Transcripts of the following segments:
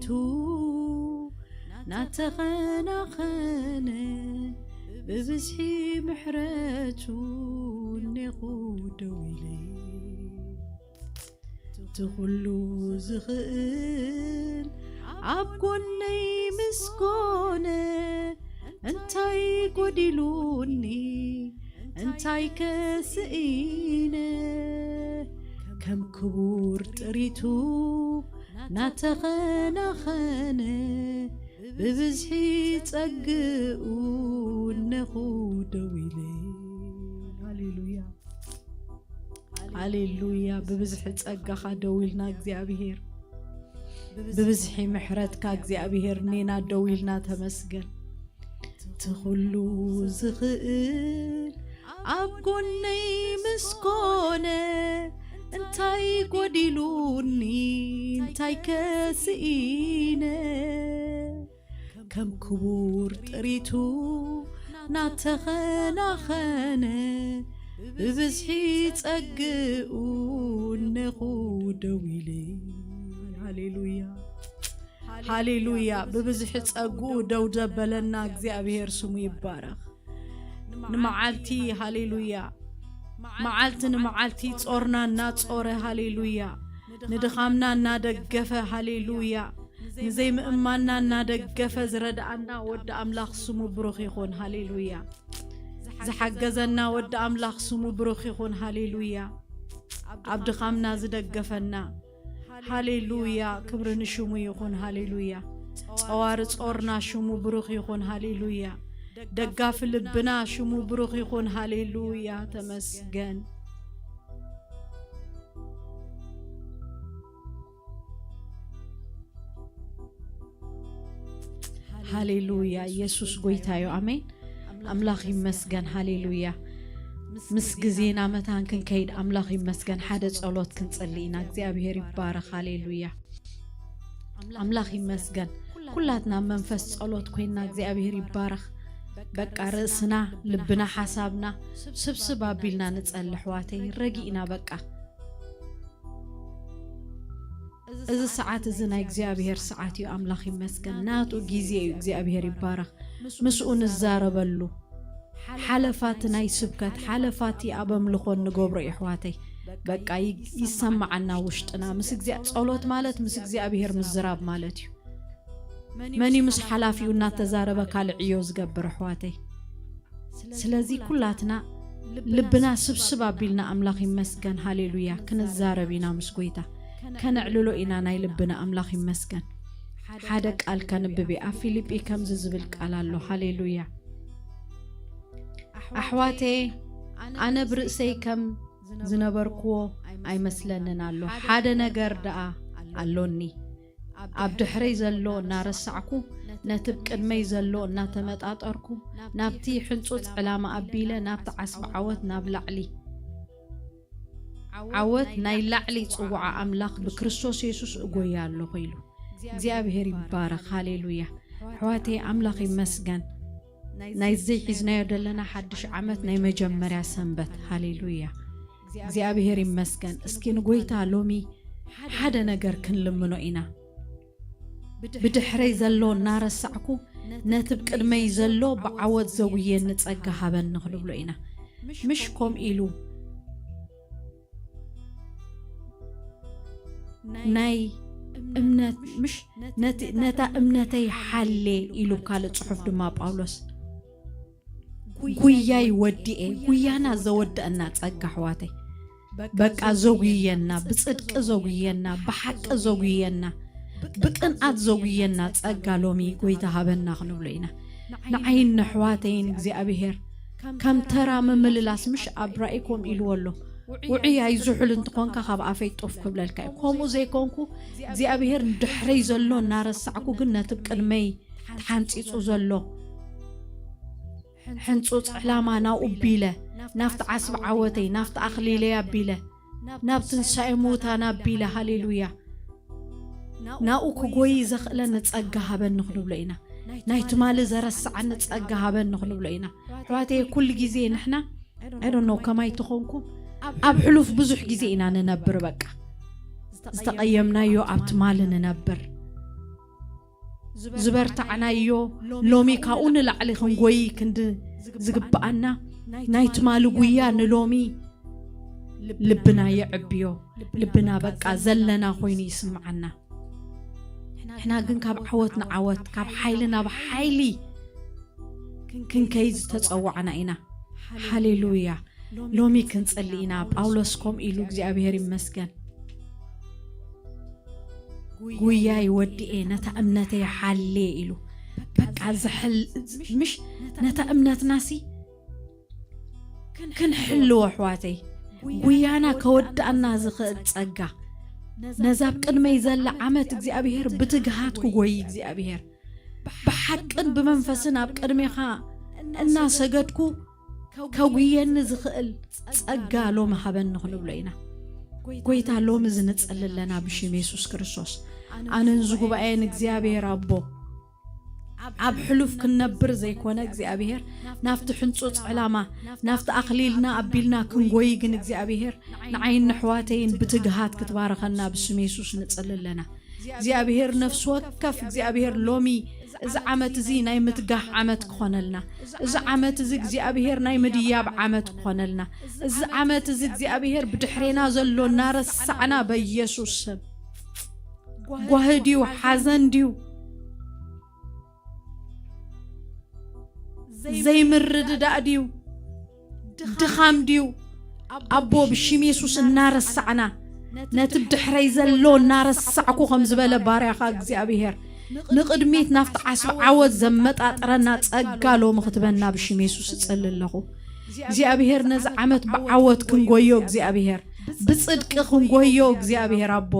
ቱ ናተኸናኸነ ብብዝሒ ምሕረቱ እኔኹ ደው ኢለ። እቲ ኹሉ ዝኽእል ኣብ ጎነይ ምስ ኮነ እንታይ ጎዲሉኒ እንታይ ከስኢነ ከም ክቡር ጥሪቱ ናተኸናኸነ ብብዝሒ ጸግኡ እነኹ ደው ኢለ። ሃሌሉያ። ሃሌሉያ። ብብዝሒ ጸጋኻ ደው ኢልና እግዚኣብሔር፣ ብብዝሒ ምሕረትካ እግዚኣብሔር ኔና ደው ኢልና ተመስገን። እቲ ኹሉ ዝኽእል ኣብ ጎነይ ምስ ኮነ እንታይ ጎዲሉኒ እንታይ ከስኢነ ከም ክቡር ጥሪቱ ናተኸናኸነ ብብዝሒ ጸግኡ እነኹ ደው ኢለ። ሃሌሉያ። ሃሌሉያ። ብብዝሒ ጸግኡ ደው ዘበለና እግዚኣብሔር ስሙ ይባረኽ። ንመዓልቲ ሃሌሉያ፣ መዓልቲ ንመዓልቲ ጾርና እናጾረ ሃሌሉያ፣ ንድኻምና እናደገፈ ሃሌሉያ፣ ንዘይምእማንና እናደገፈ ዝረድኣና ወዲ ኣምላኽ ስሙ ብሩኽ ይኹን። ሃሌሉያ። ዝሓገዘና ወዲ ኣምላኽ ስሙ ብሩኽ ይኹን። ሃሌሉያ። ኣብ ድኻምና ዝደገፈና ሃሌሉያ፣ ክብሪ ንሽሙ ይኹን። ሃሌሉያ። ጸዋሪ ጾርና ሽሙ ብሩኽ ይኹን። ሃሌሉያ። ደጋፊ ልብና ሽሙ ብሩኽ ይኹን። ሃሌሉያ፣ ተመስገን። ሃሌሉያ፣ ኢየሱስ ጎይታ እዩ። ኣሜን። ኣምላኽ ይመስገን። ሃሌሉያ። ምስ ግዜና መታን ክንከይድ ኣምላኽ ይመስገን። ሓደ ጸሎት ክንጽሊ ኢና። እግዚኣብሔር ይባረኽ። ሃሌሉያ። ኣምላኽ ይመስገን። ኩላትና ኣብ መንፈስ ጸሎት ኮይንና እግዚኣብሔር ይባረኽ። በቃ ርእስና፣ ልብና፣ ሓሳብና ስብስብ ኣቢልና ንጸሊ ኣሕዋተይ። ረጊእና በቃ። እዚ ሰዓት እዚ ናይ እግዚኣብሔር ሰዓት እዩ። ኣምላኽ ይመስገን። ናቱ ግዜ እዩ። እግዚኣብሔር ይባረኽ። ምስኡ ንዛረበሉ። ሓለፋቲ ናይ ስብከት፣ ሓለፋቲ ኣብ ኣምልኾ እንገብሮ እዩ ኣሕዋተይ። በቃ ይ-፣ ይሰማዓና ውሽጥና። ምስ እግዚኣብ-፣ ጸሎት ማለት ምስ እግዚኣብሔር ምዝራብ ማለት እዩ። መን እዩ ምስ ሓላፊኡ እናተዛረበ ካልዕ ዕዮ ዝገብር ኣሕዋተይ? ስለዚ ኩላትና ልብና ስብስብ ኣቢልና ኣምላኽ ይመስገን፣ ሃሌሉያ፣ ክንዛረብ ኢና ምስ ጎይታ። ከነዕልሎ ኢና ናይ ልብና ኣምላኽ ይመስገን። ሓደ ቃል ከንብብ እየ። ኣብ ፊልጲ ከምዚ ዝብል ቃል ኣሎ። ሃሌሉያ። ኣሕዋተየ፣ ኣነ ብርእሰይ ከም ዝነበርክዎ ኣይመስለንን ኣሎ። ሓደ ነገር ደኣ ኣሎኒ። ኣብ ድሕረይ ዘሎ እናረሳዕኩ፣ ነቲ ብቅድመይ ዘሎ እናተመጣጠርኩ፣ ናብቲ ሕንጹጽ ዕላማ ኣቢለ፣ ናብቲ ዓስቢ ዓወት ናብ ላዕሊ፣ ዓወት ናይ ላዕሊ ጽውዓ ኣምላኽ ብክርስቶስ የሱስ እጎያ ኣለኹ ኢሉ። እግዚኣብሔር ይባረኽ። ሃሌሉያ። ኣሕዋተይ፣ ኣምላኽ ይመስገን። ናይ ዘይሒዝናዮ ዘለና ሓድሽ ዓመት ናይ መጀመርያ ሰንበት። ሃሌሉያ። እግዚኣብሔር ይመስገን። እስኪ ንጎይታ ሎሚ ሓደ ነገር ክንልምኖ ኢና። ብድሕረይ ዘሎ እናረሳዕኩ፣ ነቲ ብቅድመይ ዘሎ ብዓወት ዘጉየኒ ጸጋ ሃበኒ ክንብሎ ኢና። ምሽ ከምኡ ኢሉ ናይ እምነት፣ ምሽ ነቲ፣ ነታ እምነተይ ሓሌ ኢሉ፣ ካልእ ጽሑፍ ድማ ጳውሎስ፣ ጉያይ ወዲኤ፣ ጉያና ዘወደአና ጸጋ ኣሕዋተይ። በቃ ዘጉየና፣ ብጽድቂ ዘጉየና፣ ብሓቂ ዘጉየና፣ ብቅንኣት ዘጉየና ጸጋ ሎሚ ጎይታ ሃበና ክንብሎ ኢና። ንዓይን ንኣሕዋተይን እግዚኣብሔር ከም ተራ ምምልላስ፣ ምሽ ኣብ ራእይ ከምኡ ኢልዎ ኣሎ። ውዑይ ኣይዝሑል እንተኾንካ ካብ ኣፈይ ጡፍ ክብለልካ እዩ። ከምኡ ዘይኮንኩ እግዚኣብሔር ንድሕረይ ዘሎ እናረሳዕኩ ግን ነቲ ቅድመይ ተሓንጺጹ ዘሎ ሕንጹጽ ዕላማ ናብኡ ኣቢለ፣ ናብቲ ዓስቢ ዓወተይ፣ ናብቲ ኣኽሊለይ ኣቢለ፣ ናብ ትንሳኤ ምዉታን ኣቢለ፣ ሃሌሉያ፣ ናብኡ ክጎይ ዘኽእለኒ ጸጋ ሃበኒ ክንብሎ ኢና። ናይ ትማሊ ዘረስዓኒ ጸጋ ሃበኒ ክንብሎ ኢና። ኣሕዋተየ፣ ኩሉ ግዜ ንሕና፣ I don't know ከማይ ትኾንኩም፣ ኣብ ሕሉፍ ብዙሕ ግዜ ኢና ንነብር። በቃ ዝተቐየምናዮ ኣብ ትማሊ ንነብር። ዝበርታዕናዮ፣ ሎሚ ካብኡ ንላዕሊ ክንጎይ ክንዲ ዝግብኣና፣ ናይ ትማሊ ጉያ ንሎሚ ልብና የዕብዮ። ልብና በቃ ዘለና ኮይኑ ይስምዓና። ንሕና ግን ካብ ዓወት ንዓወት፣ ካብ ሓይሊ ናብ ሓይሊ ክንከይድ ዝተጸዋዕና ኢና። ሃሌሉያ። ሎሚ ክንጽሊ ኢና። ጳውሎስ ከምኡ ኢሉ፣ እግዚኣብሔር ይመስገን፣ ጉያይ ወዲኤ፣ ነታ እምነተይ ሓልየ ኢሉ። በቃ ዝሕል-፣ ምሽ ነታ እምነትናሲ ክንሕልዎ ኣሕዋተይ፣ ጉያና ከወዳእና ዝኽእል ጸጋ፣ ነዛ ኣብ ቅድመይ ዘላ ዓመት እግዚኣብሔር ብትግሃት ክጎይ፣ እግዚኣብሔር ብሓቅን ብመንፈስን ኣብ ቅድሜኻ እናሰገድኩ ከጉየኒ ዝኽእል ጸጋ ሎሚ ሃበኒ ክንብሎ ኢና። ጎይታ፣ ሎሚ እዚ ንጽሊ ኣለና ብሽም የሱስ ክርስቶስ። ኣነን እዚ ጉባኤን እግዚኣብሔር ኣቦ፣ ኣብ ሕሉፍ ክንነብር ዘይኮነ እግዚኣብሔር፣ ናብቲ ሕንጹጽ ዕላማ፣ ናብቲ ኣኽሊልና ኣቢልና ክንጎይ ግን እግዚኣብሔር፣ ንዓይን ንሕዋተይን ብትግሃት ክትባርኸና ብስም የሱስ ንጽሊ ኣለና። እግዚኣብሔር ነፍሲ ወከፍ እግዚኣብሔር ሎሚ እዚ ዓመት እዚ ናይ ምትጋህ ዓመት ክኾነልና፣ እዚ ዓመት እዚ እግዚኣብሔር ናይ ምድያብ ዓመት ክኾነልና፣ እዚ ዓመት እዚ እግዚኣብሔር ብድሕሬና ዘሎ እናረሳዕና በኢየሱስ ስም። ጓሂ ድዩ፣ ሓዘን ድዩ፣ ዘይምርድዳእ ድዩ፣ ድኻም ድዩ፣ ኣቦ ብሽም የሱስ እናረሳዕና፣ ነቲ ብድሕረይ ዘሎ እናረሳዕኩ ከም ዝበለ ባርያኻ እግዚኣብሔር፣ ንቕድሚት ናብቲ ዓስቢ ዓወት ዘመጣጥረና ጸጋ ሎሚ ክትበና ብሽም የሱስ እጽሊ ኣለኹ። እግዚኣብሔር ነዚ ዓመት ብዓወት ክንጎዮ እግዚኣብሔር፣ ብጽድቂ ክንጎዮ እግዚኣብሔር ኣቦ፣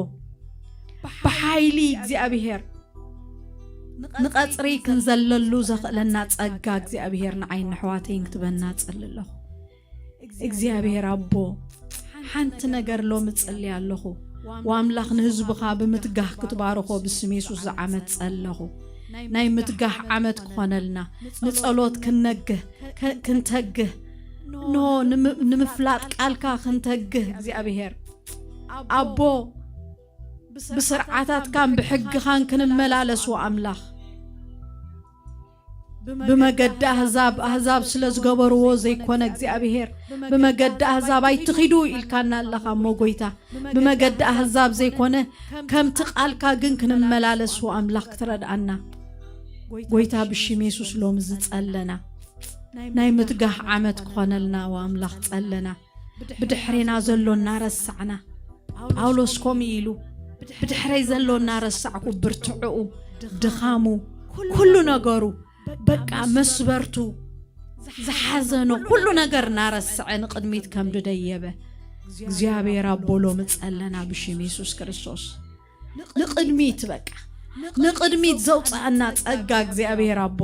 ብሓይሊ እግዚኣብሔር ንቐጽሪ ክንዘለሉ ዘኽእለና ጸጋ እግዚኣብሔር ንዓይን ንሕዋተይን ክትበና እጽሊ ኣለኹ። እግዚኣብሔር ኣቦ፣ ሓንቲ ነገር ሎሚ እጽሊ ኣለኹ። ወኣምላኽ ንህዝብኻ ብምትጋህ ክትባርኾ ብስም የሱስ ዝዓመት ጸለኹ። ናይ ምትጋህ ዓመት ክኾነልና፣ ንጸሎት ክነግህ፣ ከ-፣ ክንተግህ፣ እንሆ ንም-፣ ንምፍላጥ ቃልካ ክንተግህ እግዚኣብሔር ኣቦ፣ ብስርዓታትካን ብሕግኻን ክንመላለስ ወኣምላኽ። ብመገዲ ኣህዛብ፣ ኣህዛብ ስለ ዝገበርዎ ዘይኮነ እግዚኣብሔር፣ ብመገዲ ኣህዛብ ኣይትኺዱ ኢልካና ኣለኻ እሞ ጎይታ፣ ብመገዲ ኣህዛብ ዘይኮነ ከምቲ ቃልካ ግን ክንመላለስ ወኣምላኽ ክትረድኣና። ጎይታ ብሽም የሱስ ሎሚ ዝጸለና ናይ ምትጋህ ዓመት ክኾነልና ወኣምላኽ ጸለና። ብድሕሬና ዘሎ እናረሳዕና፣ ጳውሎስ ከምኡ ኢሉ፣ ብድሕረይ ዘሎ እናረሳዕኩ ብርትዕኡ፣ ድኻሙ፣ ኩሉ ነገሩ፣ በቃ መስበርቱ፣ ዝሓዘኖ ኩሉ ነገር እናረስዐ ንቕድሚት ከም ድደየበ እግዚኣብሔር ኣቦ ሎሚ ጸለና ብሽም የሱስ ክርስቶስ። ንቕድሚት በቃ ንቕድሚት ዘውፅኣና ጸጋ እግዚኣብሔር ኣቦ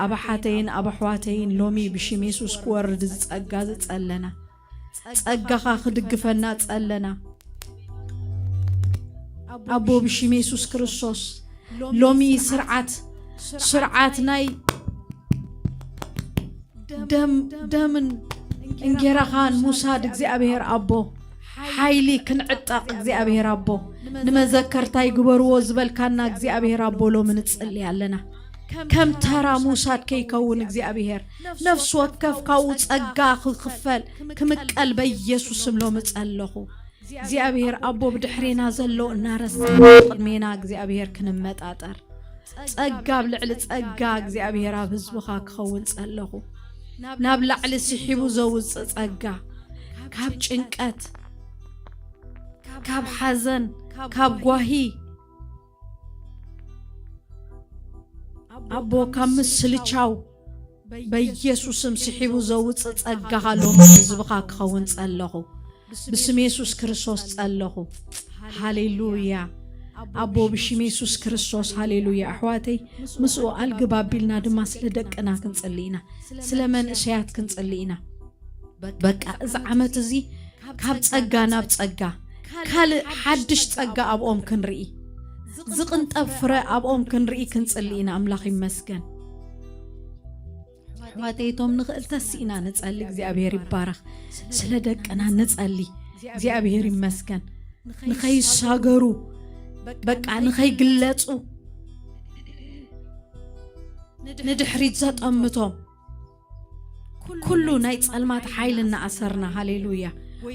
ኣብ ኣሓተይን ኣብ ኣሕዋተይን ሎሚ ብሽም የሱስ ክወርድ ዝጸጋ ዝጸለና ጸጋኻ ክድግፈና ጸለና። ኣቦ ብሽም የሱስ ክርስቶስ ሎሚ ስርዓት ስርዓት ናይ ደም ደምን እንጌራኻን ሙሳድ እግዚኣብሔር ኣቦ ሓይሊ ክንዕጠቕ እግዚኣብሔር ኣቦ ንመዘከርታይ ግበርዎ ዝበልካና እግዚኣብሔር ኣቦ ሎሚ ንጽሊ ኣለና። ከም ተራ ሙሳድ ከይከውን እግዚኣብሔር ነፍሲ ወከፍ ካብኡ ጸጋ ክኽፈል ክምቀል በኢየሱስ ስም ሎሚ ጸለኹ። እግዚኣብሔር ኣቦ ብድሕሬና ዘሎ እናረሳ ቅድሜና እግዚኣብሔር ክንመጣጠር ጸጋ ኣብ ልዕሊ ጸጋ እግዚኣብሔር ኣብ ህዝብኻ ክኸውን ጸለኹ። ናብ ላዕሊ ስሒቡ ዘውፅእ ጸጋ ካብ ጭንቀት ካብ ሓዘን ካብ ጓሂ ኣቦ ካብ ምስልቻው በኢየሱስም ስሒቡ ዘውፅእ ጸጋኻ ሎም ህዝብኻ ክኸውን ጸለኹ። ብስም የሱስ ክርስቶስ ጸለኹ። ሃሌሉያ ኣቦ ብሽም የሱስ ክርስቶስ ሃሌሉያ። ኣሕዋተይ ምስኡ ኣልግብ ኣቢልና ድማ ስለ ደቅና ክንጽሊ ኢና፣ ስለ መንእሰያት ክንጽሊ ኢና። በቃ እዚ ዓመት እዚ ካብ ጸጋ ናብ ጸጋ ካልእ ሓድሽ ጸጋ ኣብኦም ክንርኢ ዝቕንጠብ ፍረ ኣብኦም ክንርኢ ክንጽሊ ኢና። ኣምላኽ ይመስገን። ኣሕዋተይ እቶም ንኽእል ተስኢና ንጸሊ። እግዚኣብሔር ይባረኽ። ስለ ደቅና ንጸሊ። እግዚኣብሔር ይመስገን። ንኸይሳገሩ በቃ ንኸይግለጹ ንድሕሪት ዘጠምቶም ኩሉ ናይ ጸልማት ሓይሊ እናኣሰርና፣ ሃሌሉያ።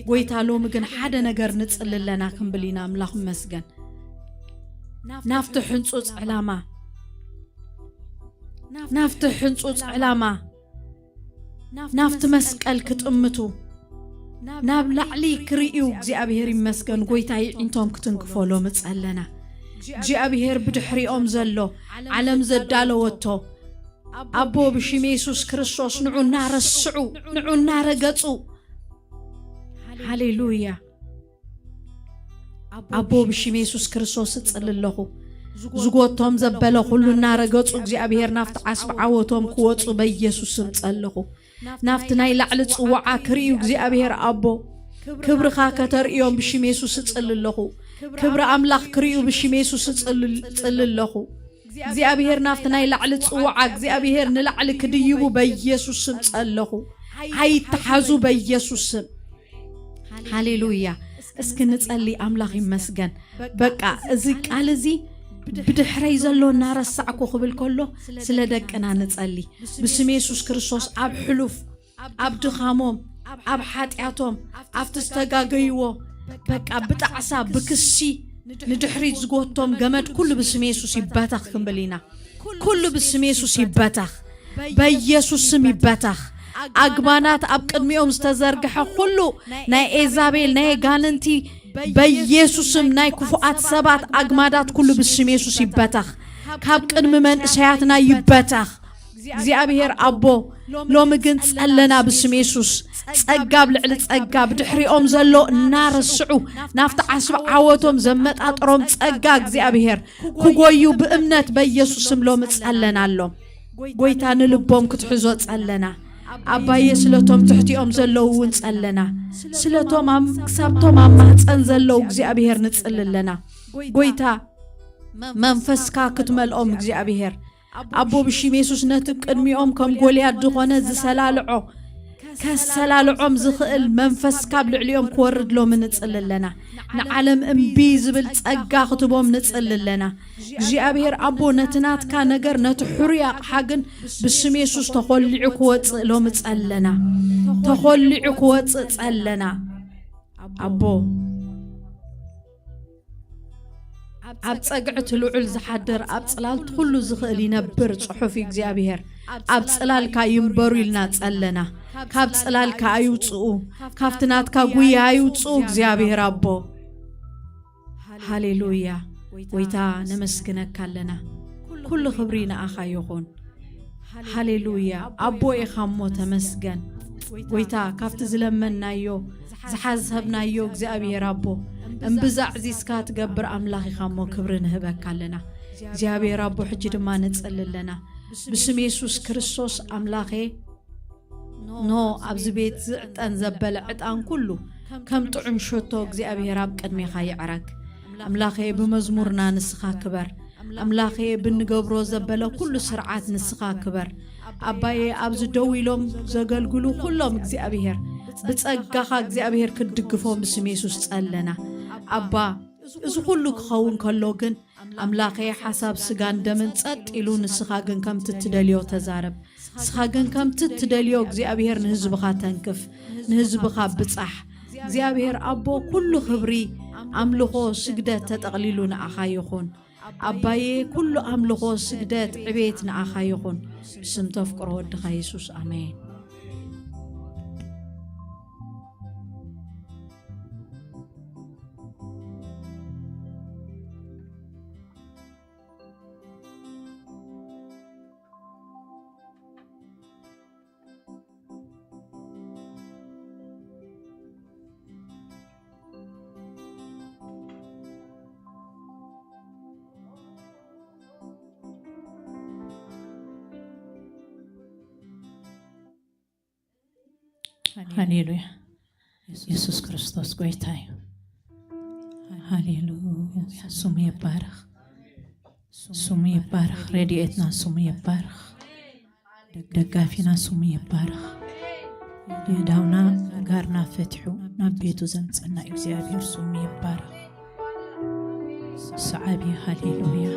ጎይታ፣ ሎሚ ግን ሓደ ነገር ንጽሊ ኣለና ክንብል ኢና። ኣምላኽ ይመስገን። ናብቲ ሕንጹጽ ዕላማ፣ ናብቲ ሕንጹጽ ዕላማ፣ ናብቲ መስቀል ክጥምቱ፣ ናብ ላዕሊ ክርእዩ፣ እግዚኣብሔር ይመስገን። ጎይታ፣ ይዒንቶም ክትንክፎ ሎሚ ጸለና። እግዚኣብሔር፣ ብድሕሪኦም ዘሎ ዓለም ዘዳለወቶ፣ ኣቦ፣ ብሽም የሱስ ክርስቶስ ንዑ እናረስዑ፣ ንዑ እናረገጹ። ሃሌሉያ። ኣቦ፣ ብሽም የሱስ ክርስቶስ እጽሊ ኣለኹ። ዝጎቶም ዘበለ ኩሉ እናረገጹ፣ እግዚኣብሔር፣ ናብቲ ዓስቢ ዓወቶም ክወጹ በኢየሱስ ስም ጸለኹ። ናብቲ ናይ ላዕሊ ጽዋዓ ክርእዩ፣ እግዚኣብሔር ኣቦ፣ ክብርኻ ከተርእዮም ብሽም የሱስ እጽሊ ኣለኹ። ክብሪ ኣምላኽ ክርእዩ ብሽም የሱስ እጽል-፣ እጽሊ ኣለኹ። እግዚኣብሔር፣ ናብቲ ናይ ላዕሊ ጽዋዓ እግዚኣብሔር ንላዕሊ ክድይቡ በኢየሱስ ስም ጸለኹ። ኣይተሓዙ በኢየሱስ ስም። ሃሌሉያ። እስኪ ንጸሊ። ኣምላኽ ይመስገን። በቃ፣ እዚ ቃል እዚ ብድሕረይ ዘሎ እናረሳዕኩ ክብል ከሎ፣ ስለ ደቅና ንጸሊ። ብስም የሱስ ክርስቶስ፣ ኣብ ሕሉፍ፣ ኣብ ድኻሞም፣ ኣብ ሓጢኣቶም፣ ኣብቲ ዝተጋገይዎ፣ በቃ፣ ብጣዕሳ፣ ብክሲ ንድሕሪት ዝጎቶም ገመድ ኩሉ ብስም የሱስ ይበተኽ ክንብል ኢና። ኩሉ ብስም የሱስ ይበተኽ። በኢየሱስ ስም ይበተኽ። ኣግማዳት፣ ኣብ ቅድሚኦም ዝተዘርግሐ ኩሉ ናይ ኤዛቤል፣ ናይ ኣጋንንቲ፣ በኢየሱስ ስም፣ ናይ ክፉኣት ሰባት ኣግማዳት ኩሉ ብስም የሱስ ይበተኽ። ካብ ቅድሚ መንእሰያትና ይበተኽ። እግዚኣብሔር ኣቦ፣ ሎሚ ግን ጸለና ብስም የሱስ። ጸጋ ኣብ ልዕሊ ጸጋ፣ ብድሕሪኦም ዘሎ እናረስዑ ናብቲ ዓስቢ ዓወቶም ዘመጣጥሮም ጸጋ እግዚኣብሔር ክጎዩ ብእምነት በኢየሱስ ስም ሎሚ ጸለና ኣሎ። ጎይታ፣ ንልቦም ክትሕዞ ጸለና። ኣባዬ፣ ስለቶም ትሕቲኦም ዘለዉ እውን ጸለና። ስለቶም ኣብ፣ ክሳብቶም ኣብ ማህጸን ዘለዉ እግዚኣብሔር ንጽሊ ኣለና። ጎይታ፣ መንፈስካ ክትመልኦም እግዚኣብሔር ኣቦ፣ ብሽም የሱስ፣ ነቲ ቅድሚኦም ከም ጎልያድ ዝኾነ ዝሰላልዖ፣ ከሰላልዖም ዝኽእል መንፈስ ካብ ልዕሊኦም ክወርድ ሎሚ ንጽሊ ኣለና። ንዓለም እምቢ ዝብል ጸጋ ክትቦም ንጽሊ ኣለና። እግዚኣብሔር ኣቦ፣ ነቲ ናትካ ነገር፣ ነቲ ሕሩይ ኣቕሓ ግን ብስም የሱስ ተኾሊዑ ክወጽእ ሎሚ ጸለና። ተኾሊዑ ክወጽእ ጸለና። ኣቦ፣ ኣብ ጸግዒ እቲ ልዑል ዝሓድር፣ ኣብ ጽላል ኩሉ ዝኽእል ይነብር ጽሑፍ እዩ። እግዚኣብሔር፣ ኣብ ጽላልካ ይንበሩ ኢልና ጸለና። ካብ ጽላልካ ኣይውጽኡ፣ ካብቲ ናትካ ጉያ ኣይውጽኡ። እግዚኣብሔር ኣቦ፣ ሃሌሉያ። ጎይታ፣ ነመስግነካ ኣለና። ኩሉ ክብሪ ንኣኻ ይኹን። ሃሌሉያ። ኣቦ ኢኻ እሞ ተመስገን። ጎይታ፣ ካብቲ ዝለመንናዮ፣ ዝሓሰብናዮ፣ እግዚኣብሔር ኣቦ፣ እምብዛ ኣዕዚዝካ ትገብር ኣምላኽ ኢኻ እሞ፣ ክብሪ ንህበካ ኣለና። እግዚኣብሔር ኣቦ፣ ሕጂ ድማ ንጽሊ ኣለና። ብስም የሱስ ክርስቶስ ኣምላኸ፣ ኖ ኣብዚ ቤት ዝዕጠን ዘበለ ዕጣን ኩሉ ከም ጥዑም ሸቶ እግዚኣብሔር ኣብ ቅድሜኻ ይዕረግ። ኣምላኸ፣ ብመዝሙርና ንስኻ ክበር። ኣምላኸ፣ ብንገብሮ ዘበለ ኩሉ ስርዓት ንስኻ ክበር። ኣባየ፣ ኣብዚ ደው ኢሎም ዘገልግሉ ኩሎም እግዚኣብሔር ብጸጋኻ እግዚኣብሔር ክትድግፎም ብስም የሱስ ጸለና። ኣባ፣ እዚ ኩሉ ክኸውን ከሎ ግን ኣምላኸ፣ ሓሳብ ስጋን ደምን ጸጥ ኢሉ፣ ንስኻ ግን ከምቲ እትደልዮ ተዛረብ። ንስኻ ግን ከምቲ እትደልዮ እግዚኣብሔር ንህዝብኻ ተንክፍ፣ ንህዝብኻ ብጻሕ። እግዚኣብሔር ኣቦ፣ ኩሉ ክብሪ፣ ኣምልኾ፣ ስግደት ተጠቕሊሉ ንኣኻ ይኹን። ኣባዬ፣ ኩሉ ኣምልኾ፣ ስግደት፣ ዕቤት ንኣኻ ይኹን። ብስም ተፍቅሮ ወድኻ የሱስ፣ ኣሜን። ሃሌሉያ። የሱስ ክርስቶስ ጎይታ እዩ። ሃሌሉያ። ስሙ ይባረኽ። ስሙ ይባረኽ። ረድኤትና ስሙ ይባረኽ። ደጋፊና ስሙ ይባረኽ። የእዳውና ጋርና ፈትሑ ናብ ቤቱ ዘምጸና እግዚኣብሔር ስሙ ይባረኽ። ሰዓቢ። ሃሌሉያ።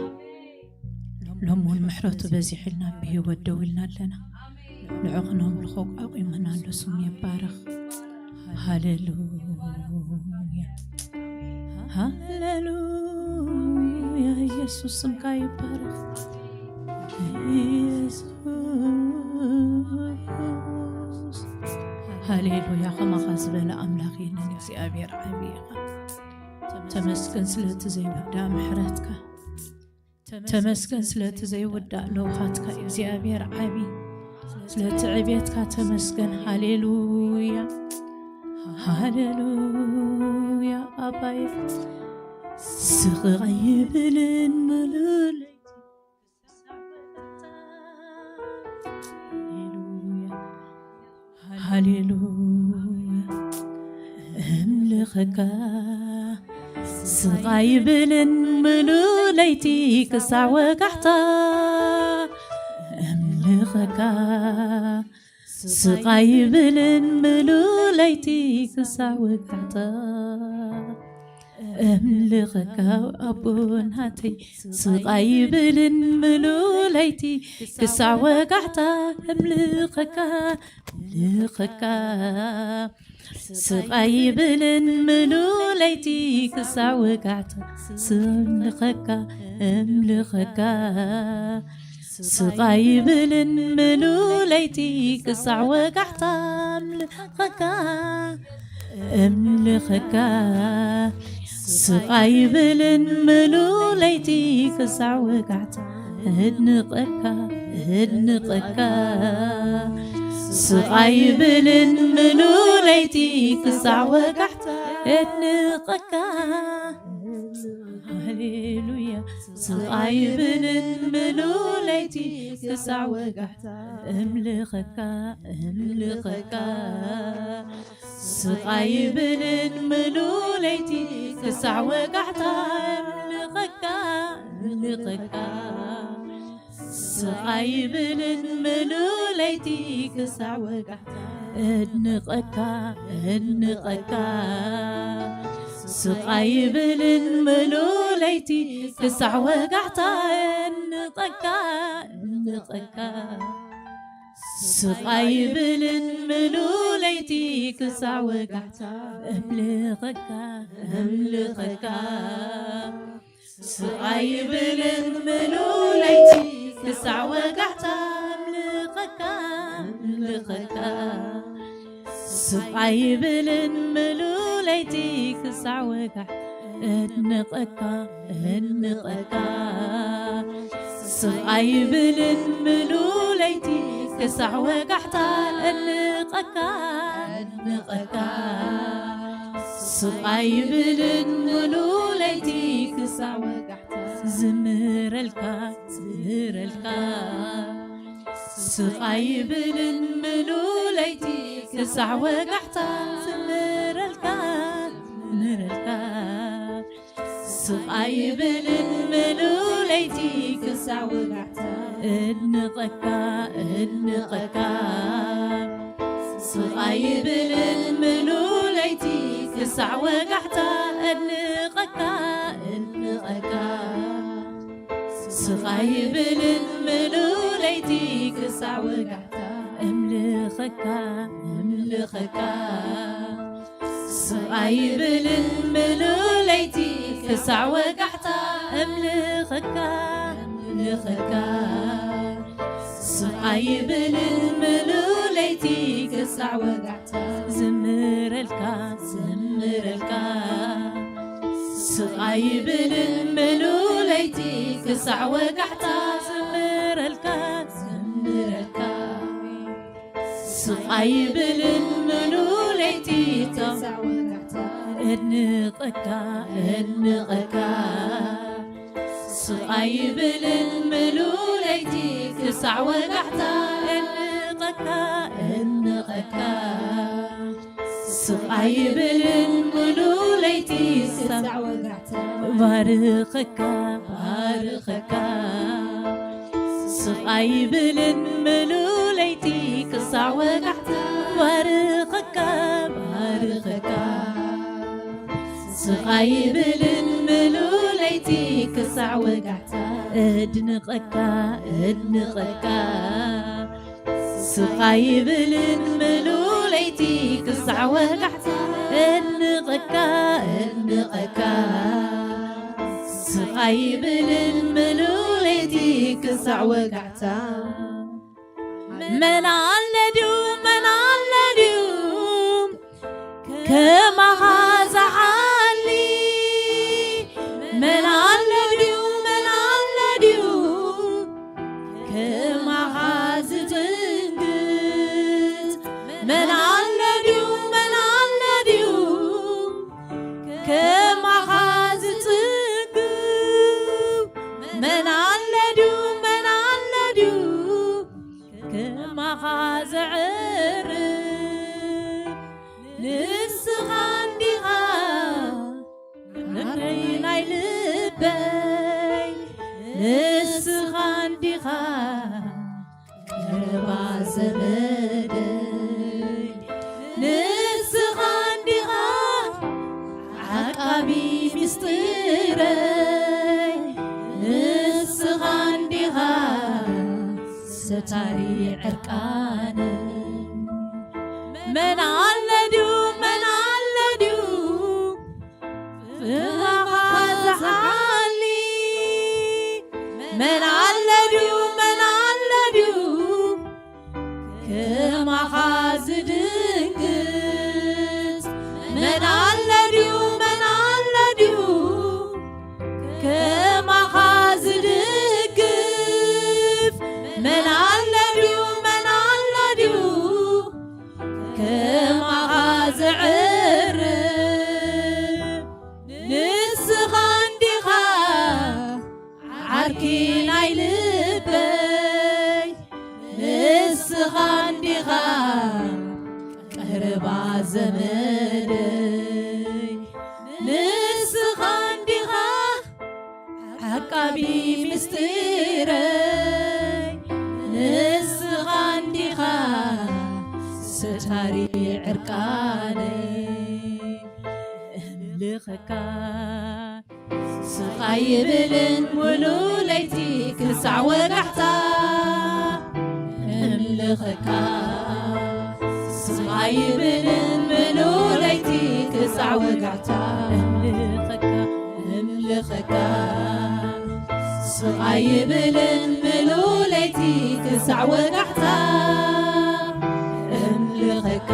ሎም እውን ምሕረቱ በዚሕልና ብህይወት ደው ኢልና ኣለና። ንዑ ክነምልኾ ኣቑሙና ኣሎ። ስሙ ይባረኽ። ሃሌሉያ፣ ሃሌሉያ። ኢየሱስ ስምካ ይባረኽ። ኢየሱስ፣ ሃሌሉያ። ከማኻ ዝበለ ኣምላኽ የለን። እግዚኣብሔር ዓቢ ኢኻ። ተመስገን ስለቲ ዘይውዳእ ምሕረትካ። ተመስገን ስለቲ ዘይውዳእ ለውሃትካ እግዚኣብሔር ዓቢ። ስለቲ ዕቤትካ ተመስገን። ሃሌሉያ፣ ሃሌሉያ። ኣባይ ስቕ ኣይብልን ምሉእ ለይቲ። ሃሌሉያ፣ ሃሌሉያ። እምልኸካ ስቕ ኣይብልን ምሉእ ለይቲ ክሳዕ ወጋሕታ። እምልኸካ ስቕ ኣይብልን ምሉእ ለይቲ ክሳዕ ወጋሕታ። እምልኸካ ኣቦ ናተይ ስቕ ኣይብልን ምሉእ ለይቲ ክሳዕ ወጋሕታ። እምልኸካ፣ እምልኸካ ስቕ ኣይብልን ምሉእ ለይቲ ክሳዕ ወጋሕታ። ስምልኸካ፣ እምልኸካ ስቕ ኣይብልን ምሉእ ለይቲ ክሳዕ ወጋሕታ። እምልኸካ፣ እምልኸካ ስቕ ኣይብልን ምሉእ ለይቲ ክሳዕ ወጋሕታ። እድንቐካ፣ እድንቐካ ስቕ ኣይብልን ምሉእ ለይቲ ክሳዕ ወጋሕታ። እድንቐካ፣ ሃሌሉያ። ስቕ ኣይብልን ምሉእ ለይቲ ክሳዕ ወጋሕታ። እምልኸካ፣ እምልኸካ ስቕ ኣይብልን ምሉእ ለይቲ ክሳዕ ወጋሕታ። እምልኸካ፣ እምልኸካ ስቕ ኣይብልን ምሉእ ለይቲ ክሳዕ ወጋሕታ። እድንቐካ፣ እድንቐካ ስቕ ኣይብልን ምሉእ ለይቲ ክሳዕ ወጋሕታ። እድንቐካ፣ እድንቐካ ስቕ ኣይብልን ምሉእ ለይቲ ክሳዕ ወጋሕታ። እምልኸካ፣ እምልኸካ ስቕ ኣይብልን ምሉእ ለይቲ ክሳዕ ወጋሕታ። እምልኸካ፣ እምልኸካ ስቕ ኣይብልን ምሉእ ለይቲ ክሳዕ ወጋሕታ። እድንቐካ፣ እድንቐካ ስቕ ኣይብልን ምሉእ ለይቲ ክሳዕ ወጋሕታ። እድንቐካ፣ እድንቐካ ስቕ ኣይብልን ምሉእ ለይቲ ክሳዕ ወጋሕታ። ዝምረልካ፣ ዝምረልካ ስቕ ኣይብልን ምሉእ ለይቲ ክሳዕ ወጋሕታ። ዝምረልካ፣ ዝምረልካ ስቕ ኣይብልን ምሉእ ለይቲ ክሳዕ ወጋሕታ። እድንቐካ፣ እድንቐካ ስቕ ኣይብልን ምሉእ ለይቲ ክሳዕ ወጋሕታ። እድንቐካ፣ እድንቐካ ስቕ ኣይብልን ምሉእ ለይቲ ክሳዕ ወጋሕታ። እምልኸካ፣ እምልኸካ ስቕ ኣይብልን ምሉእ ለይቲ ክሳዕ ወጋሕታ። እምልኸካ፣ እምልኸካ ስቕ ኣይብልን ምሉእ ለይቲ ክሳዕ ወጋሕታ። ዝምረልካ፣ ዝምረልካ ስቕ ኣይብልን ምሉእ ለይቲ ክሳዕ ወጋሕታ። ዝምረልካ፣ ዝምረልካ ስቕ ኣይብልን ምሉእ ለይቲ ክሳዕ ወጋሕታ። እድንቐካ፣ እድንቐካ ስቕ ኣይብልን ምሉእ ለይቲ ክሳዕ ወጋሕታ። እድንቐካ፣ እድንቐካ ስቕ ኣይብልን ምሉእ ለይቲ ክሳዕ ወጋሕታ። ባርኸካ፣ ባርኸካ ስቕ ኣይብልን ምሉእ ለይቲ ክሳዕ ወጋሕታ። ባርኸካ፣ ባርኸካ ስቕ ኣይብልን ምሉእ ለይቲ ክሳዕ ወጋሕታ። እድንቐካ እድንቐካ ስኻ ይብልን ምሉ ለይቲ ክሳዕ ወጋሕታ እድንቐካ እድንቐካ ስኻ ይብልን ምሉ ለይቲ ክሳዕ ወጋሕታ መን ኣሎ ድዩ መን ኣሎ ድዩ ከማኻ ዝሓሊ መን ኣሎ ድዩ መን ኣሎ ድዩ ከማኻ ዝድንግጽ መን ኣሎ ድዩ መን ኣሎ ድዩ ከማኻ ዝጽግብ መን ኣሎ ድዩ መን ኣሎ ድዩ ከማኻ ዘዕርፍ ንስኻ እንዲኻ ምኽሪ ናይ ልበይ ንስኻ እንዲኻ ቀረባ ዘመደይ ንስኻ እንዲኻ ዓቃቢ ሚስጢረይ ንስኻ እንዲኻ ሰታሪ ዕርቃነይ መን ኣሎ ድዩ መን ኣሎ ድዩ ፍቕርኻ ዝሓሊ መን ኣሎ ድዩ መን ኣሎ ድዩ ከማኻ ዝድንግጽ መን ኣሎ ድዩ መን ኣሎ ድዩ ከማኻ ዝድግፍ መን ኣሎ ድዩ መን ኣሎ ድዩ ከማኻ ዘዕርፍ ንስኻ እንዲኻ ዓርኪ ናይ ልበይ ንስኻ እንዲኻ ቀረባ ዘመደይ ንስኻ እንዲኻ ዓቃቢ ምስጢረይ ንስኻ እንዲኻ ሰታሪ ዕርቃነይ እምልኸካ ስቓይ ይብልን ሙሉ ለይቲ ክሳዕ ወጋሕታ እምልኸካ ስቓይ ይብልን ሙሉ ለይቲ ክሳዕ ወጋሕታ እምልኸካ እምልኸካ ስቓይ ይብልን ሙሉ ለይቲ ክሳዕ ወጋሕታ እምልኸካ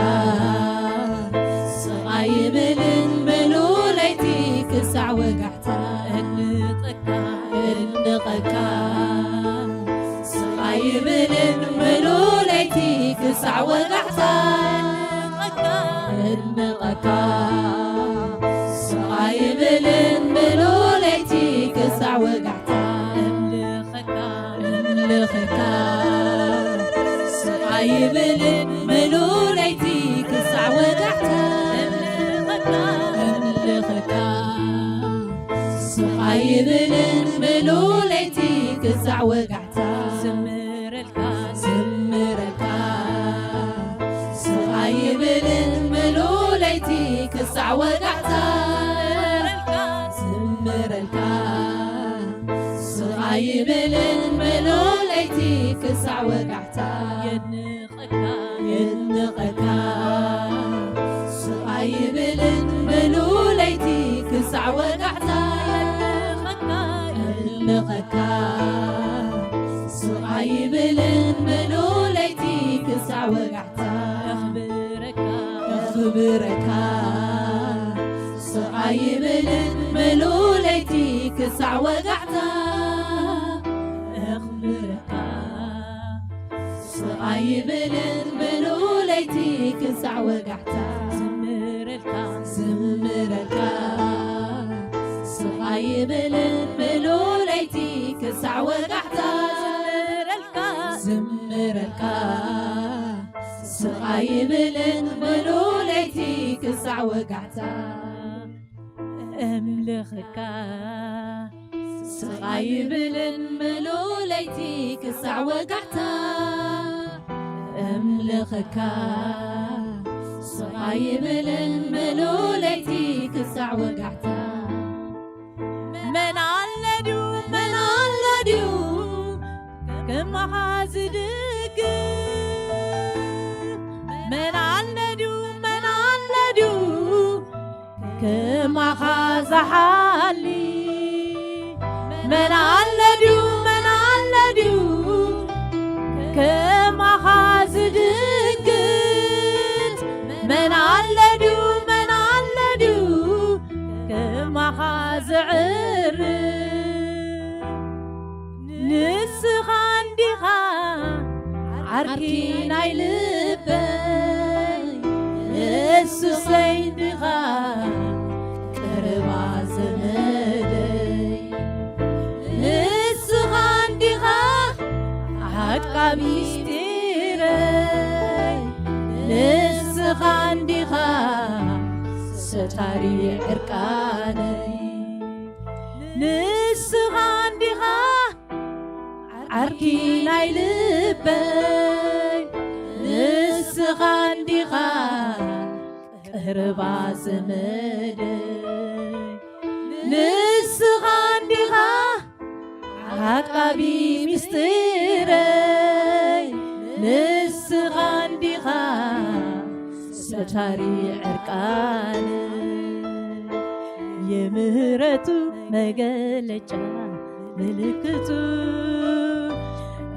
ስቓይ ይብልን ሙሉ ለይቲ ክሳዕ ወጋሕታ እድንቐካ እድንቐካ ስቓይ ይብልን ሙሉ ለይቲ ክሳዕ ወጋሕታ እድንቐካ ስቓይ ይብልን ሙሉ ለይቲ ክሳዕ ወጋሕታ እምልኸካ እምልኸካ ስቓይ ይብልን ሙሉ ለይቲ ክሳዕ ወጋሕታ እምልኸካ እምልኸካ ስቓይ ይብልን ሙሉ ለይቲ ክሳዕ ወጋሕታ ዝምረልካ ዝምረልካ ስቓይ ይብልን ሙሉ ለይቲ ክሳዕ ወጋሕታ ዝምረልካ ስቓይ ይብልን ሙሉ ለይቲ ክሳዕ ወጋሕታ የድንቐካ የድንቐካ ስቓይ ይብልን ሙሉ ለይቲ ክሳዕ ወጋሕታ የድንቐካ ስቓይ ይብልን ሙሉ ለይቲ ክሳዕ ወጋሕታ የኽብረካ የኽብረካ ስቓይ ይብልን ሙሉ ለይቲ ክሳዕ ወጋሕታ የኽብረካ ስቓይ ይብልን ሙሉ ለይቲ ክሳዕ ወጋሕታ ዝምረልካ ዝምረልካ ስቓይ ይብልን ሙሉ ለይቲ ክሳዕ ወጋሕታ ዝምረልካ ዝምረልካ ስቓይ ይብልን ሙሉ ለይቲ ክሳዕ ወጋሕታ እምልኸካ ስቓይ ይብልን ሙሉ ለይቲ ክሳዕ ወጋሕታ እምልኸካ ስቓይ ይብልን ሙሉ ለይቲ ክሳዕ ወጋሕታ መን ኣሎ ድዩ መን ኣሎ ዝድግፍ መን ኣሎ ድዩ? መን ኣሎ ድዩ? ከማኻ ዝሓሊ መን ኣሎ ድዩ? መን ኣሎ ድዩ? ከማኻ ዝድግፍ መን ኣሎ ድዩ? መን ኣሎ ድዩ? ከማኻ ዘዕርፍ ንስኻ እንዲኻ ዓርኪ ናይ ልበይ፣ ንሱሰይ እንዲኻ ቀረባ ዘመደይ። ንስኻ እንዲኻ ዓቃቢ ምስጢረይ፣ ንስኻ እንዲኻ ሰታሪ ዕርቃነይ። ንስኻ እንዲኻ ዓርኪ ናይ ልበይ፣ ንስኻ እንዲኻ ቀረባ ዘመደይ። ንስኻ እንዲኻ ዓቃቢ ምስጢረይ፣ ንስኻ እንዲኻ ሰታሪ ዕርቃነይ። የምህረቱ መገለጫ ምልክቱ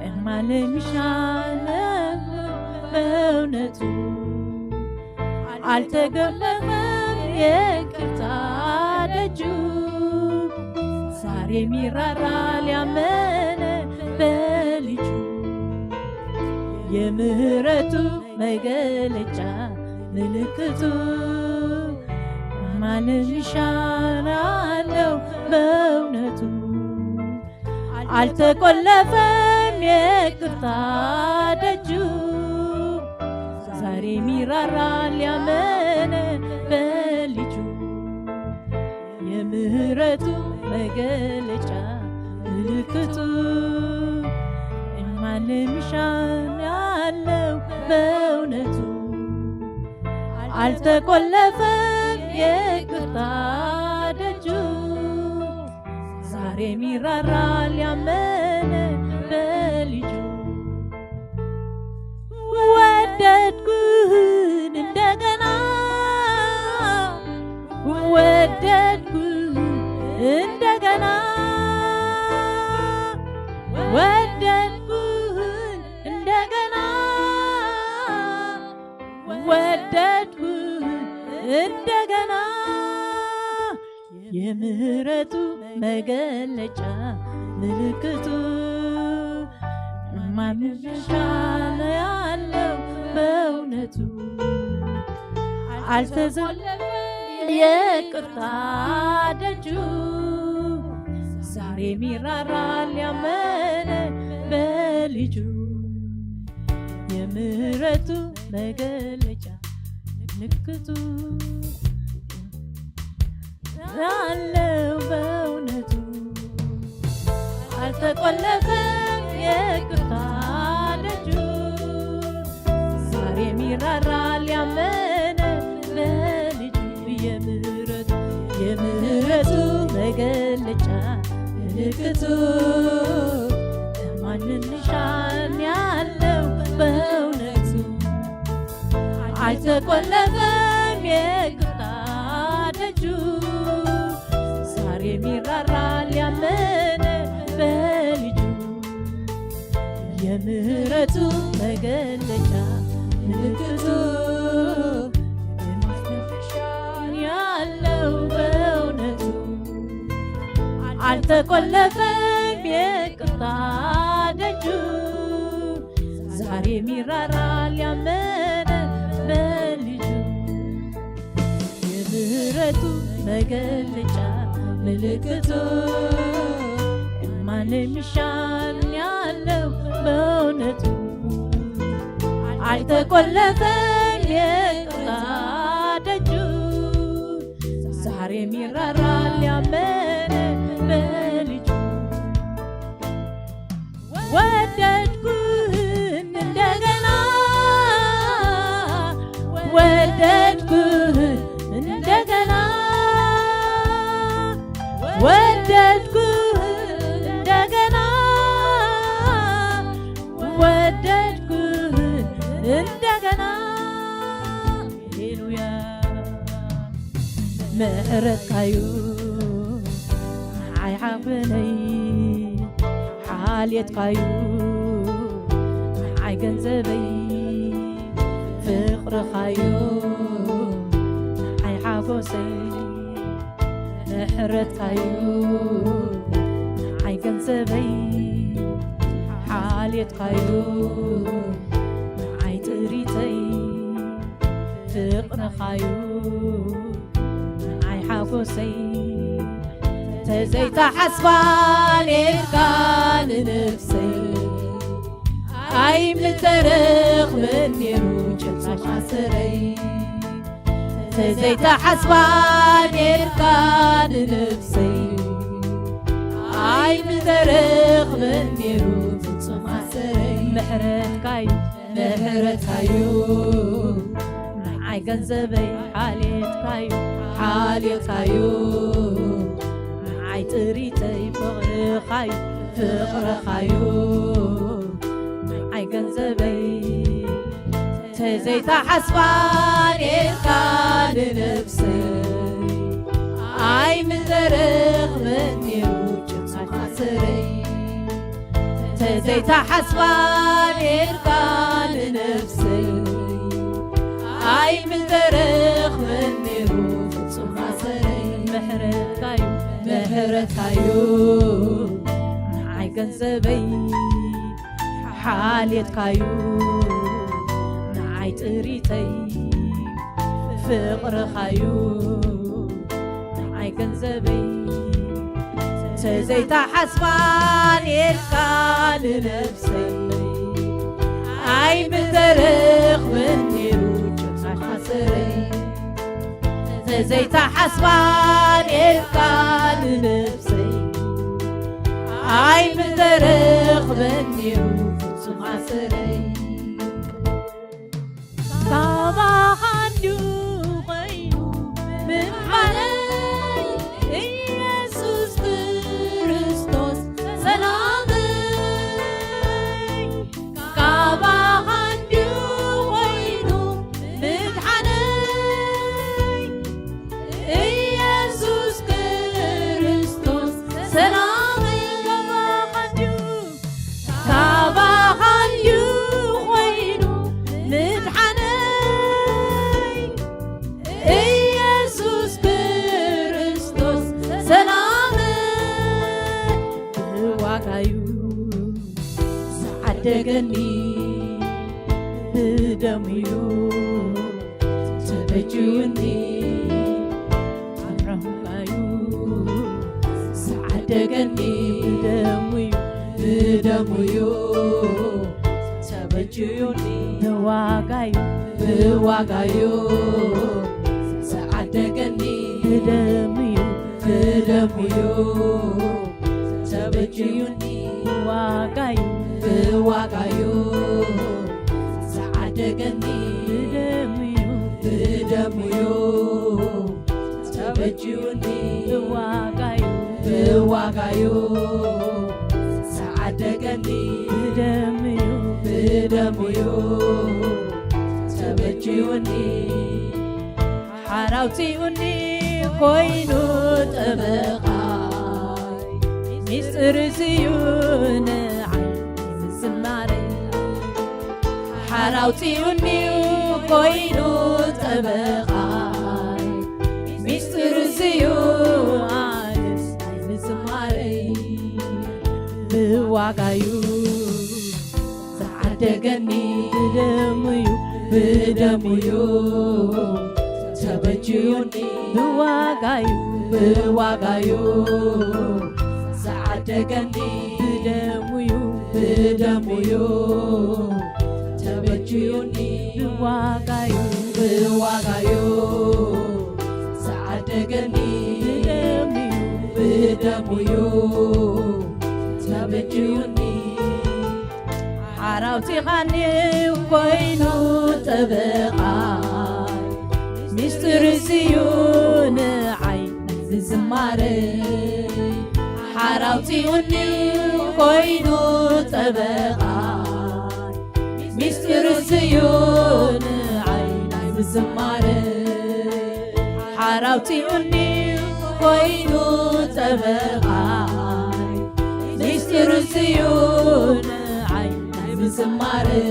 እማን ምሻለ በእውነቱ። አልተገፈፈም የቅርታ ደጁ፣ ዛሬም ይራራል ያመነ በልጁ። የምህረቱ መገለጫ ምልክቱ እማን ምሻለ በእውነቱ። አልተቆለፈም የቅርታ ደጁ፣ ዛሬም ይራራል ያመነ በልጁ። የምህረቱ መገለጫ ምልክቱ እማን ምሻለ በእውነቱ። አልተቆለፈም የቅርታ ደጁ፣ ዛሬም ይራራል ያመነ በልጁ። ወደድኩህ እንደገና፣ ወደድኩህ እንደገና፣ ወደድኩህ እንደገና፣ ወደድኩህ እንደገና። የምህረቱ መገለጫ ምልክቱ እማን ምሻለ ያለው በእውነቱ። አልተቆለፈም የቅርታ ደጁ፣ ዛሬም ይራራል ያመነ በልጁ። የምህረቱ መገለጫ ምልክቱ ያለው በእውነቱ። አልተቆለፈም የቅርታ ደጁ፣ ዛሬም ይራራል ያመነ በልጁ። የምህረቱ የምህረቱ መገለጫ ምልክቱ እማን ምሻለ ያለው በእውነቱ። አልተቆለፈም የቅርታ ደጁ፣ ዛሬም ይራራል ያመነ በልጁ። የምህረቱ መገለጫ ምልክቱ እማን ምሻለ ያለው በእውነቱ። አልተቆለፈም የቅርታ ደጁ፣ ዛሬም ይራራል ያመነ በልጁ። የምህረቱ መገለጫ ምልክቱ እማን ምሻለ ያለው በእውነቱ። አልተቆለፈም የቅርታ ደጁ፣ ዛሬም ይራራል ያመነ በልጁ። ወደድኩህ እንደገና፣ ወደድኩህ እንደገና፣ ወደድኩህ እንደገና፣ ምሕረትካዩ ንዓይ ሓበነይ፣ ሓልየትካዩ ንዓይ ገንዘበይ፣ ፍቕርኻዩ ንዓይ ሓጎሰይ። ምሕረትካዩ ንዓይ ገንዘበይ፣ ሓልየትካዩ ንዓይ ጥሪተይ፣ ፍቕርኻዩ ንዓይ ሓጎሰይ። ተዘይተሓስባ ኔርካ ንነፍሰይ፣ ኣይ ምተረኽበን ኔሩ ጭብጻ ማሰረይ። ተዘይተሓስባ ኔርካ ንነፍሰይ፣ ኣይ ምተረኽበን ኔሩ ፍጹም ኣሰረይ። ምሕረትካዩ፣ ምሕረትካዩ ንዓይ ገንዘበይ፣ ሓልየትካዩ፣ ሓልየትካዩ ንዓይ ጥሪተይ፣ ፍቕርኻዩ፣ ፍቕርኻዩ ንዓይ ገንዘበይ። ተዘይተሓስባ ኔርካ ንነፍሰይ፣ ኣይ ምተረኽበን ኔሩ ጭብጻ ማሰረይ። ተዘይተሓስባ ኔርካ ንነፍሰይ፣ ኣይ ምተረኽበን ኔሩ ፍጹም ማሰረይ። ምሕረትካዩ፣ ምሕረትካዩ ንዓይ ገንዘበይ፣ ሓልየትካዩ ንዓይ ጥሪተይ፣ ፍቕርኻዩ ንዓይ ገንዘበይ። ተዘይተሓስባ ኔርካ ንነፍሰይ፣ ኣይ ምተረኽበን ኔሩ ጭብጻ ማሰረይ። ተዘይተሓስባ ኔርካ ንነፍሰይ፣ ኣይ ምተረኽበን ኔሩ ፍጹም ኣሰረይ። ካባኻ እንድዩ ኾይኑ ምድሓነይ፣ ኢየሱስ ክርስቶስ ሰላመይ። ካባኻ እንድዩ ኾይኑ ምድሓነይ፣ ኢየሱስ ክርስቶስ ሰላመይ። ካባኻ እንድዩ፣ ካባኻ እንድዩ ኾይኑ ምድሓነይ፣ ኢየሱስ ክርስቶስ ሰላመይ። ብዋጋዩ ዝዓደገኒ፣ ብደሙዩ ተበጅዩኒ። ብዋጋዩ ዝዓደገኒ፣ ብደሙዩ፣ ብደሙዩ ተበጅዩኒ። ብዋጋዩ፣ ብዋጋዩ ዝዓደገኒ፣ ብደሙዩ፣ ብደሙዩ ተበጅዩኒ። ብዋጋዩ፣ ብዋጋዩ ዝዓደገኒ፣ ብደሙዩ፣ ብደሙዩ ተበጅዩኒ። ብዋጋዩ፣ ብዋጋዩ ዝዓደገኒ፣ ብደሙዩ፣ ብደሙዩ ተበጅዩኒ። ሓራውፂኡኒ ኮይኑ ጠበቓይ፣ ሚስጥር እዚዩ ንዓይ ዝማረይ። ሓራውፂኡኒ ኮይኑ ጠበቓይ፣ ሚስጥር እዚዩ ኣነስ ናይ ምዝማረይ። ብዋጋዩ ዝዓደገኒ፣ ብደሙዩ፣ ብደሙዩ ተበጅዩኒ። ብዋጋዩ፣ ብዋጋዩ ዝዓደገኒ፣ ብደሙዩ፣ ብደሙዩ ተበጅዩኒ። ብዋጋዩ፣ ብዋጋዩ ዝዓደገኒ፣ ብደሙዩ፣ ብደሙዩ ተበጅዩኒ። ሓራውፂኻኒ ኮይኑ ጠበቓይ፣ ሚስጥር እዚዩ ንዓይ ዝማረይ። ሓራውፂኡኒ ኮይኑ ጠበቓይ፣ ሚስጥር እዚዩ ንዓይ ናይ ዝማረይ። ኣራውቲኡኒ ኮይኑ ጠበቓይ፣ ምስጢር እዩ ንዓይ ናይ ምዝማረይ።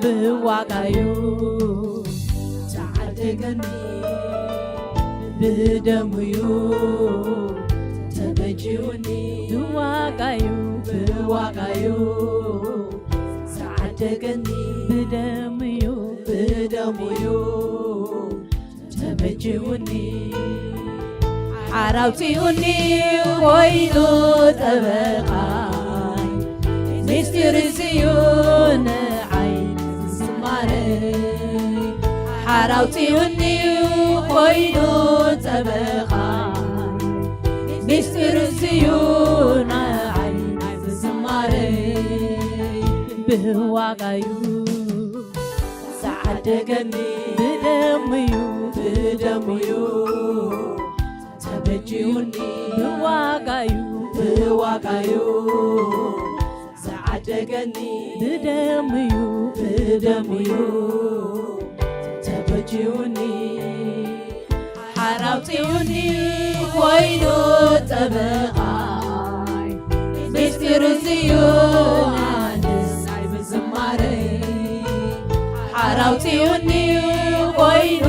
ብዋጋዩ ዝዓደገኒ፣ ብደሙዩ ተበጅዩኒ። ብዋጋዩ፣ ብዋጋዩ ዝዓደገኒ፣ ብደሙዩ፣ ብደሙዩ ተበጅዩኒ። ሓራውቲኡኒ ኮይኑ ጠበቓይ፣ ምስጢር እዩ ንዓይ ዝማረይ። ሓራውቲኡኒ ኮይኑ ጠበቓይ፣ ምስጢር እዩ ንዓይ ዝማረይ። ብዋጋዩ ዝዓደገኒ፣ ብደሙዩ፣ ብደሙዩ ተበጅዩኒ። ብዋጋዩ፣ ብዋጋዩ ዝዓደገኒ፣ ብደሙዩ፣ ብደሙዩ ተበጅዩኒ። ሓራውቲኡኒ ኮይኑ ጠበቓይ፣ ምስጢር እዩ ኣነስ ናይ ምዝማረይ። ሓራውቲኡኒ ኮይኑ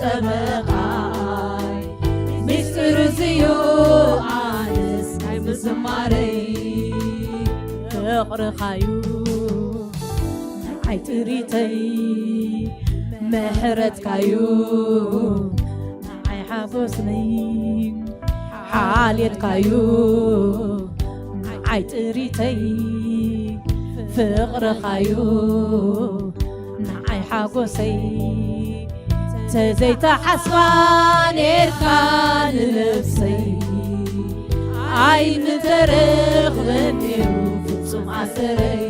ጠበቓይ፣ ምስጢር እዩ ኣነስ ናይ ምዝማረይ። ፍቕርኻዩ ንዓይ ጥሪተይ፣ ምሕረትካዩ ንዓይ ሓጎስነይ። ሓልየትካዩ ንዓይ ጥሪተይ፣ ፍቕርኻዩ ንዓይ ሓጎሰይ። ተዘይተሓስባ ኔርካ ንነብሰይ፣ ኣይምተረኽበን ነይሩ ፍጹም ኣሰረይ።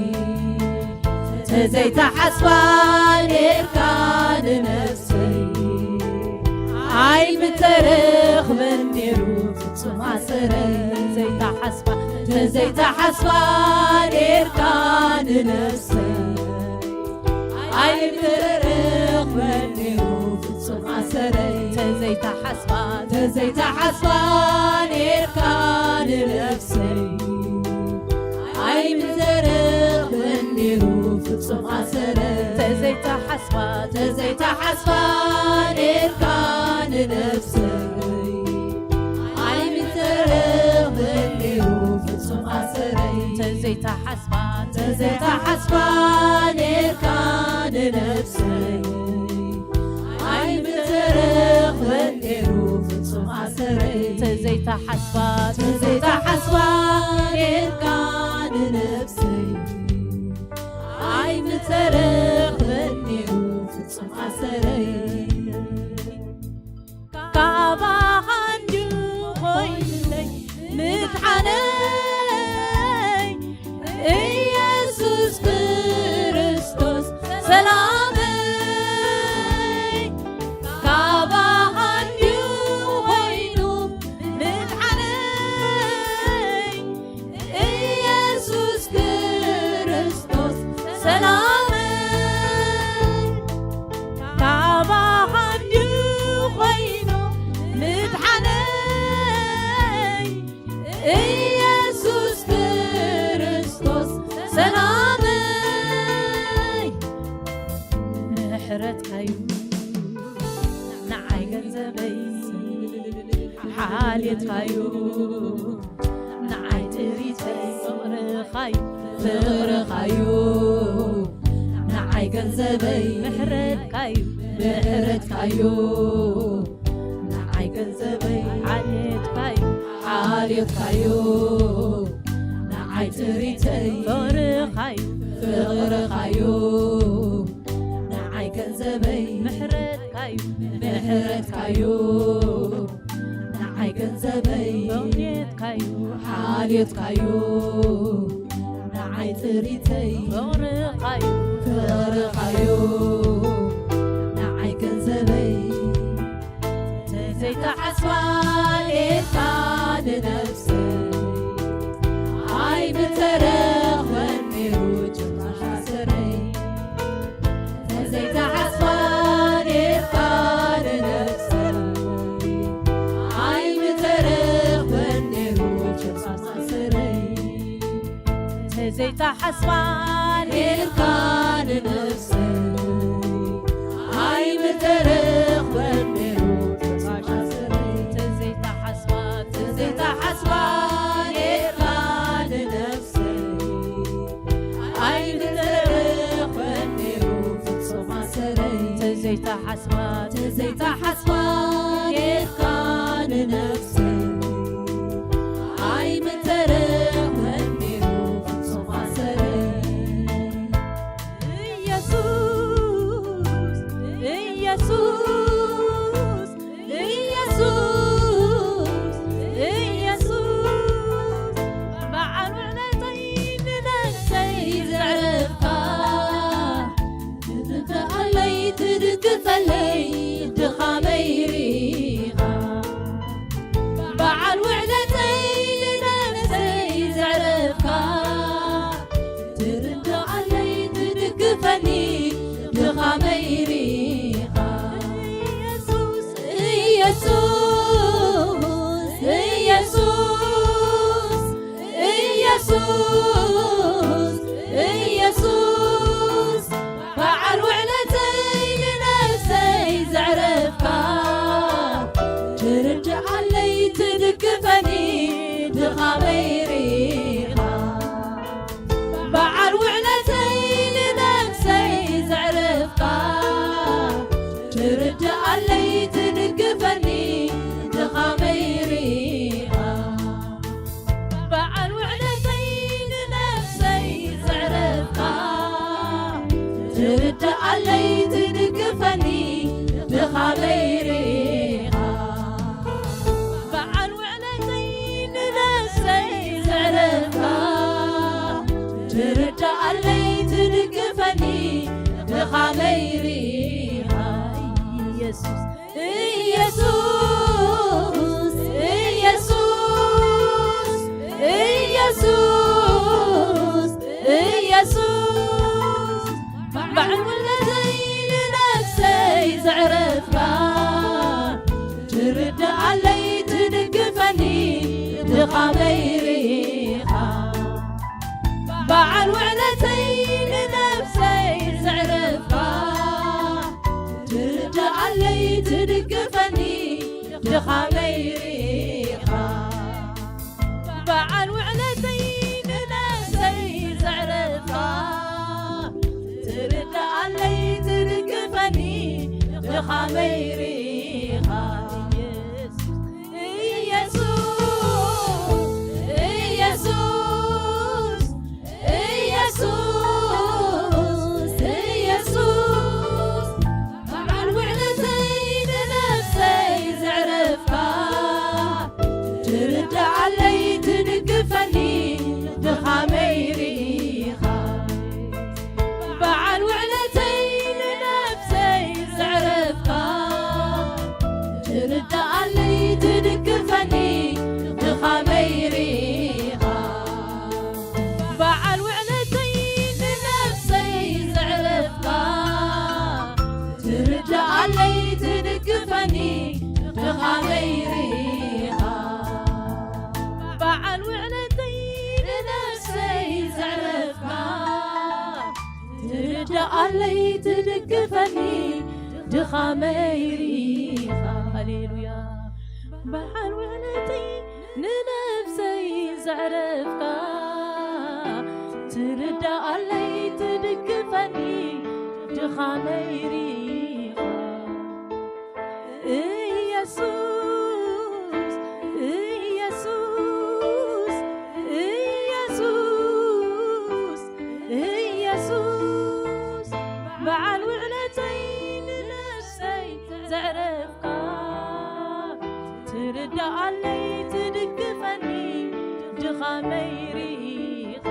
ተዘይተሓስባ ኔርካ ንነብሰይ፣ ኣይምተረኽበን ነይሩ ፍጹም ኣሰረይ። ተዘይተሓስባ፣ ተዘይተሓስባ ኔርካ ንነብሰይ፣ ኣይምተረኽበን ነይሩ ፍጹም ኣሰረይ። ተዘይተሓስባ፣ ተዘይተሓስባ ኔርካ ንነብሰይ፣ ኣይምተረኽበን ነይሩ ፍጹም ኣሰረይ። ተዘይተሓስባ፣ ተዘይተሓስባ ኔርካ ንነብሰይ፣ ኣይምተረኽበን ነይሩ ፍጹም ኣሰረይ። ተዘይተሓስባ፣ ተዘይተሓስባ ኔርካ ንነብሰይ፣ ኣይምተረኽበን ነይሩ ፍጹም ኣሰረይ። ተዘይተሓስባ፣ ተዘይተሓስባ ኔርካ ንነብሰይ፣ ኣይምተረኽበን ነይሩ ፍጹም ኣሰረይ። ካባኻ እንድዩ ኮይኑለይ ምድሓነይ፣ ኢየሱስ ክርስቶስ ሰላመይ። ካባኻ እንድዩ ኮይኑ ምድሓነይ፣ ኢየሱስ ክርስቶስ ሰላመይ። ካባኻ እንድዩ ኮይኑ ምድሓነይ፣ ኢየሱስ ክርስቶስ ሰላመይ። ምሕረትካዩ ንዓይ ገንዘበይ፣ ሓልየትካዩ ንዓይ ጥሪተይ። ፍቕርኻዩ፣ ፍቕርኻዩ ንዓይ ገንዘበይ። ምሕረትካዩ፣ ምሕረትካዩ ንዓይ ገንዘበይ። ሓልየትካዩ፣ ሓልየትካዩ ንዓይ ጥሪተይ። ፍቕርኻዩ፣ ፍቕርኻዩ ንዓይ ገንዘበይ። ምሕረትካዩ፣ ምሕረትካዩ ንዓይ ገንዘበይ። በውኔትካዩ፣ ሓልየትካዩ ንዓይ ጥሪተይ። ፍቕርኻዩ፣ ፍቕርኻዩ ንዓይ ገንዘበይ። ተዘይተሓስባ ኔርካ ንነብሰይ፣ ኣይምተረኽበን ነይሩ ጭራሽ ኣሰረይ። ተዘይተሓስባ ኔርካ ንነብሰይ፣ ተሓስባ ኔርካ ንነፍሰይ ኣይምተረኽበን ነይሩ ፍጹም ኣሰረይ። ተዘይተሓስባ ተዘይተሓስባ ኔርካ ንነፍሰይ ኣይምተረኽበን ነይሩ ፍጹም ኣሰረይ። ተዘይተሓስባ ተዘይተሓስባ ኔርካ ንነፍሰይ ኣይምተረኽበን ነይሩ ፍጹም ኣሰረይ። ኢየሱስ ኢየሱስ ኢየሱስ ኢየሱስ በዓል ውዕለተይ ንነፍሰይ ዘዕረፍካ ትትክኣለይ ትድግፈለይ ድኻመይ ርኢኻ በዓል ውዕለተይ ንነፍሰይ ዘዕረፍካ ትርዳኣለይ ትድግፈኒ ድኻመይ ርኢኻ ኢየሱስ ኢየሱስ ኢየሱስ ኢየሱስ ኢየሱስ በዓል ውዕለተይ ንነፍሰይ ዘዕረፍካ ትርድኣለይ ትድግፈኒ ድኻመይ ርኢኻ በዓል ውዕለተይ ንነፍሰይ ዘዕረፍካ ትርድኣለይ ትድግፈኒ ድኻመይ ርኢኻ በዓል ውዕለተይ ንነፍሰይ ዘዕረፍካ ትርድኣለይ ትድግፈኒ ድኻመይ ርኢኻ በዓል ውዕለተይ ንነፍሰይ ዘዕረፍካ ትርድኣለይ ትድግፈኒ ድኻመይ ርኢኻ ኢየሱስ ኢየሱስ ኢየሱስ ኢየሱስ ኢየሱስ በዓል ውዕለተይ ንነፍሰይ ዘዕረፍካ ትርድኣለይ ትድግፈኒ ድኻመይ ርኢኻ በዓል ውዕለተይ ንነፍሰይ ዘዕረፍካ ትርድኣለይ ትድግፈኒ ድኻመይ ርኢኻ በዓል ውዕለተይ ንነፍሰይ ዘዕረፍካ ትርድኣለይ ትድግፈኒ ድኻመይ ርኢኻ ኢየሱስ ኢየሱስ ኢየሱስ ኢየሱስ ኢየሱስ በዓል ውዕለተይ ንነፍሰይ ዘዕረፍካ ትርድኣለይ ትድግፈኒ ድኻመይ ርኢኻ በዓል ውዕለተይ ንነፍሰይ ዘዕረፍካ ትርድኣለይ ትድግፈኒ ድኻመይ ርኢኻ በዓል ውዕለተይ ንነፍሰይ ዘዕረፍካ ትርድኣለይ ትድግፈኒ ድኻመይ ርኢኻ በዓል ውዕለተይ ንነፍሰይ ዘዕረፍካ ትርድኣለይ ትድግፈኒ ድኻመይ ርኢኻ ሃሌሉያ በዓል ውዕለተይ ንነፍሰይ ዘዕረፍካ ትርድኣለይ ትድግፈኒ ድኻመይ ርኢኻ ኢየሱስ ኢየሱስ ኢየሱስ ኢየሱስ በዓል ውዕለተይ ንነፍሰይ ዘዕረፍካ ትርድኣለይ ትድግፈኒ ድኻመይ ርኢኻ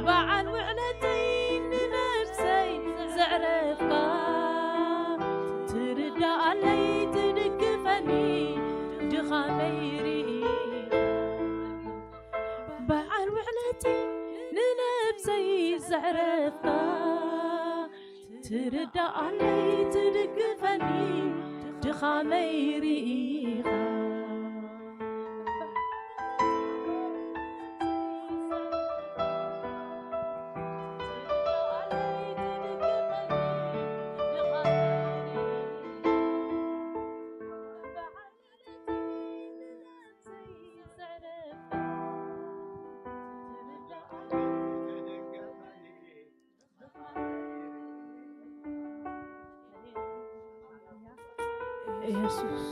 በዓል ውዕለተይ ንነፍሰይ ዘዕረፍካ ትርድኣለይ ትድግፈኒ ድኻመይ ርኢኻ በዓል ውዕለተይ ንነፍሰይ ዘዕረፍካ ትርድኣለይ ትድግፈኒ ድኻመይ ርኢኻ ኢየሱስ፣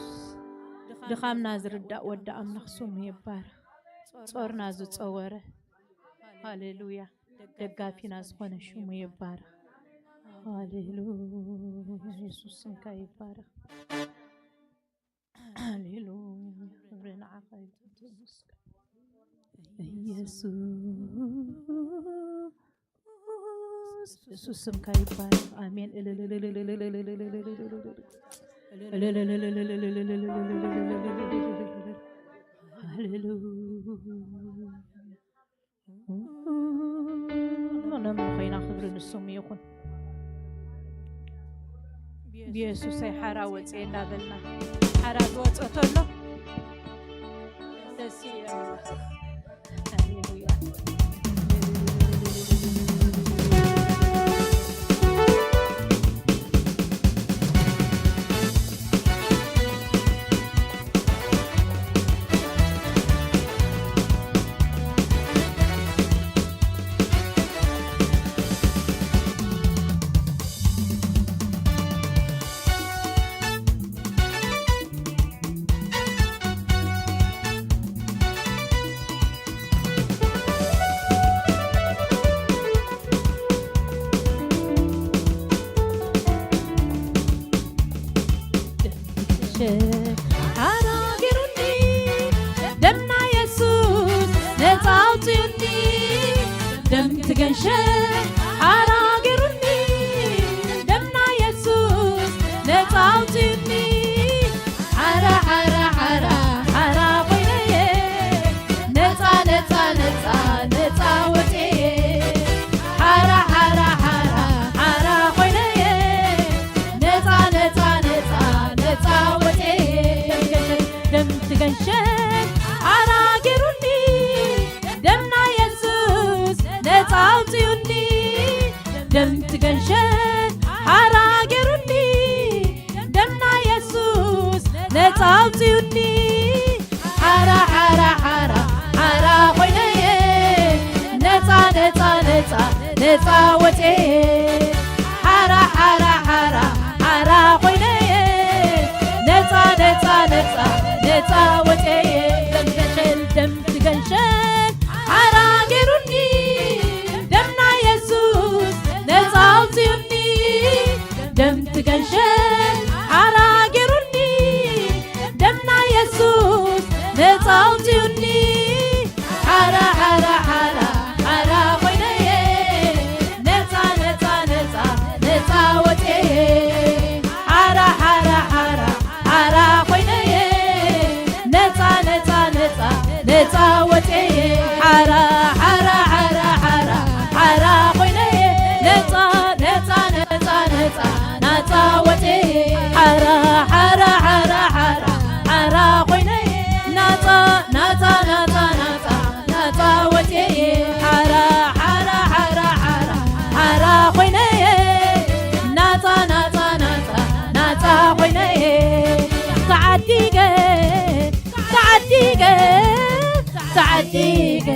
ድኻምና ዝርዳእ ወዲ ኣምላኽ ስሙ ይባረኽ። ጾርና ዝጸወረ፣ ሃሌሉያ፣ ደጋፊና ዝኾነ ሽሙ ይባረኽ። ሃሌሉያ፣ ኢየሱስ ስምካ ይባረኽ። ሃሌሉያ፣ ክብሪ ንዓኻ ይኹን፣ ተመስገን። ኢየሱስ፣ ኢየሱስ ስምካ ይባረኽ። ኣሜን። ሃሌሉያ። ነምልኾ ኢና፣ ክብሪ ንስሙ ይኹን። ብየሱሰይ ሓራ ወፅየ እንዳበልና፣ ሓራ ዝወፀ ተሎ ደስ ይብል። ሃሌሉያ። ሓራ ገይሩኒ ደምና የሱስ ነፃ ኣውፅዩኒ። ደም ትገንሸ ሓራ ገይሩኒ ደምና የሱስ ነፃ ኣውፅዩኒ። ሓራ ሓራ ሓራ ሓራ ኮይነየ ነፃ ነፃ ነፃ ነፃ ወፅየ። ሓራ ሓራ ሓራ ሓራ ኮይነየ ነፃ ነፃ ነፃ ነፃ ወፅየ። ደም ትገንሸ ሓራ ገይሩኒ ደምና የሱስ ነፃ ኣውፅዩኒ። ደም ትገንሸ ሓራ ገይሩኒ ደምና የሱስ ነፃ ኣውፅዩኒ። ሓራ ሓራ ሓራ ሓራ ኮይነየ ነፃ ነፃ ነፃ ነፃ ወፅየ። ሓራ ሓራ ሓራ ሓራ ኮይነየ ነፃ ነፃ ነፃ ነፃ ወፅየ። ደም ትገንሸል ደም ትገንሸል ሓራ ገይሩኒ ደምና የሱስ ነፃ ኣውፅዩኒ። ደም ትገንሸል ሓራ ገይሩኒ ደምና የሱስ ነፃ ኣውፅዩኒ። ሓራ ሓራ ሓራ ሓራ ኮይነየ ነፃ ነፃ ነፃ ነፃ ወፅየ። ሓራ ሓራ ሓራ ሓራ ኮይነየ ነፃ ነፃ ነፃ ነፃ ወፅየ። ሓራ ሓራ ሓራ ሓራ ሓራ ኮይነየ ነፃ ነፃ ነፃ ነፃ ናፃ ወፅየ። ሓራ ሓራ ሓራ ሓራ ሓራ ኮይነየ ናፃ ናፃ ናፃ ናፃ ናፃ ወፅየ። ሓራ ሓራ ሓራ ሓራ ሓራ ኮይነየ ናፃ ናፃ ናፃ ናፃ ኮይነየ ተዓዲገ ተዓዲገ ተዓዲገ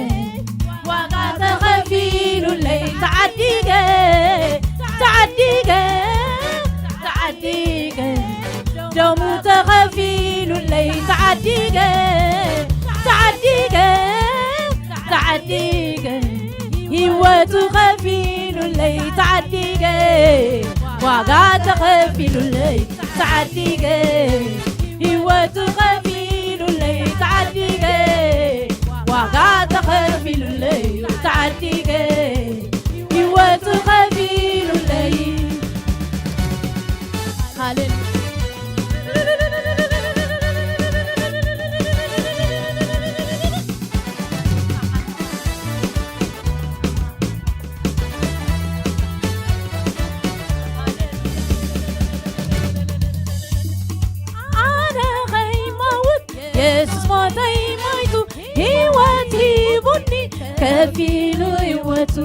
ዋጋ ተኸፊሉለይ ተዓዲገ ተዓዲገ ተዓዲገ ደሙ ተኸፊሉለይ ተዓዲገ ተዓዲገ ተዓዲገ ህይወቱ ከፊሉለይ ተዓዲገ ዋጋ ተኸፊሉለይ ተዓዲገ ህይወቱ ከፊሉለይ ተዓዲገ ዋጋ ተኸፊሉለይ ተዓዲገ ህይወቱ ከፊሉለይ። ሃሌሉያ። ኣነ ኸይመውት የሱስ ሞተይ ሞይቱ ህይወት ሂቡኒ ከፊሉ ህይወቱ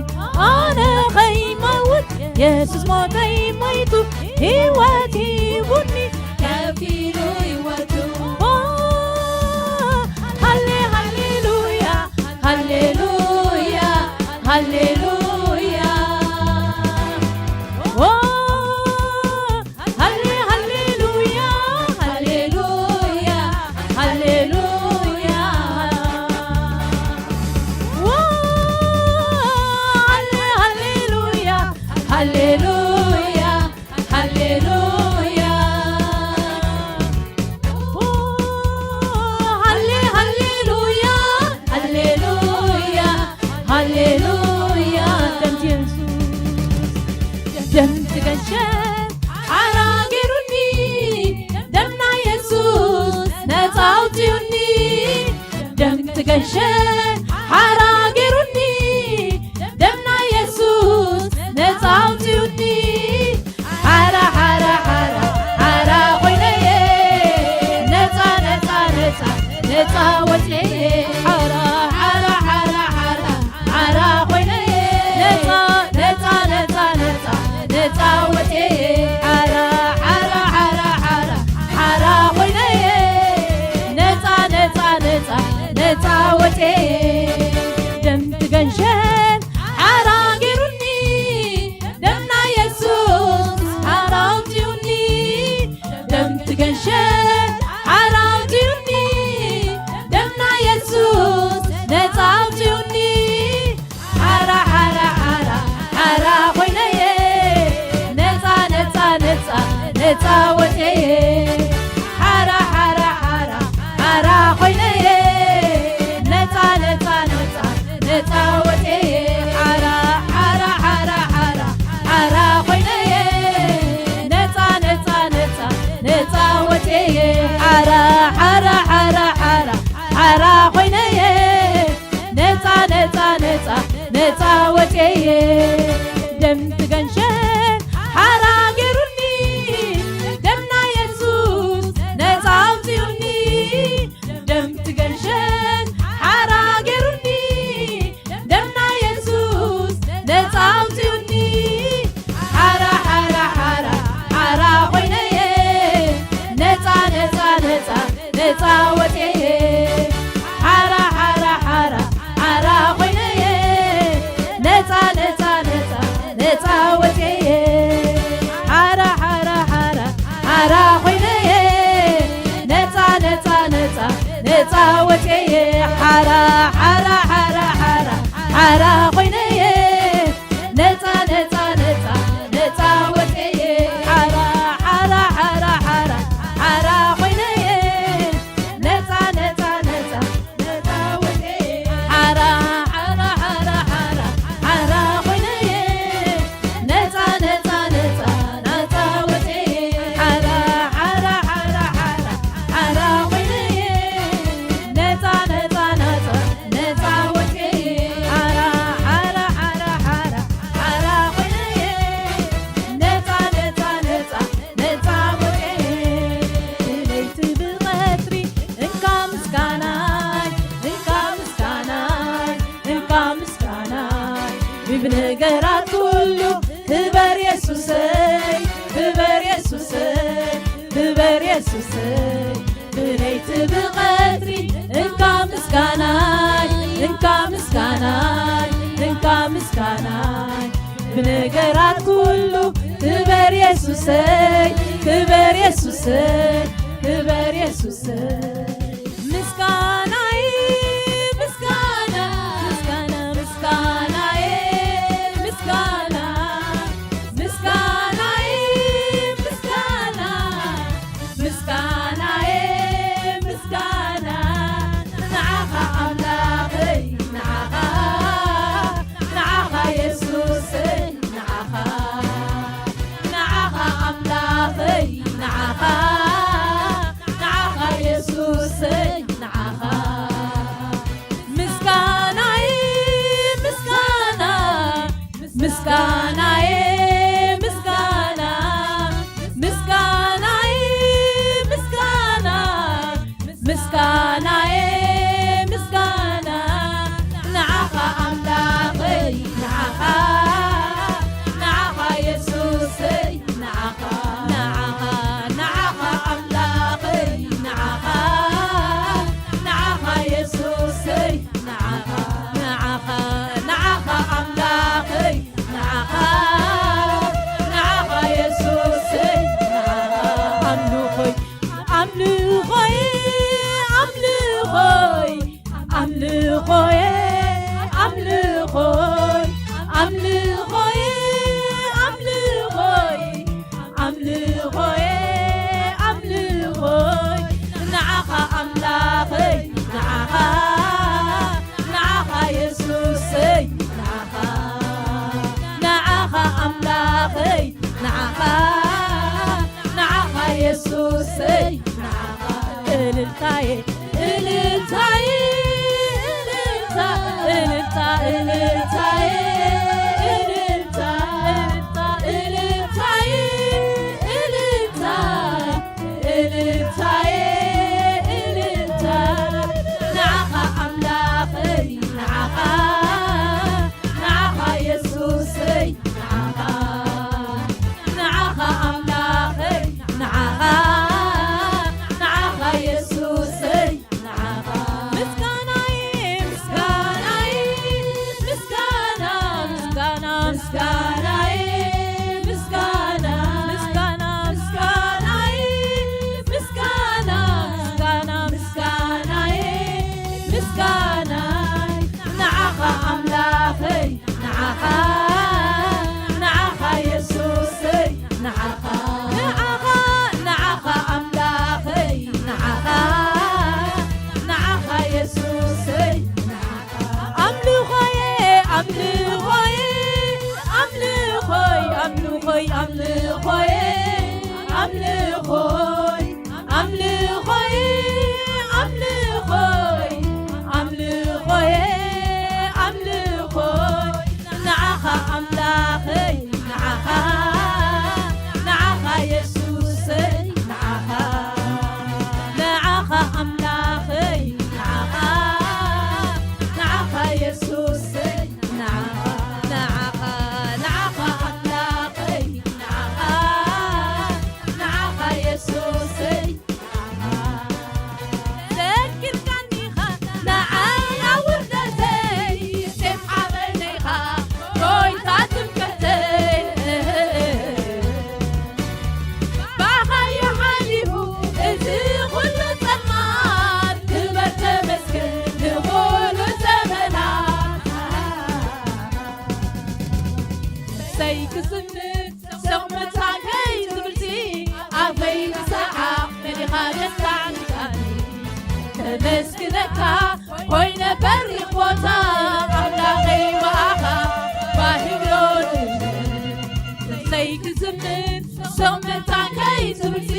ኣነ ኸይመውት የሱስ ሞተይ ሞይቱ ህይወት ሂቡኒ ከፊሉ ህይወቱ ሃሌ ሃሌሉያ ሃሌሉያ ሃሌሉያ ሃሌ ሃሌሉያ ሃሌ ሃሌሉያ፣ ደም የሱስ፣ ደም ትገሸ ሓራ ገይሩኒ፣ ደም ናይ የሱስ ነፃ ኣውፅዩኒ፣ ደም ትገሸ ሓራ ገይሩኒ፣ ደም ናይ የሱስ ነፃ ኣውፅዩኒ፣ ሓራ ሓራ ሓራ ሓራ ኮይነየ፣ ነፃ ነፃ ነፃ ነፃ ወፅየ፣ ሓራ ሓራ ሓራ ሓራ ሓራ ኮይነየ፣ ነፃ ነፃ ነፃ ነፃ ወፅየ፣ ሓራ ሓራ ሓራ ሓራ ሓራ ኮይነየ፣ ነፃ ነፃ ነፃ ነፃ ወፅየ፣ ደም ትገንሸን ሓራ ገይሩኒ፣ ደም ናይ የሱስ ሓራ ኣውፅዩኒ፣ ደም ትገንሸን ሓራ ኣውፅዩኒ፣ ደም ናይ የሱስ ነፃ ኣውፅዩኒ፣ ሓራ ሓራ ሓራ ሓራ ኮይነየ፣ ነፃ ነፃ ነፃ ነፃ ወፅየ፣ ሓራ ሓራ ሓራ ሓራ ኮይነየ፣ ነፃ ነፃ ነፃ ነፃ ወፅየ፣ ሓራ ሓራ ሓራ ሓራ ሓራ ኮይነየ፣ ነፃ ነፃ ነፃ ነፃ ወፅየ፣ ሓራ ሓራ ሓራ ሓራ ሓራ ኮይነየ፣ ነፃ ነፃ ነፃ ነፃ ወፅየ፣ ደም ትገንሸን ሓራ ገይሩኒ፣ ደም ናይ የሱስ ነፃ ኣውፅዩኒ፣ ደም ትገንሸን ሓራ ገይሩኒ፣ ደም ናይ የሱስ ነፃ ኣውፅዩኒ፣ ሓራ ሓራ ሓራ ሓራ ኮይነየ፣ ነፃ ነፃ ነፃ ነፃ ወፅየ፣ ሓራ ሓራ ሓራ ሓራ ኮይነየ፣ ነፃ ነፃ ነፃ ነፃ ወፅየ፣ ሓራ ሓራ ሓራ ሓራ ኮይነየ፣ ነፃ ነፃ ነፃ ነፃ ወፅየ፣ ሓራ ሓራ ሓራ ሓራ ሓራ ኮይነየ፣ ነፃ ነፃ ነፃ ነፃ ወፅየ፣ ሓራ ሓራ ሓራ ሓራ ሓራ ኮይነየ፣ ነፃ ነፃ ነፃ ነፃ ወፅየ፣ ሓራ ሓራ ሓራ ሓራ ሓራ ኮይነየ፣ ነፃ ነፃ ነፃ ነፃ ወፅየ፣ ሓራ ሓራ ሓራ ሓራ ሓራ ኮይነየ፣ ነፃ ነፃ ነፃ ነፃ ወፅየ፣ ሓራ ሓራ ሓራ ሓራ ሓራ ኮይነየ፣ ነፃ ነፃ ነፃ ነፃ ወፅየ፣ ብለይቲ ብቐትሪ እንካ ምስጋናይ፣ እንካ ምስጋናይ፣ እንካ ምስጋናይ፣ ብነገራት ኩሉ ክበር የሱሰይ፣ ክበር የሱሰይ፣ ክበር የሱሰይ፣ ብለይቲ ብቐትሪ እንካ ምስጋናይ፣ እንካ ምስጋናይ፣ እንካ ምስጋናይ፣ ብነገራት ኩሉ ክበር የሱሰይ፣ ክበር የሱሰይ፣ ክበር የሱሰይ፣ ምስጋናይ፣ ምስጋና፣ ምስጋና፣ ምስጋናይ፣ ምስጋና፣ ምስጋናይ፣ ምስጋና፣ ምስጋናየ ምስጋና ንዓኻ ኣምላኸይ ንዓኻ ንዓኻ የሱሰይ ንዓኻ ንዓኻ ኣምላኸይ ንዓኻ ንዓኻ የሱሰይ ንዓኻ ምስጋናየ ምስጋና ምስጋናየ ምስጋና ምስጋናየ ምስጋና ምስጋናየ ምስጋና ንዓኻ ኣምላኸይ ንዓኻ ንዓኻ የሱሰይ ንዓኻ ንዓኻ ንዓኻ ኣምላኸይ ንዓኻ ንዓኻ የሱሰይ ንዓኻ ንዓኻ ንዓኻ ኣምላኸይ ንዓኻ ንዓኻ የሱሰይ ንዓኻ ኣምልኾይ ኣምልኾይ ኣምልኾይ ኣምልኾይ ኣምልኾይ ኣምልኾይ ኣምልኾይ ኣምልኾይ ኣምልኾይ ንዓኻ ኣምላኸይ ንዓኻ ንዓኻ የሱሰይ እልልታየ፣ እልልታ፣ እልልታ፣ እልልታየ፣ እልልታ፣ እልልታ፣ እልልታየ፣ እልልታ፣ እልልታየ፣ እልልታ፣ ንዓኻ ኣምላኸይ፣ ንዓኻ፣ ንዓኻ የሱሰይ፣ ንዓኻ፣ ንዓኻ ኣምላኸይ፣ ንዓኻ፣ ንዓኻ የሱሰይ፣ ንዓኻ። ምስጋናይ፣ ምስጋናይ፣ ምስጋና፣ ምስጋና፣ ምስጋናይ፣ ምስጋና፣ ምስጋና፣ ምስጋናይ፣ ምስጋና፣ ምስጋና፣ ምስጋናይ፣ ምስጋናይ፣ ንዓኻ ኣምላኸይ፣ ንዓኻ፣ ንዓኻ የሱሰይ፣ ንዓኻ፣ ንዓኻ፣ ንዓኻ ኣምላኸይ፣ ንዓኻ፣ ንዓኻ የሱሰይ፣ ንዓኻ። ኣምልኾየ፣ ኣምልኾየ፣ ኣምልኾይ፣ ኣምልኾይ፣ ኣምልኾየ፣ ኣምልኾይ፣ ኣምልኾይ፣ ኣምልኾይ፣ ኣምልኾየ፣ ኣምልኾይ፣ ንዓኻ ኣምላኸይ፣ ንዓኻ፣ ንዓኻ የሱሰይ፣ ንዓኻ፣ ንዓኻ ኣምላኸይ፣ ንዓኻ፣ ንዓኻ የሱሰይ፣ ንዓኻ፣ ንዓኻ፣ ንዓኻ ኣምላኸይ፣ ንዓኻ፣ ንዓኻ የሱሰይ፣ ንዓኻ። ዘኪርካኒኻ ንዓይ ኣብ ውርደተይ፣ ሴፍ ሓበነይኻ ጎይታ ትምክሕተይ። ባኻዩ ሓሊፉ እዚ ኩሉ ጸልማት፣ ክበር ተመስገን ንኹሉ ዘመናት። ሰይ ክስምት ሱቕ ምንታይ ከይትብልሲ፣ ኣፈይ ብሰሓቕ መሊኻ ደስታ ኣዕኒቃኒ። ከመስግነካ ኮይነ በሪኽ ቦታ፣ ኣምላኸይ ብኣኻ ባህ ይብሎ ልበይ። ሰይ ክስምት ሱቕ ምንታይ ከይትብልሲ፣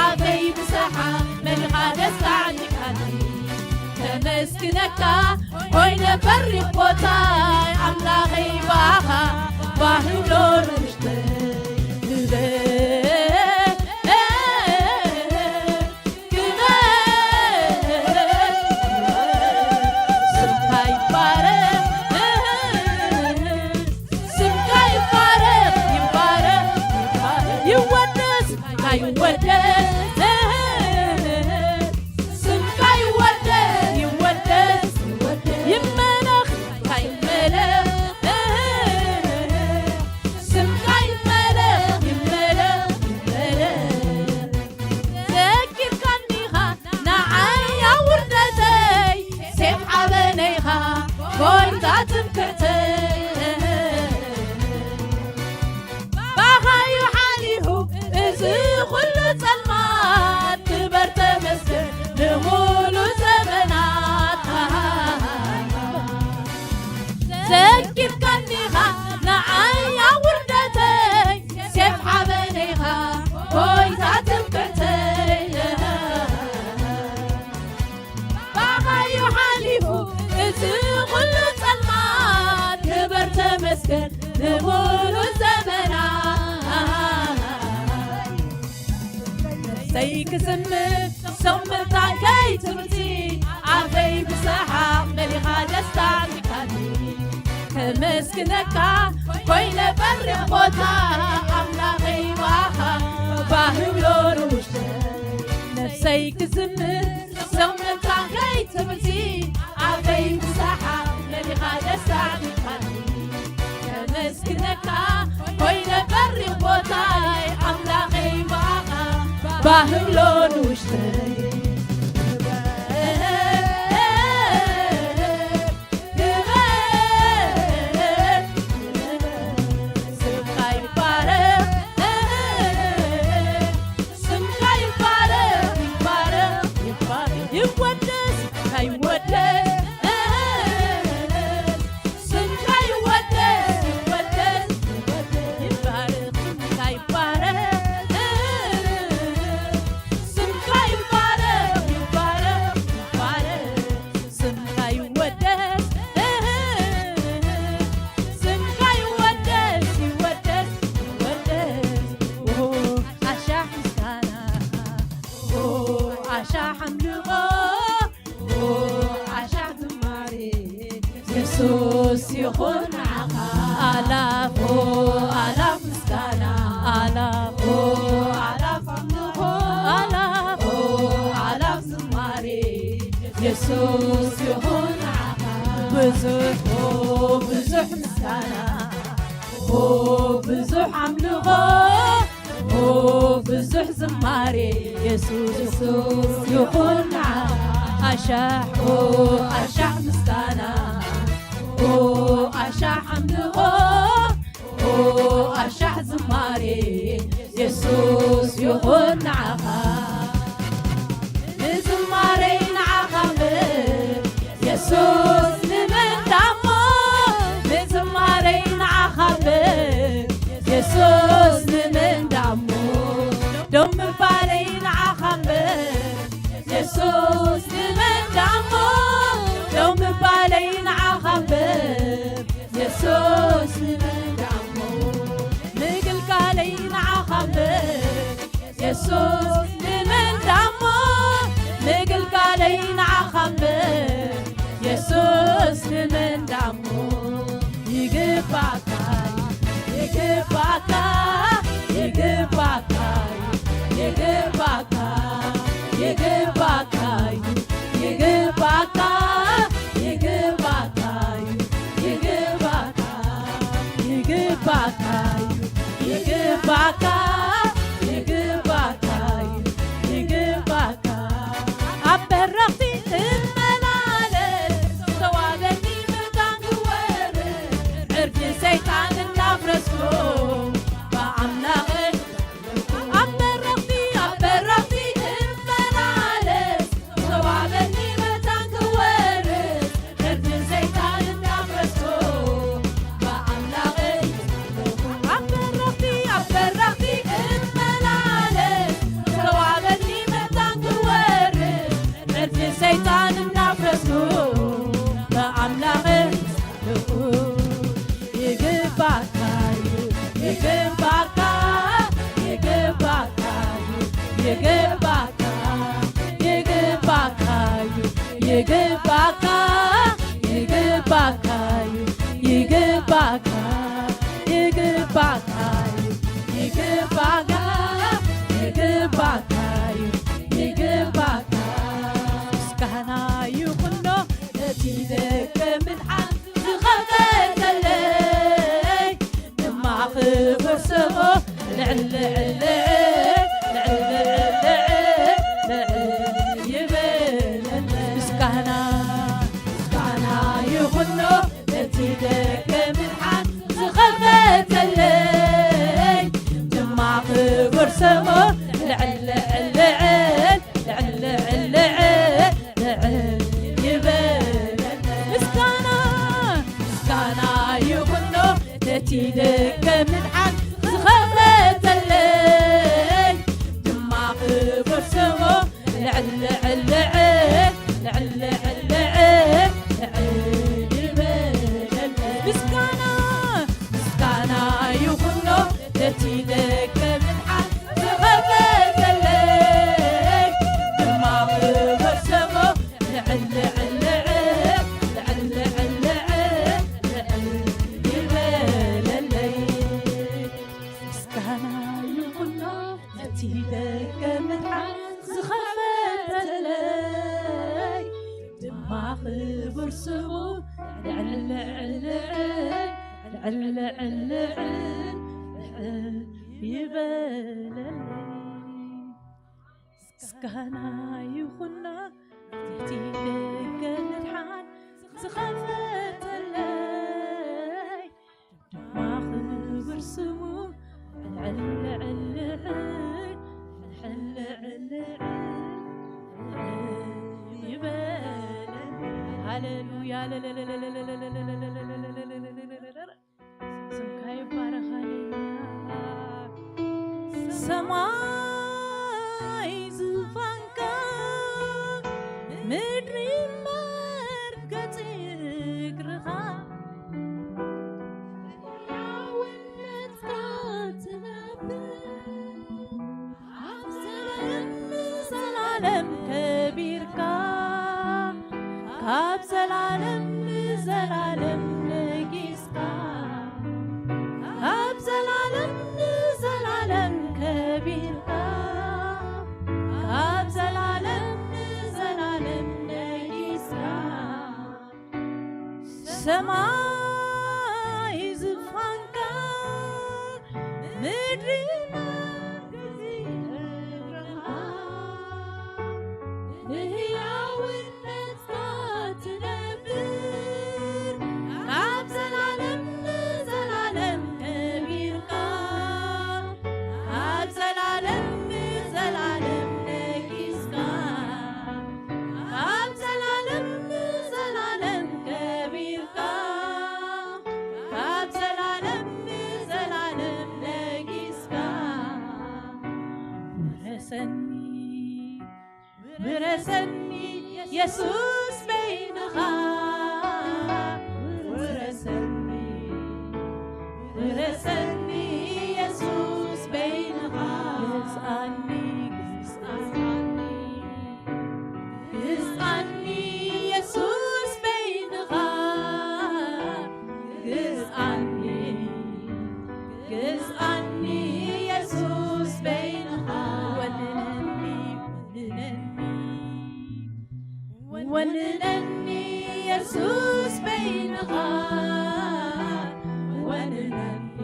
ኣፈይ ብሰሓቕ መሊኻ ደስታ ኣዕኒቃኒ። ከመስግነካ ኮይነ በሪኽ ቦታይ፣ ኣምላኸይ ብኣኻ ባህ ይብሎ ርሽተይ። ክበር፣ ክበር፣ ስምካ ይባረኽ፣ ስምካ ይባረኽ፣ ይባረኽ፣ ይባረኽ፣ ይወደስ፣ ይወደስ። ስምካ ይወደስ፣ ይወደስ፣ ይመለኽ፣ ይመለኽ። ስምካ ይመለኽ፣ ይመለኽ፣ ይመለኽ። ዘኪርካኒኻ ንዓይ ኣብ ውርደተይ፣ ሴፍ ሓበነይኻ ጎይታ ትምክሕተይ። ባኻዩ ሓሊፉ እዚ ኩሉ ጸልማት፣ ክበር ተመስገን ንሙሉ ዘመናት። ዘኪርካኒኻ ንዓይ ኣብ ውርደተይ፣ ሴፍ ሓበነይኻ ጎይታ ትምክሕተይ። ባኻዩ ሓሊፉ እዚ ኩሉ ጸልማት፣ ክበር ተመስገን ንሙሉ ዘመናት። ሰይ ክስምት ሱቕ ምንታይ ከይትብልሲ፣ ኣፈይ ብሰሓቕ መሊኻ ደስታ ኣዕኒቃኒ። ከመስግነካ ኮይነ በሪኽ ቦታ፣ ኣምላኸይ ብኣኻ ባህ ይብሎ ንውሽጠይ። ነፍሰይ ክስምት ሱቕ ምንታይ ከይትብልሲ፣ ኣፈይ ብሰሓቕ መሊኻ ደስታ ኣዕኒቃኒ። ከመስግነካ ኮይነ በሪኽ ቦታይ፣ ኣምላኸይ ብኣኻ ባህ ይብሎ ንውሽጠይ። ክበር፣ ክበር፣ ስምካ ይባረኽ፣ ስምካ ይባረኽ፣ ይባረኽ፣ ይባረኽ፣ ይወደስ፣ ይወደስ። ስምካ ይወደስ፣ ይወደስ፣ ይወደስ፣ ይባረኽ፣ ስምካ ይባረኽ፣ ስምካ ይባረኽ፣ የሱስ ይኹን ንዓኻ ኣላፍ ኦ ኣላፍ ምስጋና ኣላፍ ኦ ኣላፍ ኣምልኾ ኣላፍ ኦ ኣላፍ ዝማሬ የሱስ ይኹን ንዓኻ ብዙሕ ኦ ብዙሕ ምስጋና ኦ ብዙሕ ኣምልኾ ኦ ብዙሕ ዝማሬ የሱስ ይኹን ንዓኻ ኣሻሕ ኦ ኣሻሕ ምስጋና ኦ ኣሻሕ ኣምልኾ ኦ ኣሻሕ ዝማሬ የሱስ ይኹን ንዓኻ ንዝማሬይ ንዓኻ እምበር የሱስ ንመን ዳሞ ንዝማሬይ ንዓኻ እምበር የሱስ ንመን ዳሞ ደው ምባለይ ንዓኻ እምበር የሱስ ንመን ዳሞ ደው ምባለይ ንዓኻ እምበር የሱስ ንመን ዳሞ ምግልጋለይ ንዓኻ እምበር የሱስ ንመን ዳሞ ምግልጋለይ ንዓኻ እምበር የሱስ ንመን ዳሞ ይግባካ ይግባካ ይግባካ ይግባካ ይግባካ ይግባካ ይግባካ ይግባካ ይግባካ ይግባካ ይግባካ ይግባካ ኣብ በረኽቲ እመላለስ ዝተዋበኒ መታን ክወርድ ዕርዲ ሰይጣን እናፍረስኩ ብኣምላኸይ ኣብ በረኽቲ ኣብ በረኽቲ እመላለስ ዝተዋበኒ መታን ክወርስ ዕርዲ ሰይጣን እናፍረስኩ ብኣምላኸይ ኣብ በረኽቲ ኣብ በረኽቲ እመላለስ ዝተዋበኒ መታን ክወርስ ዕርዲ ሰይጣን እናፍረስኩ ብኣምላኸይ ይግባካ እዩ ይግባካ ይግባካ እዩ ይግባካ ይግባካ እዩ ይግባካ ይግባካ እዩ ይግባካ ይግባካ እዩ ይግባካ ይግባካ እዩ ይግባካ ምስጋና ይኹኖ ነቲ ደገ ምድሓን ዝኸፈተለይ ድማ ክብር ስሙ ልዕል ልዕል ልዕል ልዕል ልዕል ልዕል ይበለለይ ምስጋና ምስጋና ይኹኖ ነቲ ደገ ምድሓን ዝኸፈተለይ ድማ ክብር ስሙ ልዕል ልዕል ልዕል ልዕል ልዕል ልዕል ልዕል ይበለለይ ምስጋና ምስጋና ይኹኖ ነቲ ደገ ምድሓን ዝኸፈተለይ ድማ ክብር ስሙ ልዕል ልዕል ልዕል ልዕል ልዕል ልዕል ልዕል ይበለለይ ምስጋና ምስጋና ይኹኖ ነቲ ደገ ምድሓን ዝኸፈተለይ ድማ ክብር ስሙ ልዕል ልዕል ልዕል ልዕል ልዕል ልዕል ይበለለይ ምስጋና ይኹኖ ነቲ ደገ ምድሓን ዝኸፈተለይ ድማ ክብር ስሙ ልዕል ልዕል ልዕል ልዕል ልዕል ልዕል ይበለለይ ምስጋና ይኹና እቲ ደገ ምድሓን ዝኸፈተለይ ድማ ክብር ስሙ ልዕል ልዕል ልዕል ልዕል ልዕል ልዕል ይበለለይ ሃሌሉያ ስምካ ይባረክ ሃሌሉያ ሰማይ ዝፋንካ ምድሪ መርገጺ እግርኻ ሕያውነትካ ትነብር ኣብ ዘበን ዘላለም ከቢርካ ካብ ዘላለም ንዘላለም ነጊስካ፣ ካብ ዘላለም ንዘላለም ከቢርካ፣ ካብ ዘላለም ንዘላለም ነጊስካ። ሰማይ ዝፋንካ፣ ምድሪ መርገጺ እግርኻ፣ ብህያውነትካ ትነብር፣ ካብ ዘላለም ንዘላለም ከቢርካ፣ ካብ ዘላለም ንዘላለም ነጊስካ፣ ካብ ዘላለም ንዘላለም ከቢርካ፣ ካብ ዘላለም ንዘላለም ነጊስካ። ውረሰኒ፣ ውረሰኒ የሱስ በይንኻ፣ ውረሰኒ፣ ውረሰኒ የሱስ በይንኻ። ግዝኣኒ፣ ግዝኣኒ፣ ግዝኣኒ የሱስ በይንኻ። ግዝኣኒ፣ ግዝኣኒ የሱስ በይንኻ። ወንነኒ፣ ወንነኒ፣ ወንነኒ የሱስ በይንኻ። ወንነኒ፣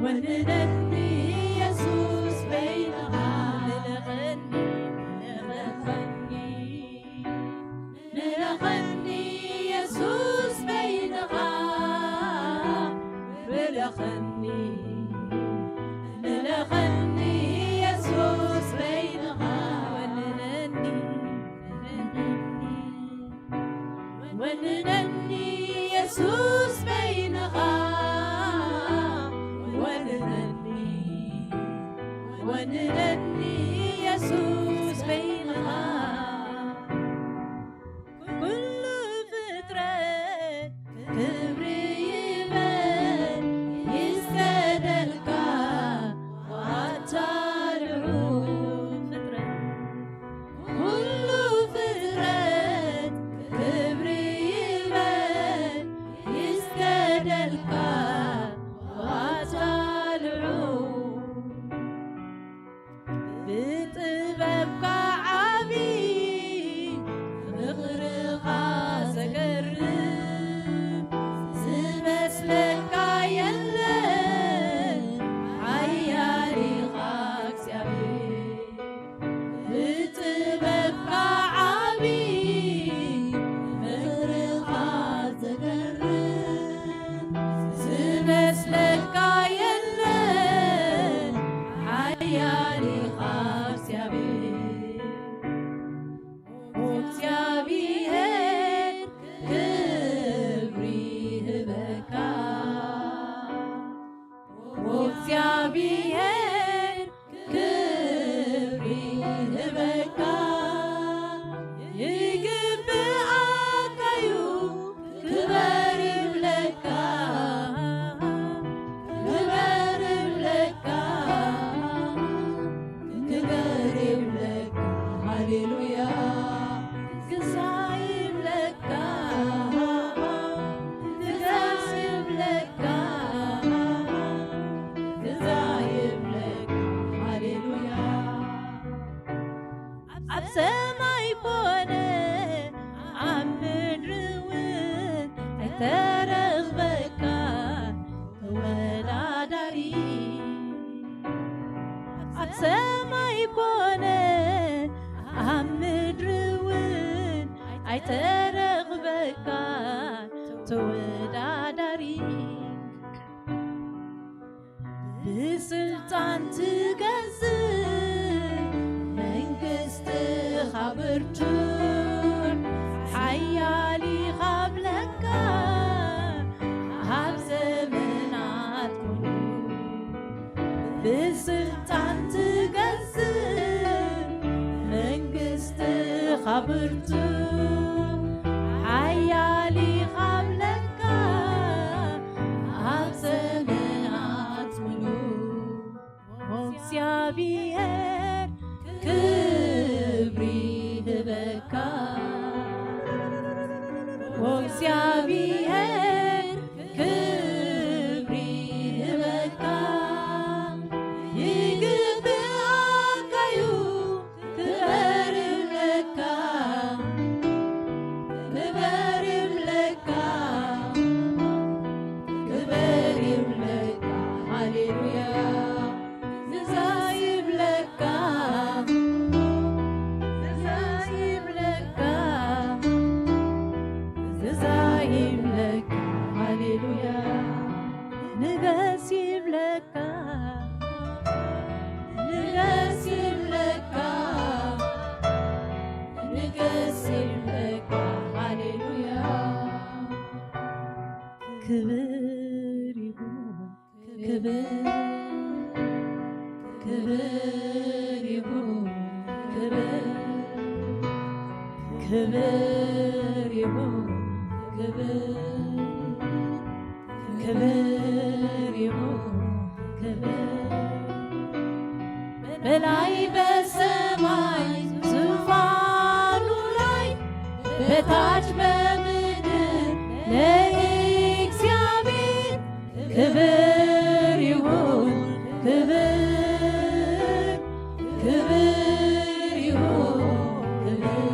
ወንነኒ የሱስ በይንኻ። ንለኸኒ፣ ንለኸኒ፣ ንለኸኒ የሱስ በይንኻ። ንለኸኒ፣ ንለኸኒ የሱስ በይንኻ። ወንነኒ፣ ወንነኒ የሱስ በይንኻ። ወንነኒ፣ ወንነኒ የሱስ በይንኻ። ኩሉ ፍጥረት ክብሪ ይበል ይስገደልካ፣ ኣታ ልዑል ፍጥረት። ኩሉ ፍጥረት ክብሪ ይበል ይስገደልካ፣ ኣታ ልዑል። ብጥበብካ ዓቢ፣ ምኽርኻ ዘገርም፣ ዝመስለካ የለን፣ ሓያል ኢኻ እግዚኣብሔር። ብጥበብካ ዓቢ፣ ምኽርኻ ዘገርም፣ ዝመስለካ የለን፣ ሓያል ኢኻ እግዚኣብሔር። እግዚኣብሔር ክብሪ ይህበካ፣ እግዚኣብሔር ክብሪ ይህበካ፣ ይግብኣካ እዩ ክበር ይብለካ፣ ክበር ይብለካ፣ ክበር ይብለካ። ሃሌሉያ። ግዛይ ይብለካ፣ ግዛይ ይብለካ፣ ግዛይ ይብለካ። ሃሌሉያ። ኣብ ሰማይ ኮነ ኣብ ምድሪ እውን ኣይተረኽበካ ተወዳዳሪ። ኣብ ሰማይ ኮነ ኣብ ምድሪ እውን ኣይተረኽበካ ተወዳዳሪ። ብስልጣን ትገዝእ መንግስትኻ ብርቱዕ ሓያል ኢኻ ብለካ ኣብ ዘመናት ኩሉ። ብስልጣን ትገዝእ መንግስትኻ ብርቱዕ ሓያል ኢኻ ብለካ ኣብ ዘመናት ሙሉ። እግዚኣብሔር ክብሪ ይህበካ። እግዚኣብሔር ክብሪ ይህበካ፣ ይግብኣካ እዩ፣ ክበር ይብለካ፣ ክበር ይብለካ፣ ክበር ይብለካ። ሃሌሉያ። ዝዛ ይብለካ፣ ዝዛ ይብለካ፣ ዝዛ ይብለካ። ሃሌሉያ። ንገስ ይብለካ፣ ንገስ ይብለካ፣ ንገስ ይብለካ። ሃሌሉያ። ክብር ይሁን፣ ክብር፣ ክብር ይሁን፣ ክብር፣ ክብር ይሁን፣ ክብር፣ ክብር ይሁን፣ ክብር። በላይ በሰማይ ዙፋኑ ላይ፣ በታች በምድር ለእግዚአብሔር ክብር ይሁን፣ ክብር፣ ክብር ይሁን፣ ክብር፣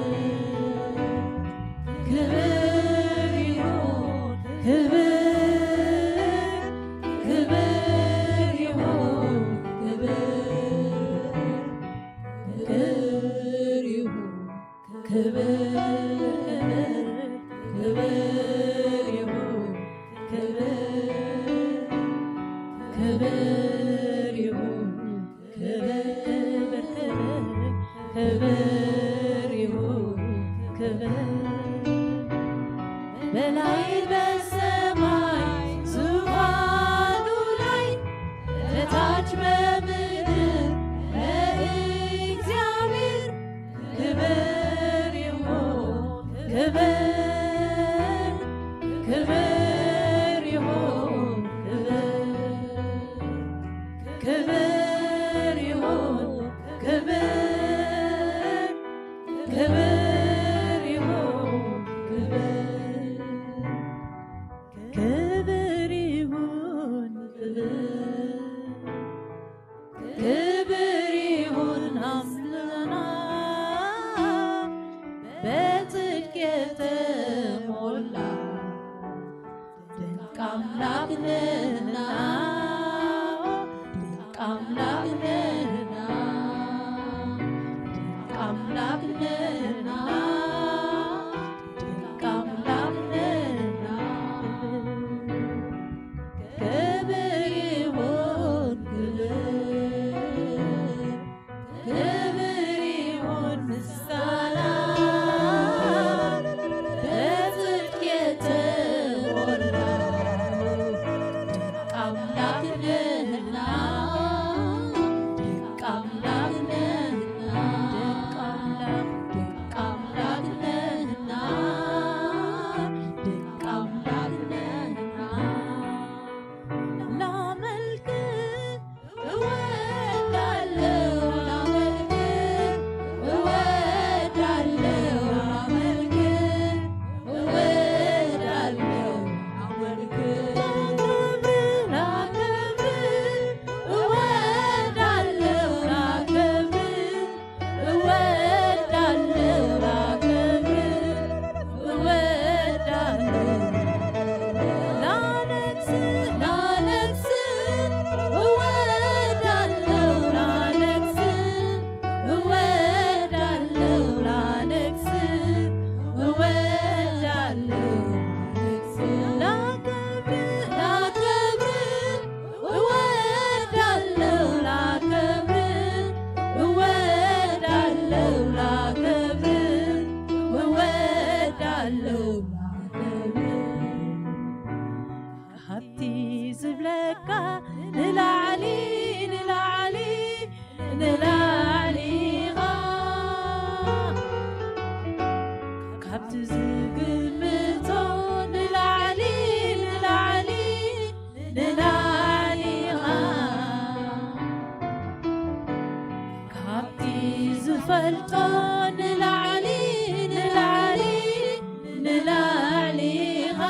ክብር ይሁን፣ ክብር፣ ክብር ይሁን፣ ክብር፣ ክብር ይሁን። ክብር፣ ክብር ይሁን፣ ክብር፣ ክብር ይሁን፣ ክብር፣ ክብር፣ ክብር ይሁን፣ ክብር። በላይ በሰማይ ዙፋኑ ላይ፣ በታች በምድር ለእግዚአብሔር ክብር ይሁን፣ ክብር፣ ክብር ይሁን፣ ክብር፣ ክብር ይሁን፣ ክብር፣ ክብር ይሁን፣ ክብር፣ ክብር ይሁን፣ ክብር። ክብር ይሁን አምልኮና በጽድቅ የተሞላ ድንቅ አምላክ ነህና፣ ድንቅ አምላክ ነህና፣ ድንቅ አምላክ ነህና፣ ድንቅ አምላክ ነህና። ክብር ይሁን ክብር፣ ክብር ይሁን ምስጋና፣ በጽድቅ የተሞላ ድንቅ አምላክ ነህና፣ ድንቅ አምላክ ነህና፣ ድንቅ አምላክ፣ ድንቅ አምላክ ነህና፣ ድንቅ አምላክ ነህና። ላመልክ እወዳለሁ፣ ላመልክ እወዳለሁ፣ ላመልክ እወዳለሁ፣ ላመልክ ላከብር፣ ላከብር እወዳለሁ፣ ላከብር እወዳለሁ፣ ላከብር እወዳለሁ፣ ላነግስ፣ ላነግስ እወዳለሁ፣ ላነግስ እወዳለሁ፣ ላነግስ እወዳለሁ፣ ላነግስ ላከብር፣ ላከብር እወዳለሁ፣ ላከብር እወዳለሁ፣ ላከብር እወዳለሁ፣ ላከብር። ካብቲ ዝብለካ ንላዕሊ፣ ንላዕሊ፣ ንላዕሊ ኢኻ። ካብቲ ዝግምቶ ንላዕሊ፣ ንላዕሊ፣ ንላዕሊ ኢኻ። ካብቲ ዝፈልጦ ንላዕሊ፣ ንላዕሊ፣ ንላዕሊ ኢኻ።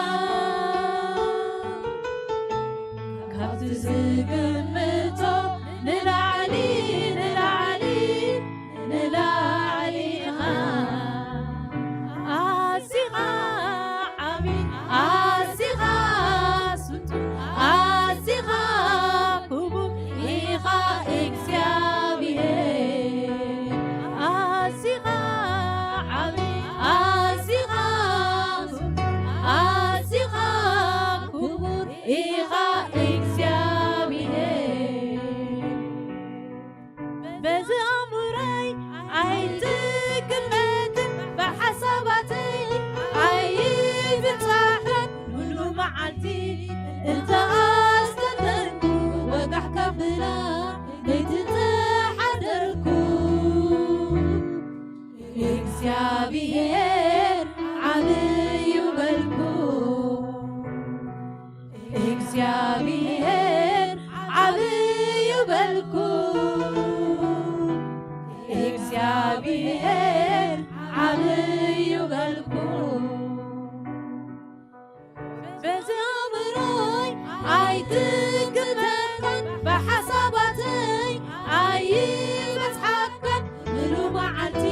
ትግተልካን ብሓሳባተይ ኣይበጽሓካን። ምሉ መዓልቲ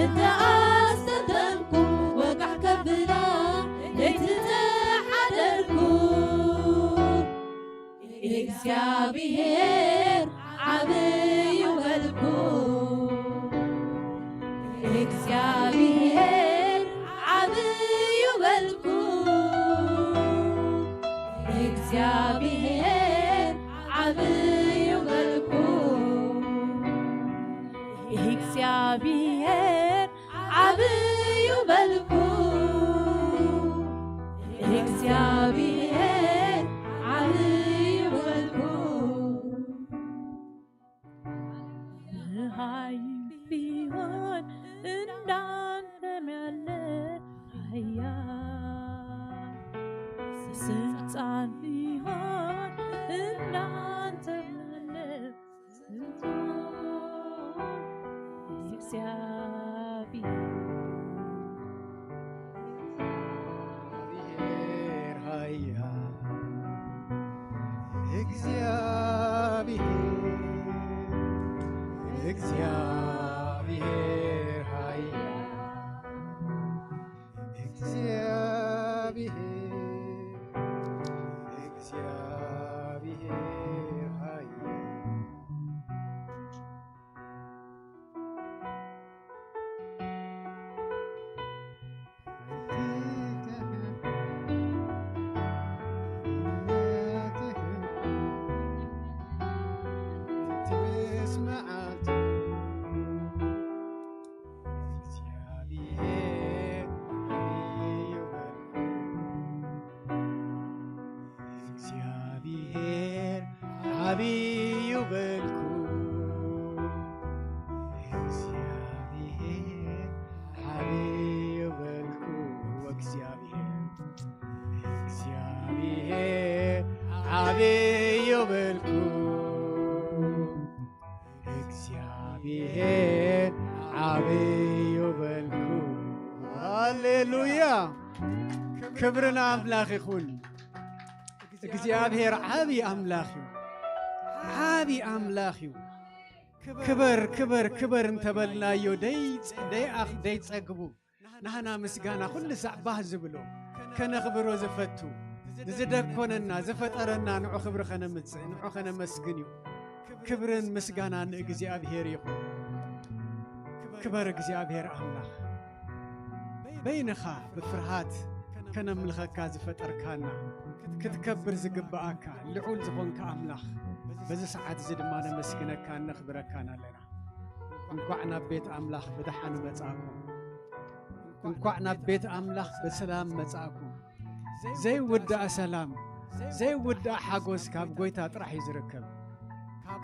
እንተ ኣስተንተንኩ ወጋሕ ከብላ ለይቲ ተሓደርኩ። እግዚኣብሔር ዓብዩ በልኩ። እግዚኣብሔር ዓብዩ በልኩ። እግዚኣብሔር ዓብዩ በልኩ። እግዚኣብሔር ዓብዩ በልኩ። እግዚኣብሔር ዓብዩ በልኩ። ኃይል ቢሆን እንዳንተ ያለ ኃያል፣ ስልጣን ቢሆን እንዳንተ ያለ ስልጣን፣ እግዚአብሔር እግዚአብሔር ኃያል፣ እግዚአብሔር፣ እግዚአብሔር ኃያል፣ እግዚአብሔር፣ እግዚአብሔር ኃያል። እግዚኣብሔር ዓብዩ በልኩ፣ እግዚኣብሔር ዓብዩ በልኩ፣ ወእግዚኣብሔር፣ እግዚኣብሔር ዓብዩ በልኩ፣ እግዚኣብሔር ዓብዩ በልኩ። ሃሌሉያ! ክብሪ ንኣምላኽ ይኹን። እግዚኣብሔር ዓቢ ኣምላኽ እዩ። ዓቢ ኣምላኽ እዩ። ክበር፣ ክበር፣ ክበር እንተበልናዮ ደይ-፣ ደይኣኽ-፣ ደይጸግቡ ናህና ምስጋና ኩሉ ሳዕ ባህ ዝብሎ፣ ከነኽብሮ ዝፈቱ፣ ንዝደኮነና፣ ዝፈጠረና ንዑ ክብሪ ከነምጽእ፣ ንዑ ከነመስግን እዩ። ክብርን ምስጋናን ንእግዚኣብሔር ይኹን። ክበር እግዚኣብሔር ኣምላኽ። በይንኻ ብፍርሃት ከነምልኸካ ዝፈጠርካና፣ ክትከብር ዝግብኣካ ልዑል ዝኾንካ ኣምላኽ፣ በዚ ሰዓት እዚ ድማ ነመስግነካን ነኽብረካን ኣለና። እንኳዕ ናብ ቤት ኣምላኽ ብደሓን መጻእኩም። እንኳዕ ናብ ቤት ኣምላኽ ብሰላም መጻእኩም። ዘይውዳእ ሰላም፣ ዘይውዳእ ሓጎስ ካብ ጐይታ ጥራሕ እዩ ዝርከብ።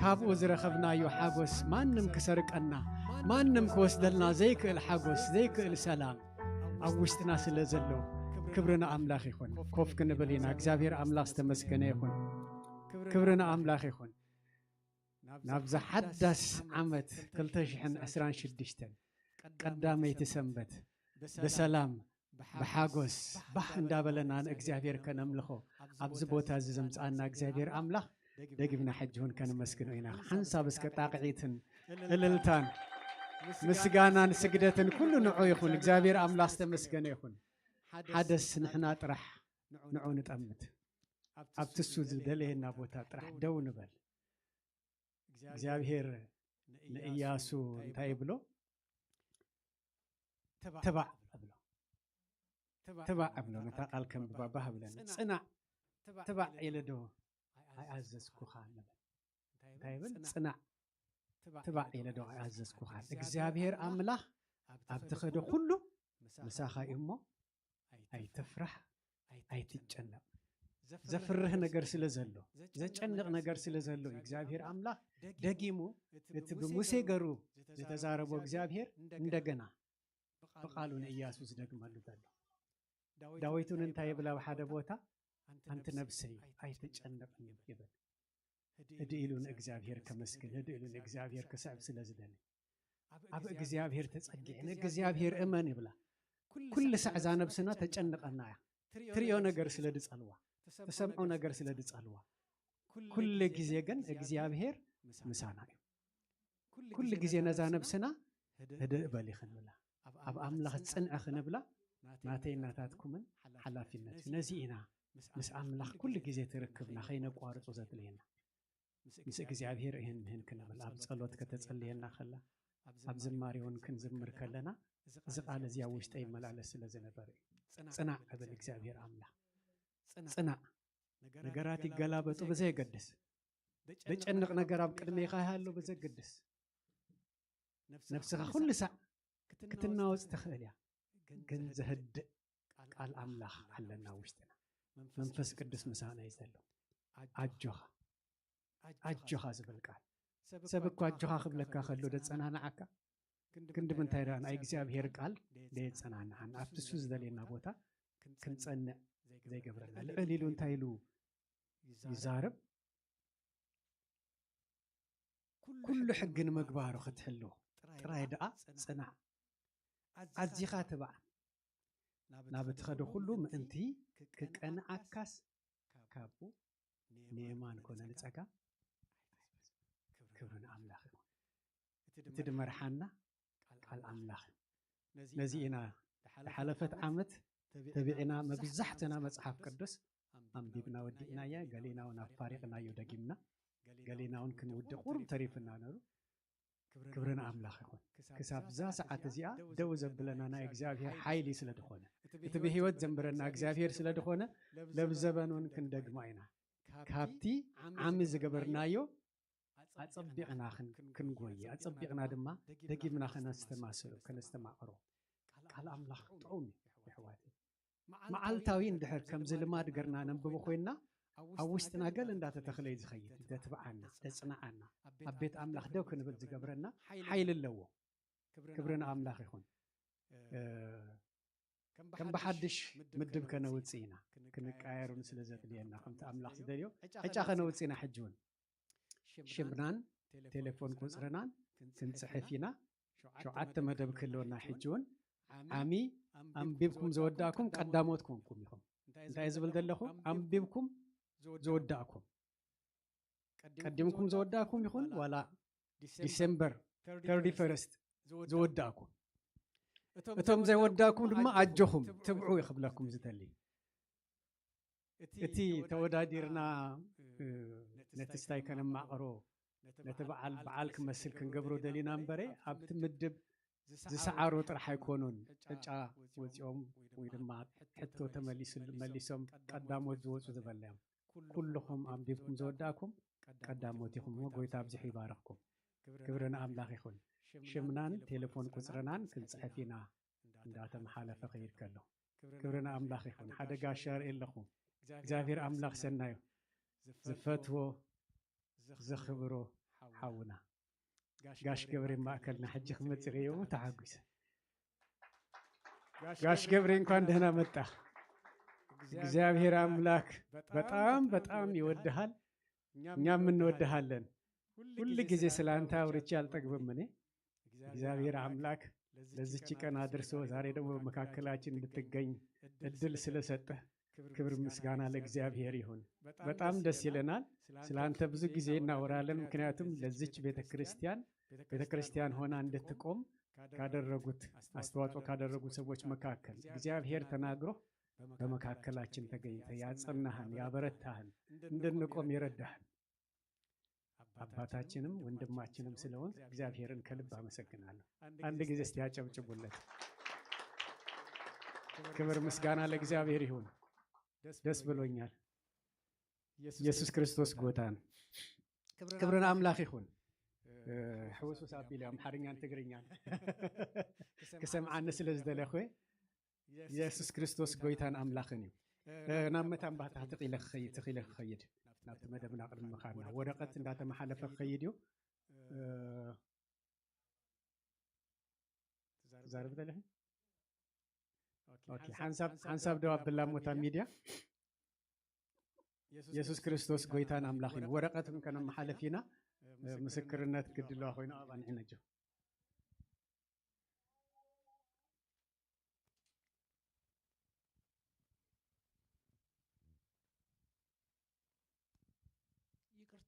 ካብኡ ዝረኸብናዮ ሓጎስ ማንም ክሰርቀና፣ ማንም ክወስደልና ዘይክእል ሓጎስ፣ ዘይክእል ሰላም ኣብ ውሽጥና ስለ ዘሎ ክብሪ ንኣምላኽ ይኹን። ኮፍ ክንብል ኢና። እግዚኣብሔር ኣምላኽ ዝተመስገነ ይኹን። ክብሪ ንኣምላኽ ይኹን። ናብዛ ሓዳስ ዓመት ክልተ ሽሕን ዕስራን ሽዱሽተን ቀዳመይቲ ሰንበት ብሰላም ብሓጎስ ባህ እንዳበለና ንእግዚኣብሔር ከነምልኾ ኣብዚ ቦታ እዚ ዘምጽኣና እግዚኣብሔር ኣምላኽ ደጊምና ሕጂ እውን ከነመስግኖ ኢና። ሓንሳብ እስከ ጣቕዒትን እልልታን ምስጋናን ስግደትን ኩሉ ንዑ ይኹን። እግዚኣብሔር ኣምላኽ ዝተመስገነ ይኹን። ሓደስ ንሕና ጥራሕ ንዑ ንጠምት። ኣብቲ እሱ ዝደለየና ቦታ ጥራሕ ደው ንበል። እግዚኣብሔር ንእያሱ እንታይ ይብሎ? ትባዕ እብሎ። ትባዕ እብሎ። ነታ ቃል ከንብባ ባህ ብለኒ። ጽናዕ፣ ትባዕ ኢለ ዶ ኣይኣዘዝኩኻን? እንታይ ይብል? ጽናዕ፣ ትባዕ ኢለ ዶ ኣይኣዘዝኩኻን? እግዚኣብሔር ኣምላኽ ኣብ ትኸዶ ኩሉ ምሳኻ እዩ እሞ ኣይትፍራሕ፣ ኣይትጨነቕ። ዘፍርህ ነገር ስለ ዘሎ፣ ዘጨንቕ ነገር ስለ ዘሎ እዩ እግዚኣብሔር ኣምላኽ ደጊሙ እቲ ብሙሴ ገሩ ዝተዛረቦ እግዚኣብሔር እንደገና ብቓሉ ንእያሱ ዝደግመሉ ዘሎ። ዳዊት እውን እንታይ ይብል ኣብ ሓደ ቦታ? "ኣንቲ ነብሰይ ኣይትጨነቕን" ይብል። ህድእ ኢሉ ንእግዚኣብሔር ከመስግን፣ ህድእ ኢሉ ንእግዚኣብሔር ክስዕብ ስለ ዝደሊ። ኣብ እግዚኣብሔር ተጸጊዕ፣ ንእግዚኣብሔር እመን ይብላ። ኩሉ ሳዕ እዛ ነብስና ተጨንቐና እያ። ትሪኦ ነገር ስለ ድጸልዋ፣ ትሰምዖ ነገር ስለ ዝጸልዋ። ኩሉ ግዜ ግን እግዚኣብሔር ምሳና እዩ። ኩሉ ግዜ ነዛ ነብስና ህድእ በሊ ክንብላ፣ ኣብ ኣምላኽ ጽንዒ ክንብላ ናተይ ናታትኩምን ሓላፊነት እዩ። ነዚ ኢና ምስ ኣምላኽ ኩሉ ግዜ ትርክብና ከይነቋርጾ ዘድልየና። ምስ እግዚኣብሔር ይህን ምህን ክንብል፣ ኣብ ጸሎት ከተጸልየና ከላ፣ ኣብ ዝማሬ እውን ክንዝምር ከለና፣ እዚ ቃል እዚ ኣብ ውሽጠይ ይመላለስ ስለ ዝነበረ እዩ። ጽናዕ እብል እግዚኣብሔር ኣምላኽ። ጽናዕ። ነገራት ይገላበጡ ብዘየገድስ፣ ዘጨንቕ ነገር ኣብ ቅድሜኻ ይሃሎ ብዘገድስ፣ ነብስኻ ኩሉ ሳዕ ክትናወጽ ትኽእል እያ። ግን ዘህድእ ቃል ኣምላኽ ኣለና ውሽጥና። መንፈስ ቅዱስ ምሳና እዩ ዘሎ። ኣጆኻ፣ ኣጆኻ ዝብል ቃል። ሰብ እኮ ኣጆኻ ክብለካ ከሎ ደጸናንዓካ። ክንዲ ምንታይ ደኣ ናይ እግዚኣብሔር ቃል ደየጸናንዓና፣ ኣብቲ እሱ ዝደልየና ቦታ ክንጸንዕ ዘይገብረና። ልዕል ኢሉ እንታይ ኢሉ ይዛረብ? ኩሉ ሕጊ ንምግባሩ ክትሕሉ ጥራይ ደኣ ጽናዕ። ኣዚኻ ትብዓን። ናብ እትኸዶ ኩሉ ምእንቲ ክቀንዓካስ ካብኡ ንየማን ኮነ ንጸጋም። ክብሪ ንኣምላኽ ይኹን። እቲ ድመርሓና ቃል ኣምላኽ እዩ። ነዚ ኢና ዝሓለፈት ዓመት ተቢዕና መብዛሕትና መጽሓፍ ቅዱስ ኣንቢብና ወዲእናያ፣ ገሊና እውን ኣፋሪቕናዮ ደጊምና፣ ገሊና እውን ክንውድእ ቁሩብ ተሪፍና ነሩ። ክብሪ ንኣምላኽ ይኹን። ክሳብ እዛ ሰዓት እዚኣ ደው ዘብለና ናይ እግዚኣብሔር ሓይሊ ስለ ዝኾነ፣ እቲ ብህይወት ዘንብረና እግዚኣብሔር ስለ ዝኾነ፣ ለብዘበን እውን ክንደግማ ኢና። ካብቲ ዓሚ ዝገበርናዮ ኣጸቢቕና ክን-፣ ክንጎይ፣ ኣጸቢቕና ድማ ደጊምና ከነስተማስሎ፣ ከነስተማቕሮ። ቃል ኣምላኽ ጥዑም እዩ፣ የሕዋተይ። መዓልታዊ እንድሕር ከምዚ ልማድ ገርና ነንብቦ ኮይንና፣ ኣብ ውሽጥና ገለ እንዳተተኽለ እዩ ዝኸይድ፣ ደትብዓና፣ ደጽንዓና፣ ኣብ ቤት ኣምላኽ ደው ክንብል ዝገብረና ሓይሊ ኣለዎ። ክብሪ ንኣምላኽ ይኹን። እ፣ ከም ብሓድሽ ምድብ ከነውጽእ ኢና፣ ክንቀያየሩን ስለ ዘድልየና፣ ከምቲ ኣምላኽ ዝደልዮ ዕጫ ከነውጽእ ኢና። ሕጂ እውን ሽምናን ቴሌፎን ቁጽርናን ክንጽሕፍ ኢና። ሸውዓተ መደብ ክህልወና። ሕጂ እውን ዓሚ ኣንቢብኩም ዘወዳእኩም ቀዳሞት ኮንኩም ኢኹም። እንታይ ዝብል ዘለኹ? ኣንቢብኩም ዘወዳእኩም። ቀዲምኩም ዘወዳእኩም ይኹን ዋላ ዲሴምበር ተርዲ ፈርስት ዘወዳእኩም። እቶም ዘይወዳእኩም ድማ ኣጆኹም ትብዑ እዩ ክብለኩም ዝደሊ። እቲ ተወዳዲርና፣ እ፣ ነቲ ስታይ ከነማቕሮ፣ ነቲ በዓል በዓል ክመስል ክንገብሮ ደሊና እምበረ፣ ኣብቲ ምድብ ዝሰዓሩ ጥራሕ ኣይኮኑን። ዕጫ ወፂኦም ወይ ድማ ሕቶ ተመሊሱ፣ መሊሶም ቀዳሞት ዝወፁ ዝበልናዮም። ኩልኹም ኣንቢብኩም ዘወዳእኩም ቀዳሞት ኢኹም እሞ፣ ጎይታ ኣብዚሑ ይባርኽኩም። ክብሪ ንኣምላኽ ይኹን። ሽምናን ቴሌፎን ቁፅርናን ክንፅሕፍ ኢና እንዳተመሓለፈ ኸይድ ከሎ። ክብሪ ንኣምላኽ ይኹን። ሓደ ጋሻ ርኢ ኣለኹ። እግዚኣብሔር ኣምላኽ ሰናዩ ዝፈትዎ ዘኽብሮ ሓውና ጋሽ ገብሬ ማእከልና ሕጂ ክመጽእ ርእየዎ ተሓጒሰ። ጋሽ ገብሬ እንኳን ደህና መጣ። እግዚኣብሔር ኣምላክ በጣም በጣም ይወድሃል፣ እኛም እንወድሃለን። ሁል ጊዜ ስለ አንተ አውርቼ አልጠግብም እኔ። እግዚአብሔር አምላክ ለዚች ቀን አድርሶ ዛሬ ደግሞ በመካከላችን እንድትገኝ እድል ስለሰጠህ ክብር ምስጋና ለእግዚአብሔር ይሁን። በጣም ደስ ይለናል። ስለ አንተ ብዙ ጊዜ እናወራለን፣ ምክንያቱም ለዚች ቤተ ክርስቲያን ቤተ ክርስቲያን ሆና እንድትቆም ካደረጉት አስተዋጽኦ ካደረጉ ሰዎች መካከል እግዚአብሔር ተናግሮ በመካከላችን ተገኝተ ያጸናህን ያበረታህን እንድንቆም የረዳህን አባታችንም ወንድማችንም ስለሆንክ እግዚአብሔርን ከልብ አመሰግናለሁ። አንድ ጊዜ እስቲ ያጨብጭቡለት። ክብር ምስጋና ለእግዚአብሔር ይሁን። ደስ ብሎኛል። ኢየሱስ ክርስቶስ ጎታ ነው። ክብርን አምላክ ይሁን። እ፣ ሕውስውስ ኣቢለ ኣምሓርኛን ትግርኛን ክሰምዓኒ ስለ ዝደለኹ፣ ኢየሱስ ክርስቶስ ጎይታን ኣምላኽን እዩ። እ፣ ናብ መታን ባህታ ትኺለ ክኸይድ፣ ትኺለ ክኸይድ፣ ናብቲ መደብና ቅድሚ ምኻድና ወረቐት እንዳተመሓለፈ ክኸይድ እዩ። እ፣ ትዛረብ ደለኺ? ኦኬ፣ ሓንሳብ፣ ሓንሳብ ደው ኣብላ ሞታ ሚድያ። ኢየሱስ ክርስቶስ ጎይታን ኣምላኽን እዩ። ወረቐት እውን ከነመሓልፍ ኢና። ምስክርነት ግድለዋ ኮይኑ ኣብ ኣንዒ ነጆ።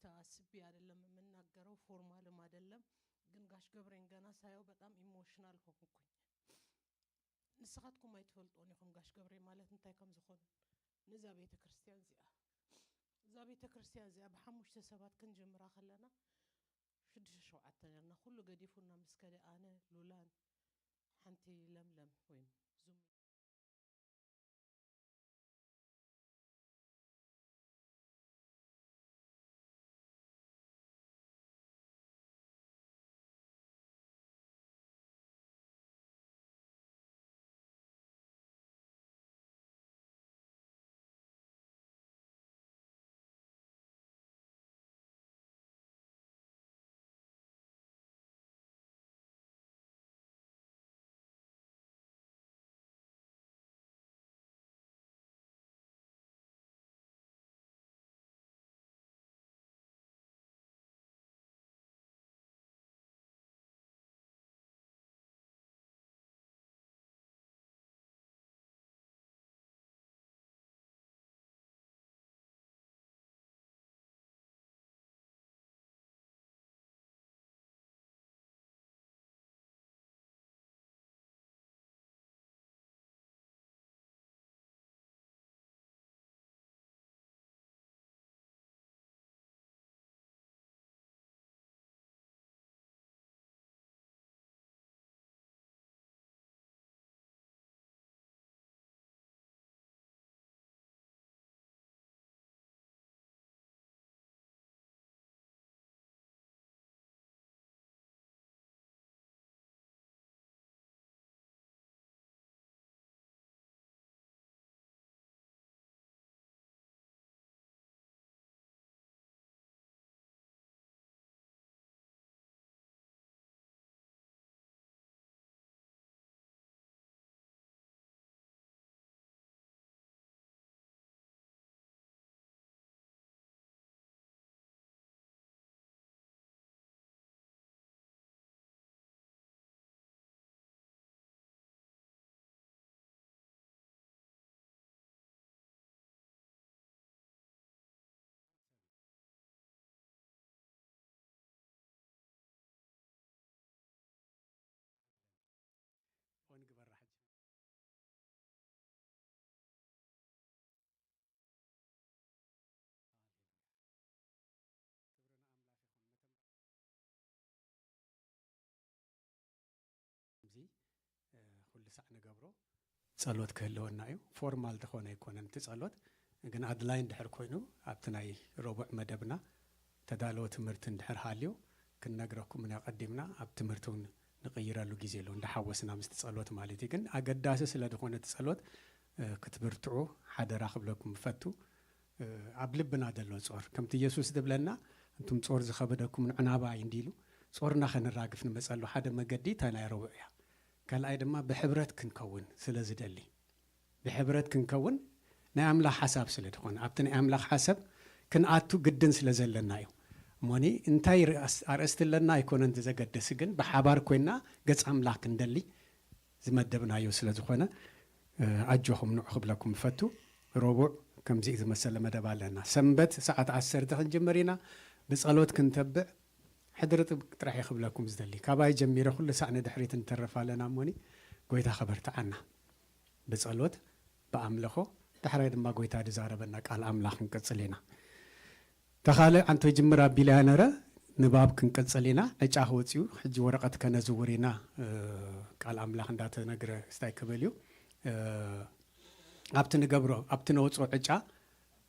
ይቅርታ፣ አስቤ አይደለም የምናገረው፣ ፎርማልም አይደለም። ግን ጋሽ ገብሬን ገና ሳየው በጣም ኢሞሽናል ሆንኩኝ። ንስኻትኩም ኣይትፈልጦን ኢኹም ጋሽ ገብሬ ማለት እንታይ ከም ዝኾኑ። ንዛ ቤተ ክርስቲያን እዚኣ፣ እዛ ቤተ ክርስቲያን እዚኣ ብሓሙሽተ ሰባት ክንጅምራ ከለና ሽዱሽተ ሸውዓተ ነርና። ኩሉ ገዲፉና ምስ ከደ፣ ኣነ፣ ሉላን ሓንቲ ለምለም ወይም ዙም ኦን ግበራ ሕጂ። እዚ ኩሉ ሳዕ ንገብሮ ጸሎት ክህልወና እዩ። ፎርማል ዝኾነ ኣይኮነን እቲ ጸሎት፣ ግን ኣድላይ እንድሕር ኮይኑ ኣብቲ ናይ ረቡዕ መደብና ተዳለወ ትምህርቲ እንድሕር ሃልዩ ክንነግረኩም ኢና። ቀዲምና ኣብ ትምህርቲ እውን ንቕይረሉ ግዜ ኣሎ፣ እንዳሓወስና ምስቲ ጸሎት ማለት እዩ። ግን ኣገዳሲ ስለ ዝኾነ እቲ ጸሎት ክትብርትዑ ሓደራ ክብለኩም እፈቱ። ኣብ ልብና ዘሎ ጾር ከምቲ የሱስ ዝብለና፣ እንቱም ጾር ዝኸበደኩም ንዑ ናባይ እንዲሉ ጾርና ከነራግፍ ንመጸሉ ሓደ መገዲ እታ ናይ ረቡዕ እያ። ካልኣይ ድማ ብሕብረት ክንከውን ስለ ዝደሊ፣ ብሕብረት ክንከውን ናይ ኣምላኽ ሓሳብ ስለ ዝኾነ ኣብቲ ናይ ኣምላኽ ሓሳብ ክንኣቱ ግድን ስለ ዘለና እዩ። እሞኒ እንታይ ርኣስ- ኣርእስቲ ኣለና ኣይኮነን ዘገድስ፣ ግን ብሓባር ኮይና ገጽ ኣምላኽ ክንደሊ ዝመደብናዮ ስለ ዝኾነ ኣጆኹም ንዑ ክብለኩም እፈቱ። ረቡዕ ከምዚ ዝመሰለ መደብ ኣለና። ሰንበት ሰዓት ዓሰርተ ክንጅምር ኢና። ብጸሎት ክንተብዕ ሕድሪ ጥብቅ ጥራሕ ክብለኩም ዝደሊ፣ ካባይ ጀሚረ ኩሉ ሳዕ ንድሕሪት ንተርፍ ኣለና እሞኒ ጎይታ ከበርትዓና ብጸሎት ብኣምልኾ፣ ዳሕራይ ድማ ጎይታ ዝዛረበና ቃል ኣምላኽ ክንቅጽል ኢና። ተኻለ ኣንቶ ጅምር ኣቢለ ነረ ንባብ ክንቅጽል ኢና። ዕጫ ክወጽኡ ሕጂ ወረቐት ከነዝውር ኢና። ቃል ኣምላኽ እንዳተነግረ ስታይ ክብል እዩ። ኣብቲ ንገብሮ ኣብቲ ነውፅኦ ዕጫ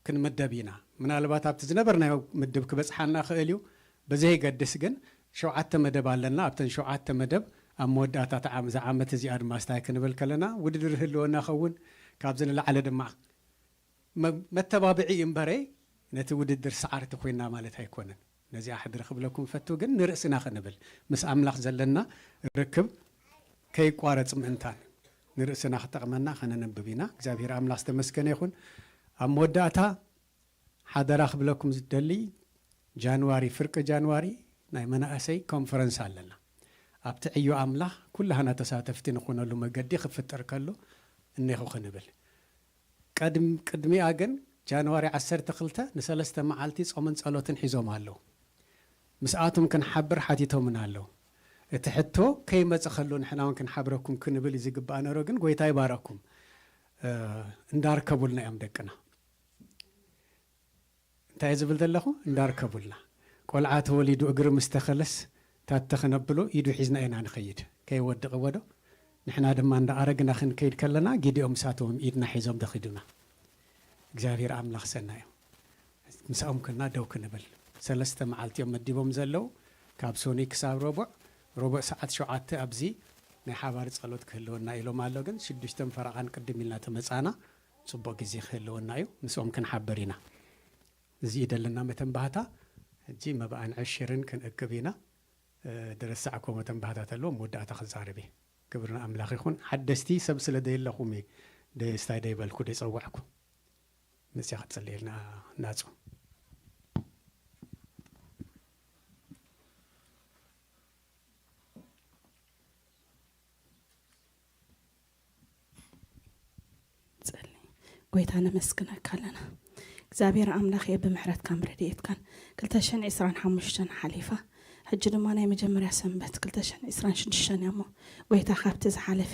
ክንምደብ ኢና። ምናልባት ኣብቲ ዝነበርናዮ ምድብ ክበፅሓና ክእል እዩ። ብዘይገድስ ግን ሸውዓተ መደብ ኣለና። ኣብተን ሸውዓተ መደብ ኣብ መወዳእታ እዛ ዓመት እዚኣ ድማ ስታይ ክንብል ከለና ውድድር ህልወና ኸውን፣ ካብዚ ንላዕሊ ድማ መተባብዒ እምበረ ነቲ ውድድር ሰዓርቲ ኮይና ማለት ኣይኮነን። ነዚኣ ሕድሪ ክብለኩም ፈቱ ግን ንርእስና ክንብል ምስ ኣምላኽ ዘለና ርክብ ከይቋረጽ ምእንታን ንርእስና ክጠቕመና ከነንብብ ኢና። እግዚኣብሔር ኣምላኽ ዝተመስገነ ይኹን። ኣብ መወዳእታ ሓደራ ክብለኩም ዝደሊ፣ ጃንዋሪ፣ ፍርቂ ጃንዋሪ ናይ መናእሰይ ኮንፈረንስ ኣለና። ኣብቲ ዕዮ ኣምላኽ ኩላህና ተሳተፍቲ ንኾነሉ መገዲ ክፍጠር ከሎ እኔኹ ክንብል፣ ቅድሚኣ ግን ጃንዋሪ ዓሰርተ ክልተ ንሰለስተ መዓልቲ ጾምን ጸሎትን ሒዞም ኣለዉ። ምስኣቶም ክንሓብር ሓቲቶምና ኣለዉ። እቲ ሕቶ ከይመጸ ከሎ ንሕና እውን ክንሓብረኩም ክንብል እዩ ዝግባእ ነይሩ፣ ግን ጎይታ ይባረኩም። እ፣ እንዳርከቡልና እዮም ደቅና። እንታይ ዝብል ዘለኹ? እንዳርከቡልና። ቆልዓ ተወሊዱ እግሪ ምስ ተኸለስ ታተ ክነብሎ ኢዱ ሒዝና ኢና ንኸይድ። ከይወድቕ ወዶ ንሕና ድማ እንዳኣረግና ክንከይድ ከለና ጊዲኦም ምሳቶም ኢድና ሒዞም ደኺዱና። እግዚኣብሔር ኣምላኽ ሰናዩ። ምሳኦም ከና ደው ክንብል። ሰለስተ መዓልቲ እዮም መዲቦም ዘለዉ። ካብ ሶኒ ክሳብ ረቡዕ፣ ረቡዕ ሰዓት ሸውዓተ ኣብዚ ናይ ሓባር ጸሎት ክህልወና ኢሎም ኣሎ። ግን ሽዱሽተን ፈረቓን ቅድም ኢልና ተመጻና ጽቡቕ ግዜ ክህልወና እዩ። ምስኦም ክንሓብር ኢና። እዚ እዩ ደለና መተንባህታ። ሕጂ መባእን ዕሽርን ክንእክብ ኢና። እ፣ ድረሳዕኮ መተንባህታ ተለዎ መወዳእታ ክዛረብ እየ። ክብሪ ንኣምላኽ ይኹን። ሓደስቲ ሰብ ስለ ደየለኹም እየ ደስታይ ደይበልኩ ደይጸዋዕኩ። መጽያ ክትጽልየልና ናጹ። ጸሊ። ጎይታ ነመስግነካ ኣለና። እግዚኣብሔር ኣምላኽ እየ ብምሕረትካን ብረድኤትካን ክልተ ሽሕን ዕስራን ሓሙሽተን ሓሊፋ፣ ሕጂ ድማ ናይ መጀመርያ ሰንበት ክልተ ሽሕን ዕስራን ሽዱሽተን እያ እሞ፣ ጎይታ ካብቲ ዝሓለፈ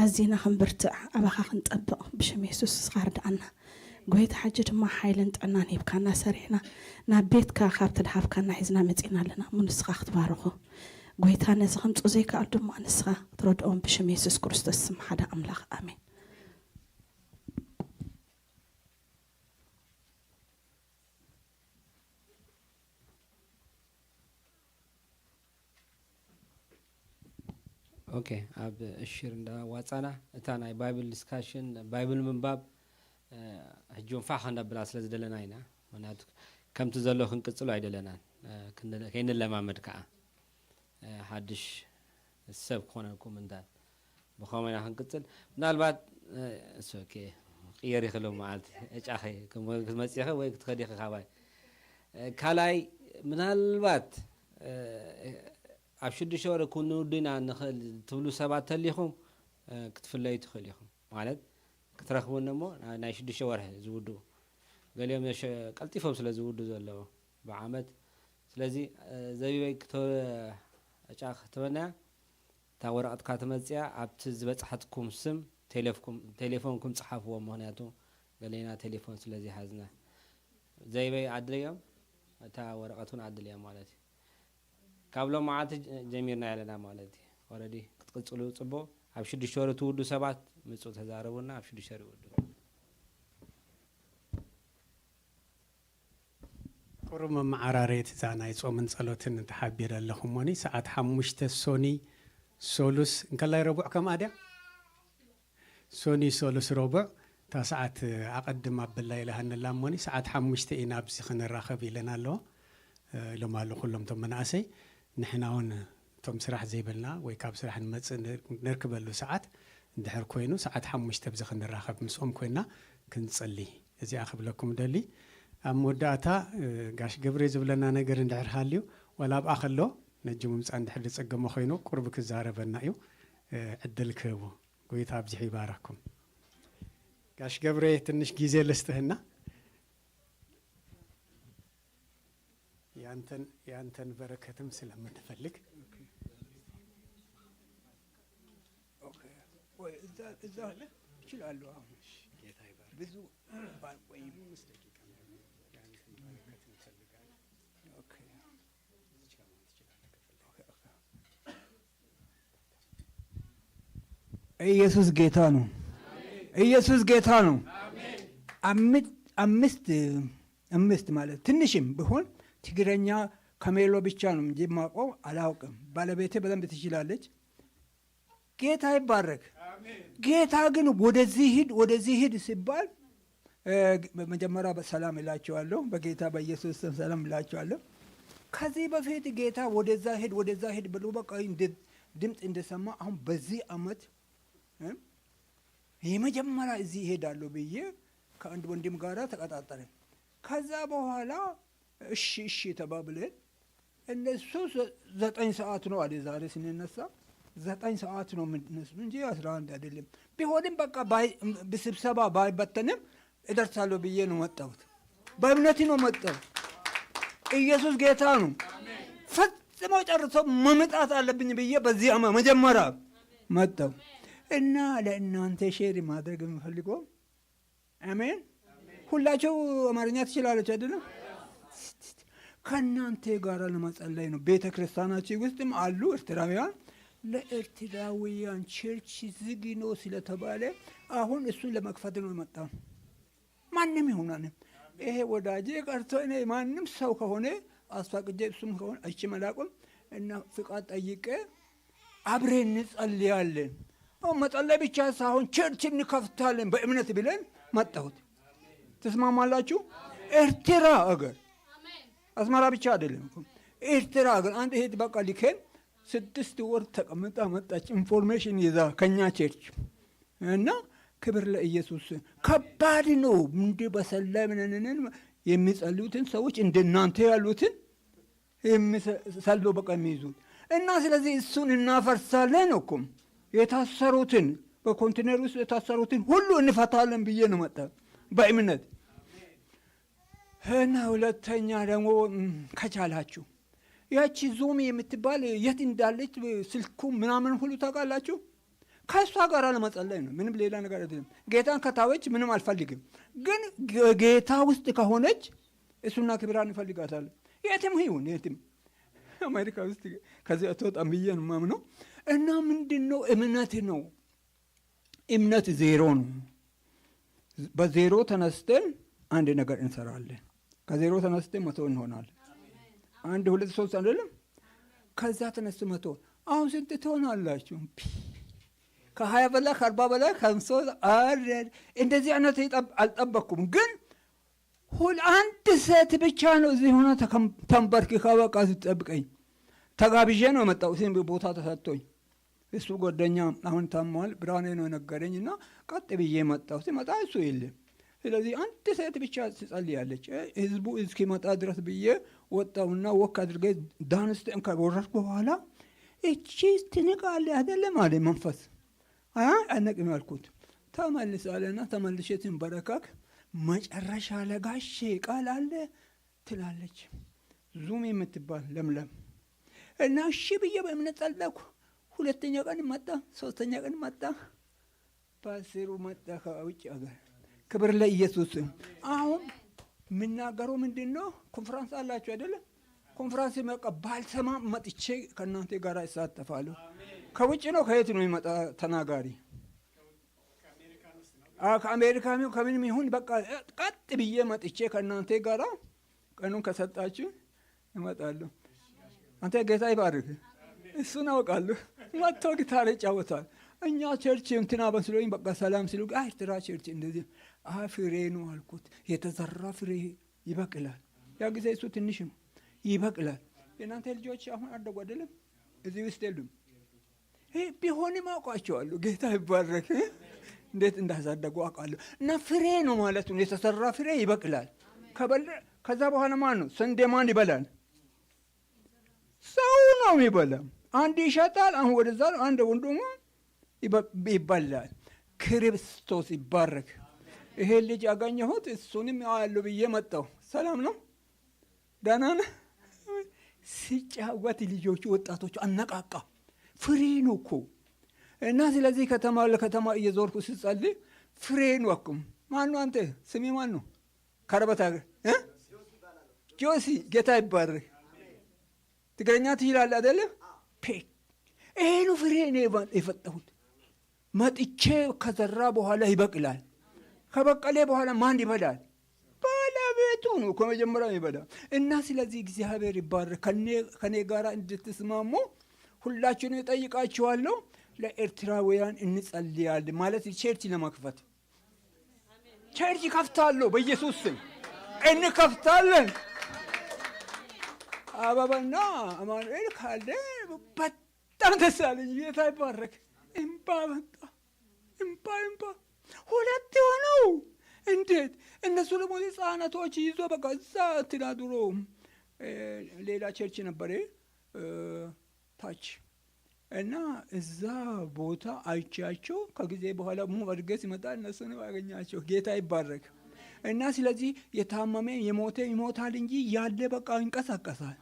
ኣዚና ክንብርትዕ ኣባኻ ክንጠብቕ ብሽም የሱስ ንስኻ ርድኣና። ጎይታ ሕጂ ድማ ሓይልን ጥዕናን ሂብካና ሰሪሕና ናብ ቤትካ ካብቲ ድሃብካና ሒዝና መጺና ኣለና እሞ ንስኻ ክትባርኾ ጎይታ ነዚ ከምጽኡ ዘይከኣል ድማ ንስኻ ክትረድኦም ብሽም የሱስ ክርስቶስ ስም ሓደ ኣምላኽ ኣሜን። ኦኬ ኣብ እሽር እንዳዋጻና እታ ናይ ባይብል ዲስካሽን ባይብል ምንባብ ሕጂ እውን ፋሕ ከነብላ ስለ ዝደለና ኢና። ምክንያቱ ከምቲ ዘሎ ክንቅጽሎ ኣይደለናን። ከይንለማመድ ከዓ ሓድሽ ሰብ ክኾነልኩም እንተ ብኸመይ ኢና ክንቅጽል? ምናልባት ኦኬ ቅየር ይኽእል መዓልቲ ዕጫኺ ክትመጽኢኺ ወይ ክትኸዲኺ ካባይ ካልኣይ ምናልባት ኣብ ሽዱሽተ ወርሒ ክንውዱ ኢና ንኽእል ትብሉ ሰባት ተሊኹም ክትፍለዩ ትኽእል ኢኹም። ማለት ክትረኽቡ እሞ ናይ ሽዱሽተ ወርሒ ዝውድኡ ገሊኦም ቀልጢፎም ስለ ዝውዱ ዘለዎ ብዓመት ስለዚ ዘቢበይ ዕጫ ክትበናያ እታ ወረቐትካ ትመጽያ ኣብቲ ዝበጽሓትኩም ስም ቴሌፎንኩም ጽሓፍዎ ምኽንያቱ ገሌና ቴሌፎን ስለ ዘይሓዝና ዘይበይ ኣድለዮም እታ ወረቐት እውን ኣድልያ ማለት እዩ። ካብ ሎም መዓልቲ ጀሚርና ያለና ማለት እዩ። ኦረዲ ክትቅፅሉ ፅቡቅ ኣብ ሽዱሽተ ወር ትውዱ ሰባት ምፁ ተዛረቡና ኣብ ሽዱሽተ ወር ይውዱ። ቁሩብ መመዓራረየት እዛ ናይ ጾምን ጸሎትን ተሓቢረ ኣለኹ እሞኒ ሰዓት ሓሙሽተ ሶኒ ሶሉስ እንከላይ ረቡዕ ከምኣ ድያ ሶኒ ሶሉስ ረቡዕ እታ ሰዓት ኣቐድም ኣብላ ኢለ ሃንላ እሞኒ ሰዓት ሓሙሽተ ኢና ኣብዚ ክንራኸብ ኢለን ኣለዎ ኢሎም ኣሎ ኩሎም እቶም መናእሰይ ንሕና እውን እቶም ስራሕ ዘይብልና ወይ ካብ ስራሕ ንመፅእ ነርክበሉ ሰዓት እንድሕር ኮይኑ ሰዓት ሓሙሽተ ኣብዚ ክንራኸብ ምስኦም ኮይና ክንፅሊ እዚኣ ክብለኩም ደሊ ኣብ መወዳእታ ጋሽ ገብሬ ዝብለና ነገር እንድሕር ሃልዩ ዋላ ኣብኣ ከሎ ነጂ ምምፃእ እንድሕር ዝፀገሞ ኮይኑ ቁርብ ክዛረበና እዩ ዕድል ክህቡ ጎይታ ኣብዚሑ ይባረኩም ጋሽ ገብሬ ትንሽ ጊዜ ልስትህና ያንተን ያንተን በረከትም ስለምንፈልግ እዛ እችላለሁ። አሁን ብዙ ባልቆይም ኢየሱስ ጌታ ነው። ኢየሱስ ጌታ ነው። አምስት አምስት ማለት ትንሽም ቢሆን ትግረኛ ከሜሎ ብቻ ነው እንጂ የማውቀው አላውቅም። ባለቤቴ በደንብ ትችላለች። ጌታ ይባረክ። ጌታ ግን ወደዚህ ሂድ ወደዚህ ሂድ ሲባል መጀመሪያ ሰላም እላቸዋለሁ፣ በጌታ በኢየሱስ ስም ሰላም እላቸዋለሁ። ከዚህ በፊት ጌታ ወደዛ ሂድ ወደዛ ሂድ ብሎ በቃ ድምፅ እንደሰማ አሁን በዚህ አመት የመጀመሪያ እዚህ ይሄዳለሁ ብዬ ከአንድ ወንድም ጋራ ተቀጣጠርን። ከዛ በኋላ እሺ እሺ ተባብለን እነሱ ዘጠኝ ሰዓት ነው አለ ዛሬ ስንነሳ ዘጠኝ ሰዓት ነው የምንነሱ እንጂ አስራ አንድ አይደለም። ቢሆንም በቃ ስብሰባ ባይበተንም እደርሳለሁ ብዬ ነው መጣሁት። በእምነት ነው መጣሁት። ኢየሱስ ጌታ ነው። ፈጽሞ ጨርሶ መምጣት አለብኝ ብዬ በዚህ አማ-፣ መጀመሪያ መጣሁ። እና ለእናንተ ሼር ማድረግ የምፈልገው፣ አሜን። ሁላችሁ አማርኛ ትችላለች አይደለም? ከእናንተ ጋር ለመጸለይ ነው። ቤተ ክርስቲያናችን ውስጥም አሉ ኤርትራውያን። ለኤርትራውያን ቸርች ዝግ ነው ስለተባለ አሁን እሱን ለመክፈት ነው የመጣው። ማንም ይሁን ማንም፣ ይሄ ወዳጄ ቀርቶ እኔ ማንም ሰው ከሆነ አስፈቅጄ እሱም ከሆነ አይቼ መላቁም እና ፍቃድ ጠይቄ አብሬ እንጸልያለን። አሁን መጸለይ ብቻ ሳይሆን ቸርች እንከፍታለን በእምነት ብለን መጣሁት። ትስማማላችሁ? ኤርትራ አገር አስመራ ብቻ አይደለም እኮ። ኤርትራ አገር አንድ እህት በቃ ልከን ስድስት ወር ተቀምጣ መጣች። ኢንፎርሜሽን ይዛ ከኛ ቸርች እና ክብር ለኢየሱስ። ከባድ ነው። እንደ በሰላይ ምንንን የሚጸልዩትን ሰዎች እንደናንተ ያሉትን የሚሰ-፣ ሰልዶ በቃ የሚይዙት እና ስለዚህ እሱን እናፈርሳለን እኮ። የታሰሩትን፣ በኮንቴነር ውስጥ የታሰሩትን ሁሉ እንፈታለን ብዬ ነው መጣ በእምነት። እና ሁለተኛ ደግሞ፣ ም፣ ከቻላችሁ ያቺ ዙም የምትባል የት እንዳለች ስልኩ ምናምን ሁሉ ታውቃላችሁ። ከእሷ ጋር ለመጸለይ ነው። ምንም ሌላ ነገር አይደለም። ጌታን ከታወች ምንም አልፈልግም። ግን ጌ-፣ ጌታ ውስጥ ከሆነች እሱና ክብራን እፈልጋታለሁ። የትም ይሁን የትም፣ አሜሪካ ውስጥ ከዚህ አትወጣም ብዬ ነው የማምነው። እና ምንድን ነው? እምነት ነው። እምነት ዜሮ ነው። በዜሮ ተነስተን አንድ ነገር እንሰራለን። ከዜሮ ተነስተን መቶ እንሆናለን። አንድ፣ ሁለት፣ ሶስት አይደለም? ከዛ ተነስቶ መቶ። አሁን ስንት ትሆናላችሁ? ከ20 በላይ፣ ከ40 በላይ፣ ከ50 አረድ። እንደዚህ አይነት ይጠብ-፣ አልጠበቅኩም። ግን ሁል-፣ አንድ ሴት ብቻ ነው እዚህ ሆና ተከም-፣ ተንበርክካ በቃ ስትጠብቀኝ። ተጋብዤ ነው የመጣሁት። ይህን ቦታ ተሰጥቶኝ እሱ ጓደኛ አሁን ታሟል፣ ብርሃኔ ነው የነገረኝ እና ቀጥ ብዬ መጣሁ። ሲመጣ እሱ የለም። ስለዚህ አንድ ሴት ብቻ ትጸልያለች። እ፣ ህዝቡ እስኪመጣ ድረስ ብዬ ወጣሁና ወክ አድርጌ ዳንስቴን ከወረድኩ በኋላ «እቺ ትንቃለህ አይደለም?» አለ መንፈስ። «አይ፣ አልነቅም» አልኩት። «ተመልስ» አለና ተመልሼ ስንበረከክ መጨረሻ ላይ «ጋሼ ቃል አለ» ትላለች ዙም የምትባል ለምለም። እና እሺ ብዬ በእምነት ጸለይኩ። ሁለተኛ ቀን መጣ፣ ሶስተኛ ቀን መጣ፣ ፓስተሩ መጣ ከውጭ ሀገር። ክብር ለኢየሱስ። አሁን የምናገረው ምንድን ነው? ኮንፈረንስ አላችሁ አይደለ? ኮንፈረንስ በቃ ባልሰማ መጥቼ ከእናንተ ጋር እሳተፋለሁ። ከውጭ ነው ከየት ነው የሚመጣ ተናጋሪ? አ፣ ከአሜሪካ ነው ከምንም ይሁን በቃ ቀጥ ብዬ መጥቼ ከእናንተ ጋር ቀኑን ከሰጣችሁ እመጣለሁ። አንተ ጌታ ይባርክ። እሱን አውቃለሁ። መጥቶ ጊታር ይጫወታል። እኛ ቸርች እንትና መስሎኝ በቃ ሰላም ሲሉ «አይ፣ ኤርትራ ቸርች እንደዚህ» «አይ፣ ፍሬ ነው» አልኩት። የተዘራ ፍሬ ይበቅላል። ያ ጊዜ እሱ ትንሽ ነው። ይበቅላል። የእናንተ ልጆች አሁን አደጉ አይደለም? እዚህ ውስጥ የሉም። ይሄ ቢሆንም አውቃቸዋለሁ። ጌታ ይባረክ። እንዴት እንዳሳደጉ አውቃለሁ። እና ፍሬ ነው ማለት ነው። የተሰራ ፍሬ ይበቅላል። ከበለ-፣ ከዛ በኋላ ማን ነው? ስንዴ ማን ይበላል? ሰው ነው የሚበላ። አንድ ይሸጣል፣ አሁን ወደዛ ነው፣ አንድ ወንድሙ ይበ-፣ ይበላል። ክርስቶስ ይባረክ። ይሄ ልጅ አገኘሁት፣ እሱንም አያለሁ ብዬ መጣሁ። ሰላም ነው? ደህና ነህ? ሲጫወት ልጆቹ፣ ወጣቶቹ አነቃቃ። ፍሬ ነው እኮ። እና ስለዚህ ከተማ ለከተማ እየዞርኩ ስጸልይ ፍሬ ነው እኮ። ማነው አንተ? ስሜ ማን ነው? ከረበት ሀገር፣ እ? ጆሲ፣ ጌታ ይባረክ። ትግረኛ ትችላለህ አይደለ? ፔ-፣ ይሄ ነው ፍሬ እኔ የባ-፣ የፈጠሁት። መጥቼ ከዘራ በኋላ ይበቅላል። ከበቀለ በኋላ ማን ይበላል? ባለቤቱ ነው ከመጀመሪያው ይበላል። እና ስለዚህ እግዚአብሔር ይባረክ። ከኔ፣ ከኔ ጋር እንድትስማሙ ሁላችሁንም እጠይቃችኋለሁ። ለኤርትራውያን እንጸልያለን ማለት ቸርች ለመክፈት። ቸርች ይከፍታለሁ በኢየሱስ ስም። እንከፍታለን። አበባና አማኑኤል ካለ በጣም ደስ አለኝ። ጌታ ይባረክ። እምባ መጣ። እምባ፣ እምባ። ሁለት የሆነው እንዴት? እነሱ ደግሞ ህፃናቶች ይዞ በቃ እዛ እንትና ድሮ፣ እ፣ ሌላ ቸርች ነበረ፣ እ፣ ታች እና እዛ ቦታ አይቻቸው ከጊዜ በኋላ ሙቭ አድርጌ ሲመጣ እነሱንም አገኛቸው። ጌታ ይባረክ። እና ስለዚህ የታመመ የሞተ ይሞታል እንጂ ያለ በቃ ይንቀሳቀሳል፣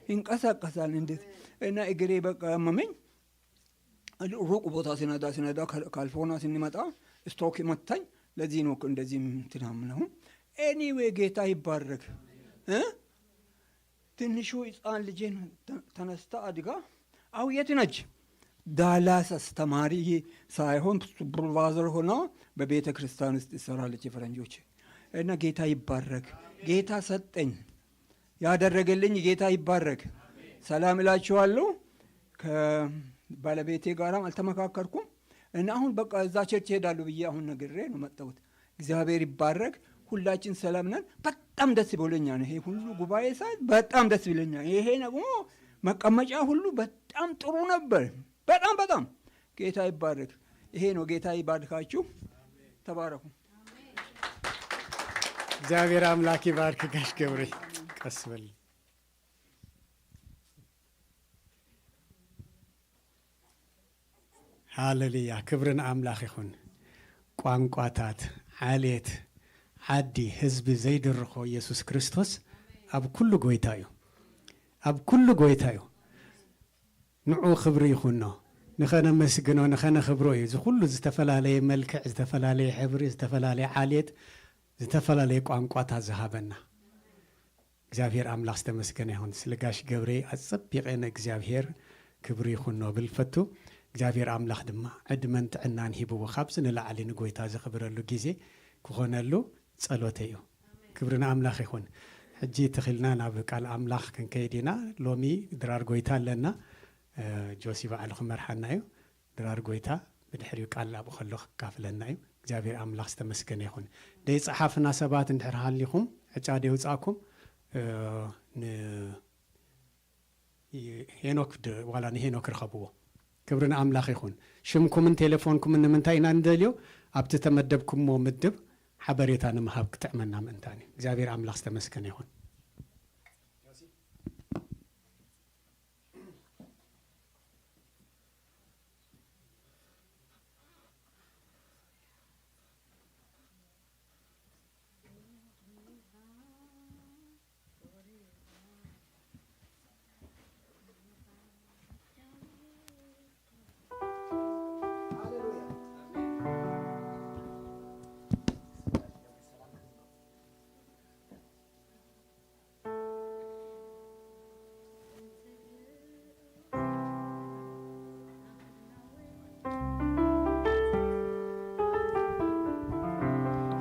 ይንቀሳቀሳል። እንዴት እና እግሬ በቃ አመመኝ። ሩቅ ቦታ ሲነዳ ሲነዳ ካል- ካሊፎርኒያ ስንመጣ ስትሮክ መታኝ። ለዚህ ነው እንደዚህ ምትናምነው። ኤኒዌይ ጌታ ይባረክ። እ? ትንሹ ህፃን ልጄን ተ- ተነስታ አድጋ አው የት ነች? ዳላስ አስተማሪ ሳይሆን ሱፐርቫይዘር ሆና በቤተ ክርስቲያን ውስጥ ትሰራለች። የፈረንጆች እና ጌታ ይባረክ። ጌታ ሰጠኝ ያደረገልኝ ጌታ ይባረክ። ሰላም እላችኋለሁ። ከባለቤቴ ጋራም አልተመካከርኩም እና አሁን በቃ እዛ ቸርች እሄዳለሁ ብዬ አሁን ነግሬ ነው መጣሁት። እግዚአብሔር ይባረክ። ሁላችን ሰላም ነን። በጣም ደስ ብሎኛል። ይሄ ሁሉ ጉባኤ ሳይ በጣም ደስ ብሎኛል። ይሄ ደግሞ መቀመጫ ሁሉ በጣም ጥሩ ነበር። በጣም በጣም ጌታ ይባረክ። ይሄ ነው። ጌታ ይባርካችሁ። ተባረኩ። እግዚኣብሔር ኣምላክ ይባርክ ጋሽ ገብረ። ቀስ በል። ሃሌሉያ፣ ክብሪ ንኣምላኽ ይኹን። ቋንቋታት፣ ዓሌት፣ ዓዲ፣ ህዝቢ ዘይድርኾ ኢየሱስ ክርስቶስ ኣብ ኩሉ ጎይታ እዩ። ኣብ ኩሉ ጎይታ እዩ። ንዑ ክብሪ ይኹኖ። ንኸነመስግኖ ንኸነኽብሮ እዩ። እዚ ኩሉ ዝተፈላለየ መልክዕ፣ ዝተፈላለየ ሕብሪ፣ ዝተፈላለየ ዓሌት፣ ዝተፈላለየ ቋንቋታት ዝሃበና እግዚኣብሔር ኣምላኽ ዝተመስገነ ይኹን። ስለ ጋሽ ገብሬ ኣጸቢቐ ንእግዚኣብሔር ክብሪ ይኹኖ ብል ፈቱ። እግዚኣብሔር ኣምላኽ ድማ ዕድመን ጥዕናን ሂብዎ ካብዚ ንላዕሊ ንጎይታ ዘኽብረሉ ግዜ ክኾነሉ ጸሎተይ እዩ። ክብሪ ንኣምላኽ ይኹን። ሕጂ ተኺልና ናብ ቃል ኣምላኽ ክንከይድ ኢና። ሎሚ ድራር ጎይታ ኣለና። እ፣ ጆሲ ባዕሉ ክመርሓና እዩ። ድራር ጎይታ ብድሕሪኡ ቃል ኣብኡ ከሎ ክካፍለና እዩ። እግዚኣብሔር ኣምላኽ ዝተመስገነ ይኹን። ደይጸሓፍና ሰባት እንድሕር ሃሊኹም ዕጫ ደይውጻእኩም፣ እ፣ ን- ሄኖክ ድ- ዋላ ንሄኖክ ርኸብዎ። ክብሪ ንኣምላኽ ይኹን። ሽምኩምን ቴሌፎንኩምን ንምንታይ ኢና ንደልዮ? ኣብቲ ተመደብኩሞ ምድብ ሓበሬታ ንምሃብ ክጥዕመና ምእንታን እዩ። እግዚኣብሔር ኣምላኽ ዝተመስገነ ይኹን።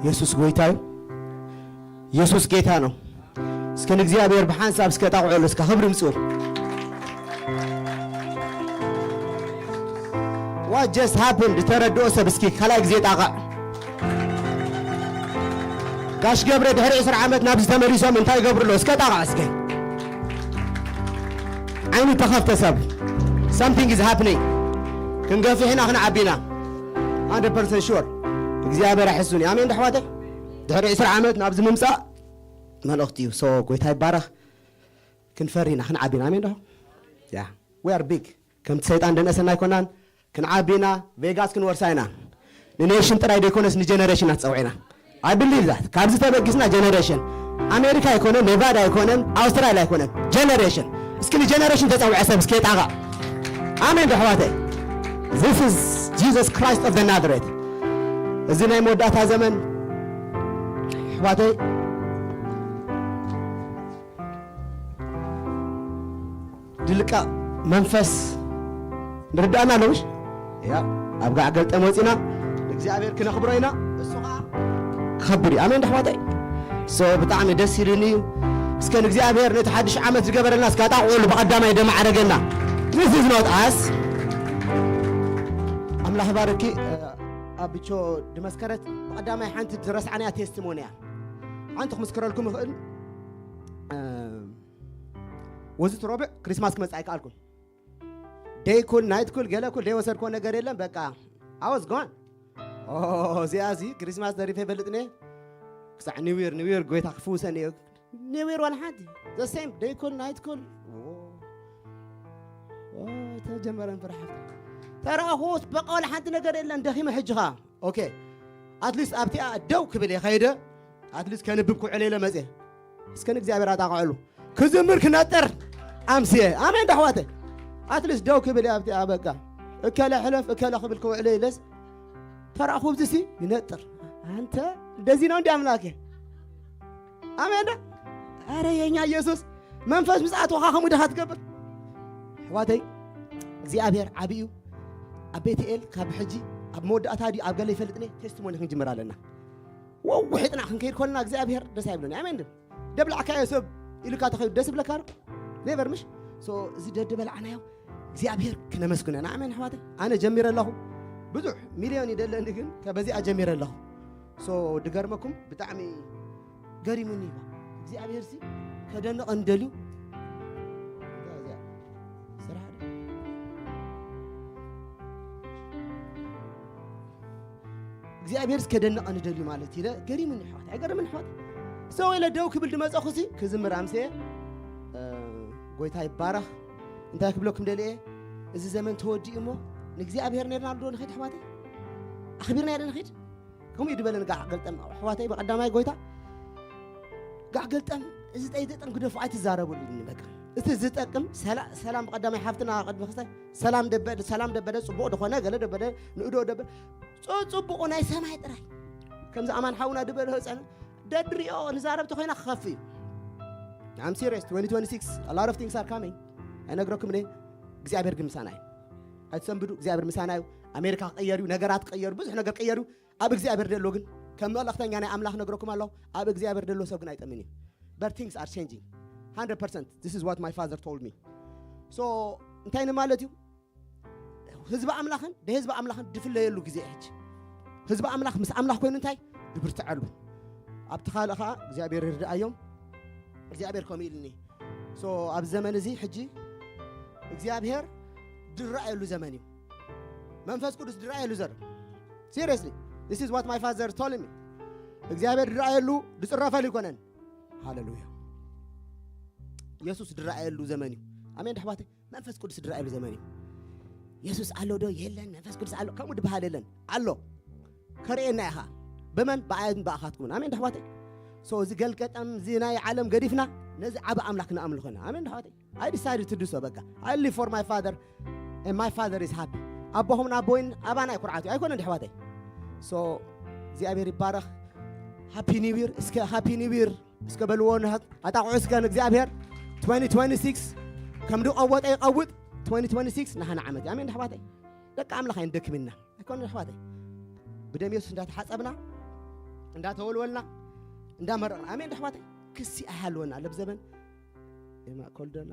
የሱስ ጎይታ እዩ። የሱስ ጌታ ነው። እስከ ንእግዚኣብሔር ብሓንሳብ እስከ ጣቕዑሉ እስከ ክብሪ ምጽኡ። What just happened? ዝተረድኦ ሰብ እስኪ ካልኣይ ግዜ ጣቕዕ። ጋሽ ገብረ ድሕሪ ዕስራ ዓመት ናብዚ ተመሊሶም እንታይ ይገብሩ ኣለዉ? እስከ ጣቕዕ እስከ። ዓይኑ ተኸፍተ ሰብ። Something is happening። ክንገፍሕ ኢና ክንዓቢ ኢና። Hundred percent sure። እግዚኣብሔር ኣይሕሱን እዩ። ኣሜን ዶ ኣሕዋተይ? ድሕሪ ዕስራ ዓመት ናብዚ ምምፃእ መልእኽቲ እዩ። So ጎይታ ይባረኽ። ክንፈሪ ኢና ክንዓቢ ኢና። ኣሜን ዶ? Yeah. We are big። ከምቲ ሰይጣን ደንእሰና ኣይኮናን። ክንዓቢ ኢና። ቬጋስ ክንወርሳ ኢና። ንኔሽን ጥራይ ደይኮነስ ንጀነሬሽን ኢና ተፀውዒና። I believe that። ካብዚ ተበጊስና ጀነሬሽን ኣሜሪካ ኣይኮነን፣ ኔቫዳ ኣይኮነን፣ ኣውስትራልያ ኣይኮነን፣ ጀነሬሽን። እስኪ ንጀነሬሽን ተፀውዐ ሰብ እስኪ የጣቕዕ። ኣሜን ዶ ኣሕዋተይ? This is Jesus Christ of the Nazareth። እዚ ናይ መወዳእታ ዘመን ኣሕዋተይ ድልቃ መንፈስ ንርዳእና ኣለውሽ ያ ኣብ ጋዕ ገልጠም ወፂና ንእግዚኣብሔር ክነኽብሮ ኢና። እሱ ከዓ ክኸብር እዩ። ኣሜን ዶ ኣሕዋተይ? So ብጣዕሚ ደስ ኢሉኒ እዩ። እስከ ንእግዚኣብሔር ነቲ ሓድሽ ዓመት ዝገበረልና እስካ ጣቕዑሉ ብቐዳማይ ደማዕረገና። This is not us። ኣምላኽ ባርኪ። ኣቢቾ ድመስከረት ብቐዳማይ ሓንቲ ዝረስዓናያ ቴስቲሞኒ እያ። ሓንቲ ክምስክረልኩም እኽእል። ወዚ እቲ ረቡዕ ክሪስማስ ክመጽእ ኣይከኣልኩን። ደይ ኩል ናይት ኩል ገለ ኩል ደይ ወሰድኮ ነገር የለን። በቃ ኣወዝ ጓን እዚኣ እዚ ክሪስማስ ደሪፈ ይፈልጥ ነ ክሳዕ ኒው ይር ኒው ይር ጎይታ ክፍውሰን እየ። ኒው ይር ዋላ ሓንቲ ዘ ሴም ደይ ኩል ናይት ኩል ተጀመረን ፍርሓት ተራእኹስ በቃ ዋላ ሓንቲ ነገር የለን። ደኺመ ሕጂ ኸኣ ኦኬ ኣትሊስት ኣብቲኣ ደው ክብል እየ ኸይደ ኣትሊስት ከንብብ ክውዕለ ኢለ መፅየ። እስከ ንእግዚኣብሔር ኣጣቕዐሉ። ክዝምር ክነጥር ኣምስየ። ኣሜን ዶ ኣሕዋተይ? ኣትሊስት ደው ክብል እየ ኣብቲ በቃ። እከለ ሕለፍ እከለ ክብል ክውዕለ ኢለስ ተራእኹ ብዚሲ ይነጥር። ኣንተ እንደዚህ ነው እንዲ ኣምላኬ? ኣሜን ዶ? ኣረ የኛ ኢየሱስ መንፈስ ምስ ኣትወኻ ከምኡ ድኻ ትገብር። ኣሕዋተይ እግዚኣብሔር ዓብዩ። ኣብ ቤተኤል ካብ ሕጂ ኣብ መወዳእታ ድዩ ኣብ ገለ ይፈልጥኒ ቴስቲሞኒ ክንጅምር ኣለና። ወው ውሒጥና ክንከይድ ኮልና እግዚኣብሔር ደስ ኣይብለኒ። ኣሜን ድም ደብላዕካዮ ሰብ ኢሉካ ተኸይዱ ደስ ይብለካ ዶ? ኔቨር ምሽ። ሶ እዚ ደድበላዕናዮ እግዚኣብሔር ክነመስግነና። ኣሜን ኣሕዋተይ። ኣነ ጀሚረ ኣለኹ። ብዙሕ ሚልዮን ይደለኒ ግን ከበዚኣ ጀሚረ ኣለኹ። ሶ ድገርመኩም ብጣዕሚ ገሪሙኒ እዩ። እግዚኣብሔር ሲ ከደንቐ እንደልዩ ስራሕ ዶ? እግዚኣብሔር እስከ ደንቐ ንደልዩ ማለት ኢለ ገሪሙኒ ኣሕዋት። ኣይገርምን ኣሕዋት? ሰው ኢለ ደው ክብል ድመፀኹ ሲ ክዝምር ኣምስየ። እ፣ ጎይታ ይባረኽ። እንታይ ክብለኩም ደልየ? እዚ ዘመን ተወዲኡ እሞ ንእግዚኣብሔር ነርና ዶ ንኸይድ ኣሕዋተይ? ኣኽቢርና ዶ ንኸይድ? ከምኡ እዩ ድበለን ጋዕ ገልጠም ኣሕዋተይ። ብቐዳማይ ጎይታ ጋዕ ገልጠም እዚ ጠይጠጠም ግደፉ ኣይትዛረቡልኝ። በቃ እቲ ዝጠቅም ሰላ-፣ ሰላም ብቐዳማይ ሓፍትና ቅድሚ ክስታይ ሰላም ደበደ፣ ሰላም ደበደ፣ ጽቡቕ ደኾነ፣ ገለ ደበደ፣ ንእዶ ደበደ፣ ጽ-፣ ጽቡቑ ናይ ሰማይ ጥራይ። ከምዚ ኣማን ሓውና ድበለ ህጸን ደድሪኦ ንዛረብ ተኾይና ክኸፍ እዩ። I'm serious, twenty twenty-six, a lot of things are coming. ኣይነግረኩም እኔ፣ እግዚኣብሔር ግን ምሳና እዩ። ኣይትሰንብዱ፣ እግዚኣብሔር ምሳና እዩ። ኣሜሪካ ክቀየር እዩ፣ ነገራት ክቀየሩ፣ ብዙሕ ነገር ክቀየሩ። ኣብ እግዚኣብሔር ደሎ ግን ከም መልእኽተኛ ናይ ኣምላኽ ነግረኩም ኣለኹ። ኣብ እግዚኣብሔር ደሎ ሰብ ግን ኣይጠምን እዩ። But things are changing. Hundred percent. This is what my father told me. So እንታይ ንማለት እዩ? ህዝቢ ኣምላኽን ደህዝቢ ኣምላኽን ድፍለየሉ ግዜ እዩ ሕጂ። ህዝቢ ኣምላኽ ምስ ኣምላኽ ኮይኑ እንታይ ድብርትዐሉ። ኣብቲ ካልእ ኸዓ እግዚኣብሔር ይርድኣዮም። እግዚኣብሔር ከምኡ ኢልኒ። So ኣብ ዘመን እዚ ሕጂ እግዚኣብሔር ድረኣየሉ ዘመን እዩ። መንፈስ ቅዱስ ድረኣየሉ ዘር Seriously, this is what my father told me. እግዚኣብሔር ድረኣየሉ ድፅረፈሉ ይኮነን። ሃሌሉያ። የሱስ ድረኣየሉ ዘመን እዩ። ኣሜን ዶ ኣሕዋተይ? መንፈስ ቅዱስ ድረኣየሉ ዘመን እዩ። የሱስ ኣሎ ዶ የለን? መንፈስ ቅዱስ ኣሎ ከምኡ ድበሃል የለን። ኣሎ። ከርእየና ኢኻ። ብመን? ብኣየን ብኣኻትኩምን። ኣሜን ዶ ኣሕዋተይ? So እዚ ገልገጠም እዚ ናይ ዓለም ገዲፍና ነዚ ዓብ ኣምላኽ ንኣምልኾ ኢና። ኣሜን ዶ ኣሕዋተይ? I decided to do so. በቃ I live for my father and my father is happy. ኣቦኹምን ኣቦይን ኣባና ኩርዓት እዩ ኣይኮነን ዶ ኣሕዋተይ? So እግዚኣብሔር ይባረኽ። ሃፒ ኒው ይር እስከ ሃፒ ኒው ይር እስከ በልዎ ንሃት ኣጣቕዑ እስከ ንእግዚኣብሔር። Twenty twenty-six ከም ድቐወጠ ይቐውጥ። Twenty twenty-six ናህና ዓመት እዩ። ኣሜን ዶ ኣሕዋተይ? ደቂ ኣምላኽ ኣይንደክምና ኣይኮነን ኣሕዋተይ? ብደም የሱስ እንዳተሓጸብና እንዳተወልወልና እንዳመረቕና። ኣሜን ዶ ኣሕዋተይ? ክሲ ኣይሃልወና ለብ ዘበን የማእከሉ ደላ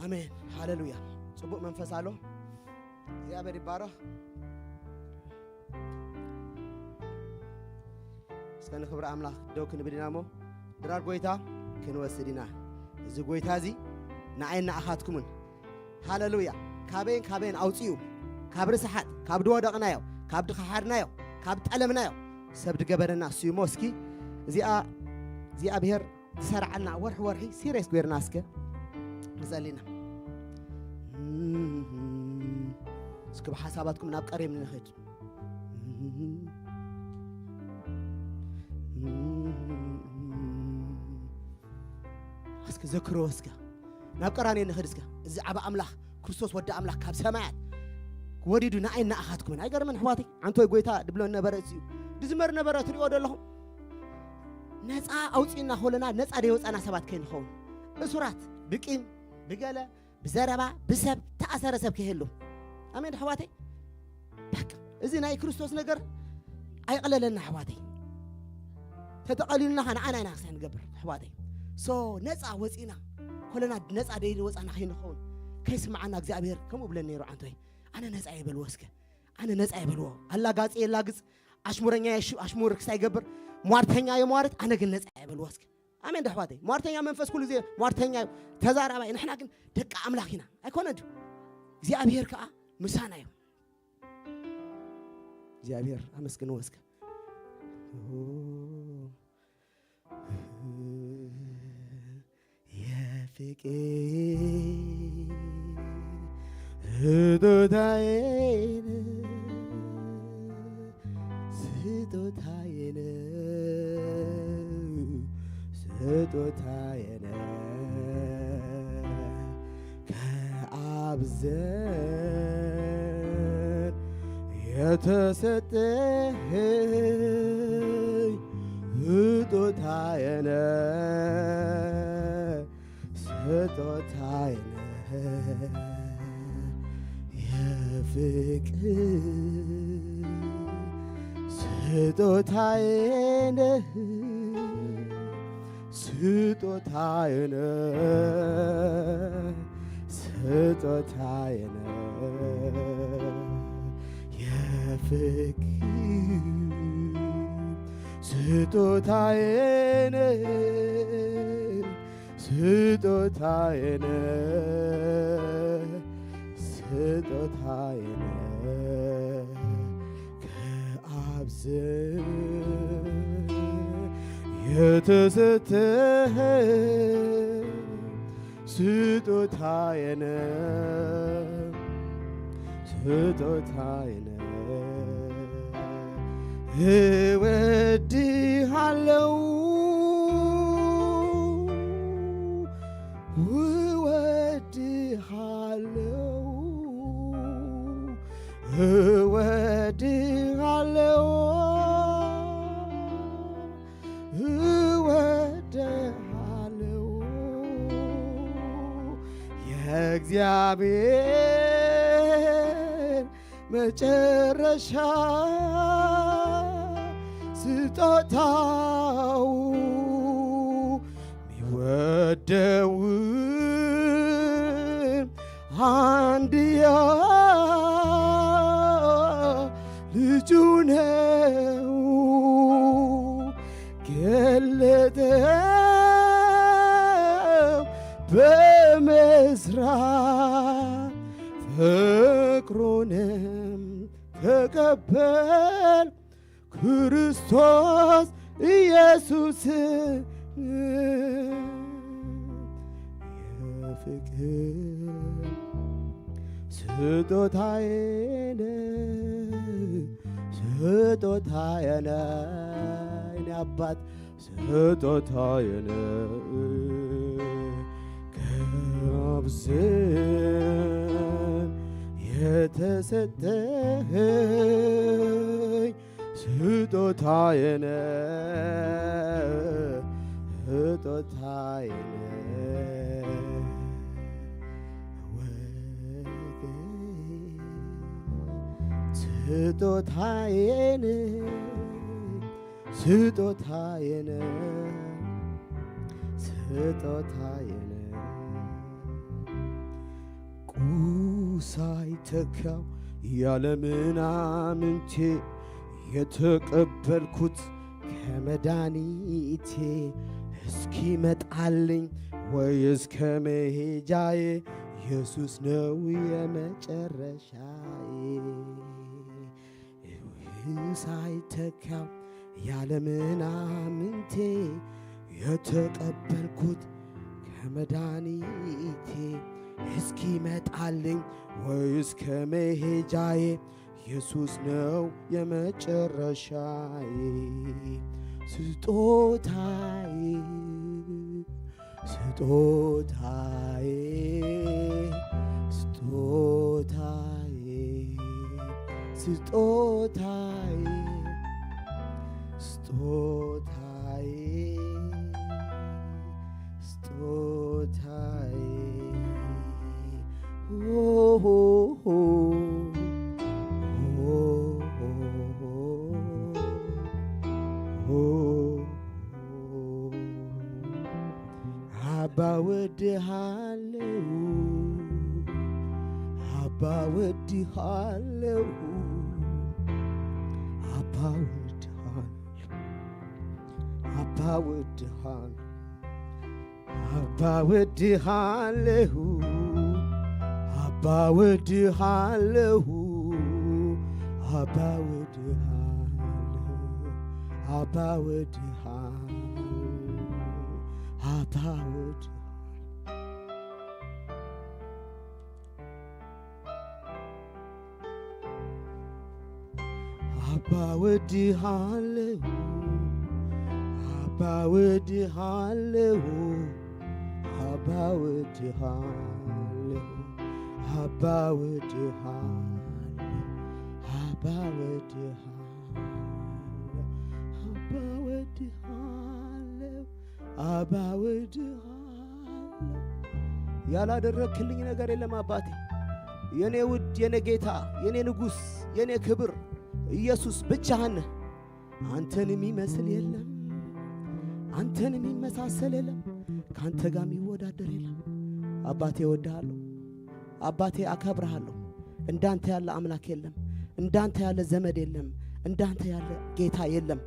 ኣሜን ሃሌሉያ። ጽቡቕ መንፈስ ኣሎ። እግዚኣብሔር ይባረኽ። እስከ ንክብሪ ኣምላኽ ደው ክንብል ኢና እሞ ድራር ጎይታ ክንወስድ ኢና። እዚ ጎይታ እዚ ንዓይን ንኣኻትኩምን ሃሌሉያ። ካበይን ካበይን ኣውፅኡ። ካብ ርስሓት፣ ካብ ድወደቕናዮ፣ ካብ ድኸሓድናዮ፣ ካብ ጠለምናዮ ሰብ ድገበረና እሱ እሞ እስኪ እዚኣ እግዚኣብሔር ዝሰርዓልና ወርሒ ወርሒ ሲሪየስ ገይርና እስከ ንጸሊና እስኪ ብሓሳባትኩም ናብ ቀሪም ንኽድ እስኪ ዘክሮ እስከ ናብ ቀራንዮ ንኽድ እስከ እዚ ዓብ ኣምላኽ ክርስቶስ ወዲ ኣምላኽ ካብ ሰማያት ወሪዱ ንኣይ ንኣኻትኩምን ኣይገርምን ኣሕዋተይ? ዓንቶይ ጎይታ ድብሎ ነበረ እዚዩ ድዝመር ነበረ ትሪኦ ዘለኹም ነፃ ኣውፅእና ከለና ነፃ ደይወፃና ሰባት ከይንኸውን እሱራት ብቂም ብገለ ብዘረባ ብሰብ ተኣሰረ ሰብ ከይህሉ ኣሜን ኣሕዋተይ? በቃ እዚ ናይ ክርስቶስ ነገር ኣይቕለለና ኣሕዋተይ። ተጠቐሊልና ኸ ንዓና ኢና ክሳይ ንገብር ኣሕዋተይ። ሶ ነፃ ወፂና ኮለና ነፃ ደይወፃና ከይንኸውን ከይስምዓና እግዚኣብሔር ከምኡ ብለን ነይሩ ዓንቶይ ኣነ ነፃ የበልዎ እስከ ኣነ ነፃ የበልዎ ኣላጋፂ የላግፅ ኣሽሙረኛ ኣሽሙር ክሳይ ገብር ሟርተኛ የሟርት ኣነ ግን ነፃ የበልዎ እስከ ኣሜን ዶ ኣሕዋተይ? ሟርተኛ መንፈስ ኩሉ ግዜ ሟርተኛ እዩ፣ ተዛራባይ። ንሕና ግን ደቂ ኣምላኽ ኢና። ኣይኮነን ድዩ? እግዚኣብሔር ከኣ ምሳና እዩ። እግዚኣብሔር ኣመስግንዎ እስከ። የፍቅር ስጦታዬ ነህ፣ ስጦታዬ ነህ፣ ስጦታዬ ነህ። ከአብ ዘንድ የተሰጠኸኝ ስጦታዬ ነህ፣ ስጦታዬ ነህ። የፍቅር ስጦታዬ ነህ፣ ስጦታዬ ነህ፣ ስጦታዬ ነህ። የፍቅር ስጦታዬ ነህ፣ ስጦታዬ ነህ፣ ስጦታዬ ነህ። ከአብ ዘንድ የተሰጠኸኝ ስጦታዬ ነህ፣ ስጦታዬ ነህ። እወድሃለሁ፣ እወድሃለሁ፣ እወድሃለሁ፣ እወድሃለሁ። የእግዚአብሔር መጨረሻ ስጦታው የሚወደውን አንድያ ልጁ ነው። ገለጠው በመስራት ፍቅሩንም ተቀበል ክርስቶስ ኢየሱስ። የፍቅር ስጦታዬ ነህ፣ ስጦታዬ ነህ፣ የኔ አባት ስጦታዬ ነህ። ከአብ ዘንድ የተሰጠኸኝ ስጦታዬ ነህ፣ ስጦታዬ ነህ። ወገን ስጦታዬ ነህ፣ ስጦታዬ ነህ፣ ስጦታዬ ነህ። ቁስ አይተካው ያለ ምናምንቴ የተቀበልኩት ከመድኃኒቴ እስኪመጣልኝ ወይ እስከ መሄጃዬ ኢየሱስ ነው የመጨረሻዬ። ሳይተካ ያለ ምናምንቴ የተቀበልኩት ከመድኃኒቴ እስኪመጣልኝ ወይ እስከ መሄጃዬ ኢየሱስ ነው የመጨረሻዬ። ስጦታዬ፣ ስጦታዬ፣ ስጦታዬ፣ ስጦታዬ፣ ስጦታዬ፣ ስጦታዬ። ሆ፣ ሆ፣ ሆ፣ ሆ፣ ሆ፣ ሆ። አባ ወድሃለው፣ አባ ወድሃለው፣ አባ ወድሃለው፣ አባ ወድሃለው፣ አባ ወድሃለው፣ አባ ወድሃለው፣ አባ ወድሃለው፣ አባ ወድሃለው፣ አባ ወድሃለው። ኣባ ወድሃለሁ፣ ኣባ ወድሃለሁ፣ ኣባ ወድሃለሁ፣ ኣባ ወድሃለሁ፣ ኣባ ወድሃለሁ፣ ኣባ ወድሃለሁ፣ ኣባ ወድሃለሁ። ያላደረክልኝ ነገር የለም አባቴ፣ የኔ ውድ፣ የኔ ጌታ፣ የኔ ንጉስ፣ የኔ ክብር ኢየሱስ ብቻህን ነህ። አንተን የሚመስል የለም፣ አንተን የሚመሳሰል የለም፣ ከአንተ ጋር የሚወዳደር የለም። አባቴ እወድሃለሁ፣ አባቴ አከብርሃለሁ። እንዳንተ ያለ አምላክ የለም፣ እንዳንተ ያለ ዘመድ የለም፣ እንዳንተ ያለ ጌታ የለም።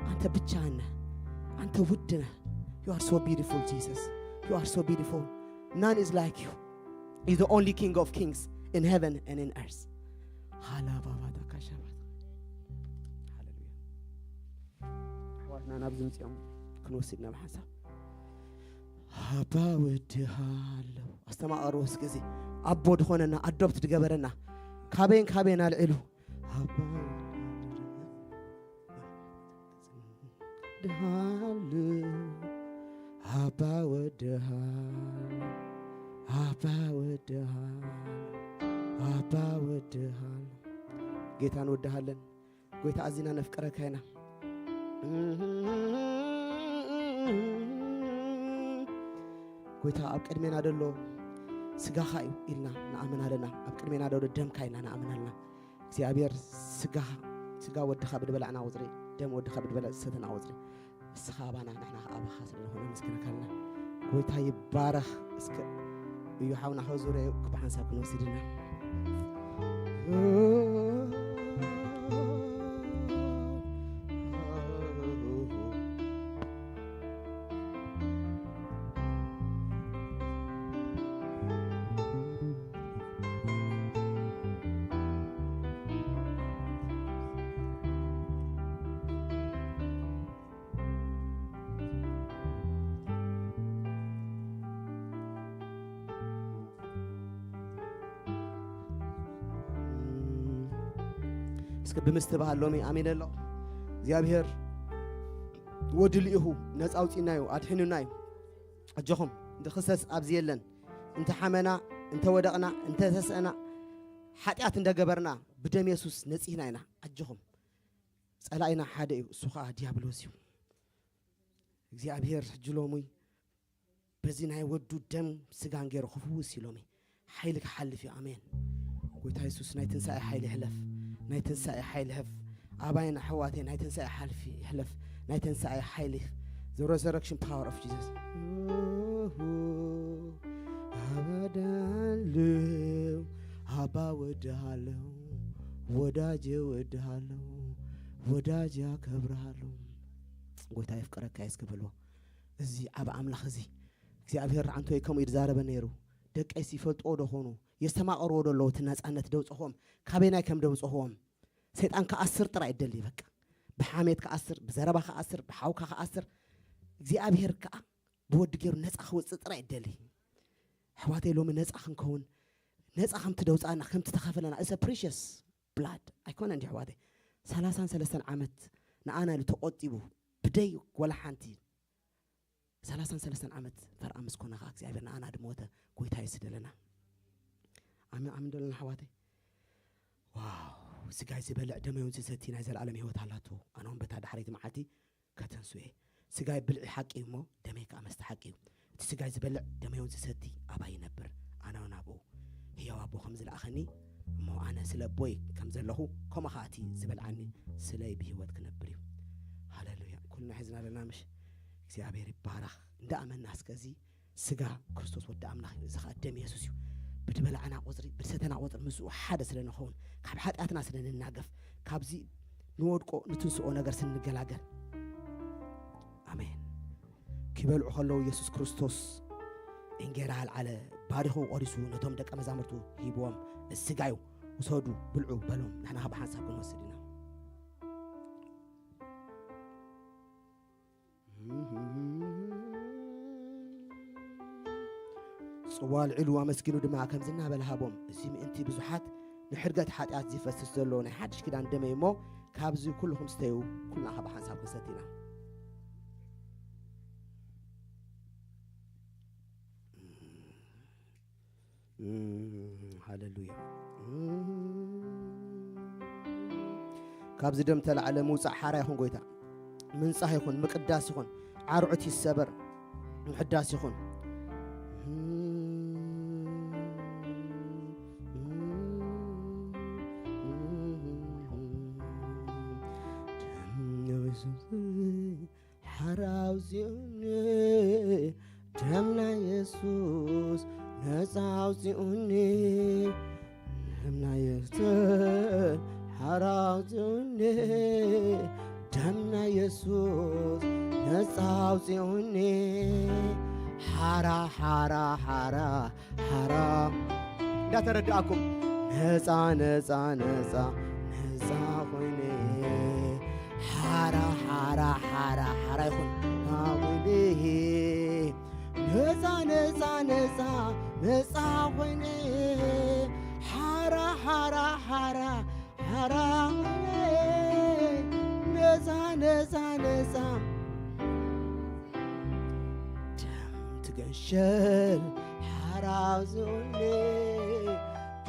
አንተ ብቻህን ነህ። አንተ ውድ ነህ። You are so beautiful, Jesus. You are so beautiful. None is like you. He's the only King of kings in heaven and in earth. ሃላባባታ ካሻባት። ሃሌሉያ። ኣሕዋትና ናብዚ ምፅኦም ክንወስድ ናብ ሓንሳብ። ኣባ ወድሃለሁ። ኣስተማቐርዎ እስከ እዚ ኣቦ ድኾነና፣ ኣዶፕት ድገበረና፣ ካበይን ካበይን ኣልዒሉ። ኣባ ወድሃለሁ። ኣባ ወድሃለሁ። ኣባ ወድሃለሁ። ኣባ ወድሃለሁ። ጌታ ንወድሃለን። ጎይታ ኣዚና ነፍቅረካ ኢና። ጎይታ ኣብ ቅድሜና ደሎ ስጋኻ እዩ ኢልና ንኣምን ኣለና። ኣብ ቅድሜና ደሎ ደምካ ኢልና ንኣምን ኣለና። እግዚኣብሔር ስጋ፣ ስጋ ወድኻ ብድበላዕና ቁፅሪ፣ ደም ወድኻ ብድበላ ዝሰተና ቁፅሪ፣ ንስኻ ኣባና፣ ንሕና ኸዓ ኣባኻ ስለ ዝኾነ ነመስግነካ ኣለና። ጎይታ ይባረኽ። እስከ እዩ ሓውና ከዙረ እዩ፣ ክብ ሓንሳብ ክንወስድ ኢና። እስከ ብምስትብሃል ሎሚ ኣሜን ኣሎ። እግዚኣብሔር ወዲ ልኢኹ ነፃ ኣውፂእና እዩ፣ ኣድሒኑና እዩ። ኣጆኹም፣ ንኽሰስ ኣብዚ የለን። እንተ ሓመና፣ እንተ ወደቕና፣ እንተ ተስእና፣ ሓጢኣት እንደ ገበርና፣ ብደም የሱስ ነፂህና ኢና። ኣጆኹም፣ ጸላኢና ሓደ እዩ፣ እሱ ኸዓ ዲያብሎስ እዩ። እግዚኣብሔር ሕጂ ሎሚ በዚ ናይ ወዱ ደም ስጋን ገይሩ ክፍውስ እዩ ሎሚ። ሓይሊ ክሓልፍ እዩ። ኣሜን። ጎይታ የሱስ ናይ ትንሳኤ ሓይሊ ይሕለፍ፣ ናይ ትንሳኤ ሓይሊ ይሕለፍ። ኣባይን ኣሕዋተይ ናይ ትንሳኤ ሓልፊ ይሕለፍ፣ ናይ ትንሳኤ ሓይሊ፣ the resurrection power of Jesus። ኣበዳለው፣ ኣባ ወድሃለው፣ ወዳጄ ወድሃለው፣ ወዳጄ ኣከብርሃለው። ጎይታ የፍቅረካ እዩ እስኪ በልዎ። እዚ ዓቢ ኣምላኽ እዚ እግዚኣብሔር ረዓንቶይ ከምኡ እዩ ዝዛረበ ነይሩ። ደቀይስ ይፈልጥዎ ዶ ኾኑ? የስተማቐርዎ ዶ ኣለዉ? እቲ ናጻነት ደውጽኹዎም፣ ካበይናይ ከም ደውጽኹዎም። ሰይጣን ክኣስር ጥራይ ይደሊ፣ በቃ። ብሓሜት ክኣስር፣ ብዘረባ ክኣስር፣ ብሓውካ ክኣስር። እግዚኣብሔር ከኣ ብወዲ ገይሩ ነጻ ክወጽእ ጥራይ ይደሊ። ኣሕዋተይ፣ ሎሚ ነጻ ክንከውን፣ ነጻ ከምቲ ደውጻና፣ ከምቲ ተኸፈለና፣ it's a precious blood። ኣይኮነን ድዩ ኣሕዋተይ? ሰላሳን ሰለስተን ዓመት ንኣና ኢሉ ተቖጢቡ፣ ብደይ ወላ ሓንቲ ሰላሳን ሰለስተን ዓመት ፈርኣ ምስ ኮነ ኸዓ እግዚኣብሔር ንኣና ድሞተ ጎይታ ይስደለና። ኣሜን፣ ኣሜን ደለና ኣሕዋተይ። ዋው፣ ስጋይ ዝበልዕ ደመይ እውን ዝሰቲ ናይ ዘለኣለም ህይወት ኣላቶ። ኣነ እውን በታ ዳሕረይቲ መዓልቲ ከተንሱ እየ። ስጋይ ብልዒ ሓቂ እዩ እሞ ደመይ ከዓ መስተ ሓቂ እዩ። እቲ ስጋይ ዝበልዕ ደመይ እውን ዝሰቲ ኣባይ ይነብር፣ ኣነ እውን ኣብኡ። ህያው ኣቦ ከም ዝለኣኸኒ እሞ ኣነ ስለ ኣቦይ ከም ዘለኹ፣ ከምኡ ኸዓ እቲ ዝበልዓኒ ስለይ ብህይወት ክነብር እዩ። ሃሌሉያ። ኩልና ሒዝና ኣለና ምሽ? እግዚኣብሔር ይባረኽ። እንዳ ኣመና እስከ እዚ ስጋ ክርስቶስ ወዲ ኣምላኽ እዩ፣ እዚ ኸዓ ደም የሱስ እዩ። ብድበላዕና ቁፅሪ፣ ብድሰተና ቁፅሪ ምስኡ ሓደ ስለ ንኸውን፣ ካብ ሓጢኣትና ስለ ንናገፍ፣ ካብዚ ንወድቆ ንትንስኦ ነገር ስንገላገል። ኣሜን። ኪበልዑ ኸለዉ የሱስ ክርስቶስ እንጌራ ኣልዓለ፣ ባሪኹ ቆሪሱ ነቶም ደቀ መዛሙርቱ ሂብዎም፣ እዚ ስጋዩ፣ ውሰዱ፣ ብልዑ በሎም። ንሕና ኸዓ ብሓንሳብ ክንወስድ ኢና። ጽዋ ኣልዒሉ ኣመስጊኑ ድማ ከምዚ እናበለ ሃቦም፣ እዚ ምእንቲ ብዙሓት ንሕድገት ሓጢኣት ዝፈስስ ዘሎ ናይ ሓድሽ ኪዳን ደመይ እሞ፣ ካብዚ ኩልኹም ስተዩ፣ ኩልና ካብ ሓንሳብ ክንሰቲ ኢና። ሃሌሉያ። ካብዚ ደም ተላዕለ ምውፃእ ሓራ ይኹን ጎይታ። ምንጻህ ይኹን፣ ምቅዳስ ይኹን፣ ዓርዑት ይሰበር፣ ምሕዳስ ይኹን። ሓራ ኣውፂኡኒ፣ ደም ናይ የሱስ ነፃ ኣውፂኡኒ። ደም ናይ የሱስ ሓራ ኣውፂኡኒ፣ ደም ናይ የሱስ ነፃ ኣውፂኡኒ። ሓራ፣ ሓራ፣ ሓራ፣ ሓራ። እንዳተረዳእኩም፣ ነፃ፣ ነፃ፣ ነፃ፣ ነፃ ኮይነ። ሓራ፣ ሓራ፣ ሓራ፣ ሓራ ይኹን። ኮይነ። ነፃ፣ ነፃ፣ ነፃ፣ ነፃ ኮይነ። ሓራ፣ ሓራ፣ ሓራ፣ ሓራ ኮይነ። ነፃ፣ ነፃ፣ ነፃ። ደም ትገንሸል ሓራ ኣውፅኡኒ፣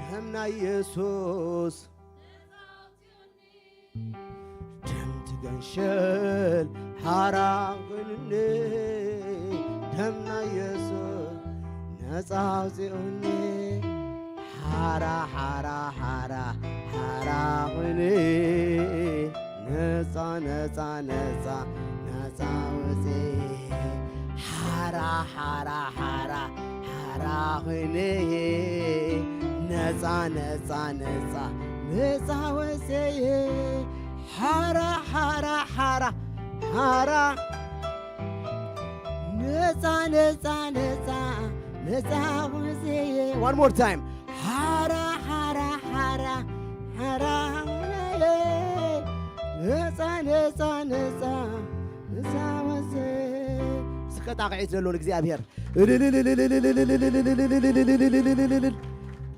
ደም ናይ የሱስ። ደም ትገንሸል ሓራ ኮይኑኒ፣ ደም ናይ የሱስ ነፃ ኣውፅኡኒ። ሓራ፣ ሓራ፣ ሓራ፣ ሓራ ኮይነ። ነፃ፣ ነፃ፣ ነፃ፣ ነፃ ወፅየ። ሓራ፣ ሓራ፣ ሓራ፣ ሓራ ኮይነ። ነፃ፣ ነፃ፣ ነፃ፣ ነፃ ወፅየ። ሓራ፣ ሓራ፣ ሓራ፣ ሓራ። ነፃ፣ ነፃ፣ ነፃ፣ ነፃ ወፅየ። One more time. ሓራ፣ ሓራ፣ ሓራ፣ ሓራ። ነፃ፣ ነፃ፣ ነፃ፣ ነፃ ወፅየ። እስከ ጣቕዒት ዘሎ እግዚኣብሔር።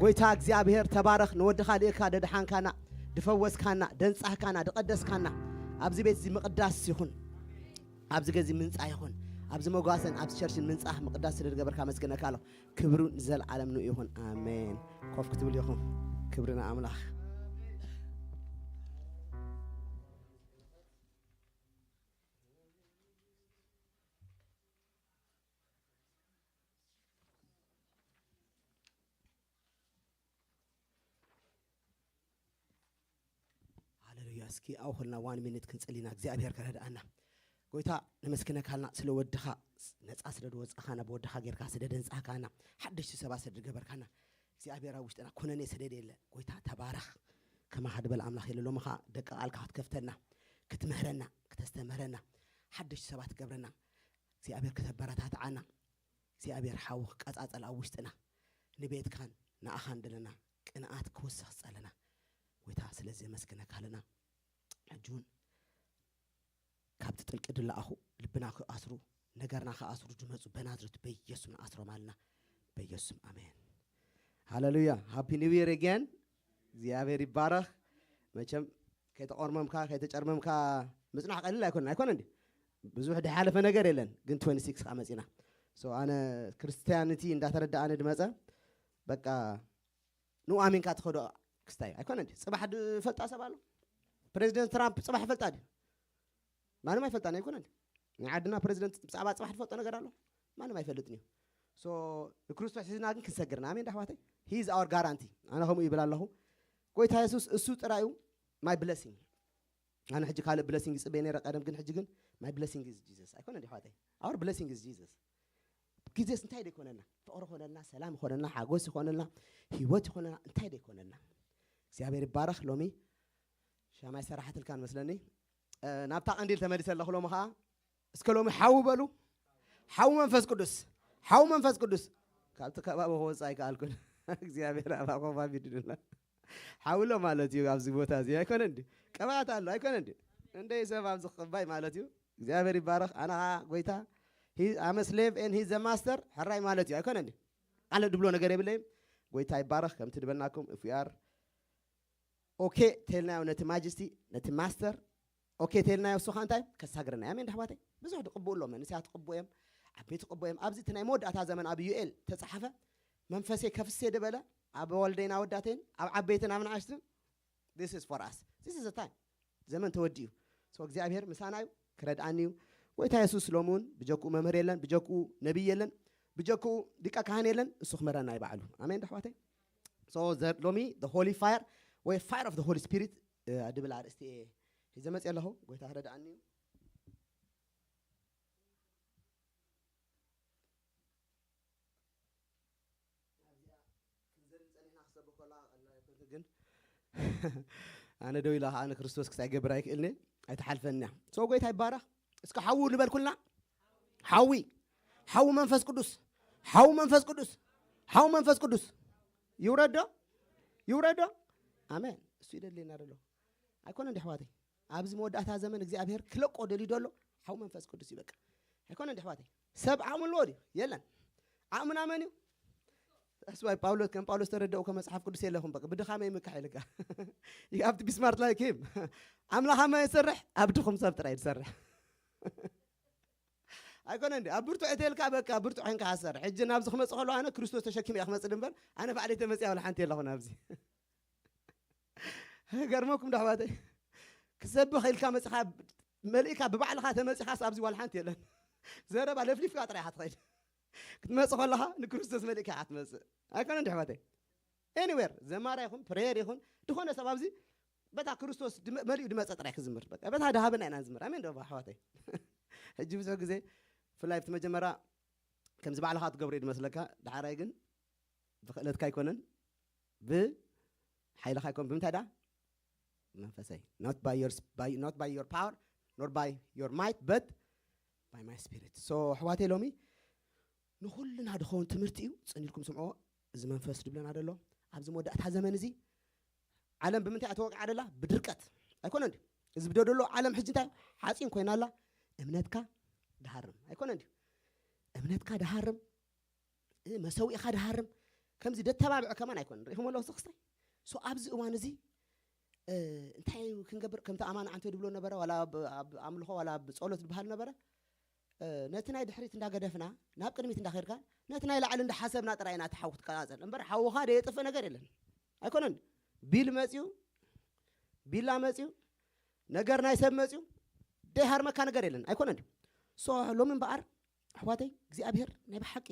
ጎይታ እግዚኣብሔር ተባረኽ። ንወድኻ ልእካ ደድሓንካና፣ ድፈወስካና፣ ደንጻህካና፣ ድቐደስካና። ኣብዚ ቤት እዚ ምቕዳስ ይኹን። ኣብዚ ገዚ ምንጻህ ይኹን። ኣብዚ መጓሰን ኣብዚ ቸርችን ምንጻህ ምቕዳስ ስለ ዝገበርካ ኣመስግነካ ኣለኹ። ክብሩ ንዘለዓለም ንኡ ይኹን። ኣሜን። ኮፍ ክትብሉ ኢኹም። ክብሪ ንኣምላኽ። ሃሌሉያ። እስኪ ኣብኡ ከለና ዋን ሚኒት ክንጽሊ ኢና፣ እግዚኣብሔር ከረድኣና። ጎይታ ነመስግነካልና ስለ ወድኻ፣ ነጻ ስለ ዝወጻኻና፣ ብወድኻ ጌርካ ስለ ደንጻህካና፣ ሓደሽቲ ሰባት ስለ ዝገበርካና፣ እግዚኣብሔር ኣብ ውሽጥና ኩነኔ ስለ ደየለ፣ ጎይታ ተባረኽ። ከማኻ ዝበለ ኣምላኽ የለ። ሎሚ ኸኣ ደቂ ቃልካ ክትከፍተልና፣ ክትምህረና፣ ክተስተምህረና፣ ሓደሽቲ ሰባት ትገብረና፣ እግዚኣብሔር ከተበረታትዓና፣ እግዚኣብሔር ሓዊ ክቀጻጸል ኣብ ውሽጥና፣ ንቤትካን ንኣኻን ዘለና ቅንኣት ክውስኽ ዝጸለና፣ ጎይታ ስለዚ የመስግነካ ኣለና። ሕጂ እውን ካብቲ ጥልቂ ድለኣኹ ልብና ክኣስሩ፣ ነገርና ክኣስሩ ዝመጹ በናዝሬቱ በኢየሱስ ንኣስሮም ኣለና። በኢየሱስ ስም ኣሜን። ሃሌሉያ። ሃፒ ኒው ይር ኣገን። እግዚኣብሔር ይባረኽ። መቸም ከይተቆርመምካ፣ ከይተጨርመምካ ምጽናሕ ቀሊል ኣይኮነን፣ ኣይኮነን እንዴ? ብዙሕ ዝሓለፈ ነገር የለን፣ ግን ትወንቲ ሲክስ ከኣ መጺና። ሶ ኣነ ክርስትያኒቲ እንዳተረዳኣኒ ድመጸ፣ በቃ ንኡ ኣሚንካ ትኸዶ ክስታይ ኣይኮነን እንዴ? ጽባሕ ድፈልጣ ሰብ ኣሎ? ፕሬዚደንት ትራምፕ ጽባሕ ይፈልጣ ድዩ? ማንም ኣይፈልጣን ኣይኮነን። ናይ ዓድና ፕሬዚደንት ብዛዕባ ጽባሕ ትፈልጦ ነገር ኣሎ? ማንም ኣይፈልጥን እዩ። ሶ ንክርስቶስ ሒዝና ግን ክንሰግርና። ኣሜን ዶ ኣሕዋተይ? He is our guarantee። ኣነ ከምኡ ይብል ኣለኹ። ጎይታ የሱስ እሱ ጥራይ እዩ my blessing። ኣነ ሕጂ ካልእ ብለሲንግ ይጽበየ ነይረ ቀደም፣ ግን ሕጂ ግን my blessing is Jesus። ኣይኮነን ዶ ኣሕዋተይ? Our blessing is Jesus። ግዜስ እንታይ ዶ ይኮነና? ፍቕሪ ይኮነና፣ ሰላም ይኮነና፣ ሓጎስ ይኮነና፣ ህይወት ይኮነና፣ እንታይ ዶ ይኮነና? እግዚኣብሔር ይባረኽ። ሎሚ ሻማይ ሰራሕትልካ ንመስለኒ። እ፣ ናብታ ቀንዲል ተመሊሰ ኣለኹ ሎሚ ኸዓ። እስከ ሎሚ ሓው በሉ። ሓው መንፈስ ቅዱስ። ሓው መንፈስ ቅዱስ። ካብቲ ከባቢ ክወፅእ ኣይከኣልኩን። እግዚኣብሔር ኣባኾም ኣቢድንና። ሓው ኣሎ ማለት እዩ ኣብዚ ቦታ እዚ። ኣይኮነ እንዲ? ቅብኣት ኣሎ። ኣይኮነ እንዲ? እንደይ ሰብ ኣብዚ ክቕባይ ማለት እዩ። እግዚኣብሔር ይባረኽ። ኣነ ኸዓ ጎይታ፣ he, I'm a slave and he's a master፣ ሕራይ ማለት እዩ። ኣይኮነ እንዲ? ቃል ድብሎ ነገር የብለይም። ጎይታ ይባረኽ። ከምቲ ድበልናኩም፣ if we are ኦኬ ተልናዮ ነቲ ማጅስቲ፣ ነቲ ማስተር ኦኬ ተልናዮ፣ እሱ ኸዓ እንታይ ከሳግረና? ኣሜን ኣሕዋተይ። ብዙሕ ትቕብኡ ኣሎ፣ መንእሰያት ትቕብኡ እዮም፣ ዓበይቲ ትቕብኡ እዮም። ኣብዚ እቲ ናይ መወዳእታ ዘመን ኣብ ዩኤል ተጻሓፈ፣ መንፈሰይ ከፍሴ ድበለ ኣብ ወልደይን ኣወዳተይን ኣብ ዓበይትን ኣብ ንኣሽትን። This is for us, this is the time። ዘመን ተወዲኡ። So እግዚኣብሔር ምሳና እዩ፣ ክረድኣኒ እዩ። ጎይታ የሱስ ሎሚ እውን ብጀክኡ መምህር የለን፣ ብጀክኡ ነቢይ የለን፣ ብጀክኡ ሊቀ ካህን የለን፣ እሱ ክመረና እዩ ባዕሉ። ኣሜን ዶ ኣሕዋተይ? So the- ሎሚ the holy fire ወይ fire of the Holy Spirit ድብል ኣርእስቲ እየ ሒዘ መፅእ ኣለኹ። ጎይታ ክረድኣኒ እዩ። ኣብዚኣ ክንዘል ጸኒሕና ክሰብኽ ከሎ ቀላል ኣይኮንትን፣ ግን ኣነ ደው ኢለ ከዓ ንክርስቶስ ክሳይ ገብር ኣይክእልን እየ፣ ኣይትሓልፈን እያ። So ጎይታ ይባረኽ። እስኪ ሓዊ ንበል ኩልና። ሓዊ፣ ሓዊ መንፈስ ቅዱስ፣ ሓዊ መንፈስ ቅዱስ፣ ሓዊ መንፈስ ቅዱስ ይውረዶ፣ ይውረዶ። ኣሜን። እሱ ይደልየና ደሎ ኣይኮነ እንዲ ኣሕዋተይ። ኣብዚ መወዳእታ ዘመን እግዚኣብሔር ክለቆ ደልዩ ደሎ ሓዊ መንፈስ ቅዱስ እዩ። በቃ ኣይኮነ እንዲ ኣሕዋተይ። ሰብ ዓቕሚ ኣለዎ ድዩ? የለን። ዓቕምና መን እዩ? That's why ጳውሎስ ከም ጳውሎስ ተረደኡ ከ መጽሓፍ ቅዱስ የለኹም። በቃ ብድኻመይ ምካሕ ኢልካ። You have to be smart like him። ኣምላኽ ኣማ ይሰርሕ፣ ኣብ ድኹም ሰብ ጥራይ ዝሰርሕ። ኣይኮነ እንዲ ኣብ ብርቱዕ እተልካ በቃ ብርቱዕ ኮንካ ሃሰር። ሕጂ ናብዚ ክመጽእ ከሎ ኣነ ክርስቶስ ተሸኪመ እየ ክመጽእ ድምበር ኣነ ባዕለይ ተመጽእ ወላ ሓንቲ የለኹን ኣብዚ። ገርመኩም ዶ ኣሕዋተይ? ክሰብኽ ኢልካ መጽኻ መሊእካ ብባዕልኻ ተመጺኻስ ኣብዚ ዋላ ሓንቲ የለን። ዘረባ ለፍሊፍካ ጥራይ ኢኻ ትኸይድ። ክትመጽእ ከለኻ ንክርስቶስ መሊእካ ኢኻ ትመጽእ። ኣይኮነ እንዲ ኣሕዋተይ? Anywhere ዘማራ ይኹን ፕሬየር ይኹን ድኾነ ሰብ ኣብዚ በታ ክርስቶስ ድመ- መሊኡ ድመጸ ጥራይ ክዝምር በቃ በታ ድሃበና ኢና ንዝምር። ኣሜን ዶ ኣሕዋተይ? ሕጂ ብዙሕ ግዜ ብፍላይ ኣብቲ መጀመርያ ከምዚ ባዕልኻ ትገብሮ እዩ ዝመስለካ። ዳሕራይ ግን ብክእለትካ ኣይኮነን፣ ብሓይልኻ ኣይኮን፣ ብምንታይ ዳ? መንፈሰይ። Not by your s- by, not by your power nor by your might but by my spirit። So ኣሕዋተይ ሎሚ ንኹልና ድኸውን ትምህርቲ እዩ። ጽን ኢልኩም ስምዕዎ። እዚ መንፈስ ድብለና ደሎ ኣብዚ መወዳእታ ዘመን እዚ ዓለም ብምንታይ እያ ተወቂዓ ደላ? ብድርቀት ኣይኮነ እንዲ እዚ ብደደሎ ዓለም ሕጂ እንታይ ሓፂን ኮይና ኣላ። እምነትካ ድሃርም ኣይኮነ እንዲ እምነትካ ድሃርም እ፣ መሰዊእኻ ድሃርም ከምዚ ደተባብዕ ከማን ኣይኮነ ሪኢኹም ኣለኹ ክስታይ። So ኣብዚ እዋን እዚ እ፣ እንታይ ክንገብር ከምቲ ኣማን ዓንተ ድብሎ ነበረ ዋላ ኣብ- ኣብ ኣምልኾ ዋላ ኣብ ጸሎት ዝበሃል ነበረ። ነቲ ናይ ድሕሪት እንዳገደፍና ናብ ቅድሚት እንዳኸድካ ነቲ ናይ ላዕሊ እንዳሓሰብና ጥራይ ኢና እቲ ሓዊ ክትቀጻጸል እምበር ሓውኻ ደየጥፍእ ነገር የለን። ኣይኮነን። ቢል መጽዩ፣ ቢላ መጽዩ፣ ነገር ናይ ሰብ መጽዩ ደይሃርመካ ነገር የለን። ኣይኮነን። So ሎሚ እምበኣር ኣሕዋተይ እግዚኣብሔር ናይ ብሓቂ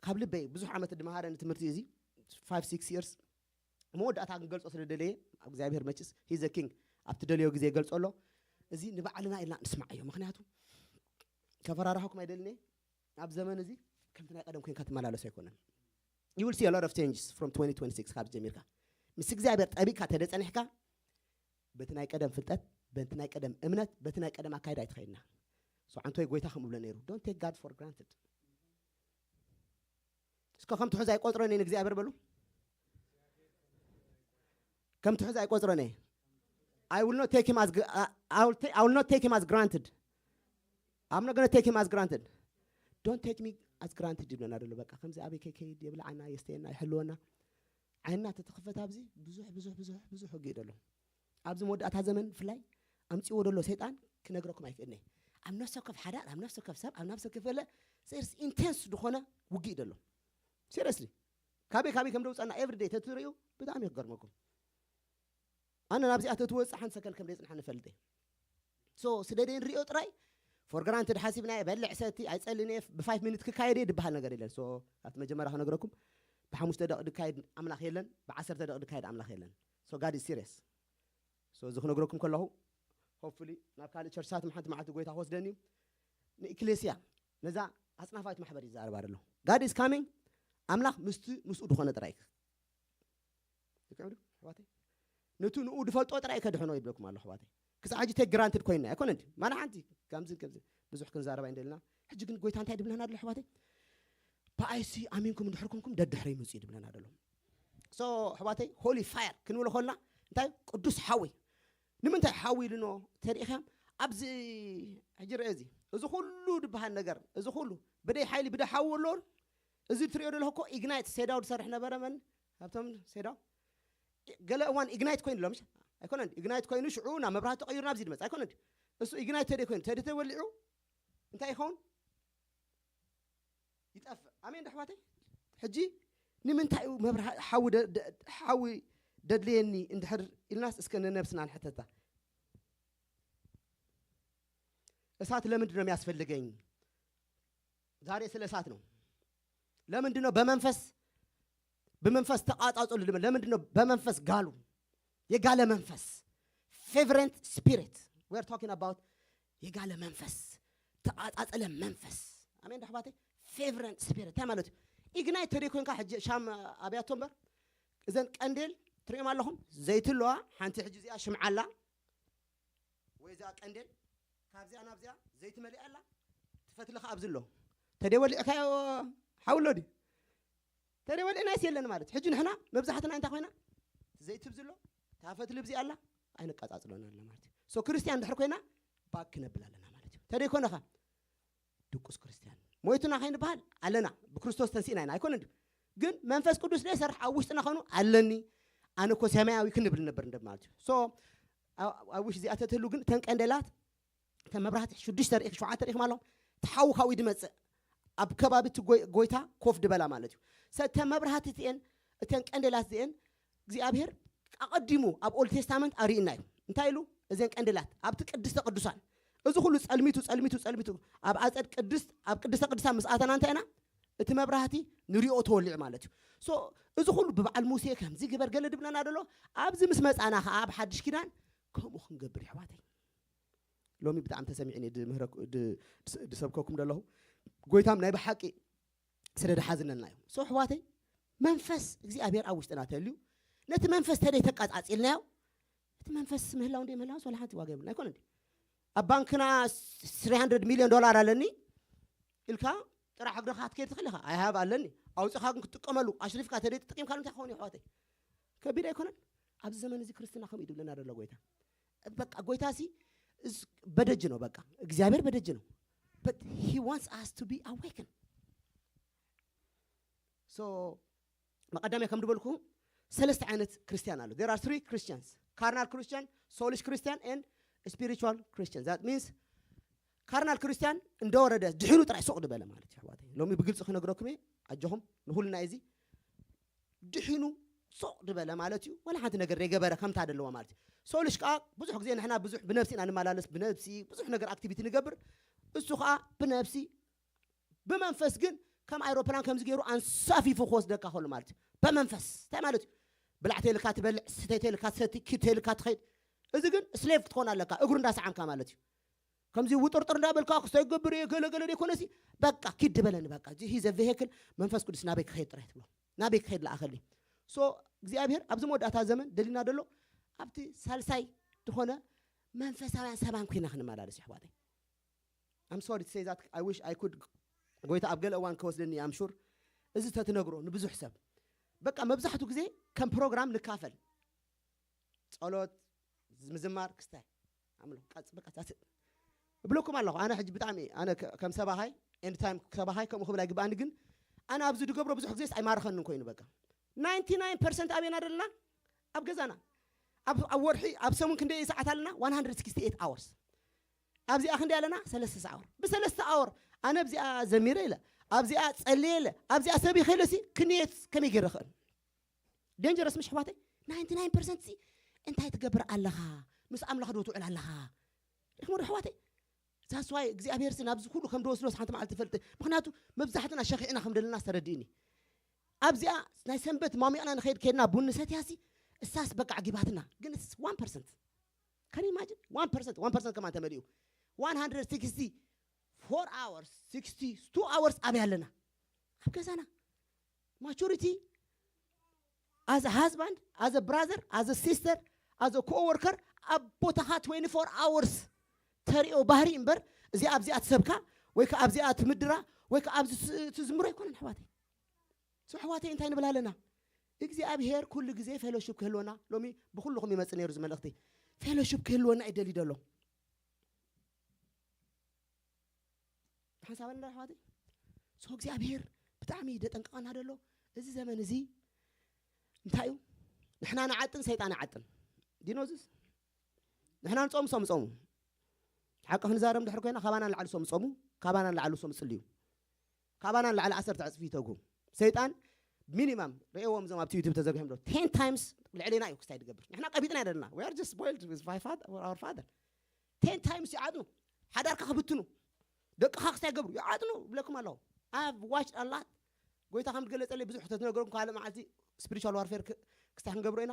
ካብ ልበይ ብዙሕ ዓመት ድመሃረኒ ትምህርቲ እዚ five six years መወዳእታ ክንገልጾ ስለ ደለየ እግዚኣብሔር መችስ he's a king ኣብቲ ደልዮ ግዜ ይገልጾ ኣሎ። እዚ ንባዕልና ኢልና ንስማዓዮ። ምክንያቱ ከፈራርሐኩም ኣይደልኔ ኣብ ዘመን እዚ ከምቲ ናይ ቀደም ኮይንካ ትመላለስ ኣይኮነን። You will see a lot of changes from twenty twenty-six ካብ ጀሚርካ ምስ እግዚኣብሔር ጠቢቅካ ተደጸኒሕካ በቲ ናይ ቀደም ፍልጠት በቲ ናይ ቀደም እምነት በቲ ናይ ቀደም ኣካይዳ ኣይትኸይድና። So ዓንቶይ ጎይታ ከም ብሎ ነይሩ don't take God for granted። እስከ ከም ትሑዝ ኣይቆጽሮን እየ ንእግዚኣብሔር በሉ። ከም ትሑዝ ኣይቆጽሮን እየ። I will not take him as gr- I, I, will ta- I will not take him as granted. I'm not going to take him as granted. Don't take me as granted ይብለና ደሎ። በቃ ከምዚ ኣበይ ከይከይድ የብልዓና፣ የስተየና፣ ይሕልወና። ዓይንና ተተኸፈተ ኣብዚ ብዙሕ ብዙሕ ብዙሕ ብዙሕ ህጊ እዩ ደሎ። ኣብዚ መወዳእታ ዘመን ብፍላይ ኣምፅዎ ደሎ ሰይጣን ክነግረኩም ኣይክእልነ። ኣብ ነፍሲ ወከፍ ሓዳር ኣብ ነፍሲ ወከፍ ሰብ ኣብ ነፍሲ ወከፍ ገለ serious intense ዝኾነ ውግእ ደሎ። Seriously ካበይ ካበይ ከም ደውፀና everyday ተትርእዩ ብጣዕሚ ክገርመኩም። ኣነ ናብዚኣ ተትወፅእ ሓንቲ ሰከንድ ከም ደይፅንሓ ንፈልጥ እየ። So ስደደ ንሪኦ ጥራይ for granted ሓሲብና በልዕ ሰቲ ኣይፀልን እየ ብ five minute ክካየድ እየ ድበሃል ነገር የለን። So ኣብቲ መጀመርያ ክነግረኩም ብሓሙሽተ ደቂ ድካየድ ኣምላኽ የለን፣ ብዓሰርተ ደቂ ድካየድ ኣምላኽ የለን። So God is serious። So እዚ ክነግረኩም ከለኹ hopefully ናብ ካልእ ቸርችታት ሓንቲ መዓልቲ ጎይታ ክወስደኒ እዩ። ንኢክሌስያ ነዛ ኣፅናፋዊት ማሕበር ይዛረባ ደሎ። God is coming። ኣምላኽ ምስቲ ምስኡ ድኾነ ጥራይ ይክዕዱ ኣሕዋተይ። ነቲ ንኡ ድፈልጦ ጥራይ ከድሕኖ ይብለኩም ኣሎ ኣሕዋተይ። ክሳዕ ሕጂ take granted ኮይና ኣይኮነ እንዲ ማና ሓንቲ ከምዚ ከምዚ ብዙሕ ክንዛረባ እንደልና። ሕጂ ግን ጎይታ እንታይ ድብለና ኣሎ ኣሕዋተይ? ብኣይሲ ኣሚንኩም እንድሕር ኮንኩም ደድሕረይ ምፅኡ ድብለና ደሎ። So ኣሕዋተይ holy fire ክንብሎ ከልና እንታይ ቅዱስ ሓዊ። ንምንታይ ሓዊ ኢልኖ ተሪኢኻም? ኣብዚ ሕጂ ርአ እዚ እዚ ኩሉ ድበሃል ነገር እዚ ኩሉ ብደይ ሓይሊ ብደ ሓዊ ኣሎ። እዚ ትሪኦ ደለኹ እኮ ኢግናይት ሴዳው ዝሰርሕ ነበረ። መን ካብቶም ሴዳው ገለ እዋን ኢግናይት ኮይኑ ኣሎ ምሽ ኣይኮነን? ኢግናይት ኮይኑ ሽዑ ናብ መብራህቲ ተቐይሩ ናብዚ ድመጽእ ኣይኮነን? እሱ ኢግናይት ተደይ ኮይኑ ተዲ ተወሊዑ እንታይ ይኸውን? ይጠፍእ። ኣሜን ዶ ኣሕዋተይ? ሕጂ ንምንታይ እዩ መብርሃ ሓዊ ደ- ደ- ሓዊ ደድልየኒ እንድሕር ኢልናስ እስከ ንነብስና ንሕተታ። እሳት ለምንድን ነው የሚያስፈልገኝ? ዛሬ ስለ እሳት ነው። ለምንድን ነው በመንፈስ በመንፈስ ተቃጣጥሉ ልበል? ለምንድን ነው በመንፈስ ጋሉ የጋለ መንፈስ? Fervent spirit, we are talking about የጋለ መንፈስ፣ ተቃጣጠለ መንፈስ። ኣሜን ዶ ኣሕዋተይ? Fervent spirit እንታይ ማለት እዩ? ኢግናይት ተደይ ኮንካ ሕጂ ሻም ኣብያቶ እምበር እዘን ቀንዴል ትሪኦም ኣለኹም? ዘይቲ ኣለዋ። ሓንቲ ሕጂ እዚኣ ሽምዓ ኣላ ወይ እዚኣ ቀንዴል ካብዚኣ ናብዚኣ ዘይቲ መሊኣ ኣላ። ትፈትሊ ከኣ ኣብዚ ኣሎ። ተደይ ወሊዕካዮ ሓውሎ ድዩ? ተደይ ወሊዕናይስ የለን ማለት። ሕጂ ንሕና መብዛሕትና እንታይ ኮይና? ዘይቲ ኣብዚ ኣሎ፣ እታ ፈትሊ ኣብዚ ኣላ፣ ኣይነቃጻጽሎን ኣለና ማለት እዩ። ሶ ክርስትያን ድሕር ኮይና ባክ ክነብል ኣለና ማለት እዩ። ተደይ ኮነኻ ድቁስ ክርስትያን ሞይቱና ከይንበሃል ኣለና፣ ብክርስቶስ ተንሲእና ኢና ኣይኮነ እንዲ ግን መንፈስ ቅዱስ ደይ ሰርሕ ኣብ ውሽጥና ኸኑ ኣለኒ። ኣነ እኮ ሰማያዊ ክንብል ነበር እንደ ማለት እዩ። ሶ ኣብ ውሽ እዚኣ ተትህሉ ግን እተን ቀንደላት እተን መብራህቲ ሽዱሽተ ርኢኽ ሸውዓተ ርኢኽም ኣለኹም ተሓዊ ካብኡ ድመፅእ ኣብ ከባቢ እቲ ጎይ- ጎይታ ኮፍ ድበላ ማለት እዩ። ሰ እተን መብራህቲ እቲኤን እተን ቀንደላት እዚኤን እግዚኣብሔር ኣቐዲሙ ኣብ ኦልድ ቴስታመንት ኣርእና እዩ። እንታይ ኢሉ? እዘን ቀንደላት ኣብቲ ቅድስተ ቅዱሳን እዚ ኩሉ ጸልሚቱ ጸልሚቱ ጸልሚቱ ኣብ ኣጸድ ቅድስት ኣብ ቅድስተ ቅዱሳን ምስ ኣተና እንታይ ኢና እቲ መብራህቲ ንሪኦ ተወሊዑ ማለት እዩ። ሶ እዚ ኩሉ ብበዓል ሙሴ ከምዚ ግበር ገለ ድብለና ደሎ ኣብዚ ምስ መጻና ከዓ ኣብ ሓድሽ ኪዳን ከምኡ ክንገብር ይሕዋተይ። ሎሚ ብጣዕሚ ተሰሚዕኒ ድምህረኩ- ድ- ድስ- ድሰብከኩም ደለኹ። ጎይታም ናይ ብሓቂ ስለ ድሓዝነልና እዩ። ሶ ኣሕዋተይ መንፈስ እግዚኣብሔር ኣብ ውሽጥና ተልዩ ነቲ መንፈስ ተደይ ተቃጻጺልናዮ እቲ መንፈስ ምህላው እንደ ምህላው ወላ ሓንቲ ዋጋ የብሉን ኣይኮነ እንዲ ኣብ ባንክና 300 ሚሊዮን ዶላር ኣለኒ ኢልካ ጥራሕ እግርኻ ክትከይድ ትኽእል ኢኻ። ኣይሃብ ኣለኒ ኣውፅኻ ግን ክትጥቀመሉ ኣሽሪፍካ ተደይ ትጥቀምካ እንታይ ክኸውን እዩ ኣሕዋተይ? ከቢድ ኣይኮነን? ኣብዚ ዘመን እዚ ክርስትና ከምኡ እዩ ድብለና ደሎ ጎይታ። በቃ ጎይታ ሲ በደጅ ነው። በቃ እግዚኣብሔር በደጅ ነው። But he wants us to be awakened. So መቀዳሚያ ከም ዝበልኩ ሰለስተ ዓይነት ክርስቲያን ኣሎ። There are three Christians. Carnal Christian, soulish Christian and spiritual Christian. That means carnal Christian እንደወረደ ድሒኑ ጥራይ ሱቕ ዝበለ ማለት እዩ ኣሕዋተይ። ሎሚ ብግልፂ ክነግረኩም እየ። ኣጆኹም ንኹልና እዚ ድሒኑ ሱቕ ዝበለ ማለት እዩ። ወላ ሓንቲ ነገር ዘይገበረ ከምታ ደለዋ ማለት እዩ። ሰው ልጅ ከዓ ብዙሕ ግዜ ንሕና ብዙሕ ብነብሲ ኢና ንመላለስ፣ ብነብሲ ብዙሕ ነገር ኣክቲቪቲ ንገብር። እሱ ከዓ ብነብሲ ብመንፈስ ግን ከም ኣይሮፕላን ከምዚ ገይሩ ኣንሳፊፉ ክወስደካ ከሎ ማለት እዩ። ብመንፈስ እንታይ ማለት እዩ? ብላዕተ ኢልካ ትበልዕ፣ ስተይተ ኢልካ ትሰቲ፣ ኪድተ ኢልካ ትኸይድ። እዚ ግን ስሌቭ ክትኾን ኣለካ፣ እግሩ እንዳሰዓምካ ማለት እዩ። ከምዚ ውጥርጥር እንዳበልካ ክስታይ ክገብር እየ ገለገለ ዘይኮነሲ በቃ ኪድ በለኒ በቃ እዚ ሂዘ ቬሄክል መንፈስ ቅዱስ ናበይ ክኸይድ ጥራይ ትብሎ ናበይ ክኸይድ ለኣኸልኒ ሶ እግዚኣብሔር ኣብዚ መወዳእታ ዘመን ደሊና ደሎ ኣብቲ ሳልሳይ ዝኾነ መንፈሳውያን ሰባን ኮይና ክንመላለስ ይሕዋተይ I'm sorry to say that I wish I could ጎይታ ኣብ ገለ እዋን ከወስደኒ I'm sure እዚ ተትነግሮ ንብዙሕ ሰብ በቃ መብዛሕቱ ግዜ ከም ፕሮግራም ንካፈል ጸሎት ምዝማር ክስታይ ኣምሎ ቃጽ በቃ ዛት እብለኩም ኣለኹ ኣነ ሕጂ ብጣዕሚ ኣነ ከ- ከም ሰባኻይ ኤንድ ታይም ሰባኻይ ከምኡ ክብል ኣይግባኣኒ ግን ኣነ ኣብዚ ዝገብሮ ብዙሕ ግዜስ ኣይማርኸንን ኮይኑ በቃ ናይንቲ ናይን ፐርሰንት ኣበና ደለና ኣብ ገዛና ኣብ ኣብ ወርሒ ኣብ ሰሙን ክንደይ ሰዓት ኣለና 168 ኣወርስ ኣብዚኣ ክንደይ ኣለና ሰለስተ ኣወር ብሰለስተ ኣወር ኣነ ኣብዚኣ ዘሚረ ኢለ ኣብዚኣ ጸልየ ኢለ ኣብዚኣ ሰብ ይኸለሲ ክንየት ከመይ ገይረ ኽእል ደንጀረስ ምሽ ኣሕዋተይ ናይንቲ ናይን ፐርሰንት ሲ እንታይ ትገብር ኣለኻ ምስ ኣምላኽ ዶ ትውዕል ኣለኻ ርሕሙ ዶ ኣሕዋተይ ዛስዋይ እግዚኣብሔር ሲ ናብዚ ኩሉ ከም ዝወስዶስ ሓንቲ መዓልቲ ይፈልጥ ምክንያቱ መብዛሕትና ሸኺዕና ከም ደለና ዝተረድእኒ ኣብዚኣ ናይ ሰንበት ማሚቕና ንኸይድ ከድና ቡን ንሰትያ ሲ እሳስ በቃ ዓጊባትና ግን ስ ዋን ፐርሰንት ከን ኢማጅን ዋን ፐርሰንት ዋን ፐርሰንት ከማን ተመሊኡ 164 hours 62 hours ኣበይ ኣለና ኣብ ገዛና maturity as a husband as a brother as a sister as a co-worker ኣብ ቦታኻ 24 hours ተሪኦ ባህሪ እምበር እዚኣ ኣብዚኣ ትሰብካ ወይ ከዓ ኣብዚኣ ትምድራ ወይ ከዓ ኣብዚ ትዝምሮ ኣይኮነን ኣሕዋተይ ሶ ኣሕዋተይ እንታይ ንብል ኣለና እግዚኣብሔር ኩሉ ግዜ ፌሎሽፕ ክህልወና ሎሚ ብኩልኹም ይመፅእ ነይሩ እዚ መልእኽቲ ፌሎሽፕ ክህልወና ይደሊ ደሎ ሓሳብ ኣለና ኣሕዋተይ ሶ እግዚኣብሔር ብጣዕሚ ደጠንቀቐና ደሎ እዚ ዘመን እዚ እንታይ እዩ ንሕና ንዓጥን ሰይጣን ይዓጥን። ዲኖዝስ ንሕና ንጾም፣ ሶም ጾሙ። ሓቂ ክንዛረብ እንድሕር ኮይና፣ ካባና ንላዕሊ ሶም ጾሙ፣ ካባና ንላዕሊ ሶም ጽልዩ፣ ካባና ንላዕሊ ዓሰርተ ዕጽፊ ይተጉ። ሰይጣን ሚኒማም ርእዎም እዞም ኣብቲ ዩቱብ ተዘርጊሖም ዶ ten times ልዕሌና እዩ ክስታይ ዝገብር። ንሕና ቀቢጥና ይደለና። We are just spoiled with my father, our father. Ten times ይዓጥኑ። ሓዳርካ ክብትኑ፣ ደቅኻ ክስታይ ይገብሩ ይዓጥኑ ብለኩም ኣለኹ። I've watched a lot። ጎይታ ከም ዝገለጸለይ ብዙሕ ተትነገርኩም ካልእ መዓልቲ spiritual warfare ክ-፣ ክስታይ ክንገብሮ ኢና።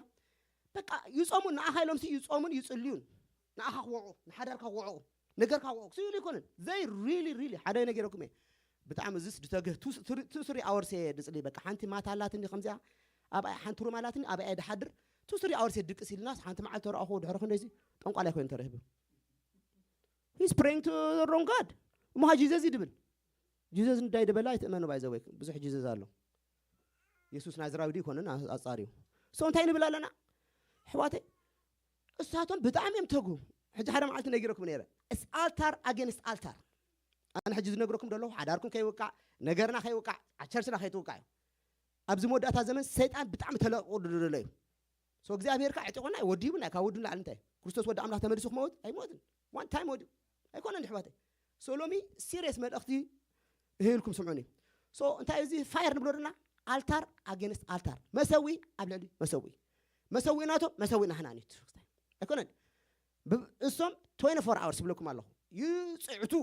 በቃ ይጾሙን ንኣኻ ኢሎም ሲ ይጾሙን ይጽልዩን። ንኣኻ ክወዑ፣ ንሓዳርካ ክወዑ፣ ነገርካ ክወዑ። ክስይሉ ይኮንን። They really, really ሓደ ነገረኩም እየ። ብጣዕሚ እዚስ ድተግህ two, three, two, three hours እየ ድጽሊ። በቃ ሓንቲ ማታ ኣላትኒ ከምዚኣ፣ ኣብኣ ሓንቲ ሩም ኣላትኒ፣ ኣብኣ እየ ድሓድር። Two, three hours እየ ድቅስ ኢልናስ ሓንቲ መዓልቲ ተረኣኹ ድሕሪ ክንደይሲ ጠንቋላይ ኮይኑ ተረኺቡ። He's praying to the wrong God። እሞ ኸ ጂዘዝ እዩ ድብል። ጂዘዝ እንታይ ድበላ ኣይትእመኑ ባይ ዘ ወይ። ብዙሕ ጂዘዝ ኣሎ። የሱስ ናዝራዊ ድዩ ይኮንን ኣ-፣ ኣጻሪዩ። So እንታይ ንብል ኣለና? ኣሕዋተይ፣ እሳቶም ብጣዕሚ እዮም ተጉ። ሕጂ ሓደ መዓልቲ ነጊረኩም ነይረ። It's altar against altar። ኣነ ሕጂ ዝነግረኩም ዘለኹ ሓዳርኩም ከይውቃዕ፣ ነገርና ከይውቃዕ፣ ቸርችና ከይትውቃዕ እዩ። ኣብዚ መወዳእታ ዘመን ሰይጣን ብጣዕሚ ተለቂቑ ድሎ እዩ። So እግዚኣብሔር ከዓ ዕጢቑና እዩ፣ ወዲቡና እዩ። ካብ ወዱ ንላዕሊ እንታይ? ክርስቶስ ወዲ ኣምላኽ ተመሊሱ ክመውት ኣይሞትን። One time ወዲኡ። ኣይኮነን ኣሕዋተይ። So ሎሚ ሲሪየስ መልእኽቲ እህልኩም ስምዑኒ። So እንታይ እዚ ፋየር ንብሎ ዘለና? ኣልታር ኣጌንስት ኣልታር። መሰዊ ኣብ ልዕሊ መሰዊ። መሰዊ ናቶም፣ መሰዊ ናህና እዩ። ኣይኮነን። ብ-፣ እሶም twenty-four hours ይብለኩም ኣለኹ። ይጽዕቱ።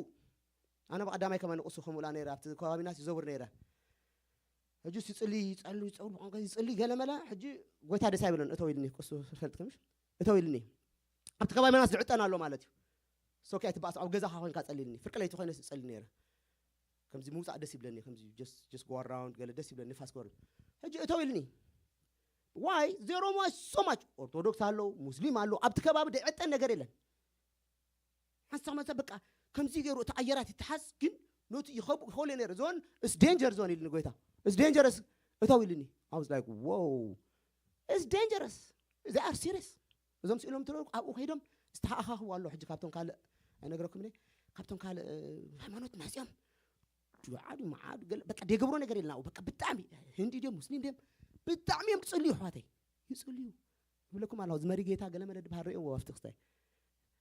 ኣነ ብቐዳማይ ከማን ንቕሱ ከምኡ ኢላ ነይረ፣ ኣብቲ ከባቢና ይዘውር ነይረ። ሕጂ ይጽሊ፣ ይጸሉ፣ ይጸሉ፣ ብቋንቋ ይጽሊ፣ ገለ መለ። ሕጂ ጎይታ ደስ ኣይብለን፣ እተው ኢልኒ፣ ቅሱ ፈልጥክምሽ? እተው ኢልኒ። ኣብቲ ከባቢና ዝዕጠን ኣሎ ማለት እዩ። So፣ ከይ ትባእስ፣ ኣብ ገዛኻ ኮይንካ ጸልልኒ። ፍርቂ ለይቲ ኮይነ ዝጸሊ ነይረ። ከምዚ ምውጻእ ደስ ይብለኒ፣ ከምዚ just፣ just go around፣ ገለ ደስ ይብለኒ፣ ንፋስ ክወርድ። ሕጂ እተው ኢልኒ። Why? There was so much። ኦርቶዶክስ ኣሎ፣ ሙስሊም ኣሎ፣ ኣብቲ ከባቢ ደዕጠን ነገር የለን። ሓንሳብ መጸ በቃ ከምዚ ገይሩ እቲ ኣየራት ይተሓዝ፣ ግን ነቲ ይኸቡ-፣ ይኸውለ ነይረ። እዞን it's danger zone ኢልኒ ጎይታ። It's dangerous እተው ኢልኒ። I was like, "Whoa, it's dangerous." They are serious። እዞም ስኢሎም ትረሩ ኣብኡ ከይዶም ዝተሓኻኽቡ ኣሎ። ሕጂ ካብቶም ካልእ ኣይነግረኩም እኔ፣ ካብቶም ካልእ፣ እ፣ ሃይማኖት መፅኦም ዱዓ ድዩ መዓ ድዩ ገለ በቃ ደይገብሮ ነገር የለን ኣብኡ። በቃ ብጣዕሚ ህንዲ ድዮም ሙስሊም ድዮም ብጣዕሚ እዮም ክፅልዩ ኣሕዋተይ። ይፅልዩ። ይብለኩም ኣለኹ፣ እዚ መሪ ጌታ ገለ መለ ድበሃል ርእይዎ ኣብቲ ክስታይ።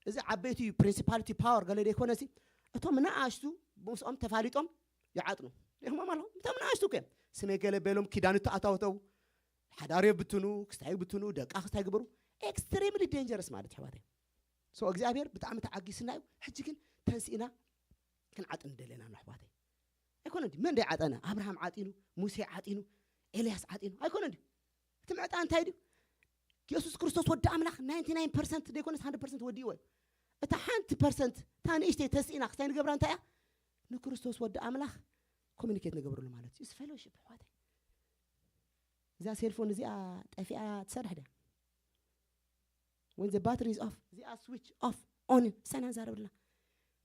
እዚ ዓበይቲ ፕሪንሲፓሊቲ ፓወር ገለ ደይኮነሲ፣ እቶም ንኣሽቱ ምስኦም ተፋሊጦም ይዓጥኑ። ሪእኹሞም ኣለኹም? እቶም ንኣሽቱ እኮ እዮም። ስመይ ገለ በሎም፣ ኪዳን ተኣታውተው፣ ሓዳር የብትኑ፣ ክስታይ ይብትኑ፣ ደቃ ክስታይ ግበሩ። ኤክስትሪምሊ ዴንጀረስ ማለት ኣሕዋተይ። So እግዚኣብሔር ብጣዕሚ ተዓጊስና እዩ። ሕጂ ግን ተንሲእና ክንዓጥን ደለና ኣሎ ኣሕዋተይ። ኣይኮነን ድዩ? መን ደይ ዓጠነ? ኣብርሃም ዓጢኑ፣ ሙሴ ዓጢኑ፣ ኤልያስ ዓጢኑ። ኣይኮነን ድዩ? እቲ ምዕጣ እንታይ ድዩ? የሱስ ክርስቶስ ወዲ ኣምላኽ ናይንቲ ናይን ፐርሰንት ደይኮነስ ሃንድረድ ፐርሰንት ወዲእዎ እዩ። እታ ሓንቲ ፐርሰንት፣ እታ ንእሽተይ ተስኢና ክስታይ ንገብራ እንታይ እያ? ንክርስቶስ ወዲ ኣምላኽ ኮሚኒኬት ንገብረሉ ማለት እዩ። እዚ ፌሎሺፕ ኣሕዋተይ። እዛ ሴልፎን እዚኣ ጠፊኣ ትሰርሕ ድያ? When the battery is off፣ እዚኣ ስዊች ኦፍ ኦን ሰና ንዛረብ ኣለና።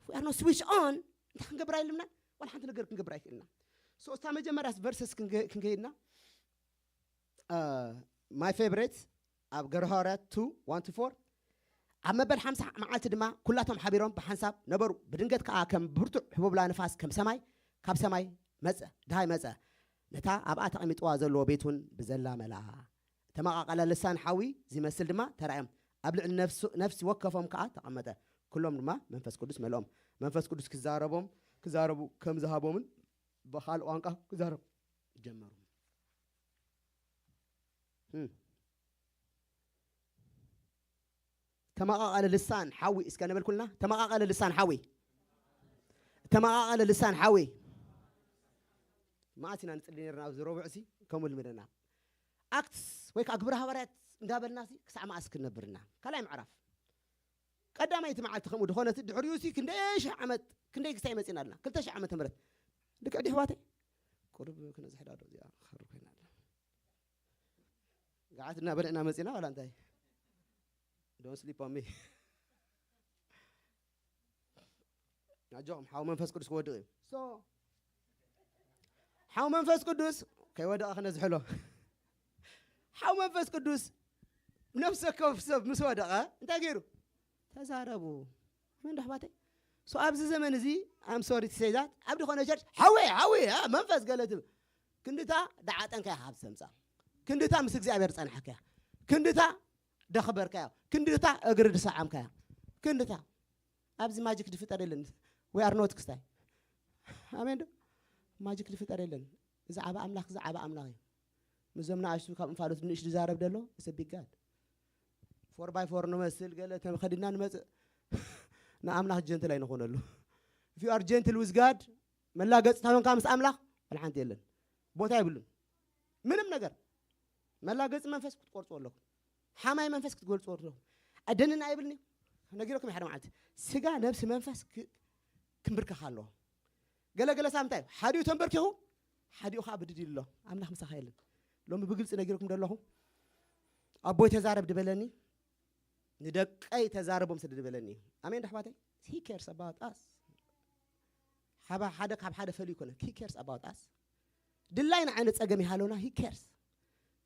If we are not switch on፣ እንታይ ክንገብር ኣይልምና? ዋላ ሓንቲ ነገር ክንገብር ኣይክእልና። So፣ እታ መጀመርያ ቨርሰስ ክንገ-፣ ክንከይድና፣ እ፣ my favorite ኣብ ግብረ ሃዋርያት two፣ one to four፣ ኣብ መበል ሓምሳ መዓልቲ ድማ ኩላቶም ሓቢሮም ብሓንሳብ ነበሩ። ብድንገት ከኣ ከም ብርቱዕ ህቦብላ ንፋስ ከም ሰማይ፣ ካብ ሰማይ መጸ፣ ደሃይ መጸ። ነታ ኣብኣ ተቐሚጥዋ ዘለዎ ቤት እውን ብዘላ መልኣ። ተመቓቐለ ልሳን ሓዊ ዚመስል ድማ ተራእዮም። ኣብ ልዕሊ ነፍስ፣ ነፍሲ ወከፎም ከኣ ተቐመጠ። ኩሎም ድማ መንፈስ ቅዱስ መልኦም። መንፈስ ቅዱስ ክዛረቦም፣ ክዛረቡ ከም ዝሃቦምን ብኻልእ ቋንቋ ክዛረቡ ጀመሩ። ህም። ተመቓቐለ ልሳን ሓዊ እስከ ንበል ኩልና። ተመቓቐለ ልሳን ሓዊ። ተመቓቐለ ልሳን ሓዊ። መዓስ ኢና ንጽሊ ነርና ኣብዚ ረቡዕ እዚ? ከምኡ ልምደና። ኣክትስ ወይ ከዓ ግብረ ሃዋርያት እንዳበልና ሲ ክሳዕ መዓስ ክንነብርና? ካልኣይ ምዕራፍ። ቀዳመይቲ መዓልቲ ከምኡ ድኾነት ድሕሪኡ ሲ ክንደይ ሽሕ ዓመት፣ ክንደይ ክሳይ መጺና ኣለና? ክልተ ሽሕ ዓመተ ምህረት። ልክዕ ድዩ ኣሕዋተይ? ቁሩብ ክነዝሕዳ ዶ እዚኣ ክኸርብ ኮይና ኣላ። ገዓት እናበልዕና መጺና ዋላ እንታይ? Don't sleep on me። ኣጆኹም፣ ሓው መንፈስ ቅዱስ ክወድቕ እዩ። So፣ ሓው መንፈስ ቅዱስ ከይወደቐ ክነዝሕሎ። ሓው መንፈስ ቅዱስ ነፍሲ ወከፍ ሰብ ምስ ወደቐ እንታይ ገይሩ? ተዛረቡ። ኣሜን ዶ ኣሕዋተይ? So፣ ኣብዚ ዘመን እዚ፣ I'm sorry to say that፣ ኣብ ዝኾነ ቸርች፣ ሓወይ፣ ሓወይ፣ አ፣ መንፈስ ገለ ትብል። ክንድታ ደዓጠንካ ኢኻ ካብ ሰምጻ። ክንድታ ምስ እግዚኣብሔር ጸንሐካ ኢኻ። ክንድታ ደኸበርካዮ፣ ክንድታ እግሪ ድሰዓምካዮ፣ ክንድታ ኣብዚ ማጂክ ድፍጠር የለን። We are not ክስታይ። ኣሜን ዶ? ማጂክ ድፍጠር የለን። እዚ ዓቢ ኣምላኽ፣ እዚ ዓቢ ኣምላኽ እዩ። ምስዞም ንኣሽቱ ካብ እንፋሎት ንእሽ ዝዛረብ ደሎ፣ it's a big God። ፎር ባይ ፎር ንመስል፣ ገለ ተኸዲና ንመጽእ። ንኣምላኽ ጀንትል ኣይንኾነሉ። If you are gentle with God፣ መላገጽ ታበንካ ምስ ኣምላኽ፣ ወላ ሓንቲ የለን። ቦታ የብሉን። ምንም ነገር። መላገጺ መንፈስ ክትቆርጽዎ ኣለኩም። ሓማይ መንፈስ ክትገልጽዎ ኣለኩም። ኣደንን ኣይብልኒ። ነጊረኩም ሓደ መዓልቲ። ስጋ፣ ነብሲ፣ መንፈስ ክ-፣ ክንብርከኽ ኣለዎ። ገለ ገለ ሳብ እንታይ? ሓዲኡ ተንበርኪኹ፣ ሓዲኡ ኸዓ ብድድ ኢሉ ኣሎ። ኣምላኽ ምሳኻ የለን። ሎሚ ብግልጺ ነጊረኩም ደለኹ። ኣቦይ ተዛረብ ድበለኒ፣ ንደቀይ ተዛረቦም ስለ ድበለኒ እዩ። ኣሜን ዶ ኣሕዋተይ? He cares about us። ሓባ-፣ ሓደ ካብ ሓደ ፈልዩ ይኮነ። He cares about us። ድላይና ዓይነት ጸገም ይሃለውና፣ he cares።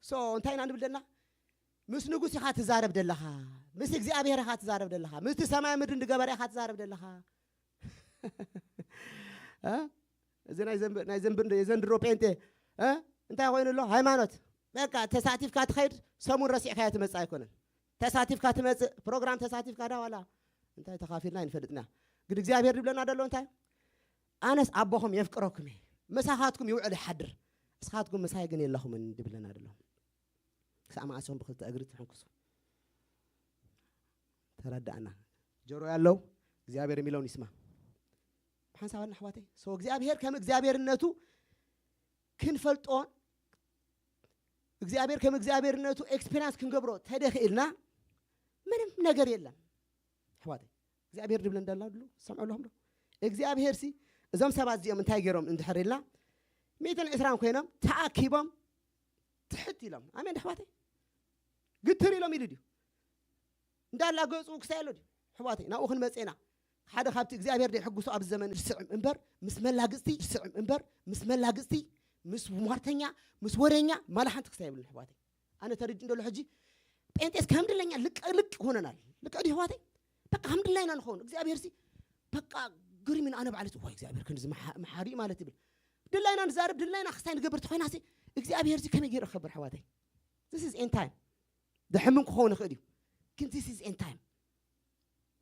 So እንታይ ኢና ንብል ደልና? ምስ ንጉስ ኢኻ ትዛረብ ደለኻ፣ ምስ እግዚኣብሔር ኢኻ ትዛረብ ደለኻ፣ ምስቲ ሰማይ ምድሪ ዝገበረ ኢኻ ትዛረብ ደለኻ። እ? እዚ ናይ ዘንብ-፣ ናይ ዘንብ-፣ የዘንድሮ ጴንጤ፣ እ? እንታይ ኮይኑ ኣሎ? ሃይማኖት። በቃ ተሳቲፍካ ትኸይድ፣ ሰሙን ረሲዕካዮ ትመጽእ ኣይኮነን። ተሳቲፍካ ትመጽእ፣ ፕሮግራም ተሳቲፍካ ዳ ዋላ እንታይ ተኻፊልና ኣይንፈልጥና። ግን እግዚኣብሔር ድብለና ደሎ እንታይ? ኣነስ ኣቦኹም የፍቅረኩም እየ፣ ምሳኻትኩም ይውዕል ይሓድር፣ እስኻትኩም ምሳይ ግን የለኹምን ድብለና ደሎ። ክሳዕ መዓስ ኢኹም ብኽልተ እግሪ ትሕንክሱ? ተረዳእና። ጆሮ ያለው እግዚኣብሔር የሚለውን ይስማ። ሓንሳብ ኣና ኣሕዋተይ፣ so እግዚኣብሔር ከም እግዚኣብሔርነቱ ክንፈልጦ፣ እግዚኣብሔር ከም እግዚኣብሔርነቱ ኤክስፔሪንስ ክንገብሮ ተደኺእልና ምንም ነገር የለን። ኣሕዋተይ፣ እግዚኣብሔር ድብለ እንዳላ ድሉ ሰምዑ ኣለኹም ዶ? እግዚኣብሔር ሲ እዞም ሰባት እዚኦም እንታይ ገይሮም እንድሕር ኢልና፣ ሚእትን ዕስራን ኮይኖም ተኣኪቦም ትሕት ኢሎም። ኣሜን ኣሕዋተይ? ግትር ኢሎም ኢሉ ድዩ? እንዳላገጹ ክሳይ ኣሎ ድዩ? ኣሕዋተይ፣ ናብኡ ክንመጽእ ኢና። ሓደ ካብቲ እግዚኣብሔር ደይሕጉሶ ኣብዚ ዘመን ስዕም እምበር፣ ምስ መላግጽቲ ስዕም እምበር፣ ምስ መላግጽቲ፣ ምስ ሟርተኛ፣ ምስ ወረኛ፣ ማላ ሓንቲ ክሳይ የብሉን ኣሕዋተይ። ኣነ ተረዲእ እንደሎ ሕጂ፣ ጴንጤስ ከም ድለኛ ልቅ-፣ ልቅ ሆነናል። ልቅ ድዩ ኣሕዋተይ? በቃ ከም ድላይና ንኸውን። እግዚኣብሔር ሲ በቃ ግርም ኢና። ኣነ ባዕለይ፣ "ዋይ፣ እግዚኣብሔር ክንድዚ መሓ-፣ መሓሪ ማለት" ይብል። ድላይና ንዛረብ፣ ድላይና ክስታይ ንገብር ተኾይና ሲ እግዚኣብሔር ሲ ከመይ ገይሩ ክኸብር ኣሕዋተይ? This is end time። ድሕምን ክኸውን ይኽእል እዩ። ግን this is end time።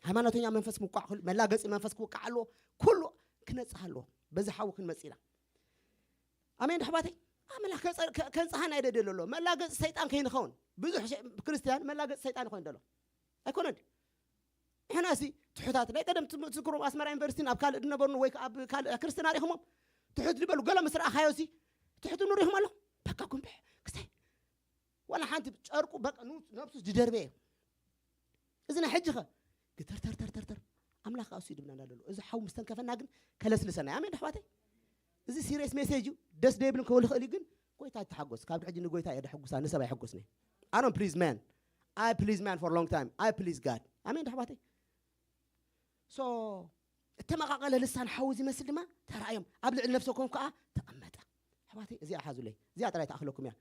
ሃይማኖተኛ መንፈስ ምውቃዕ፣ ኩሉ መላገጺ መንፈስ ክውቃዕ ኣለዎ። ኩሉ ክነጽህ ኣለዎ። በዚ ሓዊ ክንመጽእ ኢና። ኣሜን ኣሕዋተይ? ኣምላኽ ከጸ-፣ ከ-፣ ከንጽሃና ይደልዮ ኣሎ። መላገጺ ሰይጣን ከይንኸውን። ብዙሕ ሸ-፣ ክርስትያን መላገጺ ሰይጣን ይኾን ደሎ። ኣይኮነን ድዩ? ንሕና ሲ ትሑታት፣ ናይ ቀደም ትም-፣ ትዝክሮም ኣስመራ ዩኒቨርሲቲን ኣብ ካልእ ዝነበሩን ወይ ከኣ ኣብ ካልእ ክርስትና ርኢኹሞም? ትሑት ዝበሉ ገለ ምስ ረኣኻዮ ሲ ትሑት ንሪኢኹም ኣለኹም? በቃ ጉንብሕ ክስታይ ዋላ ሓንቲ ጨርቁ በቃ ኑ-፣ ነብሱ ዝደርበየ። እዚ ናይ ሕጂ ኸ ግተር ተር ተር ተር ተር። ኣምላኽ ከኣ እሱ ይድብለና ደሎ። እዚ ሓው ምስ ተንከፈና ግን ከለስልሰና እዩ። ኣሜን ኣሕዋተይ? እዚ ሲሪየስ ሜሴጅ እዩ። ደስ ደይብልን ክብል ይኽእል እዩ፣ ግን ጎይታ ይተሓጎስ። ካብ ሕጂ ንጎይታ እየ ደሐጉሳ፣ ንሰብ ኣይሐጎስን እየ። I don't please man. I please man for a long time. I please God. ኣሜን ኣሕዋተይ? So እተመቓቐለ ልሳን ሓዊ ዝመስል ድማ ተራእዮም፣ ኣብ ልዕሊ ነፍሰ ኮም ከኣ ተቐመጠ። ኣሕዋተይ፣ እዚኣ ሓዙለይ፣ እዚኣ ጥራይ ትኣኽለኩም እያ።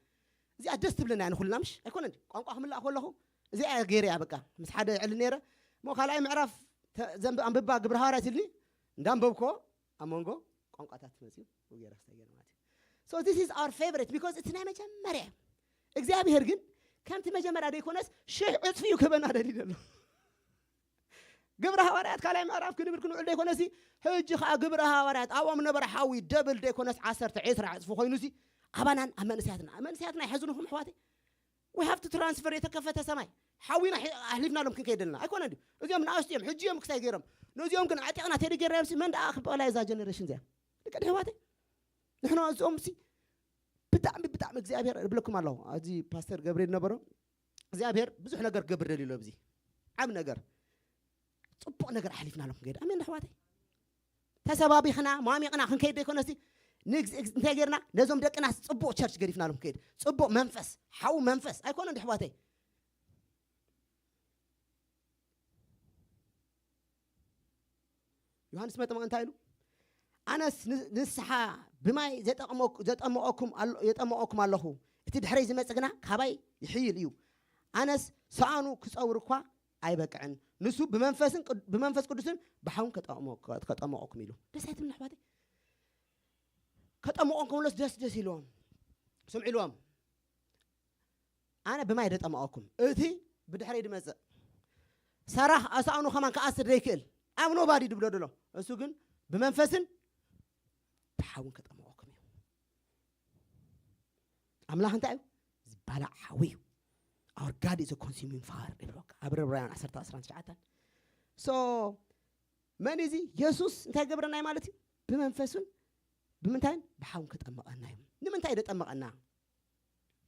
እዚኣ ደስ ትብለና እያ ንኹልና፣ ምሽ ኣይኮነን? ቋንቋ ክምላእ ከለኹ እዚኣ እያ ገይረ እያ፣ በቃ ምስ ሓደ ይዕሊ ነይረ። እሞ ካልኣይ ምዕራፍ ተ-፣ ዘንብ-፣ ኣንብባ ግብረ ሃዋርያት ኢልኒ፣ እንዳንበብኮ ኣብ መንጎ ቋንቋታት መፅዩ፣ ገይረ ክስታይ ገይረ ማለት እዩ። So this is our favorite because እቲ ናይ መጀመርያ እዩ። እግዚኣብሔር ግን ከምቲ መጀመርያ ዘይኮነስ ሽሕ ዕፅፊ እዩ ክህበና ደልዩ ዘሎ። ግብረ ሃዋርያት ካልኣይ ምዕራፍ ክንብል ክንውዕል ደይኮነሲ፣ ሕጂ ኸዓ ግብረ ሃዋርያት ኣብኦም ነበረ ሓዊ ደብል ደይኮነስ ዓሰርተ ዒስራ ዕፅፊ ኮይኑሲ ኣባናን ኣብ መንእሰያትና፣ ኣብ መንእሰያትና ይሐዝንኹም ኣሕዋተይ። We have to transfer የተከፈተ ሰማይ። ሓዊና ሒ-፣ ኣሕሊፍናሎም ክንከይድ ኣለና። ኣይኮነን ድዩ? እዚኦም ንኣሽቱ እዮም፣ ሕጂ እዮም ክሳይ ገይሮም። ነዚኦም ግን ኣዕጢቕና ተደ ገይርናዮም ሲ መን ደኣ ክበቕላ እዛ ጀነሬሽን እዚኣ? ደቂ ኣሕዋተይ፣ ንሕና እዚኦም ሲ ብጣዕሚ፣ ብጣዕሚ እግዚኣብሔር እብለኩም ኣለኹ። ኣብዚ ፓስተር ገብርኤል ነበሮ። እግዚኣብሔር ብዙሕ ነገር ክገብር ደልዩ ኣሎ። ኣብዚ ዓብ ነገር፣ ጽቡቕ ነገር ኣሕሊፍናሎም ክንከይድ። ኣሜን ኣሕዋተይ? ተሰባቢኽና፣ ሟሚቕና ክንከይድ ዘይኮነሲ፣ ንግዝ-፣ እግዝ-፣ እንታይ ጌርና? ነዞም ደቅና ጽቡቕ ቸርች ገዲፍናሎም ክንከይድ። ጽቡቕ መንፈስ፣ ሓው መንፈስ ኣይኮነን ኣሕዋተይ? ዮሃንስ መጥምቕ እንታይ ኢሉ? ኣነስ ን-፣ ንስሓ ብማይ ዘጠቕመኩ-፣ ዘጠምቐኩም ኣሎ-፣ የጠምቐኩም ኣለኹ። እቲ ድሕረይ ዝመጽእ ግና ካባይ ይሕይል እዩ። ኣነስ ሰኣኑ ክጸውር እኳ ኣይበቅዕን። ንሱ ብመንፈስን ቅድ-፣ ብመንፈስ ቅዱስን ብሓውን ከጠምቐ-፣ ከጠምቐኩም ኢሉ። ደስ ኣይትብልን ኣሕዋተይ? ከጠምቖም ከብሎስ ደስ ደስ ኢልዎም። ስምዑ ኢልዎም። ኣነ ብማይ ደጠመቐኩም፣ እቲ ብድሕረይ ድመጽእ ሰራኽ ኣሳእኑ ከማን ክኣስር ዘይክእል ኣብ ኖባዲ ድብሎ ድሎ፣ እሱ ግን ብመንፈስን ብሓውን ከጠመቐኩም እዩ። ኣምላኽ እንታይ እዩ? ዝባላዕ ሓዊ እዩ። Our God is a consuming fire ይብሎ ኣብ ዕብራውያን ዓሰርተ ዓሰርተ ትሽዓተ። So መን እዚ የሱስ እንታይ ገብረና ማለት እዩ? ብመንፈሱን ብምንታይን ብሓውን ከጠመቐና እዩ። ንምንታይ ደጠመቐና?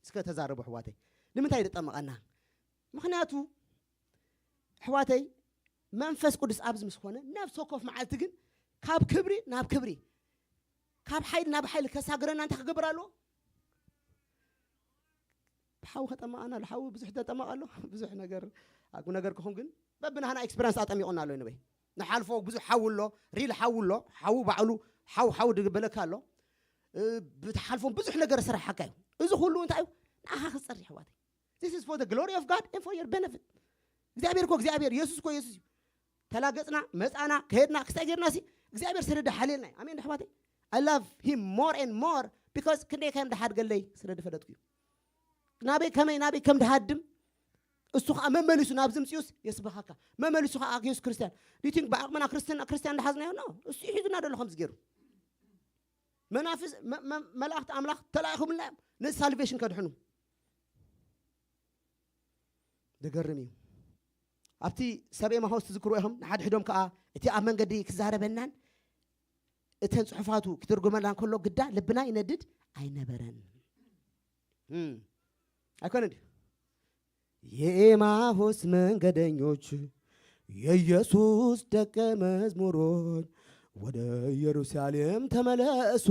እስከ ተዛረቡ ኣሕዋተይ። ንምንታይ ደጠመቐና? ምኽንያቱ ኣሕዋተይ መንፈስ ቅዱስ ኣብዚ ምስ ኮነ ነፍሲ ወከፍ መዓልቲ ግን ካብ ክብሪ ናብ ክብሪ፣ ካብ ሓይሊ ናብ ሓይሊ ከሳግረና እንታይ ክገብር ኣለዎ? ብሓዊ ከጠመቐና ኣሎ። ሓዊ ብዙሕ ተጠመቐ ኣሎ። ብዙሕ ነገር ኣጉ ነገር ክኹን ግን በብናህና ኤክስፐሪንስ ኣጠሚቑና ኣሎ። ንበይ ንሓልፎ ብዙሕ ሓዊ ኣሎ። ሪል ሓዊ ኣሎ። ሓዊ ባዕሉ ሓው ሓው ድግበለካ ኣሎ። እ፣ ብትሓልፎም ብዙሕ ነገር ስራሓካ እዩ። እዚ ኩሉ እንታይ እዩ? ንኣኻ ክፀሪ ኣሕዋተይ። This is for the glory of God and for your benefit. እግዚኣብሔር እኮ እግዚኣብሔር፣ የሱስ እኮ የሱስ እዩ። ተላገጽና መጻና ከሄድና ክስታይ ጌርና ሲ እግዚኣብሔር ሰደደ ሓልየልና እዩ። ኣሜን ኣሕዋተይ። I love him more and more because ክንደይ ከም ድሓድገለይ ስለ ድፈለጥኩ እዩ። ናበይ ከመይ ናበይ ከም ድሃድም እሱ ከዓ መመሊሱ ናብዚ ምፅኡስ የስበኻካ። መመሊሱ ከዓ የሱስ ክርስቲያን ዲቲንግ ብዓቕምና ክርስትና ክርስቲያን ድሓዝናዮ ኖ፣ እሱ እዩ ሒዙና ደሎ ከምዚ ገይሩ። መናፍስ መ- መ- መላእክቲ ኣምላኽ ተላኢኹምልና እዮም ነዚ ሳልቬሽን ከድሕኑ። ደገርም እዩ። ኣብቲ ሰብ ኤማሆስ ትዝክሩ ኢኹም። ንሓድሕዶም ከዓ እቲ ኣብ መንገዲ ክዛረበናን እተን ጽሑፋቱ ክትርጉመና ከሎ ግዳ ልብና ይነድድ ኣይነበረን። እም፣ ኣይኮነ ድዩ? የኤማሆስ መንገደኞች የኢየሱስ ደቀ መዝሙሮች ወደ ኢየሩሳሌም ተመለሱ፣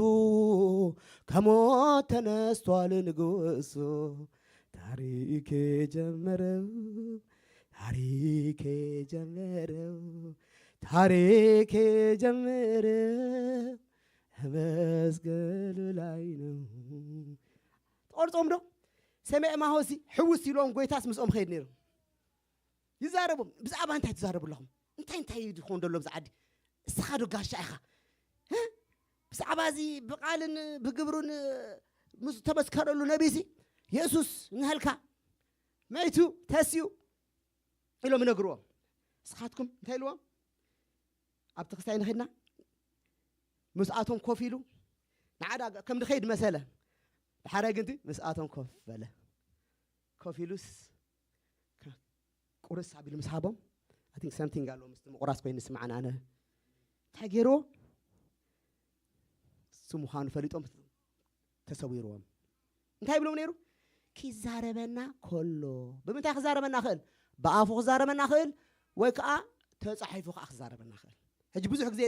ከሞት ተነስቷል ንጉሱ። ታሪክ የጀመረው ታሪክ የጀመረው ታሪክ የጀመረው መስቀሉ ላይ ነው። ትቆርጾም ዶ? ሰሜዕ ማሆሲ ሕውስ ኢሎም ጎይታስ ምስኦም ኸይድ ነይሩ። ይዛረቦም፣ ብዛዕባ እንታይ ትዛረቡ ኣለኹም? እንታይ እንታይ እዩ ዝኸውን ዘሎ ብዛ ዓዲ? እስኻ ዶ ጋሻ ኢኻ? እ? ብዛዕባ እዚ ብቓልን ብግብሩን ምስ ተመስከረሉ ነቢሲ የሱስ ንሃልካ መይቱ ተስዩ ኢሎም ይነግርዎም። ንስኻትኩም እንታይ ኢልዎም? ኣብቲ ክስታይ ንኸድና ምስኣቶም ኮፍ ኢሉ ንዓዳ ከም ድኸይድ መሰለ። ድሓራይ ግንቲ ምስኣቶም ኮፍ በለ። ኮፍ ኢሉስ ከ- ቁርስ ኣቢሉ ምስ ሃቦም፣ I think something ኣሎ ምስቲ ምቁራስ ኮይኑ ንስማዕን ኣነ እንታይ ገይርዎ? እሱ ምዃኑ ፈሊጦም ተሰዊርዎም። እንታይ ይብሎም ነይሩ? ኪዛረበና ከሎ። ብምንታይ ክዛረበና ክእል? ብኣፉ ክዛረበና ክእል ወይ ከዓ ተፃሒፉ ከዓ ክዛረበና ክእል። ሕጂ ብዙሕ ግዜ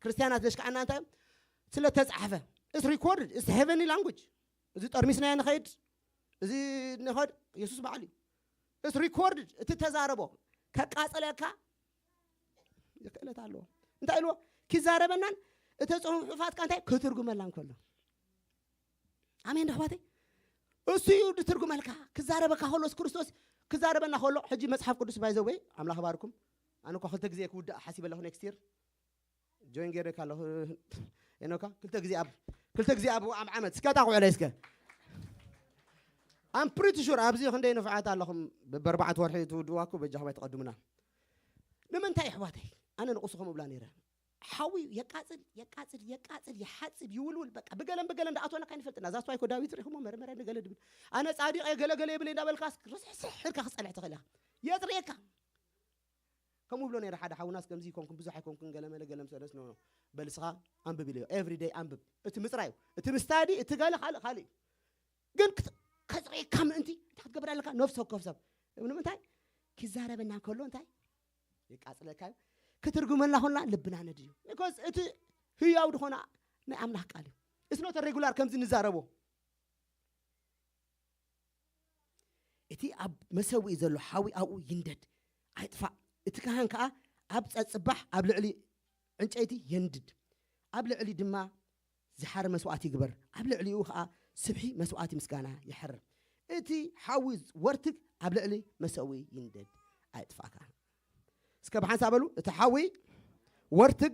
ክርስቲያናት ዘሽካዓና እንታይ እዮም? ስለ ተፃሕፈ። It's recorded, it's heavenly language። እዚ ጠርሚስናዮ ንኸይድ፣ እዚ ንኸድ የሱስ በዓል እዩ። It's recorded። እቲ ተዛረቦ ከቃፀለካ ክእለት ኣለዎ። እንታይ ኢልዎ? ኪዛረበናን እተ ፅሑፋትካ እንታይ ክትርጉመላን ከሎ። ኣሜን ዶ ኣሕዋተይ? እሱ እዩ ዝትርጉመልካ። ክዛረበካ ከሎ እሱ ክርስቶስ ክዛረበና ከሎ። ሕጂ መፅሓፍ ቅዱስ ባይዘወይ ኣምላኽ ባርኩም። ኣነ እኳ ክልተ ግዜ ክውዳእ ሓሲበ ኣለኹ ኔክስት ይር ጆይን ገይረካ ኣለኹ። ኤኖካ ክልተ ግዜ ኣብ ክልተ ግዜ ኣብ ኣብ ዓመት እስከ ጣቑዕለይ እስከ። I'm pretty sure ኣብዚ ክንደይ ንፍዓት ኣለኹም። በብኣርባዕተ ወርሒ ትውድዋ እኮ በጃኹም ኣይትቐድሙና። ንምንታይ ኣሕዋተይ? ኣነ ንቕሱ ከምኡ ብላ ነይረ። ሓዊ የቃጽል የቃጽል የቃጽል ይሓጽብ ይውልውል። በቃ ብገለን ብገለን ዳኣቶና ካይንፈልጥና ዛስዋይ ኮ ዳዊት ሪኹሞ መረመረ ንገለ ድብል ኣነ ጻዲቕ እየ ገለ ገለ ይብል እንዳበልካ ርስሕስሕ ኢልካ ክጸንሕ ትኽእል ኢኻ። የጥርየካ። ከምኡ ብሎ ነይረ ሓደ ሓውናስ ከምዚ ይኮንኩም ብዙሕ ኣይኮንኩም ገለ መለ ገለ ምሰለስ ኖ ኖ በልስኻ ኣንብብ ኢለዮ። ኤቭሪ ደይ ኣንብብ። እቲ ምጽራይ እዩ። እቲ ምስታዲ እቲ ገለ ካልእ ካልእ እዩ። ግን ክት- ከጽርየካ ምእንቲ እንታይ ክትገብር ኣለካ? ነፍሲ ወከፍ ሰብ ንምንታይ ክዛረበና ከሎ እንታይ የቃጽለካ እዩ? ክትርጉመልና ኮና ልብና ነድዩ። ቢኮዝ እቲ ህያው ዝኾነ ናይ ኣምላኽ ቃል እዩ። እስኖተ ሬጉላር ከምዚ ንዛረቦ እቲ ኣብ መሰውኢ ዘሎ ሓዊ ኣብኡ ይንደድ ኣይጥፋእ። እቲ ካህን ከኣ ኣብ ጸጽባሕ ኣብ ልዕሊ ዕንጨይቲ የንድድ፣ ኣብ ልዕሊ ድማ ዝሓር መስዋእቲ ይግበር፣ ኣብ ልዕሊኡ ከኣ ስብሒ መስዋእቲ ምስጋና ይሕር። እቲ ሓዊ ወርትግ ኣብ ልዕሊ መሰውኢ ይንደድ ኣይጥፋእካ። እስከ ብሓንሳብ በሉ፣ እቲ ሓዊ ወርትግ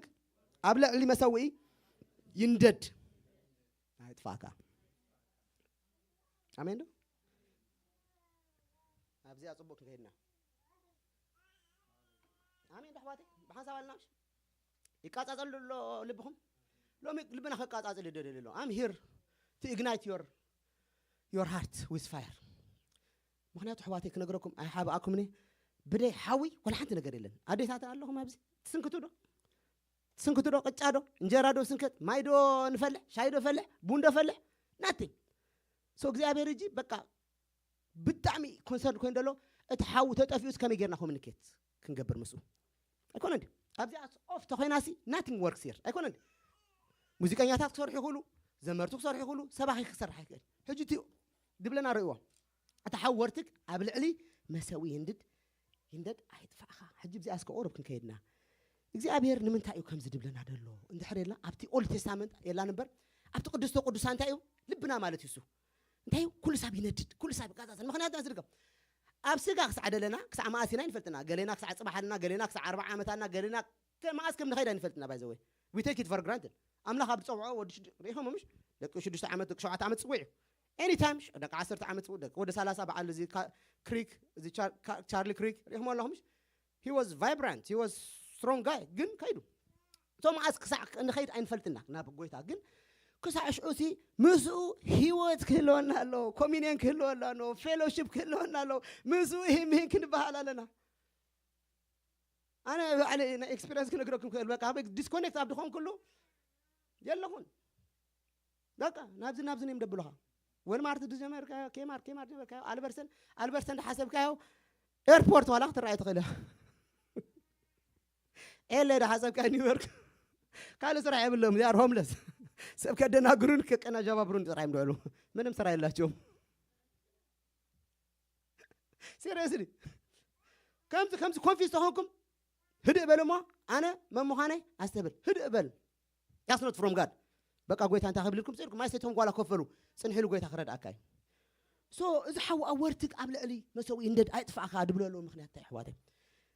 ኣብ ልዕሊ መሰውኢ ይንደድ ኣይጥፋእካ። ኣሜን ዶ? ኣብዚኣ ጽቡቕ ክንከይድና። ኣሜን ዶ ኣሕዋተይ? ብሓንሳብ ኣለና ምሽ? ይቃጻጸል ኣሎ ልብኹም? ሎሚ ልብና ከቃጻጽል ይደልል ኣሎ። I'm here to ignite your, your heart with fire. ምኽንያቱ ኣሕዋተይ ክነግረኩም ኣይሓብኣኩምኒ። ብደይ ሓዊ ወላ ሓንቲ ነገር የለን። ኣዴታት ኣለኹም ኣብዚ? ትስንክቱ ዶ? ትስንክቱ ዶ? ቅጫ ዶ? እንጀራ ዶ ስንከት? ማይ ዶ ንፈልሕ? ሻይ ዶ ፈልሕ? ቡን ዶ ፈልሕ? ናቲንግ። ሶ እግዚኣብሔር እጂ በቃ ብጣዕሚ ኮንሰርን ኮይኑ ዘሎ እቲ ሓዊ ተጠፊኡስ ከመይ ጌርና ኮሙኒኬት ክንገብር ምስኡ ኣይኮነ እንዲ ኣብዚኣ ኦፍ ተኮይናሲ ናቲንግ ወርክስ ሂር ኣይኮነ እንዲ ሙዚቀኛታት ክሰርሑ ይኽእሉ ዘመርቱ ክሰርሑ ይኽእሉ ሰባኺ ክሰርሕ ኣይክእል ሕጂ እቲ ድብለና ርእይዎ እቲ ሓዊ ወርትግ ኣብ ልዕሊ መሰዊ ይንድድ ይንደድ ኣይጥፋእኻ ሕጂ ብዚኣ እስከ ኦሮብ ክንከይድና እግዚኣብሔር ንምንታይ እዩ ከምዚ ድብለና ደሎ እንድሕር የላ ኣብቲ ኦልድ ቴስታመንት የላን እምበር ኣብቲ ቅድስተ ቅዱሳ እንታይ እዩ ልብና ማለት እዩ እሱ እንታይ እዩ ኩሉ ሳብ ይነድድ ኩሉ ሳብ ይቃጻጸል ምክንያቱ ዝርከብ ኣብ ስጋ ክሳዕ ደለና ክሳዕ መኣስ ኢና ይንፈልጥና ገሌና ክሳዕ ጽባሕ ኣለና ገሌና ክሳዕ ኣርባዓ ዓመት ኣለና ገሌና ከ- መኣስ ከም ንኸይድ ኣይንፈልጥና ባይዘወይ we take it for granted ኣምላኽ ኣብ ዝጸውዖ ወዲ ሽዱ- ርኢኹም ምሽ ደቂ ሽዱሽተ ዓመት ደቂ ሸውዓተ ዓመት ጽውዕ እዩ ኤኒታይም ደቂ ዓሰርተ ዓመት ጽውዕ ደቂ ወደ ሰላሳ በዓል እዚ ካ- ክሪክ እዚ ቻር- ካ- ቻርሊ ክሪክ ርኢኹም ኣለኹም ምሽ he was vibrant he was strong guy ግን ከይዱ እቶም መኣስ ክሳዕ ንኸይድ ኣይንፈልጥና ናብ ጎይታ ግን ክሳዕ ሽዑሲ ምስኡ ህይወት ክህልወና ኣለዎ ኮሚኒየን ክህልወና ኣለዎ ፌሎሺፕ ክህልወና ኣለዎ ምስኡ ይህምህን ክንበሃል ኣለና ኣነ ባዕለ ናይ ኤክስፒሪንስ ክነግረኩም ክእል በቃ ኣበይ ዲስኮኔክት ኣብ ድኾንኩሉ የለኹን በቃ ናብዚ ናብዚ እዮም ደብሉኻ ወልማርት ድጀመርካዮ ኬማር ኬማር ጀመርካዮ ኣልበርሰን ኣልበርሰን ድሓሰብካዮ ኤርፖርት ዋላ ክትረኣይ ትኽእል ኤለ ድሓሰብካ ኒውዮርክ ካልእ ስራሕ የብሎም they are homeless ሰብ ከደናግሩን ከቀናጃባብሩን ጥራይ ምድዕሉ ምንም ስራ የላቸውም ሲሪየስሊ ከምዚ ከምዚ ኮንፊዝ ተኾንኩም ህድእ በል እሞ ኣነ መምዃነይ ኣስተብል ህድእ በል that's not from God በቃ ጎይታ እንታይ ክብልልኩም ፅድኩም ማይ ሰቶም ጓላ ኮፈሉ ፅንሕሉ ጎይታ ክረድኣካ እዩ so እዚ ሓዊ ኣብ ወርትግ ኣብ ልዕሊ መሰዊ እንደድ ኣይጥፋእካ ድብለሉ ምክንያት እንታይ ኣሕዋተይ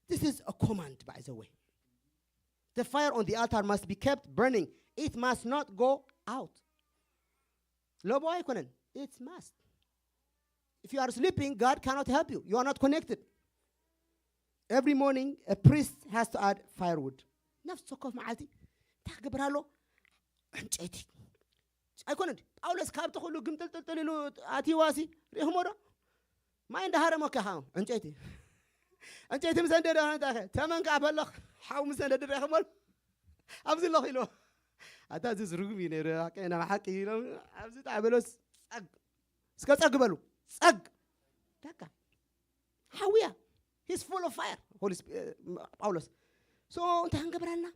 this is a command by the way the fire on the altar must be kept burning it must not go out ለቦ ኣይኮነን it's must if you are sleeping God cannot help you you are not connected every morning a priest has to add firewood ነፍሲ ወከፍ መዓልቲ እንታይ ክገብር ኣሎ ዕንጨይቲ ኣይኮነ ጳውሎስ ካብቲ ኩሉ ግምጥልጥልጥል ኢሉ ኣትዋሲ ሪእኹሞ ዶ ማይ እንዳሃረመካ ኻ ዕንጨይቲ ዕንጨይቲ ምስ ኣንደደ እንታይ ተመን ከዓ በለኽ ሓው ምስ ኣንደደ ሪእኹሞ ኣብዚ ኣለኹ ኢልዎ ኣታ እዚ ዝርጉም እዩ ነይሩ ሓቂ ናብ ሓቂ ኢሎም ኣብዚ ጣዕ በሎስ ጸግ እስከ ጸግ በሉ ጸግ በቃ ሓውያ he's full of fire Holy Spirit ጳውሎስ so እንታይ ክንገብር ኣለና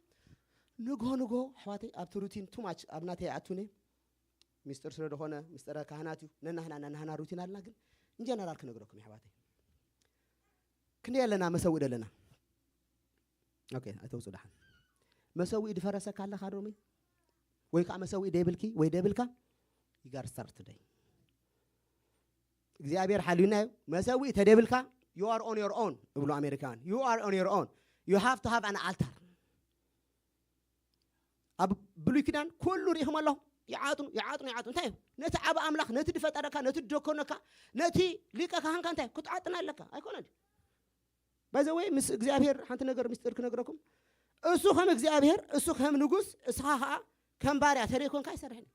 ንግሆ ንግሆ ኣሕዋተይ ኣብቲ ሩቲን too much ኣብ ናተይ ኣይኣቱን እየ ሚስጥር ስለ ዝኾነ ሚስጥረ ካህናት እዩ ነናህና ነናህና ሩቲን ኣለና ግን in general ክነግረኩም ኣሕዋተይ ክንደይ ኣለና መሰውእ ደለና okay ኣይተውፅኡ ደሓን መሰውኢ ድፈረሰካ ኣለካ ዶሚ ወይ ከዓ መሰውኢ ደይብልኪ ወይ ደይብልካ you gotta start today እግዚኣብሔር ሓልዩና እዩ መሰውኢ ተደይብልካ you are on your own እብሉ ኣሜሪካውያን you are on your own you have to have an altar ኣብ ብሉይ ኪዳን ኩሉ ርኢኹም ኣለኹም ይዓጥኑ ይዓጥኑ ይዓጥኑ እንታይ እዩ ነቲ ዓብ ኣምላኽ ነቲ ድፈጠረካ ነቲ ድደኮነካ ነቲ ሊቀ ካህንካ እንታይ ክትዓጥና ኣለካ ኣይኮነን ባይዘወይ ምስ እግዚኣብሔር ሓንቲ ነገር ምስጢር ክነግረኩም እሱ ከም እግዚኣብሔር እሱ ከም ንጉስ እስኻ ከዓ ከም ባርያ ተደይኮንካ ኣይሰርሕን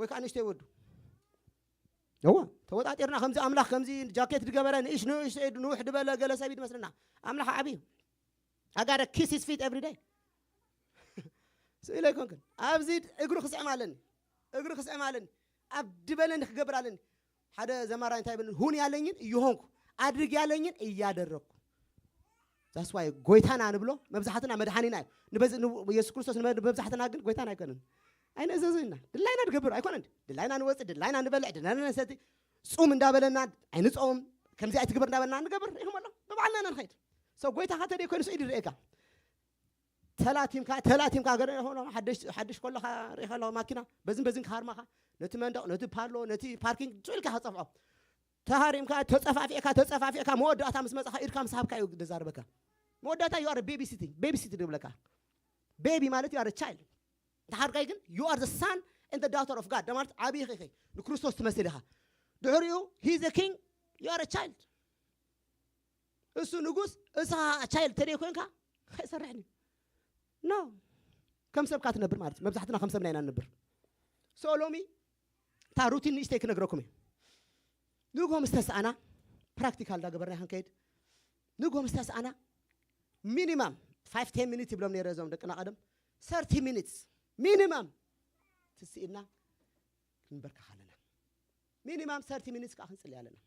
ወይ ከዓ ንእሽተይ ወዱ እዋ ተወጣጢርና ከምዚ ኣምላኽ ከምዚ ጃኬት ድገበረ ንእሽ ንእሽ ንውሕ ድበለ ገለ ሰብ ድመስልና ኣምላኽ ዓብዩ ኣጋደ ኪስ ፊት ኤቭሪ ደይ ስኢለ ኣይኮንክን ኣብዚ እግሩ ክስዕም ኣለኒ እግሩ ክስዕም ኣለኒ ኣብ ድበለኒ ክገብር ኣለኒ ሓደ ዘማራይ እንታይ ይብል ሁን ያለኝን እየሆንኩ ኣድርግ ያለኝን እያደረግኩ that's why ጎይታና ንብሎ መብዛሕትና መድሓኒና እዩ ንበዚ- ን- የሱስ ክርስቶስ ንመ- ንመብዛሕትና ግን ጎይታና ኣይኮነን ኣይነእዘዝና ድላይና ንገብር ኣይኮነን ድላይና ንወፅእ ድላይና ንበልዕ ድላይና ንሰቲ ፁም እንዳበለና ኣይንፀውም ከምዚ ኣይትግበር እንዳበለና ንገብር ርኢኹም ኣሎ ብባዕልና ኢና ንኸይድ ሰው ጎይታኻ ተደይ ኮይኑ ስኢድ ይርእየካ ተላቲምካ ተላቲምካ ገለ ሆኖ ሓድሽ ሓድሽ ከለኻ ርኢ ከለኻ ማኪና በዝን በዝን ክሃርማኻ ነቲ መንደቕ ነቲ ፓሎ ነቲ ፓርኪንግ ጭልካ ክጸፍዖ ተሃሪምካ ተጸፋፊዕካ ተጸፋፊዕካ መወዳእታ ምስ መጻኻ ኢድካ ምስ ሃብካ እዩ ደዛርበካ መወዳእታ you are babysitting babysit ይብለካ ቤቢ ማለት you are child ተሓርካይ ግን you are the son and the daughter of God ማለት ዓብዪ ኸ ንክርስቶስ ትመስል ኢኻ ድሕሪኡ he is a king you are a child እሱ ንጉስ፣ እሳ ቻይልድ ተደይ ኮንካ ኣይሰርሕን እዩ። ኖ፣ ከም ሰብ ካ ትነብር ማለት እዩ። መብዛሕትና ከም ሰብና ኢና ንነብር። ሶ ሎሚ እታ ሩቲን ንእሽተይ ክነግረኩም እየ። ንግሆ ምስ ተሰኣና፣ ፕራክቲካል እንዳገበርና ክንከይድ፣ ንግሆ ምስ ተሰኣና ሚኒማም ፋይቭ ቴን ሚኒት ይብሎም ነይረ እዞም ደቅና ቀደም። ሰርቲ ሚኒትስ ሚኒማም ትስኢልና ክንበርከኽ ኣለና። ሚኒማም ሰርቲ ሚኒትስ ከዓ ክንጽሊ ኣለና።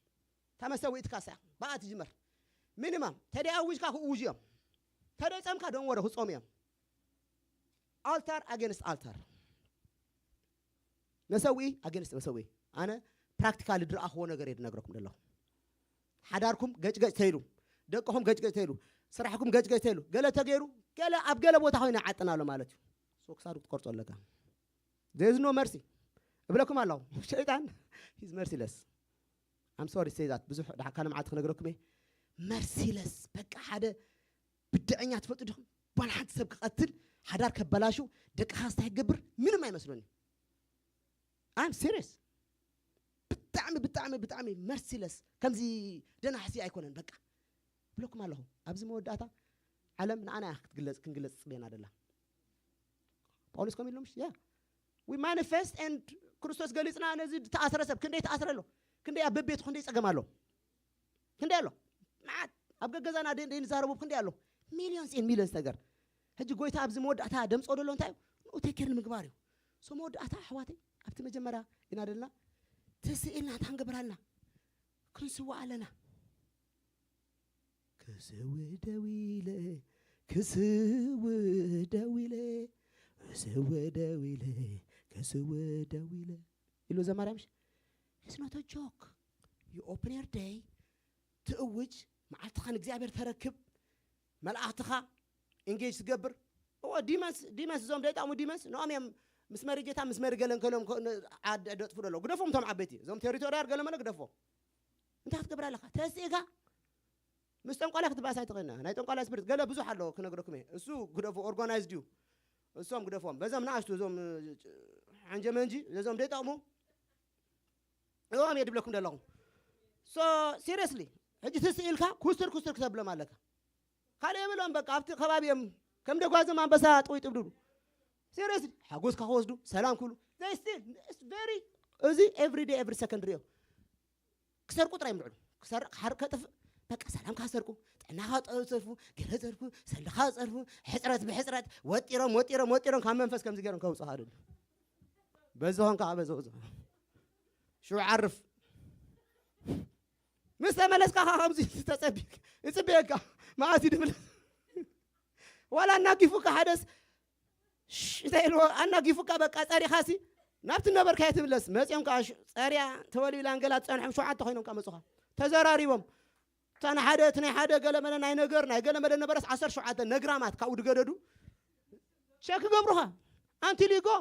እታ መሰዊእትካ ሳያ ብኣ ትጅመር። ሚኒማም ተደይ ኣውጅካ ክእውጅ እዮም። ተደይ ጸምካ ደንወረ ክጾሙ እዮም። ኣልታር ኣጌንስት ኣልታር፣ መሰዊኢ ኣጌንስት መሰዊኢ። ኣነ ፕራክቲካሊ ዝረኣኽዎ ነገር እየ ዝነግረኩም ዘለኹ። ሓዳርኩም ገጭገጭ ተይሉ፣ ደቅኹም ገጭገጭ ተይሉ፣ ስራሕኩም ገጭገጭ ተይሉ፣ ገለ ተገይሩ፣ ገለ ኣብ ገለ ቦታ ኮይኑ ይዓጥን ኣሎ ማለት እዩ። ሶ ክሳዱ ክትቆርጾ ኣለካ። There is no mercy እብለኩም ኣለኹ። ሸይጣን is merciless። I'm sorry to say that። ብዙሕ ደሓ ካልእ መዓልቲ ክነግረኩም እየ። መርሲለስ፣ በቃ ሓደ ብድዐኛ ትፈልጡ ዲኹም? ጓል ሓንቲ ሰብ ክቐትል፣ ሓዳር ከበላሹ፣ ደቅኻ ስታይ ክገብር ምንም ኣይመስሎን እዩ። I'm serious። ብጣዕሚ ብጣዕሚ ብጣዕሚ መርሲለስ፣ ከምዚ ደናሕሲ ኣይኮነን። በቃ ብለኩም ኣለኹ፣ ኣብዚ መወዳእታ ዓለም ንኣና እያ ክትግለጽ፣ ክንግለጽ ጽበየና ደላ። ጳውሎስ ከም ኢሎም ያ we manifest and ክርስቶስ ገሊጽና። ነዚ ተኣስረ ሰብ ክንደይ ተኣስረ ኣሎ፣ ክንደይ ኣብ በቤቱ ክንደይ ጸገም ኣሎ፣ ክንደይ ኣሎ፣ መዓት ኣብ ገገዛና ደይ ደይ ንዛረቡ ክንደይ ኣሎ፣ ሚሊዮንስ ኤን ሚሊዮንስ ነገር። ሕጂ ጎይታ ኣብዚ መወዳእታ ደምጾ ደሎ እንታይ እዩ? ንኡ ቴክ ኬር ንምግባር እዩ። ሶ መወዳእታ ኣሕዋተይ ኣብቲ መጀመርያ ኢና ደልና ተስኢልና እንታይ ክንገብር ኣለና? ክንስዋ ኣለና። ክስው ደው ኢለ፣ ክስው ደው ኢለ፣ ክስው ደው ኢለ፣ ክስው ደው ኢለ ኢሉ ዘማርያ ምሽ። It's not a joke። You open your day፣ ትእውጅ፣ መዓልትኻ ንእግዚኣብሔር ተረክብ፣ መልኣኽትኻ ኢንጌጅ ትገብር። እዎ ዲመንስ፣ ዲመንስ እዞም ደይጣሙ ዲመንስ ንኦም እዮም ምስ መሪ ጌታ ምስ መሪ ገለን ከሎም ከ-፣ ን-፣ ዓድ-፣ ደጥፉ ደሎ። ግደፎም እቶም ዓበይቲ፣ እዞም ቴሪቶሪያል ገለ መለ ግደፎ። እንታይ ክትገብር ኣለኻ? ተስኢኻ ምስ ጠንቋላይ ክትባእስ ኣይትኽእልና። ናይ ጠንቋላይ ስፒሪት ገለ ብዙሕ ኣሎ ክነግረኩም እየ። እሱ ግደፎ፣ ኦርጋናይዝድ እዩ። እሶም ግደፎም። በዞም ንኣሽቱ እዞም፣ እ፣ ሓንጀ መንጂ፣ እዞም ደይጠቕሙ እዎም እየ ድብለኩም ዘለኹ። ሶ ሲሪየስሊ ሕጂ ትስእ ኢልካ ኩስትር ኩስትር ክተብሎም ኣለካ። ካልእ የብሎም በቃ ኣብቲ ከባቢ እዮም ከም ደጓዝም ኣንበሳ ጥውይ ጥብድሉ። ሲሪየስሊ ሓጎስካ ክወስዱ ሰላም ክብሉ። They still, it's very፣ እዚ ኤቭሪ ዴይ ኤቭሪ ሰከንድ ሪኦ። ክሰርቁ ጥራይ ምልዕሉ። ክሰርቅ ሓር ከጥፍ በቃ ሰላምካ ሰርቁ፣ ጥዕናኻ ጸርፉ፣ ገለ ጸርፉ፣ ሰልኻ ጸርፉ፣ ሕጽረት ብሕጽረት ወጢሮም ወጢሮም ወጢሮም ካብ መንፈስ ከምዚ ገይሮም ከውጽኻ ደሉ። በዚ ኾንካ በዚ ውጽእ። ሽዑ ዓርፍ። ምስ ተመለስካ ኸዓ ከምዚ ተጸቢክ፣ እጽበየካ። መዓስ እዩ ድምለስ? ዋላ እናጊፉካ ሓደስ ሽ-፣ እንታይ ኢልዎ? ኣናጊፉካ በቃ ጸሪኻሲ ናብቲ ነበርካዮ ትምለስ። መጺኦም ከኣ ሽ-፣ ጸርያ ተወልቢላ እንገላ ጸንሖም ሸውዓተ ኮይኖም ከኣ መጹኻ። ተዘራሪቦም። እታ ንሓደ፣ እቲ ናይ ሓደ ገለ መለ ናይ ነገር፣ ናይ ገለ መለ ነበረስ ዓሰርተ ሸውዓተ ነግራማት ካብኡ ድገደዱ። ቸክ ይገብሩኻ። Until you go።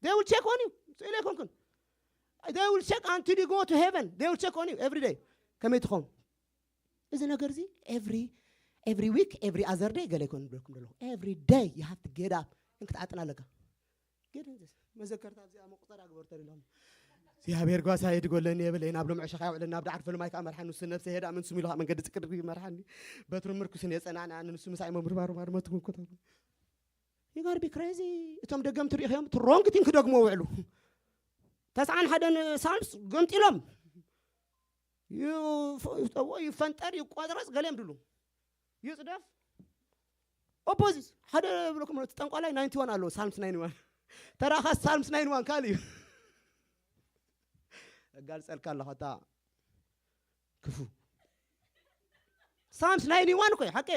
They will check on you። ስእሊ ኣይኮንኩን። They will check until you go to heaven። They will check on you every day። ከመይ ትኸውን? እዚ ነገር እዚ ኤቭሪ፣ ኤቭሪ ዊክ፣ ኤቭሪ ኣዘር ዴይ ገለ ይኮን ብለኩም ዘለኹ። ኤቭሪ ዴይ you have to get up። እንክትዓጥን ኣለካ። ግን መዘከርታ እዚኣ መቁጸራ ግበር ተሪሎም። እግዚኣብሔር ጓሳ ይድጎለኒ የብለይ። ናብ ሎም ዕሸኻ ያውዕለኒ፣ ናብ ዳዕር ፈልማይ ከኣ መርሓኒ። ንሱ ነብሰ ሄዳ ምን ስሙ ኢሉ ከኣ መንገዲ ጽቅድሪ ይመርሓኒ። በትሩ ምርኩስን የጸናንኣኒ። ንሱ ምሳይ መምርባሩ ማርመት ኩንኩቶ። You gotta be crazy። እቶም ደገምቲ ሪኢኽዮም፣ እቲ ሮንግ ቲንግ ክደግሞ ውዕሉ። ተስዓን ሓደን ሳልምስ ገምጢሎም። ዩ-፣ ፍ-፣ ይፍጠዎ፣ ይፈንጠር፣ ይቋጥረጽ፣ ገለ የምድሉ። ይጽደፍ። ኦፖዚት፣ ሓደ ብለኩም እቲ ጠንቋላይ ናይንቲ ዋን ኣለዎ፣ ሳልምስ ናይንቲ ዋን። ተራኻ ሳልምስ ናይንቲ ዋን ካልእ እዩ። እጋልጸልካ ኣለኹ፣ ኣታ ክፉ። ሳልምስ ናይንቲ ዋን እኮ እዩ፣ ሓቂ።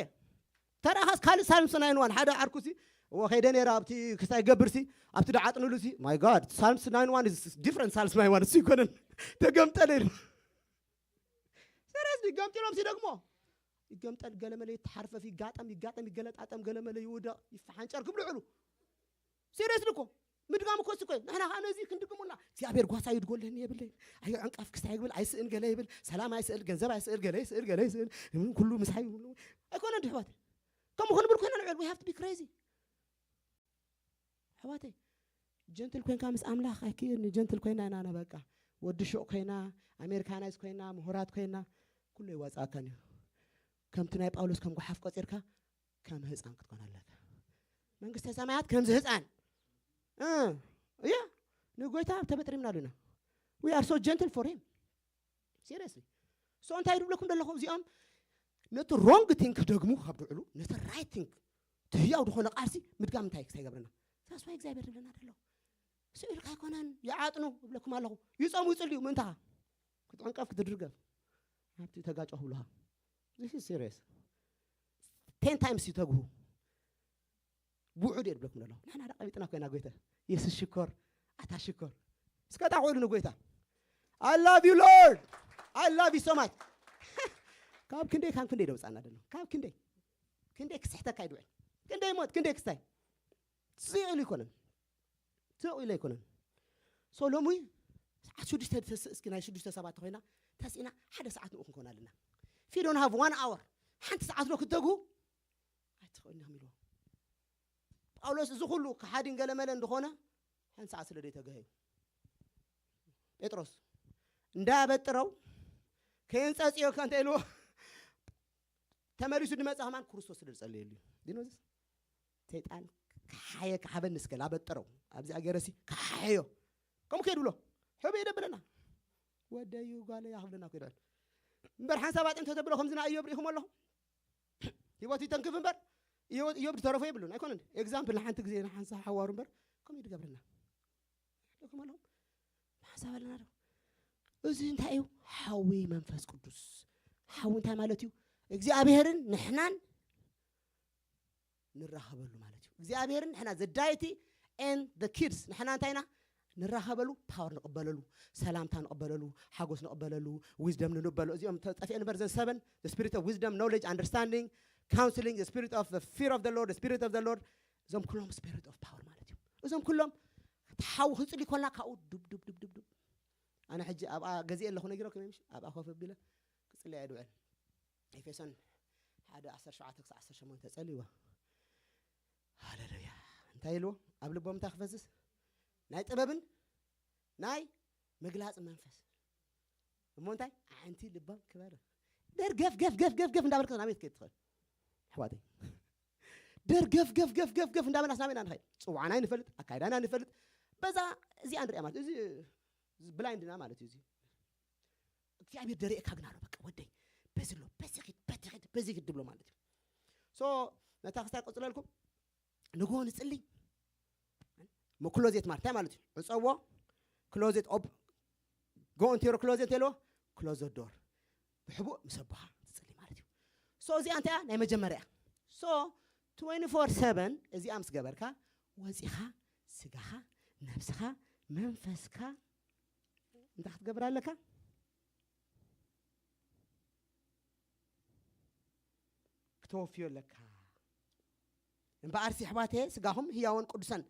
ተራኻስ ካልእ ሳልምስ ናይንቲ ዋን፣ ሓደ ዓርኩሲ፣ እዎ ከይደ ነይረ፣ ኣብቲ ክስታይ ገብርሲ፣ ኣብቲ ደዓጥንሉሲ፣ my God፣ ሳልምስ ናይንቲ ዋን is different ሳልምስ ናይንቲ ዋን፣ እሱ ይኮነን። ተገምጠለ ኢሉ። ሲሪየስሊ፣ ገምጢሎምሲ ደግሞ። ይገምጠል፣ ገለመለ ይተሓርፈፍ፣ ይጋጠም፣ ይጋጠም፣ ይገለጣጠም፣ ገለመለ ይውደቕ፣ ይፈሓንጨር፣ ክብሉ ይውዕሉ። ሲሪየስሊ እኮ። ምድጋም እኮ እሱ እኮ እዩ። ንሕና ኸዓ ነዚ ክንድግሙና፣ እግዚኣብሔር ጓሳ ይድጎለኒ የብለይ። ኣዮ ዕንቃፍ ክስታይ ይብል፣ ኣይስእን ገለ ይብል፣ ሰላም ኣይስእል፣ ገንዘብ ኣይስእል፣ ገለ ይስእል፣ ገለ ይስእል። ምን ኩሉ ምሳይ ይብሉ። ኣይኮነን ድሕዋት። ከምኡ ክንብል ኮይና ንዕል፣ we have to be crazy። ኣሕዋተይ፣ ጀንትል ኮይንካ ምስ ኣምላኽ ኣይክእልን። ጀንትል ኮይና ኢና፣ ኣና በቃ ወዲ ሹቕ ኮይና፣ ኣሜሪካናይዝ ኮይና፣ ምሁራት ኮይና፣ ኩሉ ይዋጽኣካን እዩ። ከምቲ ናይ ጳውሎስ ከም ጓሓፍ ቆጺርካ ከም ህፃን ክትኮን ኣለካ። መንግስተ ሰማያት ከምዚ ህፃን እያ። ንጎይታ ተበጥሪምናሉ ኢና። We are so gentle for him. Seriously. So እንታይ ይብለኩም ዘለኹ? እዚኦም ነቲ wrong thing ክደግሙ ካብ ድዕሉ ነቲ right thing፣ እቲ ህያው ዝኾነ ቃልሲ ምድጋም እንታይ ክሳይ ገብረና? ሳስዋይ እግዚኣብሔር ዝብለና ደሎ ስእልካ ኣይኮነን። ይዓጥኑ እብለኩም ኣለኹ። ይፀሙ ይፅልዩ ምእንታኻ ክትዕንቀፍ ክትድርገፍ ኣብቲ ተጋጮ ክብሉኻ። This is serious. Ten times ይተግሁ። ውዑድ እየ ድብለኩም ዘለኹ። ንሕና ዳ ቀቢጥና ኮይና ጎይታ። የሱስ ሽኮር፣ ኣታ ሽኮር። እስከ ጣቑ ኢሉ ንጎይታ። I love you Lord. I love you so much. ካብ ክንደይ ካብ ክንደይ ደውፃና ደሎ ካብ ክንደይ ክንደይ ክስሕተካ ይድውዕል ክንደይ ሞት ክንደይ ክስታይ ስቕ ኢሉ ይኮነን። ስቕ ኢሉ ኣይኮነን። So ሎሚ ሰዓት ሽዱሽተ ተስ እስኪ ናይ ሽዱሽተ ሰባት ኮይና ተስኢና ሓደ ሰዓት ንኡ ክንኮን ኣለና። If you don't have one hour ሓንቲ ሰዓት ዶ ክትተግሁ ኣይትኽእልን ኢኹም ኢልዎ። ጳውሎስ እዚ ኩሉ ከሓዲን ገለመለ እንደኾነ ሓንቲ ሰዓት ስለ ዘይተገሀዩ ጴጥሮስ እንዳበጥረው ከየንጸጽዮ ከንተ ኢልዎ ተመሊሱ ድመጸ ከማን ክርስቶስ ስለ ዝጸለየሉ እዩ። ዲኖ ሰይጣን ከሓየ ክሓበኒ እስከ ላበጥረው ኣብዚ ኣገረሲ ከሓዮ ከምኡ ከይድ ብሎ ሕበ ይደብለና ወደዩ ጓለ ያኽብለና ኮይዳል እምበር ሓንሳብ ኣጥንቶ ተብሎ ከምዚ ና እዮብ ርኢኹም ኣለኹም። ህይወት ይተንክፍ እምበር ህይወት እዮብ ዝተረፎ የብሉን ኣይኮነን። ኤግዛምፕል ንሓንቲ ግዜ ንሓንሳ ሓዋሩ እምበር ከምኡ ይድገብርና ኣለኹም ኣለኹም ሓንሳብ ኣለና ዶ? እዚ እንታይ እዩ? ሓዊ መንፈስ ቅዱስ። ሓዊ እንታይ ማለት እዩ? እግዚኣብሔርን ንሕናን ንራኸበሉ ማለት እዩ። እግዚኣብሔርን ንሕና ዘዳይቲ and the kids ንሕና እንታይ ኢና ንራኸበሉ? ፓወር ንቕበለሉ፣ ሰላምታ ንቕበለሉ፣ ሓጎስ ንቕበለሉ፣ ዊዝደም ንንበሎ። እዚኦም ተጠፊአ ንበር ዘን ሰበን፣ the spirit of wisdom, knowledge, understanding, counseling, the spirit of the fear of the Lord, the spirit of the Lord። እዞም ኩሎም spirit of power ማለት እዩ። እዞም ኩሎም ተሓዊ ክፅሊ ኮና ካብኡ ዱብ ዱብ ዱብ ዱብ ዱብ ኣነ ሕጂ ኣብኣ ገዚአ ኣለኹ ነጊረኩም ምሽ ኣብኣ ኮፍ ኣቢለ ክፅለያ ይድውዕል። ኤፌሶን ሓደ ዓሰርተ ሸውዓተ ክሳብ ዓሰርተ ሸሞንተ ጸልይዎ። ሃሌሉያ። እንታይ ኢልዎ? ኣብ ልቦም እንታይ ክፈስስ? ናይ ጥበብን ናይ ምግላጽ መንፈስ። እሞ እንታይ? ኣዕንቲ ልቦም ክበረ። ደርገፍ ገፍ ገፍ ገፍ ገፍ እንዳበልካ ናበይ ትከይድ ትኽእል? ኣሕዋተይ። ደርገፍ ገፍ ገፍ ገፍ ገፍ እንዳበልና ናበይ ኢና ንኸይድ? ጽዋዕና ንፈልጥ፣ ኣካይዳና ንፈልጥ። በዛ እዚኣ ንሪኣ ማለት እዚ ብላይንድና ማለት እዩ እዚ እግዚኣብሔር ደሪእካ ግን ኣሎ በቃ ወደይ በዚ ኣሎ በዚ ኪድ በቲ ኪድ በዚ ኪድ ድብሎ ማለት እዩ። So ነታ ክስታይ ቀፅለልኩም ንግሆ ንፅሊ ክሎዜት ማለት እንታይ ማለት እዩ? ዕፀዎ ክሎዜት ኦብ go into your closet የለዎ ክሎዝ ዶር ብሕቡእ ምስ ኣቦኻ ትፅሊ ማለት እዩ። So እዚኣ እንታይ እያ? ናይ መጀመርያ እያ። So twenty four seven እዚኣ ምስ ገበርካ ወፂኻ ስጋኻ ነብስኻ መንፈስካ እንታይ ክትገብር ኣለካ? ክተወፍዮ ኣለካ። እምበኣርሲ ኣሕዋተ ስጋኹም ህያውን ቅዱሳን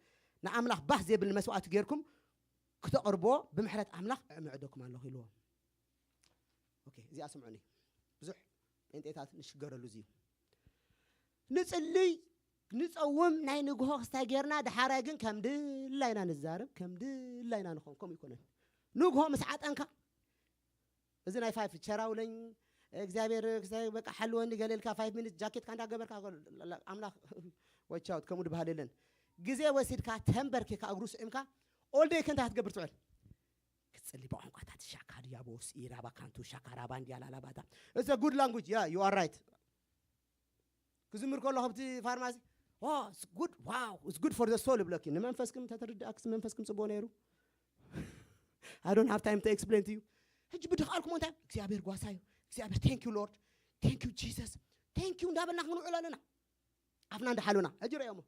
ንኣምላኽ ባህ ዜብል መስዋእቲ ጌርኩም ክተቕርብዎ ብምሕረት ኣምላኽ እምዕደኩም ኣለኹ ኢልዎ። ኦኬ፣ እዚኣ ስምዑኒ። ብዙሕ ጴንጤታት ንሽገረሉ እዚ እዩ። ንጽልይ ንጸውም ናይ ንግሆ ክስታይ ጌርና ድሓራይ ግን ከም ድላይና ንዛረብ ከም ድላይና ንኾን ከምኡ ይኮነን። ንግሆ ምስ ዓጠንካ እዚ ናይ ፋይፍ ቸራውለኝ እግዚኣብሔር ክስታይ በቃ ሓልወኒ ገለልካ ፋይፍ ሚኒት ጃኬትካ እንዳገበርካ ኣምላኽ ወቻውት ከምኡ ድበሃል የለን። ግዜ ወሲድካ ተንበርኪካ እግሩ ስዒምካ ኦልደይ ከንታ ክትገብር ትውዕል ክትጽሊ ብቋንቋታት ሻካ ድያቦስ ኢራባ ካንቱ ሻካ ራባ እንዲያ ላላባታ እዘ ጉድ ላንጉጅ ያ you are right። ክዝምር ከሎ ከብቲ ፋርማሲ good wow it's good for the soul ብለኪ ንመንፈስክም ተተርድኣክስ መንፈስክም ጽቡቅ ነይሩ። I don't have time to explain to you። ሕጂ ብድኻልኩም እንታይ እግዚኣብሔር ጓሳዩ እግዚኣብሔር thank you Lord thank you Jesus thank you እንዳበልና ክንውዕል ኣለና። ኣፍና እንዳሓሉና ሕጂ ረእዮሞ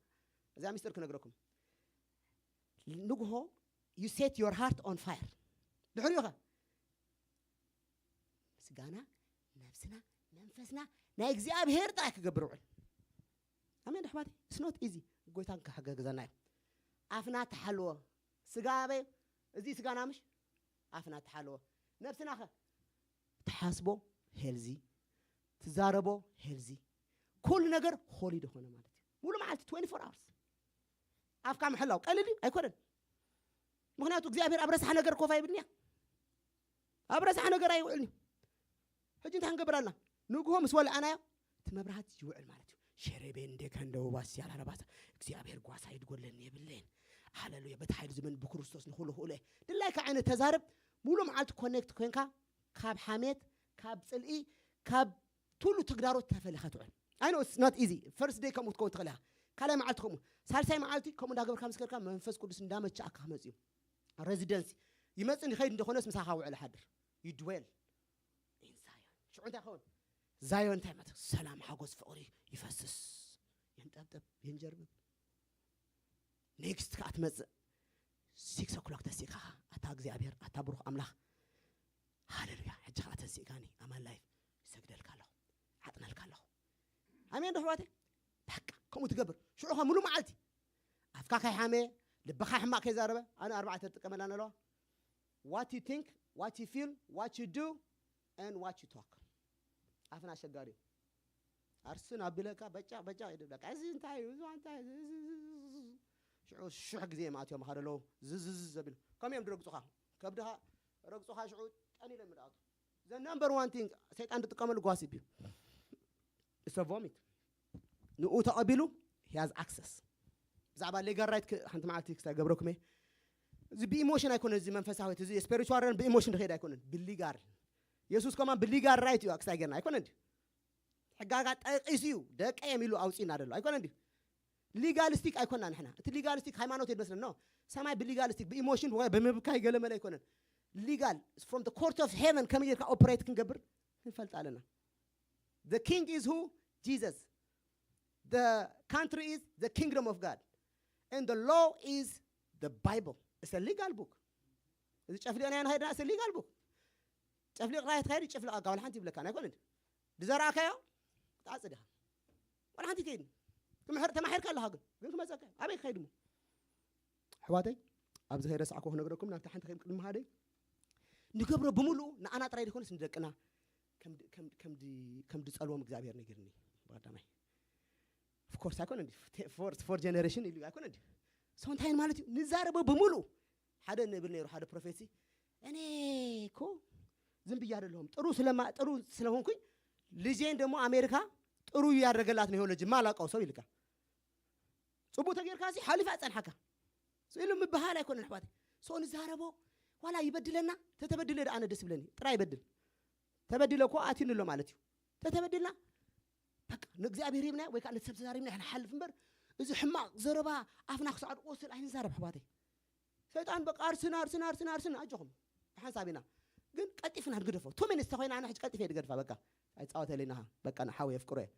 እዛ ሚስጥር ክነግረኩም። ንግሆ you set your heart on fire ድሕሪኡ ኸ ስጋና ነብስና መንፈስና ናይ እግዚኣብሔር ጥራይ ክገብር ውዕል። ኣሜን ኣሕዋተይ። It's not easy። ጎይታን ክሕገግዘና እዩ። ኣፍና ተሓልዎ ስጋ ኣበይ እዚ ስጋና ምሽ ኣፍና ተሓልዎ ነብስና ኸ ትሓስቦ ሄልዚ ትዛረቦ ሄልዚ ኩሉ ነገር ሆሊ ዝኾነ ማለት እዩ። ሙሉ መዓልቲ twenty four hours ኣፍካ ምሕላው ቀልል እዩ ኣይኮነን። ምክንያቱ እግዚኣብሔር ኣብ ረሳሕ ነገር ኮፍ ኣይብልንያ ኣብ ረሳሕ ነገር ኣይውዕልንዩ። ሕጂ እንታይ ክንገብር ኣለና? ንግሆ ምስ ወልኣናዮ እቲ መብራህቲ ይውዕል ማለት እዩ። ሸሬቤ እንደ ከንደው ባስ ያላረባታ፣ እግዚኣብሔር ጓሳ ይድጎለኒ የብለይን። ሃሌሉያ። በቲ ሓይሊ ዝመን ብክርስቶስ ንኹሉ ክእሎ እየ። ድላይካ ዓይነት ተዛረብ። ሙሉ መዓልቲ ኮኔክት ኮንካ ካብ ሓሜት፣ ካብ ጽልኢ፣ ካብ ትሉ ተግዳሮት ተፈሊኻ ትውዕል። I know it's not easy። ፈርስት ደይ ከምኡ ክትከውን ትኽእል ኢኻ። ካልኣይ መዓልቲ ከምኡ፣ ሳልሳይ መዓልቲ ከምኡ እንዳገበርካ ምስ ከድካ መንፈስ ቅዱስ እንዳመቻእካ ክመጽእ እዩ። ሬዚደንሲ ይመጽእ ይኸይድ እንደኾነስ ምሳኻ ውዕል ሓድር። You dwell in Zion። ሽዑ እንታይ ይኸውን? ዛዮን እንታይ ማለት? ሰላም፣ ሓጎስ፣ ፍቕሪ ይፈስስ። የንጠብጠብ፣ የንጀርብብ። ኔክስት ከኣ ትመጽእ ሲክስ ኦክሎክ ተሲእካ፣ ኣታ እግዚኣብሔር፣ ኣታ ብሩኽ ኣምላኽ፣ ሃሌሉያ፣ ሕጂ ከኣ ተንሲእካኒ ኣማን ላይፍ፣ ይሰግደልካ ኣለኹ፣ ዓጥነልካ ኣለኹ። ኣሜን ዶ ኣሕዋተይ? በቃ ከምኡ ትገብር። ሽዑ ኸ ሙሉ መዓልቲ ኣፍካ ከይሓመየ፣ ልብኻ ሕማቕ ከይዛረበ። ኣነ ኣርባዕተ ትጥቀመላ ኣለዋ። What you think, what you feel, what you do, and what you talk። ኣፍና ኣሸጋሪ እዩ። ኣርስን ኣቢለካ በጫቕ በጫቕ ይድብለካ። እዚ እንታይ እዩ? እዚ እንታይ እዩ? እዚ፣ እዚ፣ እዚ፣ እዚ፣ እዚ። ሽዑ ሽሕ ግዜ እዮም ኣትዮም ከደለዉ ዝዝዝ ዘቢሉ። ከምኡ እዮም ድረግጹኻ። ከብድኻ ረግጹኻ ሽዑ ጠን ኢሎም ይድኣቱ። The number one thing ሰይጣን ዝጥቀመሉ ጓሲፕ እዩ። It's a vomit። ንኡ ተቐቢሉ he has access። ብዛዕባ ሌጋል ራይት ሓንቲ መዓልቲ ክስታይ ገብረኩም እየ። እዚ ብኢሞሽን ኣይኮነን፣ እዚ መንፈሳዊ፣ እዚ ስፒሪቹዋል ረን ብኢሞሽን ዝኸይድ ኣይኮነን፣ ብሊጋል። የሱስ ከማን ብሊጋል ራይት እዩ ክስታይ ገርና ኣይኮነን ድዩ? ሕጋጋ ጠቂሱ እዩ፣ ደቀ እዮም ኢሉ ኣውፂና ደሎ ኣይኮነን ድዩ? ሊጋሊስቲክ ኣይኮና ንሕና። እቲ ሊጋሊስቲክ ሃይማኖት የድመስለን ነው። ሰማይ ብሊጋሊስቲክ፣ ብኢሞሽን ወይ ብምብካይ ገለመለ ኣይኮነን። ሊጋል፣ from the court of heaven ከመይ ጌርካ ኦፕሬት ክንገብር ንፈልጥ ኣለና። The king is who? Jesus. The country is the kingdom of God. And the law is the Bible. It's a legal book. እዚ ጨፍሊቕና ንኸይድና፣ it's a legal book። ጨፍሊቕና ትኸይድ፣ ይጨፍልቐካ፣ ዋላ ሓንቲ ይብለካ ኣይኮነን። ዝዘራእካዮ ክትዓጽድ ኢኻ። ዋላ ሓንቲ ከይድ። ትምሕር፣ ተማሒርካ ኣለኻ ግን፣ ግን ክመጸካ እዩ። ኣበይ ክኸይድ እሞ? ኣሕዋተይ፣ ኣብዚ ከይረሳዕኩ ክነግረኩም፣ ናብታ ሓንቲ ከይድ ቅድሚ ሃደይ፣ ንገብሮ ብምሉኡ ንኣና ጥራይ ዘይኮነስ ንደቅና ከም ድ-፣ ከም ድ-፣ ከም ድ-፣ ከም ድጸልዎም እግዚኣብሔር ነጊርኒ። ብቐዳማይ። ኦፍ ኮርስ ኣይኮነ እንዲ። ፎር፣ ፎር ጀነሬሽን ኢሉ ኣይኮነ እንዲ። ሰው እንታይ ማለት እዩ? ንዛረቦ ብምሉኡ። ሓደ ንብል ነይሩ፣ ሓደ ፕሮፌሲ፣ እኔ እኮ ዝም ብዬ አይደለሁም። ጥሩ ስለማ-፣ ጥሩ ስለሆንኩኝ ልጄን ደግሞ ኣሜሪካ ጥሩ ያደረገላት ነው የሆነ ጅማ አላውቀው ሰው ይልካ። ጽቡቅ ተጌርካ ሲ ሓሊፋ ጸንሓካ። ስኢሉ ምብሃል ኣይኮነን ኣሕዋተይ። ሰው ንዛረቦ፣ ዋላ ይበድለና፣ ተተበድለ ደኣ ኣነ ደስ ይብለኒ። ጥራይ ይበድል። ተበዲለ እኮ ኣትዩኒ ኣሎ ማለት እዩ። ተተበድልና፣ በቃ ንእግዚኣብሔር ሂብና ወይ ከዓ ነቲ ሰብ ተዛሪብና ንሓልፍ እምበር፣ እዚ ሕማቕ ዘረባ ኣፍና ክሳዕ ዝቆስል ኣይንዛረብ ኣሕዋተይ። ሰይጣን በቃ ኣርስና፣ ኣርስና፣ ኣርስና፣ ኣርስና፣ ኣጆኹም። ብሓንሳብ ኢና። ግን ቀልጢፍና ንግደፎ። ቱ ሚኒትስ ተኾይና ኣነ ሕጂ ቀልጢፈ እየ ዝገድፋ፣ በቃ። ኣይጻወተለይን ኢኻ። በቃ ንሓወይ የፍቅሮ እየ።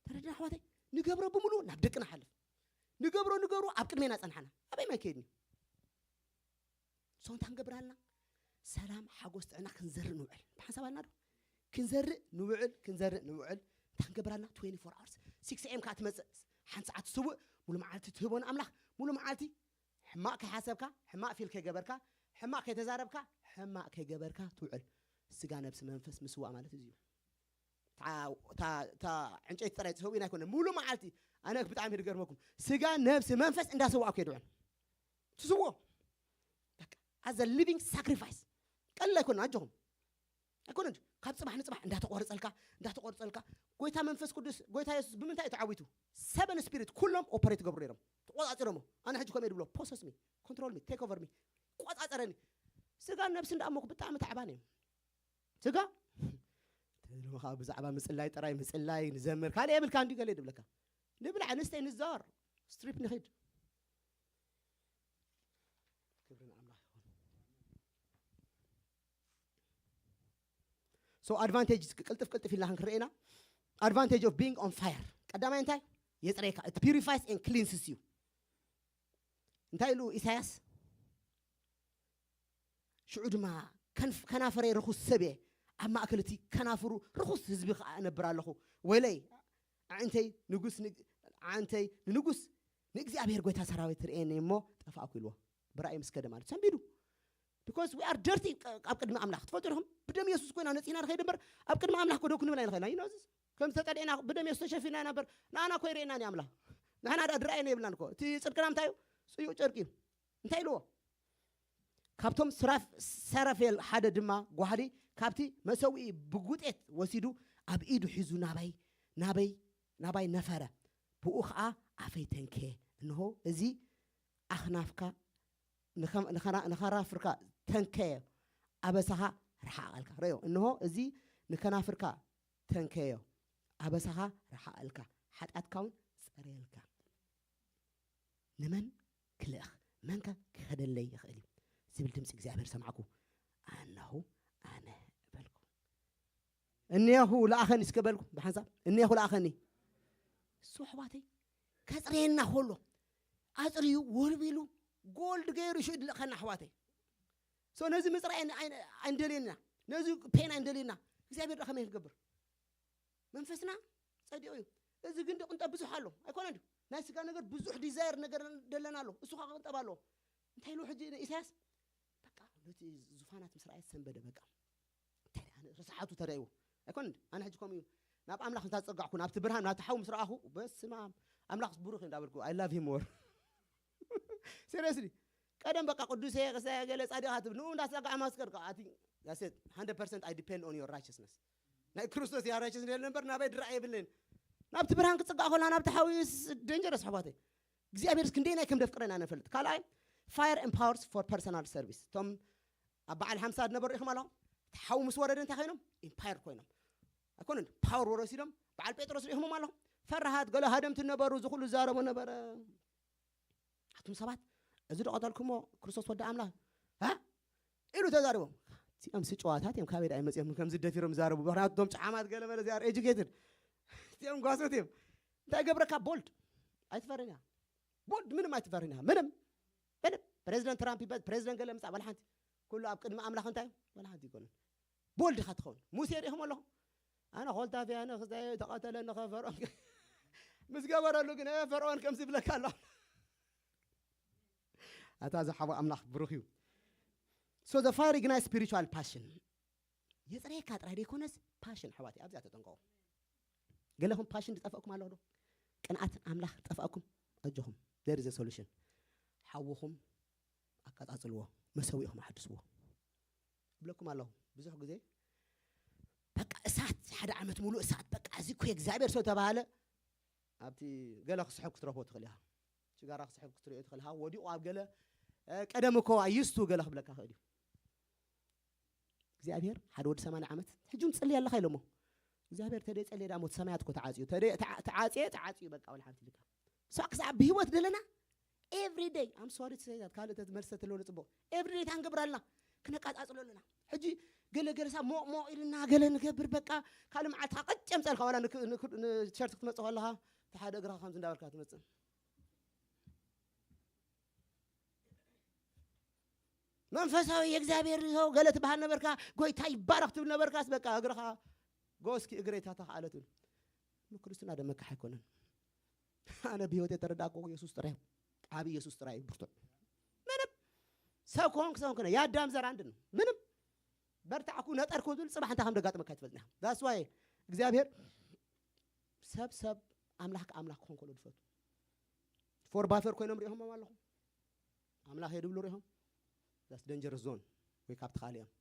ተረድና ኣሕዋተይ? ንገብሮ ብምሉእ ናብ ደቅና ሓልፍ። ንገብሮ፣ ንገብሮ ኣብ ቅድሜና ጸንሓና። ኣበይ ማይ ከይድኒ? ሰው እንታይ ክንገብር ኣለና? ሰላም፣ ሓጎስ፣ ጥዕና ክንዘርእ ንውዕል። ብሓንሳብ ኣለና ዶ? ክንዘርእ ንውዕል፣ ክንዘርእ ንውዕል። እንታይ ክንገብር ኣለና? ትዌንቲ ፎር ኣወርስ። ሲክስ ኤም ከኣ ትመጽእ። ሓንቲ ሰዓት ትስውእ፣ ሙሉ መዓልቲ ትህቦ ንኣምላኽ፣ ሙሉ መዓልቲ ሕማቕ ከይሓሰብካ፣ ሕማቕ ፊል ከይገበርካ፣ ሕማቕ ከይተዛረብካ፣ ሕማቕ ከይገበርካ ትውዕል። ስጋ፣ ነብሲ፣ መንፈስ ምስዋእ ማለት እዚ እዩ። እታ፣ እታ፣ እታ ዕንጨይቲ ጥራይ ትሰውኢና ኣይኮነ፣ ሙሉ መዓልቲ። ኣነ ብጣዕሚ ድገርመኩም፣ ስጋ፣ ነብሲ፣ መንፈስ እንዳሰዋእኩ እየ ድውዕል። ትስዎ። በቃ፣ as a living sacrifice። ቀልል ኣይኮነ፣ ኣጆኹም። ኣይኮነ እንጂ፣ ካብ ጽባሕ ንጽባሕ እንዳተቆርጸልካ፣ እንዳተቆርጸልካ፣ ጎይታ መንፈስ ቅዱስ፣ ጎይታ የሱስ ብምንታይ እዩ ተዓዊቱ? ሰቨን ስፒሪት ኩሎም ኦፐሬት ገብሩ ነይሮም። ተቆጻጺሮሞ። ኣነ ሕጂ ከምኡ እየ ድብሎ፣ ፖሰስ ሚ፣ ኮንትሮል ሚ፣ ቴክ ኦቨር ሚ፣ ቆጻጸረኒ። ስጋ ነብሲ እንዳኣመኩ ብጣዕሚ ታዕባን እዮም። ስጋ? ተዝልምኻ ብዛዕባ ምጽላይ ጥራይ፣ ምጽላይ፣ ንዘምር፣ ካልእ የብልካ እንዲ ገለ ድብለካ። ንብላዕ፣ ንስተይ፣ ንዛወር፣ ስትሪፕ ንኺድ። ክብሪ ንኣምላኽ ይኹን። So ኣድቫንቴጅ ቅልጥፍ ቅልጥፍ ኢልና ክንክርኤና። Advantage of being on fire። ቀዳማይ እንታይ? የጽረየካ። It purifies and cleanses you። እንታይ ኢሉ ኢሳያስ? ሽዑ ድማ ከንፍ-፣ ከናፈረይ ርኹስ ሰብ እየ፣ ኣብ ማእከል እቲ ከናፍሩ ርኹስ ህዝቢ ከኣ እነብር ኣለኹ። ወይለይ ኣዕንተይ ንጉስ ን-፣ ኣዕንተይ ንንጉስ ንእግዚኣብሔር ጎይታ ሰራዊት ርእየኒ እሞ ጠፋእኩ ኢልዎ። ብራእይ ምስ ከደ ማለት ሰንቢዱ። Because we are dirty ቅ-፣ ኣብ ቅድሚ ኣምላኽ። ትፈልጡ ዲኹም? ብደም የሱስ ኮይና ነጺና ንኸይድ እምበር ኣብ ቅድሚ ኣምላኽ ከደኩ ንብል ኣይንኽእልን። You know this? ከም ዝተጸድዕና ብደም የሱስ ተሸፊና ኢና እምበር ንኣና እኮ ይርእየና እዩ ኣምላኽ። ንሕና ደኣ ድረኣየና የብልናን እኮ። እቲ ጽድቅና እንታይ እዩ? ጽዩቕ ጨርቂ እዩ። እንታይ ኢልዎ? ካብቶም ስራፍ-፣ ሰራፌል ሓደ ድማ ጓህዲ ካብቲ መሰውኢ ብጉጤት ወሲዱ ኣብ ኢዱ ሒዙ ናባይ ናበይ ናባይ ነፈረ፣ ብኡ ኸዓ ኣፈይ ተንከየ። እንሆ እዚ ኣኽናፍካ ንኸ- ንኸና- ንኸናፍርካ ተንከየ፣ ኣበሳኻ ረሓቐልካ። ረዮ፣ እንሆ እዚ ንከናፍርካ ተንከዮ፣ ኣበሳኻ ረሓቐልካ፣ ሓጢኣትካ እውን ጸረየልካ። ንመን ክልእኽ? መንከ ክኸደለይ ይኽእል እዩ? ዝብል ድምፂ እግዚኣብሔር ሰማዕኩ። ኣነሁ ኣነ በልኩ። እኔኹ ለኣኸኒ እስከ በልኩ ብሓንሳብ። እኔኹ ለኣኸኒ። እሱ ኣሕዋተይ ከፅርየና ከሎ ኣፅርዩ ወልቢሉ ጎልድ ገይሩ ሽኡ ድልእኸና ኣሕዋተይ። So ነዚ ምፅራይ ኣይንደልየና፣ ነዚ ፔን ኣይንደልየና። እግዚኣብሔር ዳ ከመይ ክንገብር? መንፈስና ጸዲቑ እዩ። እዚ ግን ደቕንጠ ብዙሕ ኣሎ ኣይኮነ ድዩ? ናይ ስጋ ነገር ብዙሕ ዲዛይር ነገር ደለና ኣሎ። እሱ ከዓ ቅንጠብ ኣለዎ። እንታይ ኢሉ ሕጂ ንኢሳያስ? በቃ ነቲ ዙፋናት ምስ ረኣየ ሰንበደ። በቃ እንታይ ደኣ ርስሓቱ ተረእይዎ ኣይኮነ ድዩ? ኣነ ሕጂ ከምኡ እዩ። ናብ ኣምላኽ እንታጸጋዕኩ፣ ናብቲ ብርሃን ናብቲ ሓው ምስ ረኣኹ፣ በስመ ኣብ ኣምላኽ ብሩኽ እዩ እንዳበልኩ፣ I love him more። Seriously። ቀደም በቃ ቅዱስ እየ፣ ቅሳየ፣ ገለ ጻድቓት ንኡ እንዳጸጋዕ ማስከር ከኣ ኣቲ that's it። Hundred percent I depend on your righteousness። ናይ ክርስቶስ ያ ራይቸስ እንደ ነበር ናበይ ድረኣ የብልን። ናብቲ ብርሃን ክጽጋዕ ከላ ናብቲ ሓዊስ ደንጀረስ ኣሕዋተይ። እግዚኣብሔር እስኪ እንደናይ ከም ደፍቅረና ነፈልጥ። ካልኣይ fire empowers for personal service። እቶም ኣብ በዓል ሓምሳ ዝነበሩ ኢኹም ኣለኹም። እቲ ሓዊ ምስ ወረደ እንታይ ኮይኖም? ኢምፓየር ኮይኖም ኣይኮኑን። ፓወር ወረሲዶም። በዓል ጴጥሮስ ርኢኹሞም ኣለኹም። ፈራሃት ገለ ሃደምቲ ነበሩ። እዚ ኩሉ ዝዛረቡ ነበረ። ኣቱም ሰባት፣ እዚ ዶ ቀተልኩሞ ክርስቶስ ወዲ ኣምላኽ? እ? ኢሉ ተዛሪቦም። እዚኦም ሲ ጨዋታት እዮም፣ ካበይ ደኣ ይመፅኦም ከምዚ ደፊሮም ዝዛረቡ? ምክንያቱ እቶም ጨሓማት ገለ መለ ዚኣር ኤጁኬትድ እዚኦም ጓሶት እዮም። እንታይ ገብረካ? ቦልድ ኣይትፈርን እያ። ቦልድ ምንም ኣይትፈርን እያ። ምንም ምንም። ፕሬዚደንት ትራምፕ ይበል፣ ፕሬዚደንት ገለ ምፃእ፣ ዋላ ሓንቲ። ኩሉ ኣብ ቅድሚ ኣምላኽ እንታይ እዩ? ዋላ ሓንቲ ይኮኑን። ቦልድ ኢኻ ትኸውን። ሙሴ ርኢኹም ኣለኹም? ኣነ ኮልታፊ ኣነ ክዛየ ተቐተለ ንኸ ፈርዖን ምስ ገበረሉ ግን እ፣ ፈርዖን ከምዚ ይብለካ ኣሎ። ኣታ ዝሓቦ ኣምላኽ ብሩኽ እዩ። So the fire ignite spiritual passion። የጽረየካ ጥራይ ደይኮነስ ፓሽን ኣሕዋተይ ኣብዚኣ ተጠንቀቑ። ገለኹም ፓሽን ዝጠፍአኩም ኣለኹ ዶ? ቅንኣት ኣምላኽ ዝጠፍአኩም ኣጆኹም። There is a solution። ሓውኹም ኣቃጻጽልዎ፣ መሰዊእኹም ኣሐድስዎ። እብለኩም ኣለኹ ብዙሕ ግዜ በቃ እሳት ሓደ ዓመት ሙሉእ እሳት በቃ እዚ እኮ እግዚኣብሔር ሰው ተባሃለ። ኣብቲ ገለ ክስሕብ ክትረኽቦ ትኽእል ኢኻ። ሽጋራ ክስሕብ ክትሪኦ ትኽእል ኢኻ። ወዲቑ ኣብ ገለ እ፣ ቀደም እኮ ኣዩስቱ ገለ ክብለካ ክእል እዩ። እግዚኣብሔር ሓደ ወዲ ሰማንያ ዓመት ሕጂ እውን ትጽሊ ኣለኻ ኢሎሞ። እግዚኣብሔር ተደይ ጸልየ ዳ ሞት ሰማያት እኮ ተዓጽዩ ተደይ ተዓ- ተዓጽየ ተዓጽዩ በቃ ወላ ሓንቲ ልካ እሷ ክሳብ ብህይወት ደለና ኤቭሪ ደይ ኣም ሶሪ ትሰይታት ካልእ ተትመልሰ ተለወለ ጽቡቕ ኤቭሪ ደይ ታንገብር ኣለና። ክነቃጻጽሎ ኣለና። ሕጂ ገለ ገለ ሳብ ሞቕ ሞቕ ኢልና ገለ ንገብር በቃ ካልእ መዓልቲ ኸዓ ቀጭ የምጸልካ ዋላ ንክ- ንክ- ንቲሸርት ክትመጽእ ከለኻ እቲ ሓደ እግርኻ ከምዚ እንዳበልካ ትመጽእ። መንፈሳዊ የእግዚኣብሔር ሰው ገለ ትበሃል ነበርካ፣ ጎይታ ይባረኽ ትብል ነበርካስ በቃ እግርኻ ጎስኪ እግረይ ታታ ከኣለት ትብል። እሞ ክርስትና ደመካሕ ኣይኮነን። ኣነ ብህይወት የተረዳእኩ ኢየሱስ ጥራይ እዩ። ዓብ ኢየሱስ ጥራይ እዩ ብርቱዕ። ምንም ሰብ ከሆንክ ሰብ ከሆንክ የአዳም ዘር አንድ ነው። ምንም በርታዕኩ ነጠርኩ ትብል ጽባሕ እንታይ ከም ደጋጥመካ ኣይትፈልጥን ኢኻ። That's why እግዚኣብሔር ሰብ ሰብ ኣምላኽ ከ ኣምላኽ ክኾን ከሎ ድፈቱ። ፎር ባፈር ኮይኖም ሪኢኹሞም ኣለኹም። ኣምላኽ እየ ድብሉ ሪኢኹም። That's dangerous zone። ወይ ካብቲ ካልእ እዮም።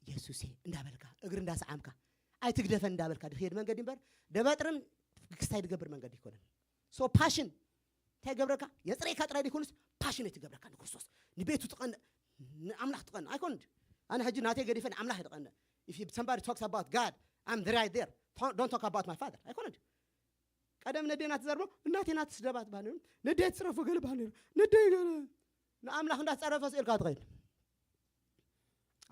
የሱሴ እንዳበልካ እግሪ እንዳሰዓምካ ኣይትግደፈን እንዳበልካ ድኽየድ መንገዲ እምበር ደበጥርን ክስታይ ድገብር መንገዲ ኣይኮነን። So ፓሽን እንታይ ገብረካ? የጽረየካ ጥራይ ደይኮኑስ ፓሽን ትገብረካ ንክርስቶስ ንቤቱ ትቐንእ ንኣምላኽ ትቐንእ ኣይኮን። ኣነ ሕጂ ናተይ ገዲፈ ንኣምላኽ እየ ትቐንእ። If somebody talks about God, I'm the right there. Don't talk about my father ኣይኮን። ቀደም ነዴና ትዘርቦ እናቴ ናት ስደባት ባህል ነዴ ትስረፎ ገለ ባህል ነዴ ገለ ንኣምላኽ እንዳትጸረፈ ስእልካ ትኸይድ።